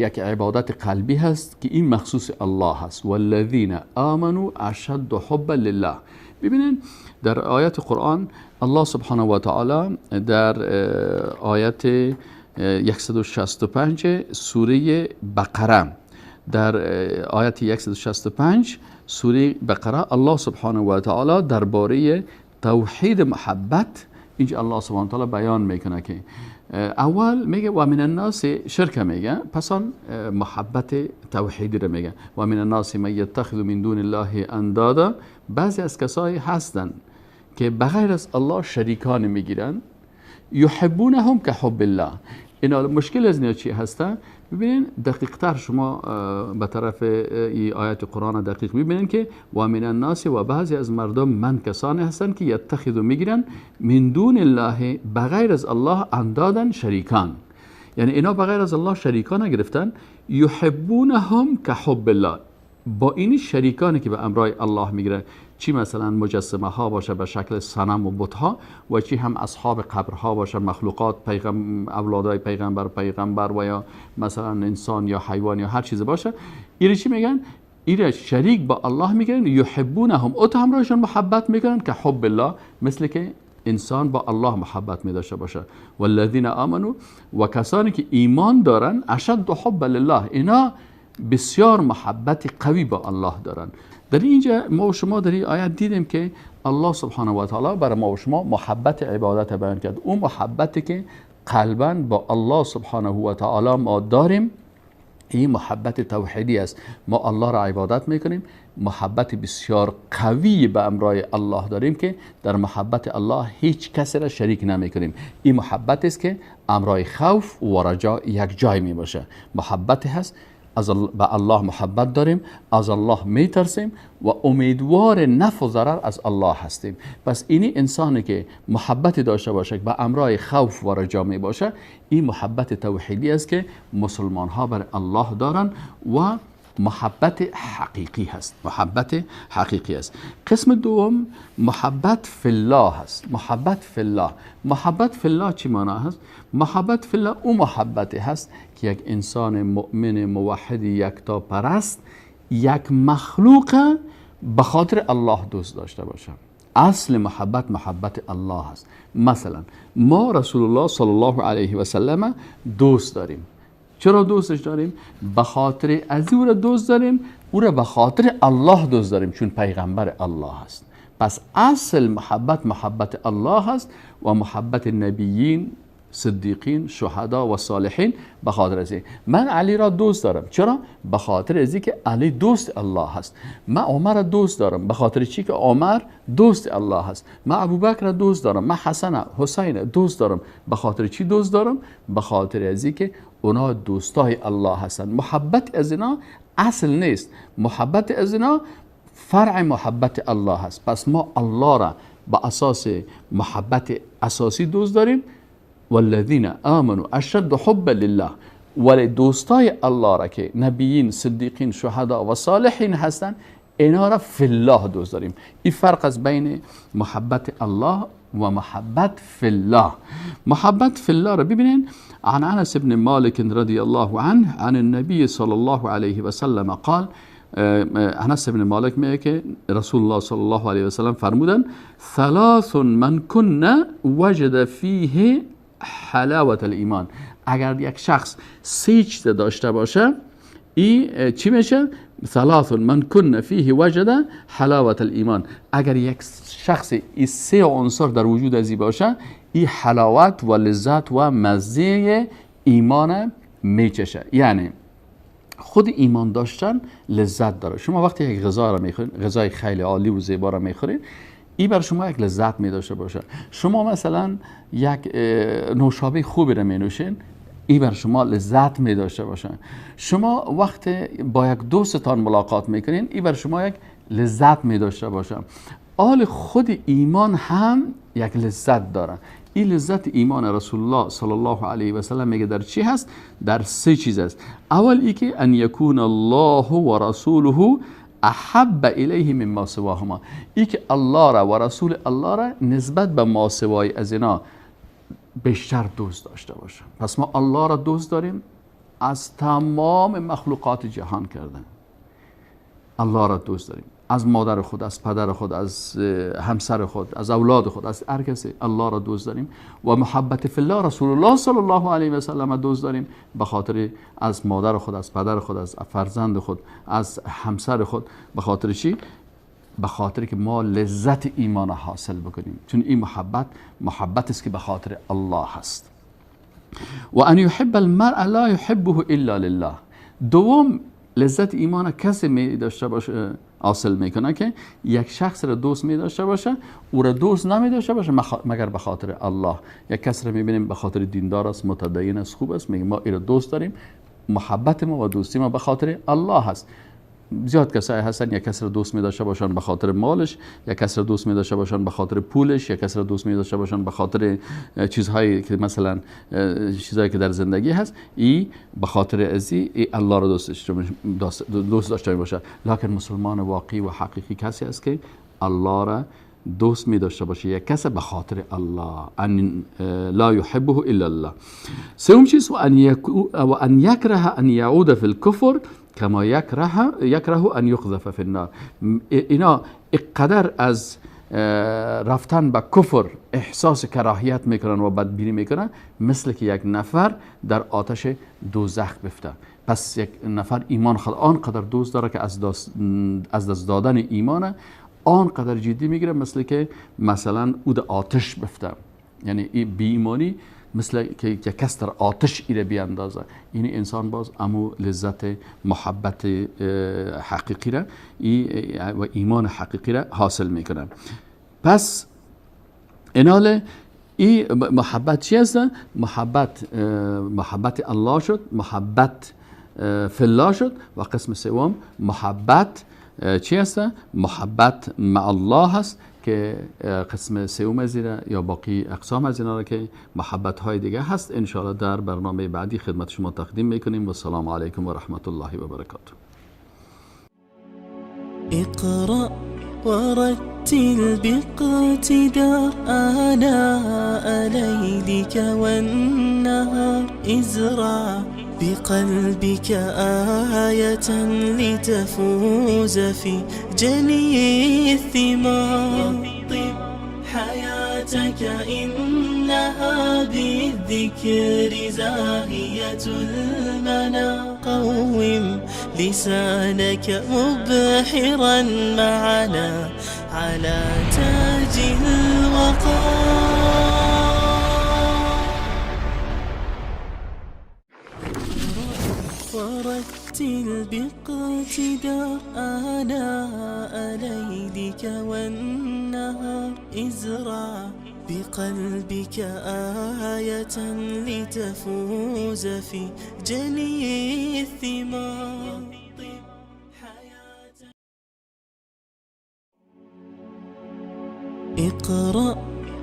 یک عبادت قلبی هست که این مخصوص الله هست. والذین آمنوا اشد حبا لله. ببینین در آیت قرآن الله سبحانه و تعالی در آیت 165 سوره بقره، در آیت 165 سوره بقره الله سبحانه و تعالی درباره توحید محبت اینجا الله سبحانه و تعالی بیان میکنه که اول میگه و من الناس، شرک میگه، پس آن محبت توحیدی رو میگه. و من الناس من یتخذ من دون الله اندادا. بعضی از کسایی هستن که بغیر از الله شریکان میگیرن، یحبونهم که حب الله. اینا مشکل از اینا چی هستن؟ ببینین دقیق تر شما به طرف ای آیت قرآن دقیق میبینین که و من الناس، و بعضی از مردم من کسانی هستن که یتخذ میگیرن من دون الله، بغیر از الله اندادن شریکان. یعنی اینا بغیر از الله شریکان گرفتن، یحبونهم که حب الله. با این شریکانی که به امرای الله میگیره، چی مثلا مجسمه ها باشه به شکل صنم و بت ها، و چی هم اصحاب قبرها باشه، مخلوقات اولادای پیغمبر و یا مثلا انسان یا حیوان یا هر چیز باشه، ایره چی میگن؟ ایره شریک با الله میگیرن. یحبونهم، او همراهشون محبت میکنن که حب الله، مثل که انسان با الله محبت می داشته باشه. والذین آمنوا، و کسانی که ایمان دارن، اشد حب لله، اینا بسیار محبت قوی با الله دارن. در اینجا ما و شما در این آیت دیدیم که الله سبحانه و تعالی برای ما و شما محبت عبادت بیان کرد. اون محبتی که قلبا با الله سبحانه و تعالی ما داریم، این محبت توحیدی است. ما الله را عبادت میکنیم، محبت بسیار قوی به امرای الله داریم که در محبت الله هیچ کسی را شریک نمیکنیم. این محبت است که امرای خوف و رجا یک جای می باشه. محبت هست، به الله محبت داریم، از الله میترسیم و امیدوار نفع و ضرر از الله هستیم. پس اینی انسانی که محبت داشته باشه به امرای خوف و رجا می باشه، این محبت توحیدی است که مسلمان ها بر الله دارن و محبت حقیقی هست. محبت حقیقی است. قسم دوم محبت فی الله هست. محبت فی الله، محبت فی الله چی معنا هست؟ محبت فی الله او محبت هست که یک انسان مؤمن موحد یکتا پرست یک مخلوق به خاطر الله دوست داشته باشه. اصل محبت محبت الله هست. مثلا ما رسول الله صلی الله علیه و سلم دوست داریم. چرا دوستش داریم؟ به خاطر از او را دوست داریم، او را به خاطر الله دوست داریم، چون پیغمبر الله است. پس اصل محبت محبت الله است و محبت نبیین، صدیقین، شهدا و صالحین به خاطر از این. من علی را دوست دارم، چرا؟ به خاطر از که علی دوست الله است. من عمر را دوست دارم، به خاطر چی که عمر دوست الله است. من ابوبکر را دوست دارم، من حسن حسین دوست دارم، به خاطر چی دوست دارم؟ به خاطر از که اونا دوستای الله هستند. محبت از اینا اصل نیست، محبت از اینا فرع محبت الله هست. پس ما الله را به اساس محبت اساسی دوست داریم. والذین آمنوا اشد حبا لله، ولی دوستای الله را که نبیین، صدیقین، شهدا و صالحین هستند، اینا را فی الله دوست داریم. این فرق از بین محبت الله و محبت فی الله. محبت فی الله را ببینین. عن انس بن مالک رضی الله عنه عن النبی صلی الله علیه و سلم قال، انس بن مالک میگه که رسول الله صلی الله علیه و سلم فرمودن ثلاث من کن وجد فیه حلاوت الایمان. اگر یک شخص سه چیز داشته باشه، ای چی میشه؟ ثلاث من کن فیه وجد حلاوت الایمان. اگر یک شخص این سه عنصر در وجود ازی باشه، این حلاوت و لذت و مزه ایمان میچشه. یعنی خود ایمان داشتن لذت داره. شما وقتی یک غذا را میخورین، غذای خیلی عالی و زیبا را میخورین، این بر شما یک لذت می داشته باشه. شما مثلا یک نوشابه خوبی را می نوشین، این بر شما لذت می داشته باشه. شما وقت با یک دوستتان ملاقات میکنین، این بر شما یک لذت می داشته باشه. آل خود ایمان هم یک لذت داره. این لذت ایمان رسول الله صلی الله علیه و سلم میگه در چی هست؟ در سه چیز است. اول ای که ان یکون الله و رسوله احب الیه مما سواهما، ای که الله را و رسول الله را نسبت به ما سوای از اینا بیشتر دوست داشته باشه. پس ما الله را دوست داریم، از تمام مخلوقات جهان کردن. الله را دوست داریم از مادر خود، از پدر خود، از همسر خود، از اولاد خود، از هر کسی الله را دوست داریم و محبت فی الله رسول الله صلی الله علیه و سلم دوست داریم، به خاطر از مادر خود، از پدر خود، از فرزند خود، از همسر خود. به خاطر چی؟ به خاطر که ما لذت ایمان حاصل بکنیم، چون این محبت محبت است که به خاطر الله هست. و ان یحب المرء لا یحبه الا لله. دوم، لذت ایمان کسی می داشته باشه، حاصل میکنه که یک شخص را دوست می داشته باشه، او را دوست نمی داشته باشه مگر به خاطر الله. یک کس را میبینیم به خاطر دیندار است، متدین است، خوب است، میگه ما ای را دوست داریم، محبت ما و دوستی ما به خاطر الله هست. زیاد کسایی هستن یک کس را دوست می داشته باشن به خاطر مالش، یک کس را دوست می داشته باشن به خاطر پولش، یک کس را دوست می داشته باشن به خاطر چیزهایی که مثلا چیزهایی که در زندگی هست، ای به خاطر ازی ای الله را دوست داشته باشه. لکن مسلمان واقعی و حقیقی کسی است که الله را دوست می داشته باشه، یک کس به خاطر الله، ان لا یحبه الا الله. سوم چیز، و ان یکره ان یعود فی الکفر کما یکره ان یقذف فی النار. اینا اقدر از رفتن به کفر احساس کراهیت میکنن و بدبینی میکنن، مثل که یک نفر در آتش دوزخ بفته. پس یک نفر ایمان خود آنقدر دوست داره که از دست دادن ایمان آنقدر جدی میگیره، مثل که مثلا او در آتش بفته. یعنی این بی ایمانی مثل که یک کس در آتش ایره بیاندازه. این انسان باز امو لذت محبت حقیقی را و ایمان حقیقی را حاصل میکنه. پس اینال این محبت چی هست؟ محبت الله شد، محبت فی الله شد. و قسم سوم محبت چی هست؟ محبت مع الله هست که قسم سوم از یا باقی اقسام از اینا را که محبت های دیگه هست انشاءالله در برنامه بعدی خدمت شما تقدیم میکنیم. و السلام علیکم و رحمت الله و برکاته. اقرأ ورتل باقتدار آناء ليلك والنهار، ازرع بقلبك آية لتفوز في جني الثمار. طب حياتك إنها بالذكر زاهية المنى، قوم لسانك مبحرا معنا على تاج الوقار. ورتل باقتدار آناء ليلك والنهار، ازرع بقلبك آية لتفوز في جني الثمار. اقرأ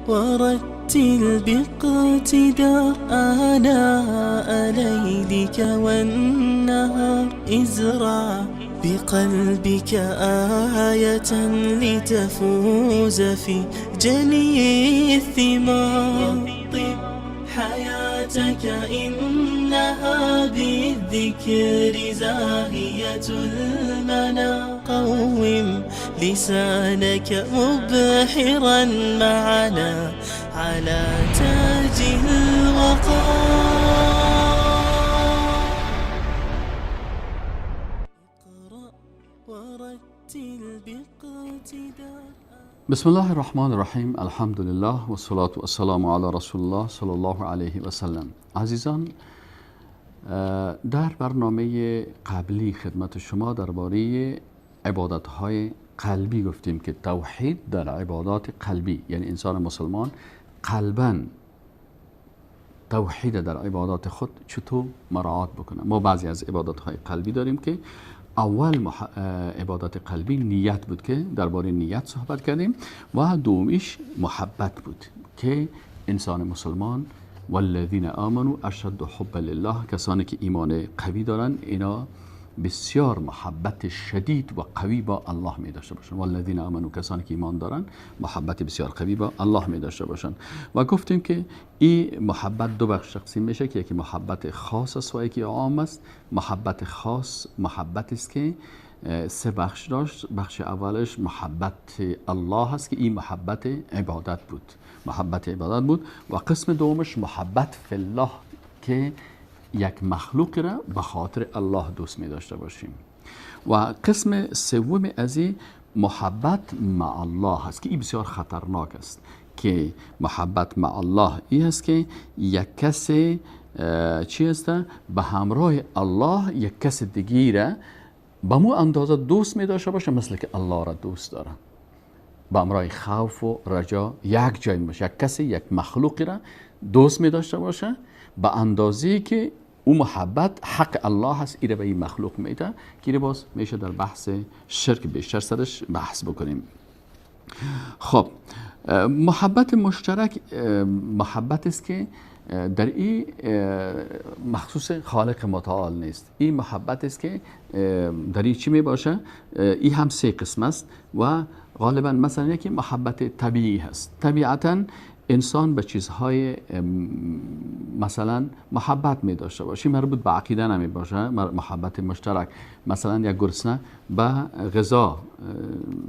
ورتل باقتدار آناء ليلك والنهار، ازرع بقلبك آية لتفوز في جني الثمار. طب حياتك إنها بالذكر زاهية المنى، قوم لسانك مبحرا معنا على تاج الوقار. اقرأ ورتل باقتدار. بسم الله الرحمن الرحیم. الحمد لله و الصلاة و السلام علی رسول الله صلی الله علیه و سلم. عزیزان، در برنامه قبلی خدمت شما درباره عبادت‌های قلبی گفتیم که توحید در عبادات قلبی، یعنی انسان مسلمان قلباً توحید در عبادات خود چطور مراعات بکنه. ما بعضی از عبادت‌های قلبی داریم که اول عبادت قلبی نیت بود که درباره نیت صحبت کردیم، و دومیش محبت بود که انسان مسلمان والذین آمنوا اشد حبا لله، کسانی که ایمان قوی دارن اینا بسیار محبت شدید و قوی با الله می داشته باشن. والذین آمنوا، کسانی که ایمان دارن محبت بسیار قوی با الله می داشته باشن. و گفتیم که این محبت دو بخش تقسیم میشه که یکی محبت خاص است و یکی عام است. محبت خاص محبت است که سه بخش داشت. بخش اولش محبت الله است که این محبت عبادت بود، محبت عبادت بود. و قسم دومش محبت فی الله که یک مخلوق را به خاطر الله دوست می داشته باشیم. و قسم سوم از این محبت مع الله است که این بسیار خطرناک است، که محبت مع الله این است که یک کس چی است؟ به همراه الله یک کس دیگه را به مو اندازه دوست می داشته باشه مثل که الله را دوست داره. به همراه خوف و رجا یک جای می باشه، یک کسی یک مخلوقی را دوست می داشته باشه به اندازه‌ای که او محبت حق الله هست، ایره به این مخلوق میده که باز میشه در بحث شرک بیشتر سرش بحث بکنیم. خب محبت مشترک محبت است که در این مخصوص خالق متعال نیست. این محبت است که در این چی می باشه؟ این هم سه قسم است و غالبا مثلا یکی محبت طبیعی هست. طبیعتا انسان به چیزهای مثلا محبت می داشته باشه، مربوط به عقیده نمی باشه. محبت مشترک مثلا یک گرسنه به غذا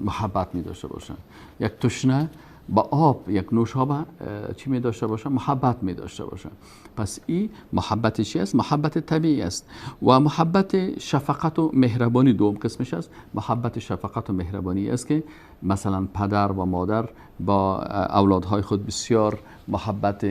محبت می داشته باشه، یک تشنه با آب، یک نوشابه چی می داشته باشه؟ محبت می داشته باشه. پس این محبت چی است؟ محبت طبیعی است. و محبت شفقت و مهربانی دوم قسمش است. محبت شفقت و مهربانی است که مثلا پدر و مادر با اولادهای خود بسیار محبت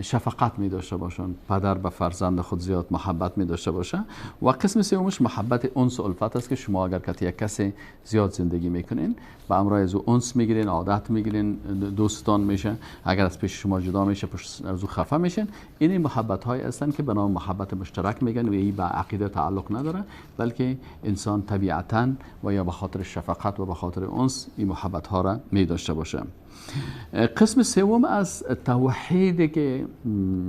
شفقت می داشته باشند، پدر به فرزند خود زیاد محبت می داشته باشه. و قسم سومش محبت انس و الفت است که شما اگر که یک کسی زیاد زندگی میکنین به امرای از او انس میگیرین، عادت میگیرین، دوستان میشه، اگر از پیش شما جدا میشه پشت از او خفه میشن. این محبت های هستند که به نام محبت مشترک میگن و این به عقیده تعلق نداره، بلکه انسان طبیعتا و یا به خاطر شفقت و به خاطر انس این محبت ها را می داشته باشه. قسم سوم از توحید که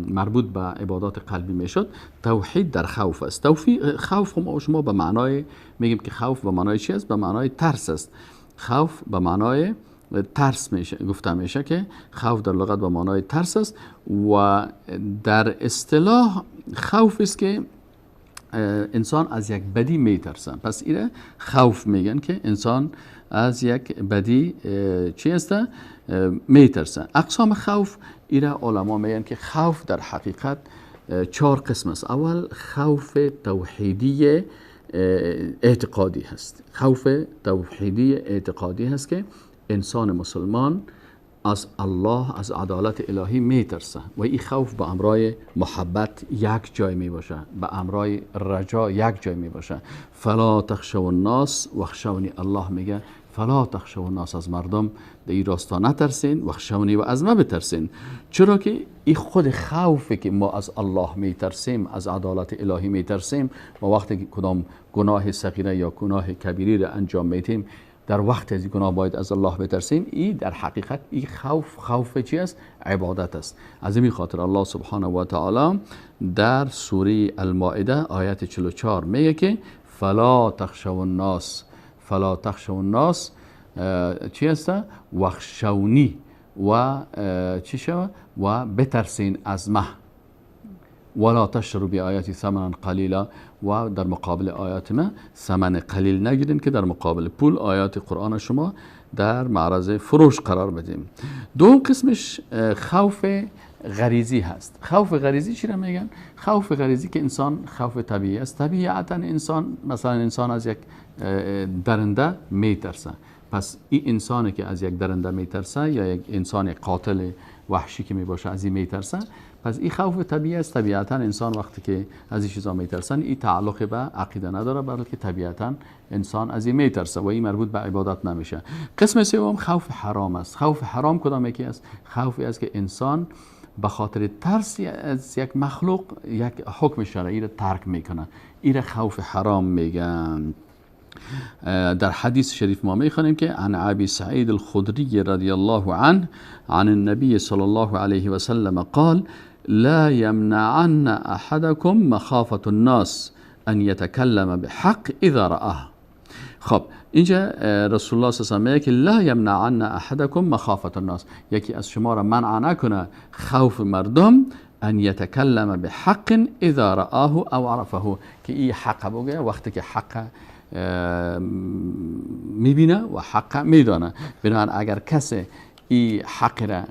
مربوط به عبادات قلبی میشد، توحید در خوف است. خوف ما شما به معنای میگیم که خوف به معنای چی است؟ به معنای ترس است. خوف به معنای ترس میشه، گفته میشه که خوف در لغت به معنای ترس است و در اصطلاح خوف است که انسان از یک بدی میترسه. پس ایره خوف میگن که انسان از یک بدی چی است؟ میترسه. اقسام خوف ایره علما میگن که خوف در حقیقت چهار قسم است. اول خوف توحیدی اعتقادی هست. خوف توحیدی اعتقادی هست که انسان مسلمان از الله، از عدالت الهی میترسه و این خوف به امرای محبت یک جای می باشه، به امرای رجا یک جای می باشه. فلا تخشوا الناس واخشونی، الله میگه فلا تخشوا الناس، از مردم در این راستا نترسین، واخشونی و از ما بترسین. چرا که این خود خوفی که ما از الله میترسیم، از عدالت الهی میترسیم و وقتی که کدام گناه صغیره یا گناه کبیری را انجام میتیم، در وقت از گناه باید از الله بترسیم. این در حقیقت این خوف، خوف چی است؟ عبادت است. از این خاطر الله سبحانه و تعالی در سوره المائده آیت 44 میگه که فلا تخشوا الناس، فلا تخشوا الناس چی است؟ واخشونی و چی شوه؟ و بترسین از مه، ولا تشتروا بآیاتی ثمنا قلیلا، و در مقابل آیات ما ثمن قلیل نگیرین که در مقابل پول آیات قرآن شما در معرض فروش قرار بدیم. دوم قسمش خوف غریزی هست. خوف غریزی چی را میگن؟ خوف غریزی که انسان خوف طبیعی است. طبیعتا انسان، مثلا انسان از یک درنده میترسه. پس این انسانی که از یک درنده میترسه یا یک انسان قاتل وحشی که میباشه از این میترسه، پس این خوف طبیعی است. طبیعتا انسان وقتی که از این چیزا میترسن، این تعلق به عقیده نداره، بلکه طبیعتا انسان از این میترسه و این مربوط به عبادت نمیشه. قسم سوم خوف حرام است. خوف حرام کدام یکی است؟ خوفی است که انسان به خاطر ترس از یک مخلوق یک حکم شرعی را ترک میکنه. این را خوف حرام میگن. در حدیث شریف ما میخوانیم که عن ابی سعید الخدری رضی الله عنه عن النبی صلی الله علیه و سلم قال لا يمنعن احدكم مخافة الناس ان یتکلم بحق اذا رآه. خب اینجا رسول الله صلی الله علیه و که لا یمنعن احدکم مخافت الناس، یکی از شما را منع نکنه خوف مردم، ان یتکلم بحق اذا رآه او عرفه، که این حق بگه وقتی که حق میبینه و حق میدانه. بنابراین اگر کسی این حق را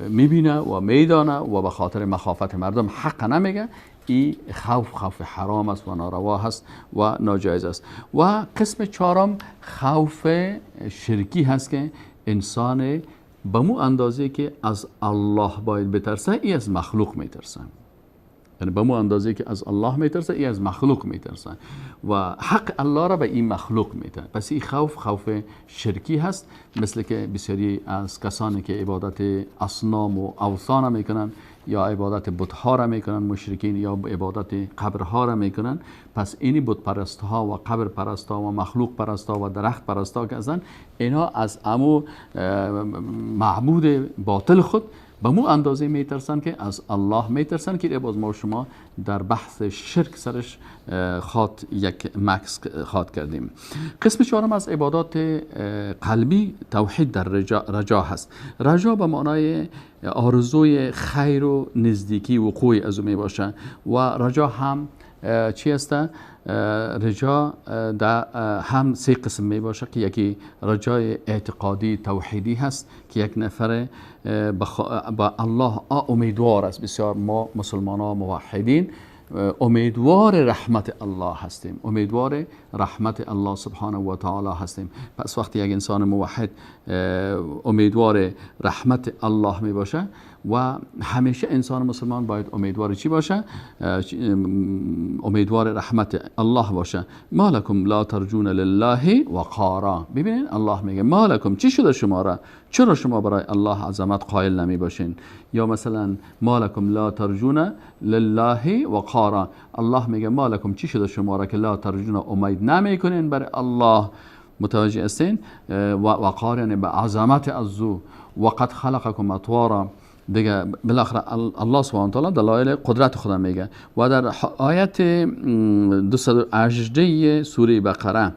میبینه و میدانه و به خاطر مخافت مردم حق نمیگه، این خوف خوف حرام است و ناروا هست و ناجایز است. و قسم چهارم خوف شرکی هست که انسان به مو اندازه که از الله باید بترسه، ای از مخلوق میترسه. یعنی به مو اندازه که از الله میترسه، ای از مخلوق میترسه و حق الله را به این مخلوق میده. پس این خوف خوف شرکی هست، مثل که بسیاری از کسانی که عبادت اصنام و اوثان میکنن یا عبادت بتها را میکنن مشرکین، یا عبادت قبرها را میکنن. پس اینی بت پرست ها و قبر پرست ها و مخلوق پرست ها و درخت پرست ها که هستن، اینها از امو معبود باطل خود به مو اندازه میترسن که از الله میترسن، که باز ما شما در بحث شرک سرش خواد یک مکس خواد کردیم. قسم چهارم از عبادات قلبی توحید در رجا هست. رجا به معنای آرزوی خیر و نزدیکی وقوع از او می باشه و رجا هم چی است؟ رجا در هم سه قسم می باشه که یکی رجای اعتقادی توحیدی هست که یک نفر به الله امیدوار است. بسیار ما مسلمان ها موحدین امیدوار رحمت الله هستیم، امیدوار رحمت الله سبحانه و تعالی هستیم. پس وقتی یک انسان موحد امیدوار رحمت الله می باشه و همیشه انسان مسلمان باید امیدوار چی باشه؟ امیدوار رحمت الله باشه. ما لکم لا ترجون لله وقارا. ببینین الله میگه ما لکم، چی شده شما را؟ چرا شما برای الله عظمت قائل نمی باشین؟ یا مثلا ما لکم لا ترجون لله وقارا. الله میگه ما لکم، چی شده شما را که لا ترجون، امید نمی کنین برای الله؟ متوجه هستین؟ و وقار یعنی به عظمت از او. وقد خلقکم اطوارا. دیگه بالاخره الله سبحانه و تعالی دلایل قدرت خدا میگه. و در آیت 218 سوره بقره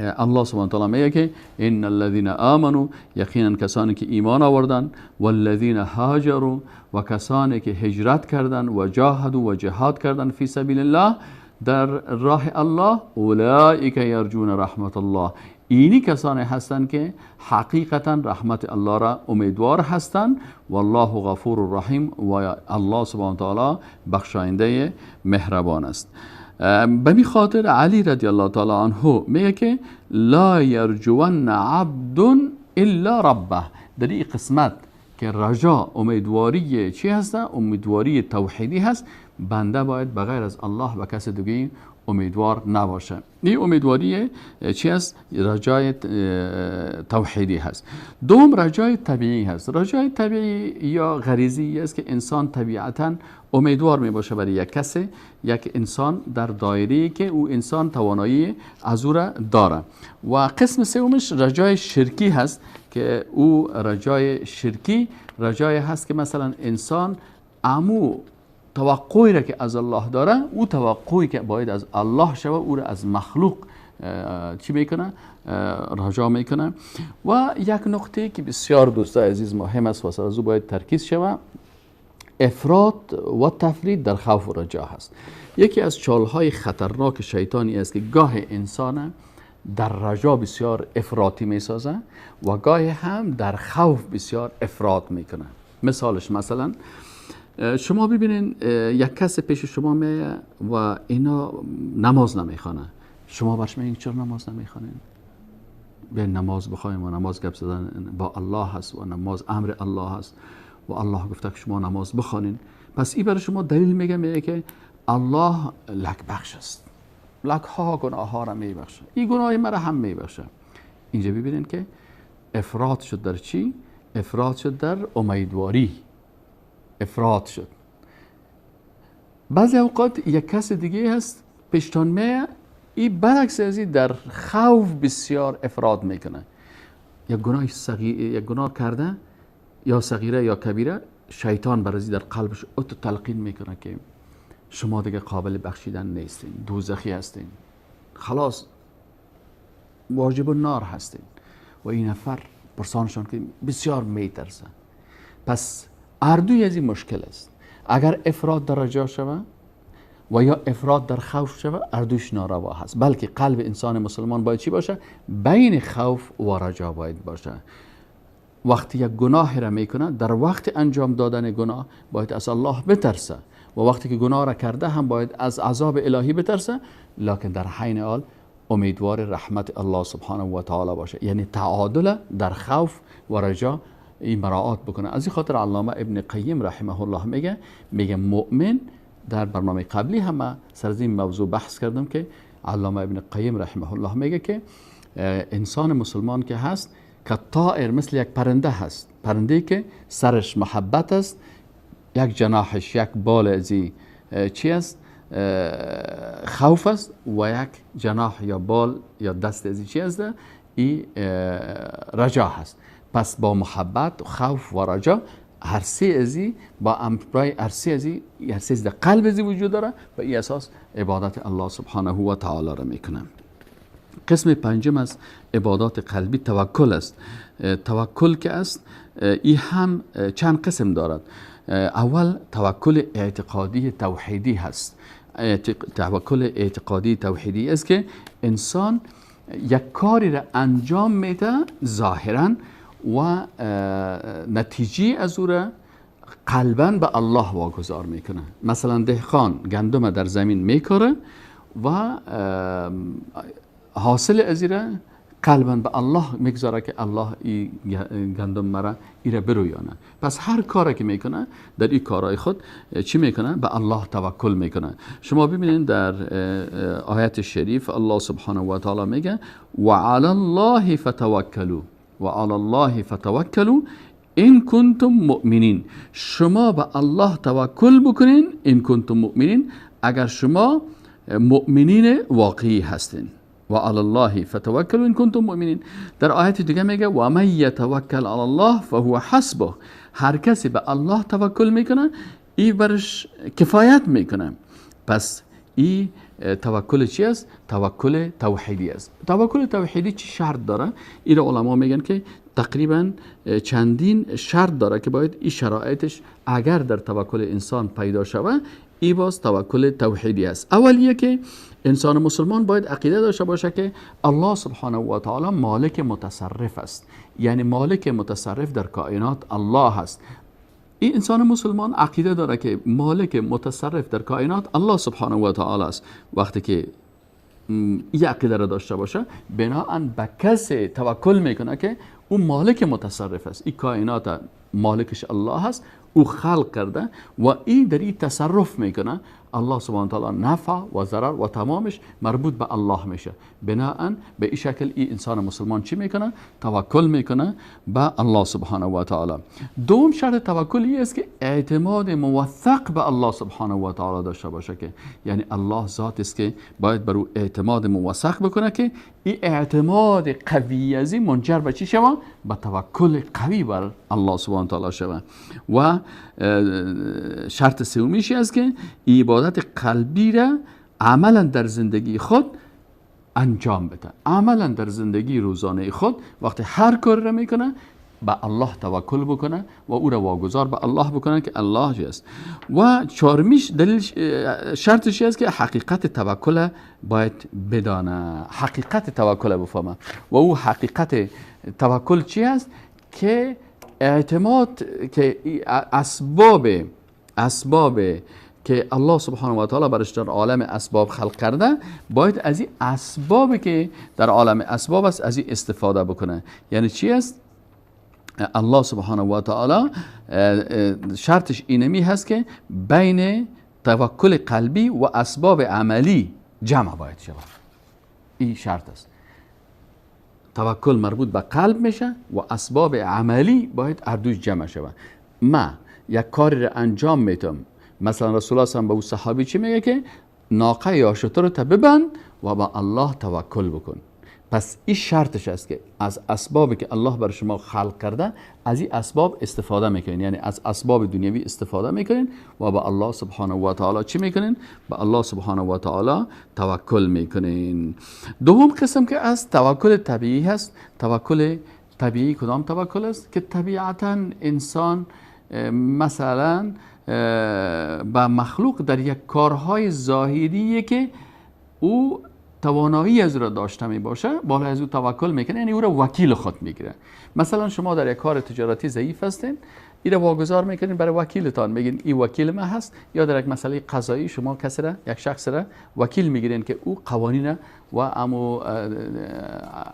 الله سبحانه و تعالی میگه که ان الذين آمنوا، یقینا کسانی که ایمان آوردن، والذین هاجروا، و کسانی که هجرت کردن، و جاهدوا، و جهاد کردن، فی سبیل الله، در راه الله، اولئک یرجون رحمت الله. اینی کسانی هستند که حقیقتا رحمت الله را امیدوار هستند. والله غفور رحیم، و الله سبحانه و تعالی بخشاینده مهربان است. به می خاطر علی رضی الله تعالی عنه میگه که لا یرجون عبد الا ربه. در این قسمت که رجا امیدواری چی هست؟ امیدواری توحیدی هست. بنده باید بغیر از الله و کس دیگه امیدوار نباشه. این امیدواری چی هست؟ رجای توحیدی هست. دوم رجای طبیعی هست. رجای طبیعی یا غریزی است که انسان طبیعتاً امیدوار می باشه برای یک کسی، یک انسان در دایره‌ای که او انسان توانایی از او را داره. و قسم سومش رجای شرکی هست که او رجای شرکی رجای هست که مثلا انسان امو توقعی را که از الله داره، او توقعی که باید از الله شوه او را از مخلوق چی میکنه؟ رجا میکنه. و یک نقطه که بسیار دوستای عزیز مهم است و سر از او باید ترکیز شوه، افراط و تفرید در خوف و رجا هست. یکی از چالهای خطرناک شیطانی است که گاه انسان در رجا بسیار افراطی میسازه و گاه هم در خوف بسیار افراط میکنه. مثالش مثلا شما ببینین یک کس پیش شما میایه و اینا نماز نمیخوانه، شما برش میگین چرا نماز نمیخوانین؟ به نماز بخوایم و نماز گپ زدن با الله هست و نماز امر الله هست و الله گفته که شما نماز بخوانین. پس این برای شما دلیل میگه، میگه که الله لک بخش است، لک ها گناه ها را میبخشه، این گناه مرا هم میبخشه. اینجا ببینین که افراط شد در چی؟ افراط شد در امیدواری، افراط شد. بعضی اوقات یک کس دیگه هست پیشتان میه، این برعکس از این در خوف بسیار افراط میکنه. یک گناه صغیر، یک گناه کرده یا صغیره یا کبیره، شیطان برازی در قلبش اتو تلقین میکنه که شما دیگه قابل بخشیدن نیستین، دوزخی هستین، خلاص واجب النار هستین. و این نفر پرسانشان که بسیار میترسن. پس اردوی از این مشکل است. اگر افراد در رجا شوه و یا افراد در خوف شوه، اردوش ناروا هست. بلکه قلب انسان مسلمان باید چی باشه؟ بین خوف و رجا باید باشه. وقتی یک گناه را میکنه، در وقت انجام دادن گناه باید از الله بترسه و وقتی که گناه را کرده هم باید از عذاب الهی بترسه، لکن در حین حال امیدوار رحمت الله سبحانه و تعالی باشه. یعنی تعادل در خوف و رجا این مراعات بکنه. از این خاطر علامه ابن قیم رحمه الله میگه مؤمن، در برنامه قبلی هم سر از این موضوع بحث کردم که علامه ابن قیم رحمه الله میگه که انسان مسلمان که هست که طائر، مثل یک پرنده هست، پرنده که سرش محبت است، یک جناحش یک بال ازی چی است؟ خوف است، و یک جناح یا بال یا دست ازی چی است؟ ای رجا هست. پس با محبت، خوف و رجا هر سه ازی با امرای هر سه ازی، هر سه در قلب ازی وجود داره و این اساس عبادت الله سبحانه و تعالی را میکنه. قسم پنجم از عبادات قلبی توکل است. توکل که است ای هم چند قسم دارد. اول توکل اعتقادی توحیدی هست. توکل اعتقادی توحیدی است که انسان یک کاری را انجام میده ظاهرا و نتیجه از او را قلبا به الله واگذار میکنه. مثلا دهقان گندم در زمین میکاره و حاصل از را قلبا به الله میگذاره که الله ای گندم مرا ایره برویانه. پس هر کاری که میکنه در این کارهای خود چی میکنه؟ به الله توکل میکنه. شما ببینید در آیت شریف الله سبحانه و تعالی میگه و علی الله فتوکلوا و علی الله فتوکلوا ان کنتم مؤمنین. شما به الله توکل بکنین ان کنتم مؤمنین، اگر شما مؤمنین واقعی هستین. و علی الله فتوکلوا ان کنتم مؤمنین. در آیت دیگه میگه و من یتوکل علی الله فهو حسبه. هر کسی به الله توکل میکنه ای برش کفایت میکنه. پس ای توکل چی است؟ توکل توحیدی است. توکل توحیدی چی شرط داره؟ این علما میگن که تقریبا چندین شرط داره که باید این شرایطش اگر در توکل انسان پیدا شوه ای باز توکل توحیدی است. اولیه که انسان مسلمان باید عقیده داشته باشه که الله سبحانه و تعالی مالک متصرف است، یعنی مالک متصرف در کائنات الله است. این انسان مسلمان عقیده داره که مالک متصرف در کائنات الله سبحانه و تعالی است. وقتی که این عقیده را داشته باشه، بناهن به کسی توکل میکنه که او مالک متصرف است، این کائنات مالکش الله است، او خلق کرده و این در این تصرف میکنه. الله سبحانه و تعالی نفع و ضرر و تمامش مربوط به الله میشه. بناهن به این شکل این انسان مسلمان چی میکنه؟ توکل میکنه به الله سبحانه و تعالی. دوم شرط توکل این است که اعتماد موثق به الله سبحانه و تعالی داشته باشه، که یعنی الله ذات است که باید بر او اعتماد موثق بکنه که این اعتماد قوی از این منجر به چی شوه؟ به توکل قوی بر الله سبحانه و تعالی شوه. و شرط سومیش است که عبادت قلبی را عملا در زندگی خود انجام بده. عملا در زندگی روزانه خود وقتی هر کار را میکنه به الله توکل بکنه و او را واگذار به الله بکنه که الله است. و چهارمیش دلیل شرطش است که حقیقت توکل باید بدانه، حقیقت توکل بفهمه. و او حقیقت توکل چی است؟ که اعتماد که اسباب که الله سبحانه و تعالی برش در عالم اسباب خلق کرده، باید از این اسباب که در عالم اسباب است از این استفاده بکنه. یعنی چی است؟ الله سبحانه و تعالی شرطش اینمی هست که بین توکل قلبی و اسباب عملی جمع باید شود. این شرط است. توکل مربوط به قلب میشه و اسباب عملی باید هر دوش جمع شود. ما یک کاری را انجام میتم، مثلا رسول الله به او صحابی چی میگه؟ که ناقه یا شتر رو ببند و با الله توکل بکن. پس این شرطش است که از اسبابی که الله بر شما خلق کرده از این اسباب استفاده میکنین، یعنی از اسباب دنیوی استفاده میکنین و به الله سبحانه و تعالی چی میکنین؟ به الله سبحانه و تعالی توکل میکنین. دوم قسم که از توکل طبیعی هست. توکل طبیعی کدام توکل است؟ که طبیعتا انسان مثلا به مخلوق در یک کارهای ظاهری که او توانایی از او را داشته می باشه بالا از او توکل میکنه، یعنی او را وکیل خود میگیره. مثلا شما در یک کار تجارتی ضعیف هستین، این را واگذار میکنین برای وکیلتان، میگین این وکیل ما هست. یا در یک مسئله قضایی شما کسی را، یک شخص را وکیل میگیرین که او قوانین و امو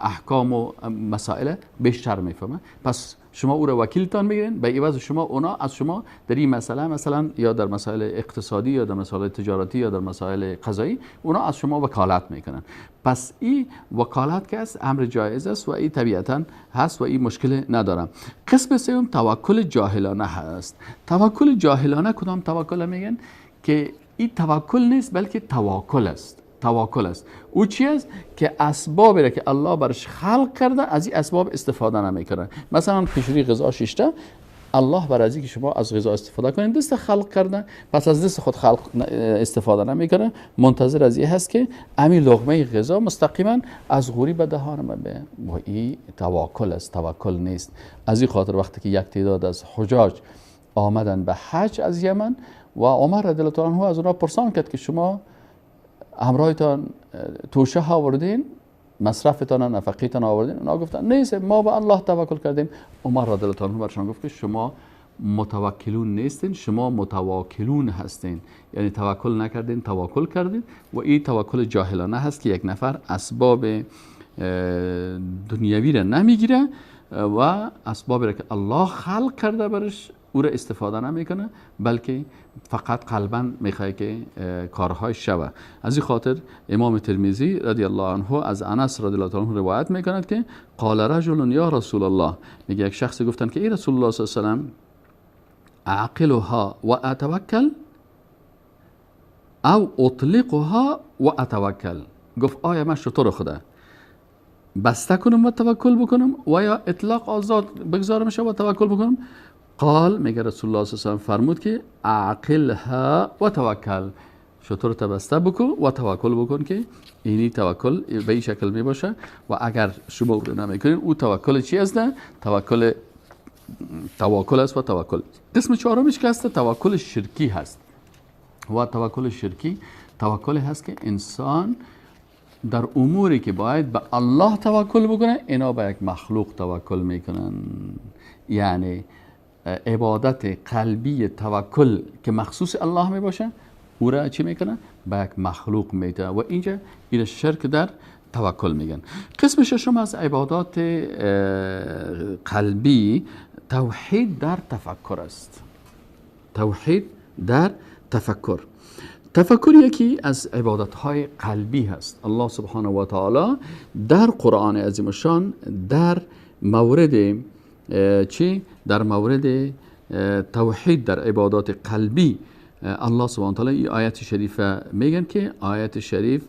احکام و مسائل بیشتر میفهمه، پس شما او را وکیلتان میگیرین، به عوض شما اونا از شما در این مسئله مثلا یا در مسائل اقتصادی یا در مسائل تجارتی یا در مسائل قضایی اونا از شما وکالت میکنن. پس این وکالت که است امر جایز است و این طبیعتا هست و این مشکل نداره. قسم سوم توکل جاهلانه هست. توکل جاهلانه کدام توکل میگن؟ که این توکل نیست بلکه تواکل است. تواکل است. او چی است؟ که اسبابی را که الله برش خلق کرده از این اسباب استفاده نمیکنه. مثلا پیشوری غذا شیشته، الله بر از اینکه شما از غذا استفاده کنید دست خلق کرده، پس از دست خود خلق استفاده نمیکنه، منتظر از این هست که امی لقمه غذا مستقیما از غوری به دهان ما به. و این تواکل است، توکل نیست. از این خاطر وقتی که یک تعداد از حجاج آمدن به حج از یمن و عمر رضی الله عنه از اونها پرسان کرد که شما همراهتان توشه آوردین، مصرفتان نفقیتان آوردین؟ اونا گفتن نیست، ما به الله توکل کردیم. عمر رضی الله عنه برشان گفت که شما متوکلون نیستین، شما متواکلون هستین، یعنی توکل نکردین، توکل کردین. و این توکل جاهلانه هست که یک نفر اسباب دنیوی را نمیگیره و اسبابی را که الله خلق کرده برش او را استفاده نمیکنه، بلکه فقط قلبا میخواد که کارهای شوه. از این خاطر امام ترمذی رضی الله عنه از انس رضی الله عنه روایت میکند که قال رجل یا رسول الله، میگه یک شخص گفتن که ای رسول الله صلی الله علیه و سلم، اعقلها و اتوکل او اطلقها و اتوکل. گفت آیا من شطور خدا بسته کنم و توکل بکنم و یا اطلاق آزاد بگذارم و توکل بکنم؟ قال، میگه رسول الله صلی الله علیه و سلم فرمود که اعقلها و توکل، شطور بسته بکن و توکل بکن، که اینی توکل به این شکل می باشه. و اگر شما او رو نمیکنین او توکل چی است؟ توکل توکل است و توکل. قسم چهارمش که هست توکل شرکی هست. و توکل شرکی توکل هست که انسان در اموری که باید به الله توکل بکنه اینا به یک مخلوق توکل میکنن. یعنی عبادت قلبی توکل که مخصوص الله می باشه او را چی میکنه؟ به یک مخلوق میده و اینجا این شرک در توکل میگن. قسم ششم از عبادات قلبی توحید در تفکر است. توحید در تفکر. تفکر یکی از عبادت‌های قلبی هست. الله سبحانه و تعالی در قرآن عظیم الشان در مورد چی؟ در مورد توحید در عبادات قلبی الله سبحانه و تعالی این آیت شریفه میگن که آیت شریف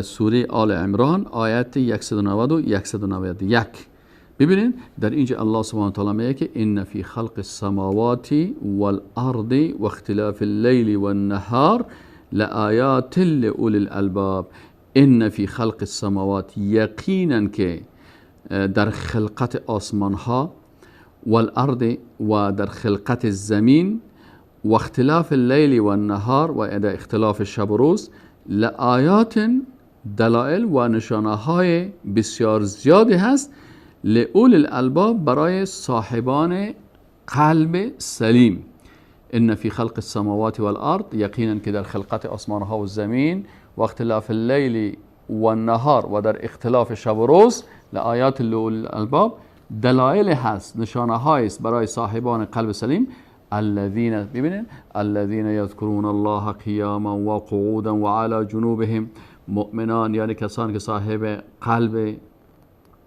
سوره آل عمران آیت 190 و 191. ببینید در اینجا الله سبحانه و تعالی میگه که ان فی خلق السماوات والارض واختلاف اللیل والنهار لآیات لأولی الالباب. ان فی خلق السماوات، یقینا که در خلقت آسمان ها، والارض و در خلقت زمین، و اختلاف اللیل والنهار و در اختلاف شب و روز، لآیات دلائل و نشانه های بسیار زیادی هست لأولی الالباب، برای صاحبان قلب سلیم. ان فی خلق السماوات والارض، یقینا که در خلقت آسمان ها و زمین، و اختلاف اللیل والنهار و در اختلاف شب و روز، لآیات لأولی الالباب، دلایل هست، نشانه های است برای صاحبان قلب سلیم. الذين، ببینید، الذين يذكرون الله قیاما و قعودا و علی جنوبهم. مؤمنان یعنی کسانی که صاحب قلب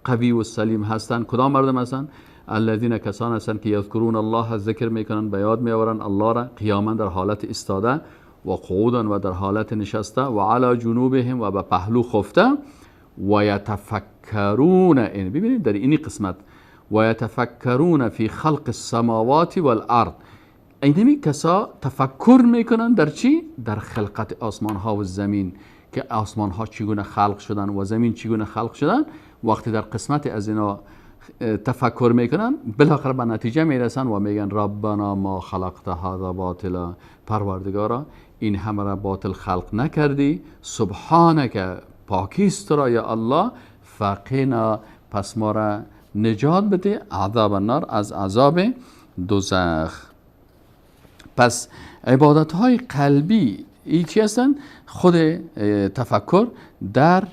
قوی و سلیم هستند. کدام مردم هستند؟ الذين کسان هستند که یذکرون الله، ذکر میکنن، به یاد میآورن الله را، قیاما در حالت ایستاده، و قعودا و در حالت نشسته، و علی جنوبهم و به پهلو خفته، و یتفکرون، ببینید در این قسمت و یتفکرون فی خلق السماوات والارض، اینمی کسا تفکر میکنن در چی؟ در خلقت آسمان ها و زمین، که آسمان ها چگونه خلق شدن و زمین چگونه خلق شدن. وقتی در قسمت از اینا تفکر میکنن بالاخره به نتیجه میرسن و میگن ربنا ما خلقت هذا باطلا، پروردگارا این همه را باطل خلق نکردی، سبحانک پاکیست را یا الله، فقینا پس ما را نجات بده عذاب النار، از عذاب دوزخ. پس عبادت های قلبی ای چی هستن؟ خود تفکر در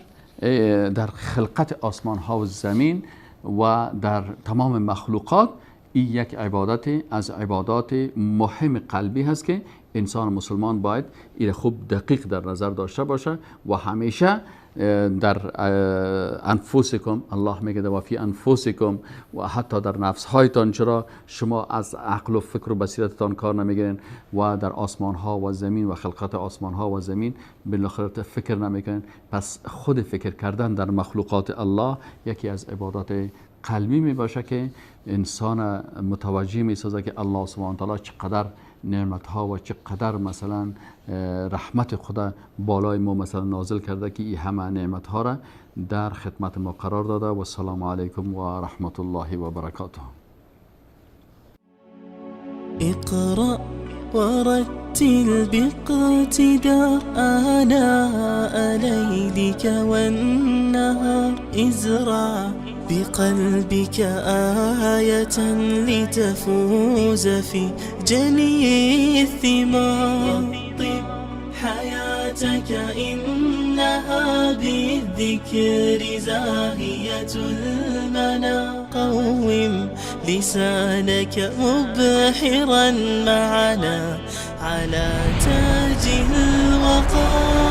خلقت آسمان ها و زمین و در تمام مخلوقات، این یک عبادت از عبادات مهم قلبی هست که انسان مسلمان باید این خوب دقیق در نظر داشته باشه و همیشه در انفسکم، الله میگه و فی انفسکم، و حتی در نفس هایتان، چرا شما از عقل و فکر و بصیرتتان کار نمیگیرین و در آسمان ها و زمین و خلقت آسمان ها و زمین بالاخره فکر نمیکنین. پس خود فکر کردن در مخلوقات الله یکی از عبادات قلبی می باشه که انسان متوجه می سازه که الله سبحانه و تعالی چقدر نعمت ها و چقدر مثلا رحمت خدا بالای ما مثلا نازل کرده که این همه نعمت ها را در خدمت ما قرار داده. و السلام علیکم و رحمت الله و برکاته. اقرأ ورتل باقتدار آناء ليلك والنهار، ازرع بقلبك آية لتفوز في جني الثمار، طب حياتك إنها بالذكر زاهية المنى، قوم لسانك مبحرا معنا على تاج الوقار.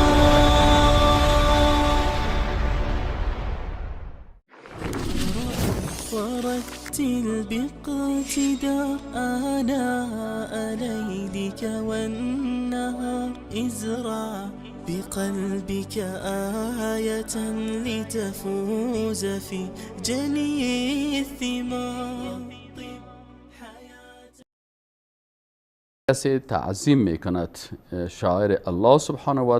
ورتل باقتدار آناء ليلك والنهار، ازرع بقلبك آية لتفوز في جني الثمار. کسی تعظیم میکند شاعر الله سبحانه و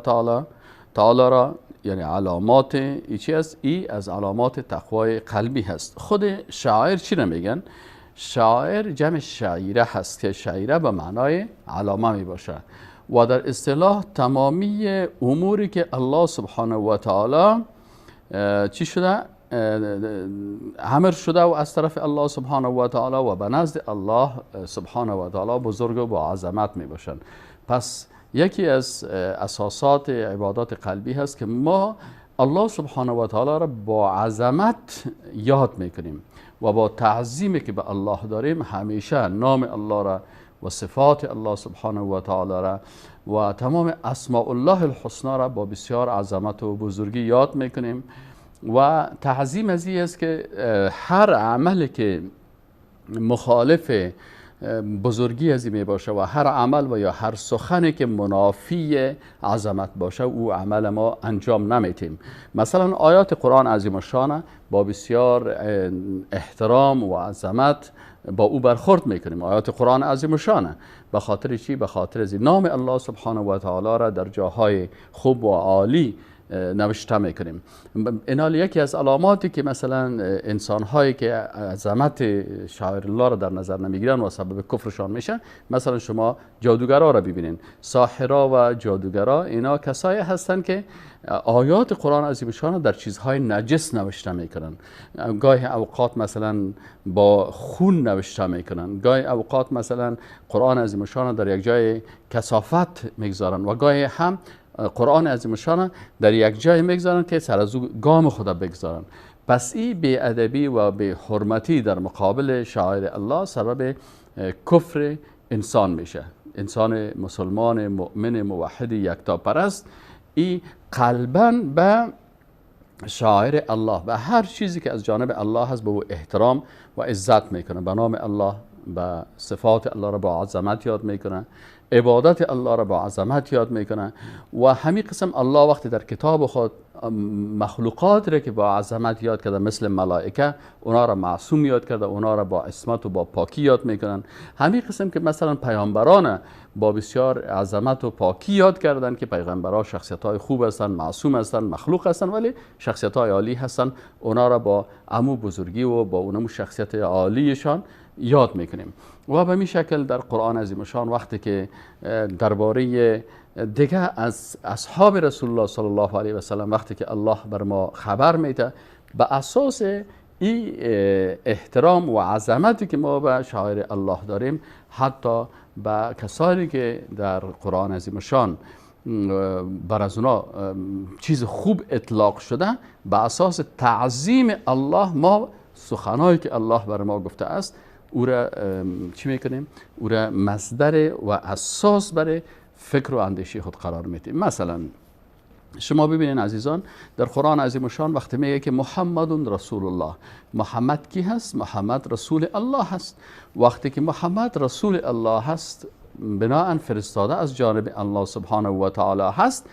تعالی را، یعنی علامات ای چی است؟ ای از علامات تقوای قلبی هست. خود شاعر چی را میگن؟ شاعر جمع شعیره هست که شعیره به معنای علامه می باشه و در اصطلاح تمامی اموری که الله سبحانه و تعالی چی شده؟ امر شده و از طرف الله سبحانه و تعالی و به نزد الله سبحانه و تعالی بزرگ و با عظمت می باشند. پس یکی از اساسات عبادات قلبی هست که ما الله سبحانه و تعالی را با عظمت یاد میکنیم و با تعظیمی که به الله داریم همیشه نام الله را و صفات الله سبحانه و تعالی را و تمام اسماء الله الحسنا را با بسیار عظمت و بزرگی یاد میکنیم. و تعظیم از این است که هر عملی که مخالف بزرگی از این می باشه و هر عمل و یا هر سخنی که منافی عظمت باشه او عمل ما انجام نمیتیم. مثلا آیات قرآن عظیم الشان با بسیار احترام و عظمت با او برخورد میکنیم. آیات قرآن عظیم الشان به خاطر چی؟ به خاطر از نام الله سبحانه و تعالی را در جاهای خوب و عالی نوشته میکنیم. اینال یکی از علاماتی که مثلا انسان هایی که عظمت شاعر الله را در نظر نمیگیرن و سبب کفرشان میشن، مثلا شما جادوگرا را ببینین، ساحرا و جادوگرا، اینا کسایی هستن که آیات قرآن عظیم الشان در چیزهای نجس نوشته میکنن. گاهی اوقات مثلا با خون نوشته میکنن، گاهی اوقات مثلا قرآن عظیم الشان در یک جای کثافت میگذارن و گاهی هم قرآن عظیم الشان در یک جای میگذارن که سر از او گام خدا بگذارن. پس این بی ادبی و بی حرمتی در مقابل شاعر الله سبب کفر انسان میشه. انسان مسلمان مؤمن موحد یکتاپرست ای قلباً به شاعر الله و هر چیزی که از جانب الله هست به او احترام و عزت میکنه، به نام الله، به صفات الله را با عظمت یاد میکنه، عبادت الله را با عظمت یاد میکنه. و همین قسم الله وقتی در کتاب خود مخلوقات را که با عظمت یاد کرده مثل ملائکه، اونا را معصوم یاد کرده، اونا را با عصمت و با پاکی یاد میکنن. همین قسم که مثلا پیامبران با بسیار عظمت و پاکی یاد کردن که پیغمبرها شخصیت های خوب هستند، معصوم هستند، مخلوق هستند، ولی شخصیت های عالی هستند، اونا را با عمو بزرگی و با اونمو شخصیت عالیشان یاد میکنیم. و به می شکل در قرآن عظیم شان وقتی که درباره دیگه از اصحاب رسول الله صلی الله علیه و سلم وقتی که الله بر ما خبر میده، به اساس این احترام و عظمتی که ما به شعائر الله داریم، حتی به کسانی که در قرآن عظیم شان بر از اونا چیز خوب اطلاق شده، به اساس تعظیم الله ما سخنایی که الله بر ما گفته است او را چی میکنیم؟ او را مصدر و اساس برای فکر و اندیشه خود قرار میدیم. مثلا شما ببینین عزیزان، در قرآن عظیم شان وقتی میگه که محمد رسول الله، محمد کی هست؟ محمد رسول الله هست. وقتی که محمد رسول الله هست، بناءً فرستاده از جانب الله سبحانه و تعالی هست،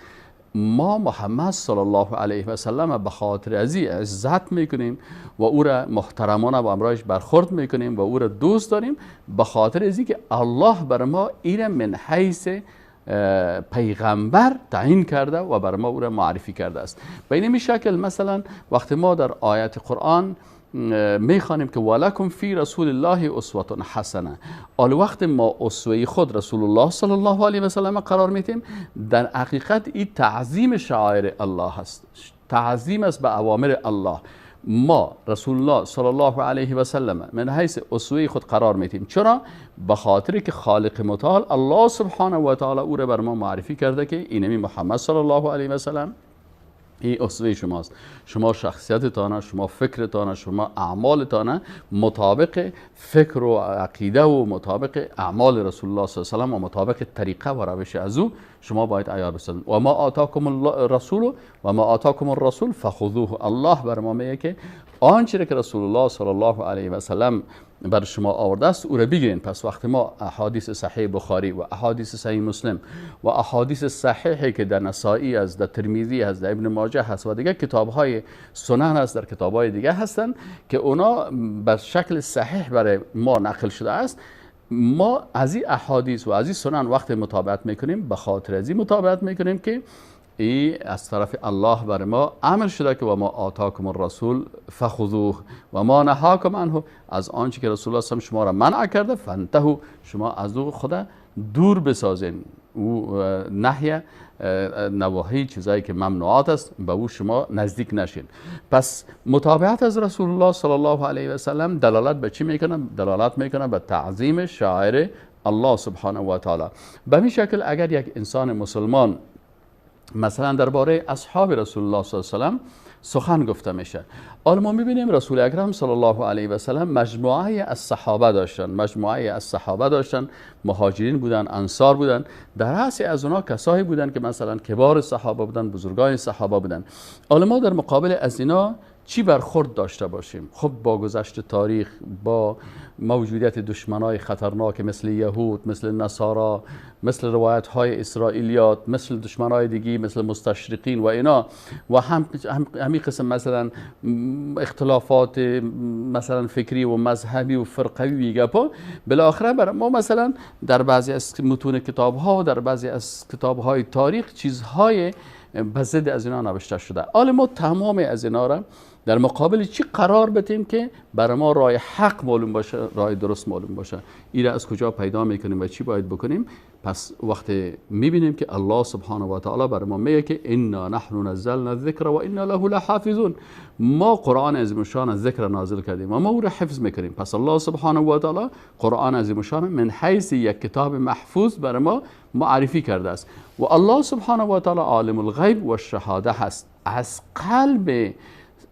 ما محمد صلی الله علیه و سلم به خاطر ازی عزت میکنیم و او را محترمانه با امرایش برخورد میکنیم و او را دوست داریم، به خاطر ازی که الله بر ما ایره من حیث پیغمبر تعیین کرده و بر ما او را معرفی کرده است. به این شکل مثلا وقتی ما در آیت قرآن میخوانیم که ولکم فی رسول الله اسوه حسنه، آل وقت ما اسوه خود رسول الله صلی الله علیه و سلم قرار میتیم، در حقیقت این تعظیم شعائر الله است، تعظیم است به اوامر الله. ما رسول الله صلی الله علیه و سلم من حیث اسوه خود قرار میتیم. چرا؟ به خاطر که خالق متعال الله سبحانه و تعالی او را بر ما معرفی کرده که اینمی محمد صلی الله علیه و سلم این اسوه شماست، شما شخصیتتانه، شما فکرتانه، شما اعمالتانه مطابق فکر و عقیده و مطابق اعمال رسول الله صلی الله علیه و سلم و مطابق طریقه و روش از او شما باید عیار بسازید. و ما آتاکم الرسول و ما آتاکم الرسول فخذوه. الله بر ما میگه که آنچه که رسول الله صلی الله علیه و سلم بر شما آورده است او را بگیرین. پس وقتی ما احادیث صحیح بخاری و احادیث صحیح مسلم و احادیث صحیحی که در نسائی است، در ترمذی هست، در ابن ماجه هست و دیگه کتاب‌های سنن هست، در کتاب‌های دیگه هستند که اونا به شکل صحیح برای ما نقل شده است، ما از این احادیث و از این سنن وقت متابعت میکنیم، به خاطر از این متابعت میکنیم که ای از طرف الله بر ما امر شده که و ما آتاکم الرسول فخذوه و ما نهاکم عنه، از آنچه که رسول الله صلی شما را منع کرده فانتهوا، شما از او خدا دور بسازین. او نهی نواهی چیزایی که ممنوعات است به او شما نزدیک نشین. پس متابعت از رسول الله صلی الله علیه و سلم دلالت به چی میکنه؟ دلالت میکنه به تعظیم شعائر الله سبحانه و تعالی. به این شکل اگر یک انسان مسلمان مثلا درباره اصحاب رسول الله صلی الله علیه و سلم سخن گفته میشه، حالا ما میبینیم رسول اکرم صلی الله علیه و سلم مجموعه از صحابه داشتن، مجموعه از صحابه داشتن، مهاجرین بودن، انصار بودن، در رأس از اونا کسایی بودن که مثلا کبار صحابه بودن، بزرگان صحابه بودن. حالا ما در مقابل از اینا چی برخورد داشته باشیم؟ خب با گذشت تاریخ، با موجودیت دشمنای خطرناک مثل یهود، مثل نصارا، مثل روایت های اسرائیلیات، مثل دشمنای دیگی مثل مستشرقین و اینا، و همین قسم مثلا اختلافات مثلا فکری و مذهبی و فرقوی و گپا، بالاخره بر ما مثلا در بعضی از متون کتاب ها و در بعضی از کتاب های تاریخ چیزهای به ضد از اینا نوشته شده. حالا ما تمام از اینا را در مقابل چی قرار بدیم که برای ما راه حق معلوم باشه، راه درست معلوم باشه؟ این را از کجا پیدا میکنیم و چی باید بکنیم؟ پس وقتی میبینیم که الله سبحانه و تعالی برای ما میگه که انا نحن نزلنا الذکر و انا له لحافظون، ما قرآن عظیم الشان ذکر نازل کردیم و ما او را حفظ میکنیم. پس الله سبحانه و تعالی قرآن عظیم الشان من حیث یک کتاب محفوظ برای ما معرفی کرده است و الله سبحانه و تعالی عالم الغیب و الشهاده هست. از قلب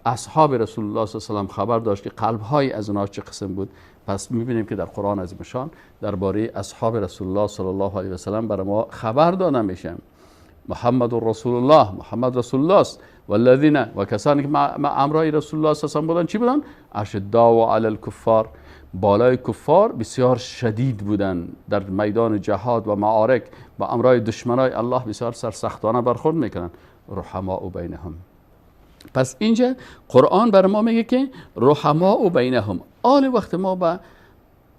اصحاب رسول الله صلی الله علیه و سلم خبر داشت که قلب های از اونها چه قسم بود. پس میبینیم که در قرآن عظیم الشان درباره اصحاب رسول الله صلی الله علیه و سلم برای ما خبر داده میشه. محمد رسول الله، محمد رسول الله است، والذین و کسانی که مع امرای رسول الله صلی الله علیه و سلم بودن چی بودن؟ اشداء علی الکفار، بالای کفار بسیار شدید بودن، در میدان جهاد و معارک با امرای دشمنای الله بسیار سرسختانه برخورد میکنن. رحماء بینهم، پس اینجا قرآن بر ما میگه که رحماء و بینهم. آل وقت ما به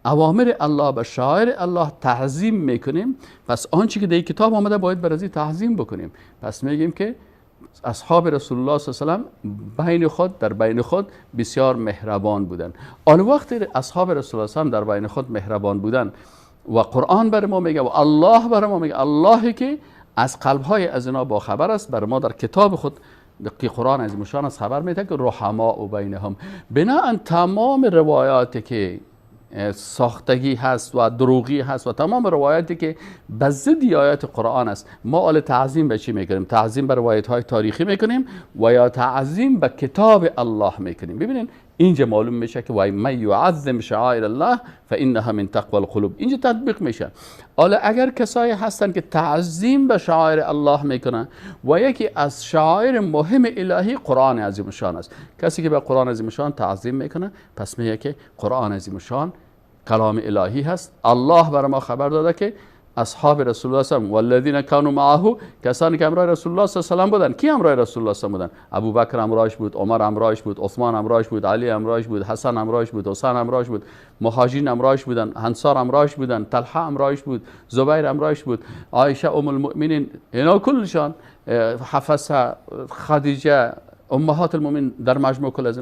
اوامر الله، به شعائر الله تعظیم میکنیم، پس آنچه که در کتاب آمده باید بر از تعظیم بکنیم. پس میگیم که اصحاب رسول الله صلی الله علیه و سلم بین خود، در بین خود بسیار مهربان بودند. آن وقت اصحاب رسول الله صلی الله علیه و در بین خود مهربان بودند و قرآن بر ما میگه و الله بر ما میگه، اللهی که از قلبهای از اینا با خبر است، بر ما در کتاب خود که قرآن عظیم الشان از خبر میده که رحماء و بینهم. بناءً تمام روایاتی که ساختگی هست و دروغی هست و تمام روایاتی که به ضد آیات قرآن است، ما آل تعظیم به چی میکنیم؟ تعظیم به روایت های تاریخی میکنیم و یا تعظیم به کتاب الله میکنیم. ببینین اینجا معلوم میشه که و من یعظم شعائر الله فانها من تقوى القلوب، اینجا تطبیق میشه. حالا اگر کسایی هستن که تعظیم به شعائر الله میکنن و یکی از شعائر مهم الهی قرآن عظیم الشان است، کسی که به قرآن عظیم الشان تعظیم میکنه، پس میگه که قرآن عظیم الشان کلام الهی هست. الله بر ما خبر داده که اصحاب رسول الله صلی الله علیه و والذین کانوا معه، کسانی که همراه رسول الله صلی الله علیه و بودن. کی همراه رسول الله صلی الله علیه و بودن؟ ابوبکر همراهش بود، عمر همراهش بود، عثمان همراهش بود، علی همراهش بود، حسن همراهش بود، حسین همراهش بود، مهاجرین همراهش بودن، انصار همراهش بودن، طلحه همراهش بود، زبیر همراهش بود، عایشه ام المؤمنین، اینا کلشان، حفصه، خدیجه، امهات المؤمنین، در مجموع کل از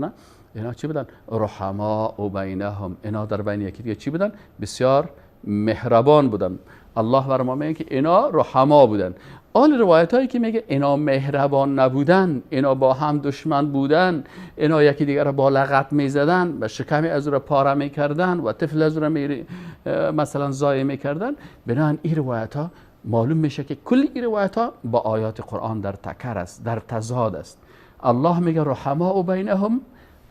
اینا چی بودن؟ رحماء بینهم. اینا در بین یکی دیگه چی بودن؟ بسیار مهربان بودن. الله بر ما میگه که اینا رحما بودن. آل روایت هایی که میگه اینا مهربان نبودن، اینا با هم دشمن بودن، اینا یکی دیگر را با لغت میزدن و شکم از او را پاره میکردن و طفل از او را مثلا ضایع میکردن، بنابراین این روایت ها معلوم میشه که کل این روایت ها با آیات قرآن در تکر است، در تضاد است. الله میگه رحما بینهم،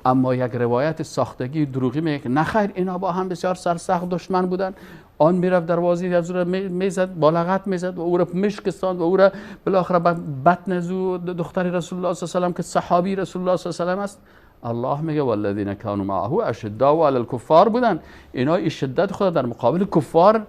اما یک روایت ساختگی دروغی میگه که نخیر اینا با هم بسیار سرسخت دشمن بودن. آن میرفت دروازه از او را میزد، با لغت میزد و او را میشکستاند و او را بالاخره به بطن از او دختر رسول الله صلی الله علیه و سلم که صحابی رسول الله صلی الله علیه و سلم است. الله میگه والذین کانوا معه اشداء علی الکفار بودن. اینا این شدت خود در مقابل کفار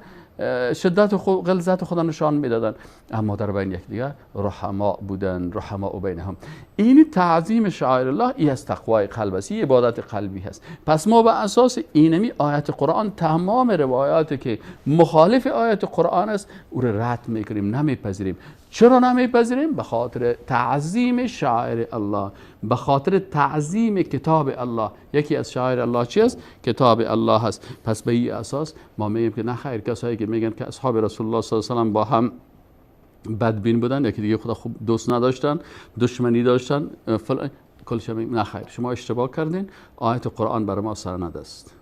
شدت و غلظت خود نشان میدادن، اما در بین یکدیگر رحما بودن، رحما بینهم. این تعظیم شعائر الله ای از تقوای قلب است، این عبادت قلبی هست. پس ما به اساس اینمی آیت قرآن تمام روایاتی که مخالف آیت قرآن است او را رد میکنیم، نمیپذیریم. چرا نمیپذیریم؟ به خاطر تعظیم شعائر الله، به خاطر تعظیم کتاب الله. یکی از شعائر الله چی است؟ کتاب الله هست. پس به این اساس ما میگیم که نه خیر، کسایی که میگن که اصحاب رسول الله صلی الله علیه و سلم با هم بدبین بودن، یکی دیگه خدا خوب دوست نداشتن، دشمنی داشتن، کلش میگیم نه خیر، شما اشتباه کردین، آیت قرآن بر ما سرند است.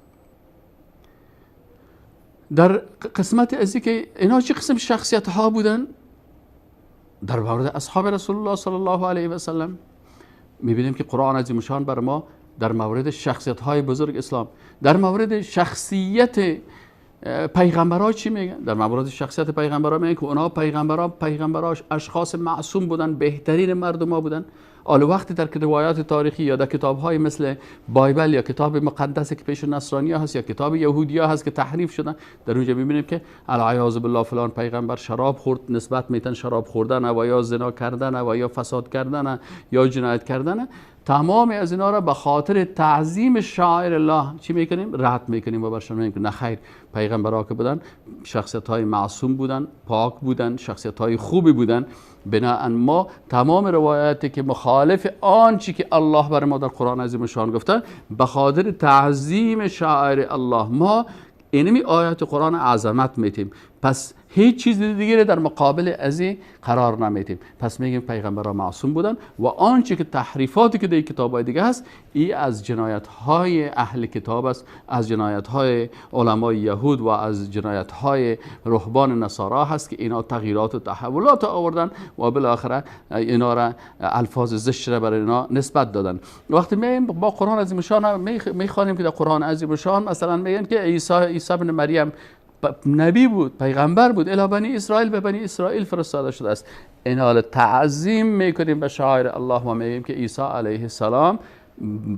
در قسمت ازی که اینا چه قسم شخصیت ها بودن در مورد اصحاب رسول الله صلی الله علیه و سلم میبینیم که قرآن عظیم الشان بر ما در مورد شخصیت های بزرگ اسلام، در مورد شخصیت پیغمبرها چی میگن؟ در مورد شخصیت پیغمبرها میگن که اونا پیغمبراش اشخاص معصوم بودن، بهترین مردم ها بودن. حالا وقتی در روایات تاریخی یا در کتاب های مثل بایبل یا کتاب مقدس که پیش نصرانی ها هست یا کتاب یهودی ها هست که تحریف شدن، در اونجا میبینیم که العیاذ بالله فلان پیغمبر شراب خورد، نسبت میتن شراب خوردن و یا زنا کردن و یا فساد کردن یا جنایت کردن. تمام از اینا را به خاطر تعظیم شعائر الله چی میکنیم؟ رد میکنیم و برشان میگیم نه خیر، پیغمبرها که بودن شخصیت های معصوم بودن، پاک بودن، شخصیت های خوبی بودن. بناءً ما تمام روایاتی که مخالف آنچه که الله بر ما در قرآن عظیم الشان گفته، به خاطر تعظیم شعائر الله ما اینمی آیات قرآن عظمت میتیم. پس هیچ چیز دیگری در مقابل از این قرار نمیتیم. پس میگیم پیغمبران معصوم بودن و آنچه که تحریفاتی که در کتاب‌های دیگه هست ای از جنایت‌های اهل کتاب است، از جنایت‌های علمای یهود و از جنایت‌های رهبان نصارا هست که اینا تغییرات و تحولات آوردن و بالاخره اینا را الفاظ زشت را برای اینا نسبت دادن. وقتی میایم با قرآن عظیم الشان میخوانیم که در قرآن عظیم الشان مثلا میگن که عیسی بن مریم نبی بود، پیغمبر بود، الی بنی اسرائیل، به بنی اسرائیل فرستاده شده است. این حال تعظیم میکنیم به شعائر الله و میگیم که عیسی علیه السلام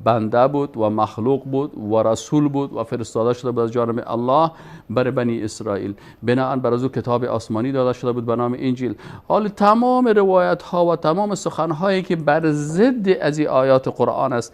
بنده بود و مخلوق بود و رسول بود و فرستاده شده بود از جانب الله بر بنی اسرائیل. بناءً بر از او کتاب آسمانی داده شده بود به نام انجیل. حال تمام روایت ها و تمام سخن هایی که بر ضد از این آیات قرآن است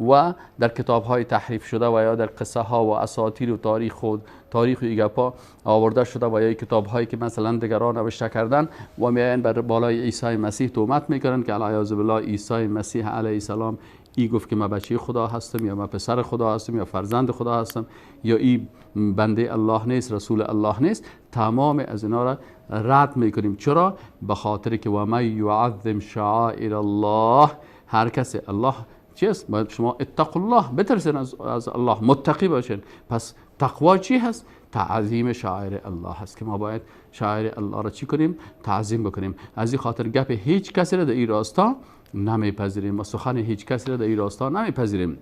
و در کتاب های تحریف شده و یا در قصه ها و اساطیر و تاریخ و ایگپا آورده شده و یا کتاب هایی که مثلا دیگران نوشته کردن و میاین بر بالای عیسی مسیح تهمت میکنن که العیاذ بالله عیسی مسیح علیه السلام ای گفت که من بچه خدا هستم یا من پسر خدا هستم یا فرزند خدا هستم یا ای بنده الله نیست، رسول الله نیست. تمام از اینا را رد میکنیم. چرا؟ به خاطر که و من یعظم شعائر الله، هر کس الله چیست؟ باید شما اتقوا الله، بترسین از الله، متقی باشین. پس تقوا چی هست؟ تعظیم شعائر الله هست که ما باید شعائر الله را چی کنیم؟ تعظیم بکنیم. از این خاطر گپ هیچ کسی را در این راستا نمیپذیریم و سخن هیچ کسی را در این راستا نمیپذیریم.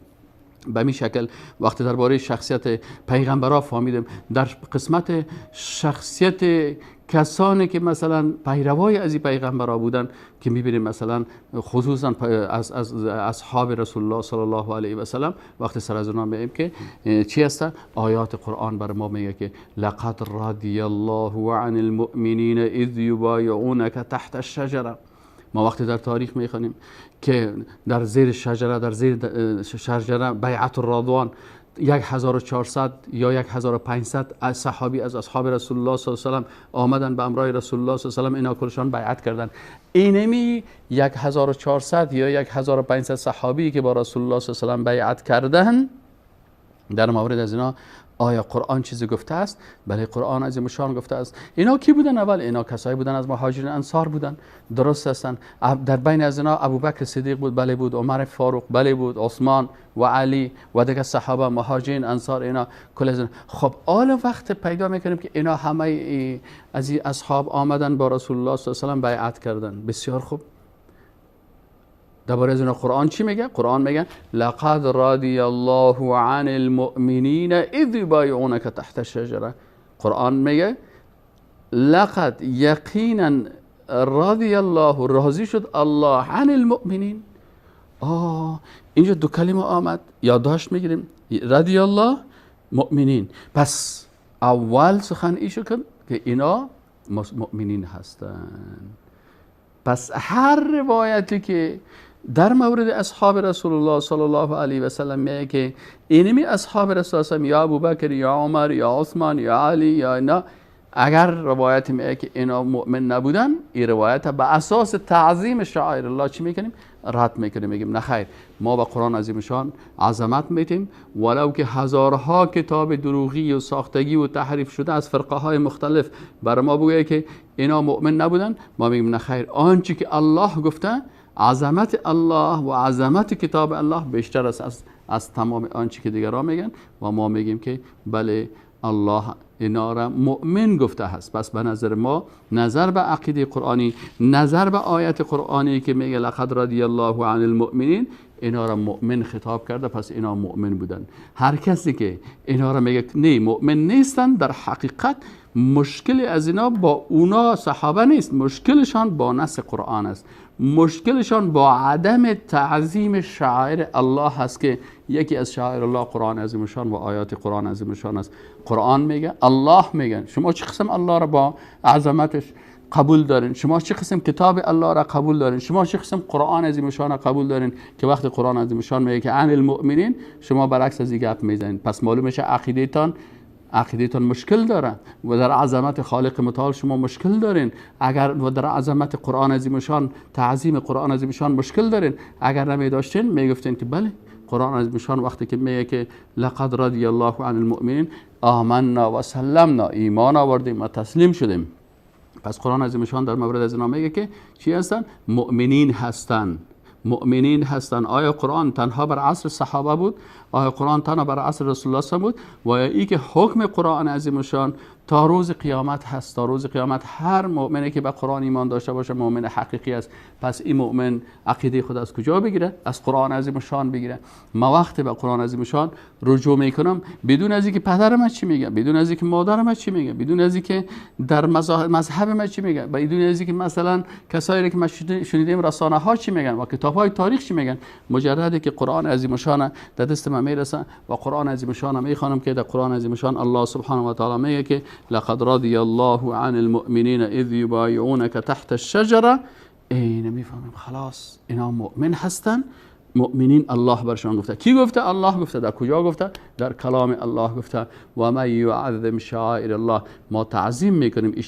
به می شکل وقتی درباره شخصیت پیغمبرا فهمیدیم، در قسمت شخصیت کسانی که مثلا پیروای از این پیغمبرا بودن که میبینیم مثلا خصوصا از اصحاب رسول الله صلی الله علیه و سلم، وقتی سر از اونها میگیم که چی هستن؟ آیات قرآن بر ما میگه که لقد رضی الله عن المؤمنین اذ یبایعونک تحت الشجره. ما وقتی در تاریخ میخوانیم که در زیر شجره، در زیر شجره بیعت الرضوان 1400 یا 1500 صحابی از اصحاب رسول الله صلی الله علیه و سلم آمدن به امرای رسول الله صلی الله علیه و سلم، اینا کلشان بیعت کردن. اینمی 1400 یا 1500 صحابی که با رسول الله صلی الله علیه و سلم بیعت کردن، در مورد از اینا آیا قرآن چیزی گفته است؟ بله، قرآن از مشان گفته است. اینا کی بودن اول؟ اینا کسایی بودن از مهاجرین انصار بودن، درست هستن. در بین از اینا ابوبکر صدیق بود، بله بود، عمر فاروق بله بود، عثمان و علی و دیگر صحابه مهاجرین انصار، اینا کل از اینا. خب حالا وقت پیدا میکنیم که اینا همه از این اصحاب آمدن با رسول الله صلی الله علیه و سلم بیعت کردن. بسیار خوب، درباره از اینا قرآن چی میگه؟ قرآن میگه لقد رضی الله عن المؤمنین اذ یبایعونک تحت الشجره. قرآن میگه لقد، یقینا، رضی الله، راضی شد الله عن المؤمنین. اینجا دو کلمه آمد، یادداشت میگیریم، رضی الله، مؤمنین. پس اول سخن ایشو کن که اینا مؤمنین هستن. پس هر روایتی که در مورد اصحاب رسول الله صلی الله علیه و سلم میگه که اینمی اصحاب رسول الله یا ابوبکر یا عمر یا عثمان یا علی یا اینا، اگر روایت میگه که اینا مؤمن نبودن، این روایت به اساس تعظیم شعائر الله چی میکنیم؟ رد میکنیم، میگیم نه خیر، ما به قرآن عظیمشان عظمت میتیم، ولو که هزارها کتاب دروغی و ساختگی و تحریف شده از فرقه های مختلف بر ما بگویه که اینا مؤمن نبودن، ما میگیم نه خیر، آنچه که الله گفته عظمت الله و عظمت کتاب الله بیشتر است از تمام آنچه که دیگران میگن و ما میگیم که بله الله اینا را مؤمن گفته هست. پس به نظر ما، نظر به عقیده قرآنی، نظر به آیت قرآنی که میگه لقد رضی الله عن المؤمنین، اینا را مؤمن خطاب کرده، پس اینا مؤمن بودن. هر کسی که اینا را میگه نه مؤمن نیستن، در حقیقت مشکل از اینا با اونا صحابه نیست، مشکلشان با نص قرآن است، مشکلشان با عدم تعظیم شعائر الله هست که یکی از شعائر الله قرآن عظیم شان و آیات قرآن عظیم شان است. قرآن میگه، الله میگه، شما چه قسم الله را با عظمتش قبول دارین؟ شما چه قسم کتاب الله را قبول دارین؟ شما چه قسم قرآن عظیم شان را قبول دارین که وقتی قرآن عظیم شان میگه که عن المؤمنین، شما برعکس از این گپ میزنین؟ پس معلوم میشه عقیده‌تان مشکل داره و در عظمت خالق متعال شما مشکل دارین. اگر و در عظمت قرآن عظیم شان، تعظیم قرآن عظیم شان مشکل دارین. اگر نمی داشتین میگفتین که بله قرآن عظیم شان وقتی که میگه که لقد رضی الله عن المؤمنین آمنا و سلمنا، ایمان آوردیم و تسلیم شدیم. پس قرآن عظیم شان در مورد از اینا میگه که چی هستن؟ مؤمنین هستن. مؤمنین هستند. آیا قرآن تنها بر عصر صحابه بود؟ آیا قرآن تنها بر عصر رسول الله بود؟ و یا ای که حکم قرآن عظیم شان تا روز قیامت هست. تا روز قیامت هر مؤمنی که به قرآن ایمان داشته باشه مؤمن حقیقی است. پس این مؤمن عقیده خود از کجا بگیره؟ از قرآن عظیم شان بگیره. ما وقتی به قرآن عظیم شان رجوع میکنم، بدون از اینکه پدر من چی میگه، بدون از اینکه مادر من چی میگه، بدون از اینکه در مذهب من چی میگه، بدون از اینکه مثلا کسایی که ما شنیدیم رسانه ها چی میگن و کتاب های تاریخ چی میگن، مجرده که قرآن عظیم شان در دست من میرسه و قرآن عظیم شان میخوانم که در قرآن عظیم شان الله سبحانه و تعالی میگه که لقد رضی الله عن المؤمنین اذ یبایعونک تحت الشجره. اینو میفهمیم خلاص اینا مؤمن هستن. مؤمنین الله برشان گفته. کی گفته؟ الله گفته. در کجا گفته؟ در کلام الله گفته. و من یعظم شعائر الله، ما تعظیم میکنیم این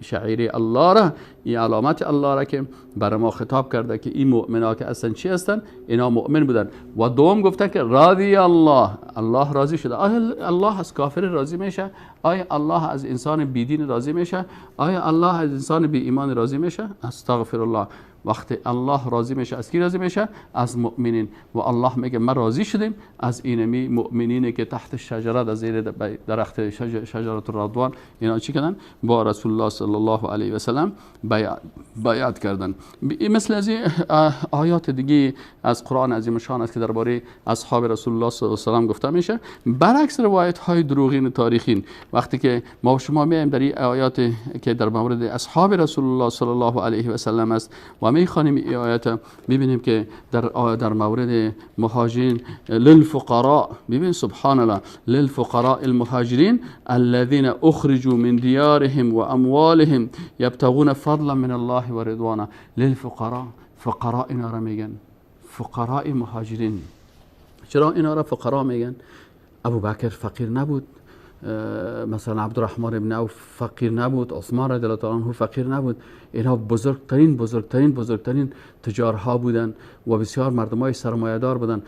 شعائر الله را، این علامت الله را که برای ما خطاب کرده که این مؤمنا که اصلا چی هستن؟ اینا مؤمن بودن. و دوم گفته که راضی الله، الله راضی شده. آیا الله از کافر راضی میشه؟ آیا الله از انسان بیدین راضی میشه؟ آیا الله از انسان بی ایمان راضی میشه؟ استغفر الله. وقتی الله راضی میشه از کی راضی میشه؟ از مؤمنین. و الله میگه ما راضی شدیم از اینمی مؤمنینی که تحت شجره، در زیر درخت شجره الرضوان اینا چی کردن؟ با رسول الله صلی الله علیه و سلم بیعت کردن. مثل از این آیات دیگه از قرآن عظیم شان است که درباره اصحاب رسول الله صلی الله علیه و سلم گفته میشه. برعکس روایت های دروغین تاریخین، وقتی که ما شما میایم در این آیات که در مورد اصحاب رسول الله صلی الله علیه و سلم است و میخوانیم این آیات، میبینیم که در مورد مهاجرین للفقراء، ببین سبحان الله، للفقراء المهاجرین الذين اخرجوا من دیارهم و اموالهم یبتغون فضلا من الله و رضوانه. للفقراء، فقراء اینا را میگن، فقراء مهاجرین. چرا اینا را فقراء میگن؟ ابوبکر فقیر نبود، مثلا عبدالرحمن ابن عوف فقیر نبود، عثمان رضی الله تعالی عنه فقیر نبود. اینها بزرگترین بزرگترین بزرگترین تجارها بودن و بسیار مردمای سرمایه‌دار بودن.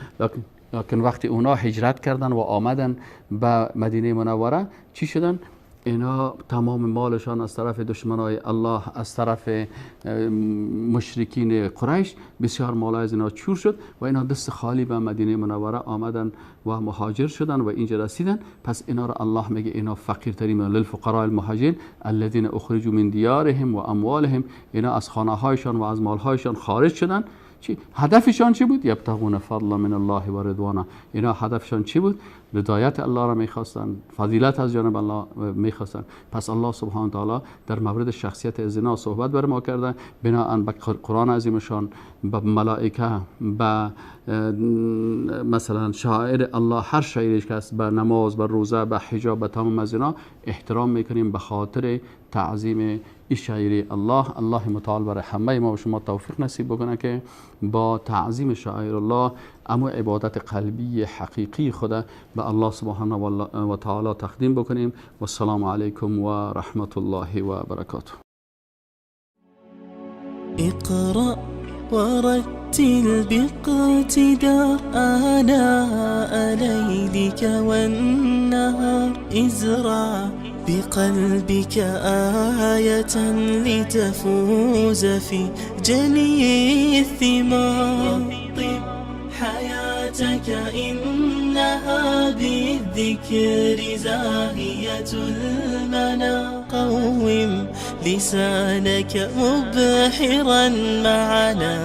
لکن وقتی اونا هجرت کردن و آمدن به مدینه منوره چی شدن؟ اینا تمام مالشان از طرف دشمنای الله، از طرف مشرکین قریش، بسیار مال از اینا چور شد و اینا دست خالی به مدینه منوره آمدن و مهاجر شدن و اینجا رسیدن. پس اینا را الله میگه اینا فقیرترین، للفقراء المهاجرین الذين اخرجوا من دیارهم و اموالهم. اینا از خانه هایشان و از مالهایشان خارج شدن. چی هدفشان چی بود؟ یبتغون فضلا من الله و رضوانه. اینا هدفشان چی بود؟ رضایت الله را میخواستن، فضیلت از جانب الله میخواستن. پس الله سبحانه تعالی در مورد شخصیت از اینا صحبت بر ما کرده، بناءً به قرآن عظیمشان، به ملائکه، به مثلا شاعر الله، هر شاعری که است، به نماز، به روزه، به حجاب، به تمام از اینا احترام میکنیم به خاطر تعظیم شعائر الله. الله متعال برای همه ما و شما توفیق نصیب بکنه که با تعظیم شعائر الله اما عبادت قلبی حقیقی خود به الله سبحانه و تعالی تقدیم بکنیم. و السلام علیکم و رحمت الله و برکاته. اقرأ ورتل باقتدار آناء ليلك والنهار، ازرع بقلبك آية لتفوز في جني الثمار. طب حياتك إنها بالذكر زاهية المنى، قوم لسانك مبحرا معنا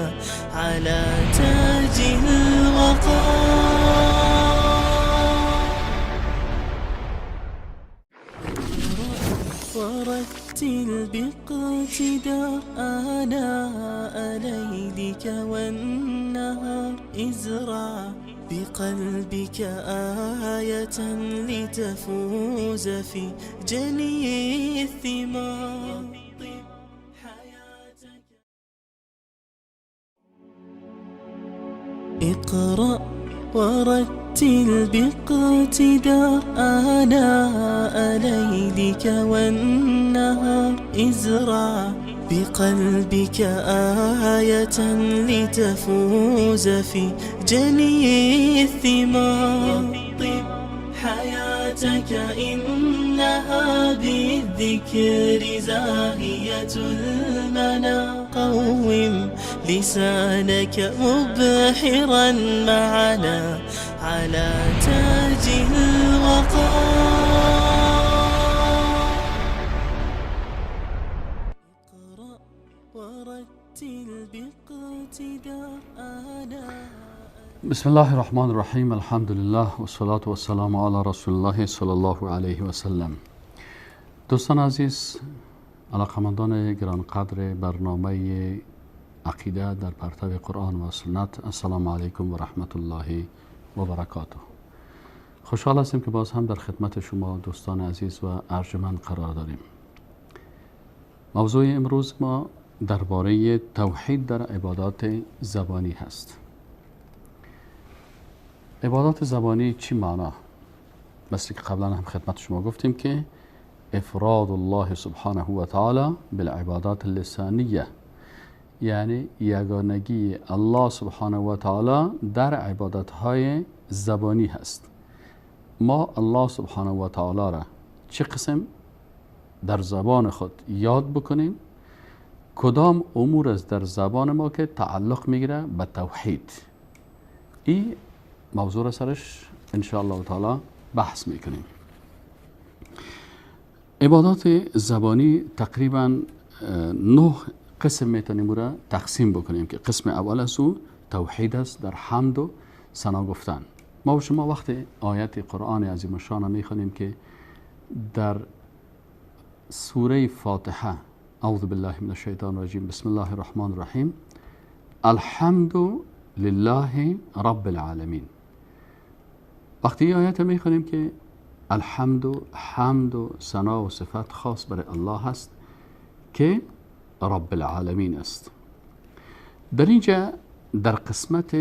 على تاج الوقار. ورتل باقتدار آناء ليلك والنهار، ازرع بقلبك آية لتفوز في جني الثمار. اقرأ ورتل باقتدار آناء ليلك والنهار، ازرع بقلبك آية لتفوز في جني الثمار. طب حياتك إنها بالذكر زاهية المنى، قوم لسانك مبحرا معنا على تاج الوقار. بسم الله الرحمن الرحیم. الحمد لله و الصلاة و السلام علی رسول الله صلی الله علیه و سلم. دوستان عزیز، علاقمندان گرانقدر برنامه عقیده در پرتو قرآن و سنت، السلام علیکم و رحمت الله و برکاته. خوشحال هستیم که باز هم در خدمت شما دوستان عزیز و ارجمند قرار داریم. موضوع امروز ما درباره توحید در عبادات زبانی هست. عبادات زبانی چی معنا؟ مثل که قبلا هم خدمت شما گفتیم که افراد الله سبحانه و تعالی بالعبادات اللسانیه، یعنی یگانگی الله سبحانه و تعالی در عبادت های زبانی هست. ما الله سبحانه و تعالی را چه قسم در زبان خود یاد بکنیم؟ کدام امور است در زبان ما که تعلق میگیره به توحید؟ این موضوع را سرش انشاءالله تعالی بحث میکنیم. عبادات زبانی تقریبا 9 قسم میتونیم را تقسیم بکنیم که قسم اول از او توحید است در حمد و ثنا گفتن. ما و شما وقت آیت قرآن عظیم الشان میخوانیم که در سوره فاتحه، اعوذ بالله من الشیطان الرجیم، بسم الله الرحمن الرحیم، الحمد لله رب العالمین. وقتی آیت میخوانیم که الحمد و حمد و ثنا و صفت خاص برای الله هست که رب العالمین است. در اینجا در قسمت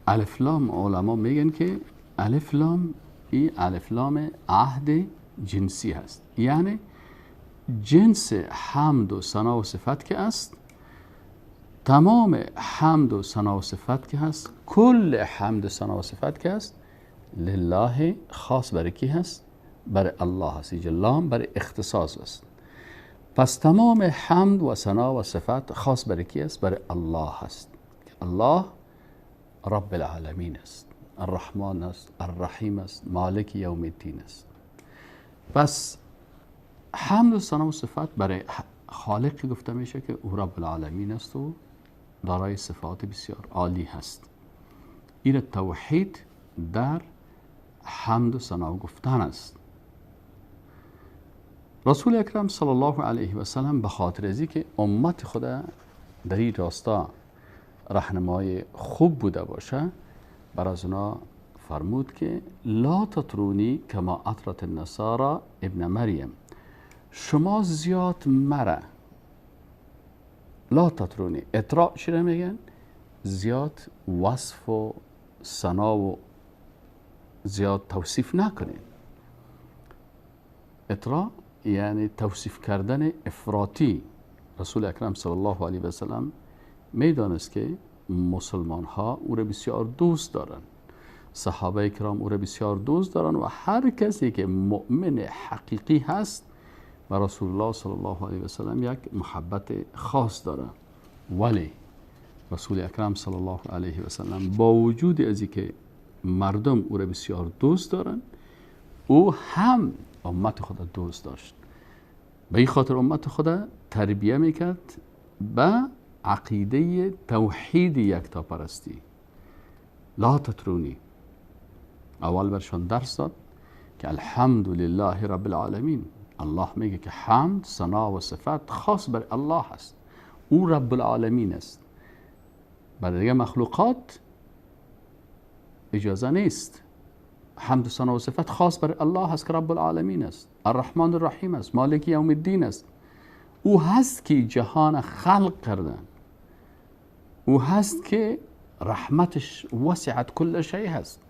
الف لام علما میگن که الف لام ای الف لام عهد جنسی هست، یعنی جنس حمد و ثنا و صفت که است، تمام حمد و ثنا و صفت که هست، کل حمد و ثنا و صفت که هست لله، خاص برای کی هست؟ برای الله هست. اینجا لام برای اختصاص است. پس تمام حمد و ثنا و صفت خاص برای کی است؟ برای الله هست. الله رب العالمین است، الرحمن است، الرحیم است، مالک یوم الدین است. پس حمد و ثنا و صفت برای خالقی گفته میشه که او رب العالمین است و دارای صفات بسیار عالی هست. این توحید در حمد و ثنا گفتن است. رسول اکرم صلی الله علیه و سلم به خاطر ازی که امت خود در این راستا راهنمای خوب بوده باشه، بر از اونا فرمود که لا تطرونی کما اطرت النصارى ابن مریم، شما زیاد مره. لا تطرونی، اطراء چی میگن؟ زیاد وصف و ثنا و زیاد توصیف نکنین. اطراء یعنی توصیف کردن افراطی. رسول اکرم صلی الله علیه و سلم میدانست که مسلمان ها او را بسیار دوست دارن، صحابه کرام او را بسیار دوست دارن و هر کسی که مؤمن حقیقی هست و رسول الله صلی الله علیه و سلم یک محبت خاص داره. ولی رسول اکرم صلی الله علیه و سلم با وجود از که مردم او را بسیار دوست دارن، او هم امت خود دوست داشت. به این خاطر امت خود تربیه میکرد به عقیده توحید یکتاپرستی. لا تطرونی، اول برشان درس داد که الحمد لله رب العالمین. الله میگه که حمد، ثنا و صفت خاص بر الله است، او رب العالمین است. برای دیگه مخلوقات اجازه نیست. حمد و ثنا و صفت خاص بر الله است که رب العالمین است، الرحمن الرحیم است، مالک یوم الدین است. او هست که جهان خلق کرده، او هست که رحمتش وسعت کل شیء هست،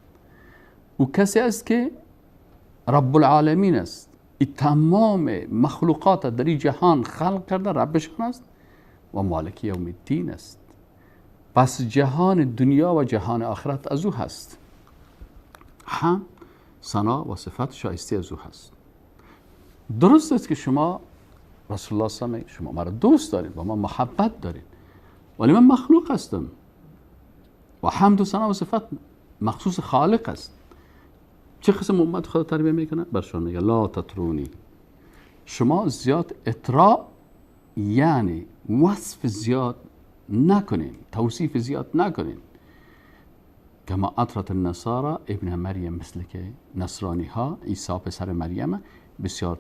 او کسی است که رب العالمین است. ای تمام مخلوقات در این جهان خلق کرده، ربشان است و مالک یوم الدین است. پس جهان دنیا و جهان آخرت از او هست. هم ثنا و صفت شایسته از او هست. درست است که شما رسول الله صلی الله علیه و شما مرا دوست دارید و ما محبت دارید، ولی من مخلوق هستم و حمد و ثنا و صفت مخصوص خالق است. چه قسم امت خدا تربیه میکنه؟ برشان میگه لا تطرونی، شما زیاد اطراء یعنی وصف زیاد نکنین، توصیف زیاد نکنین. کما اطرت النصارى ابن مریم، مثل که نصرانی ها عیسی پسر مریم بسیار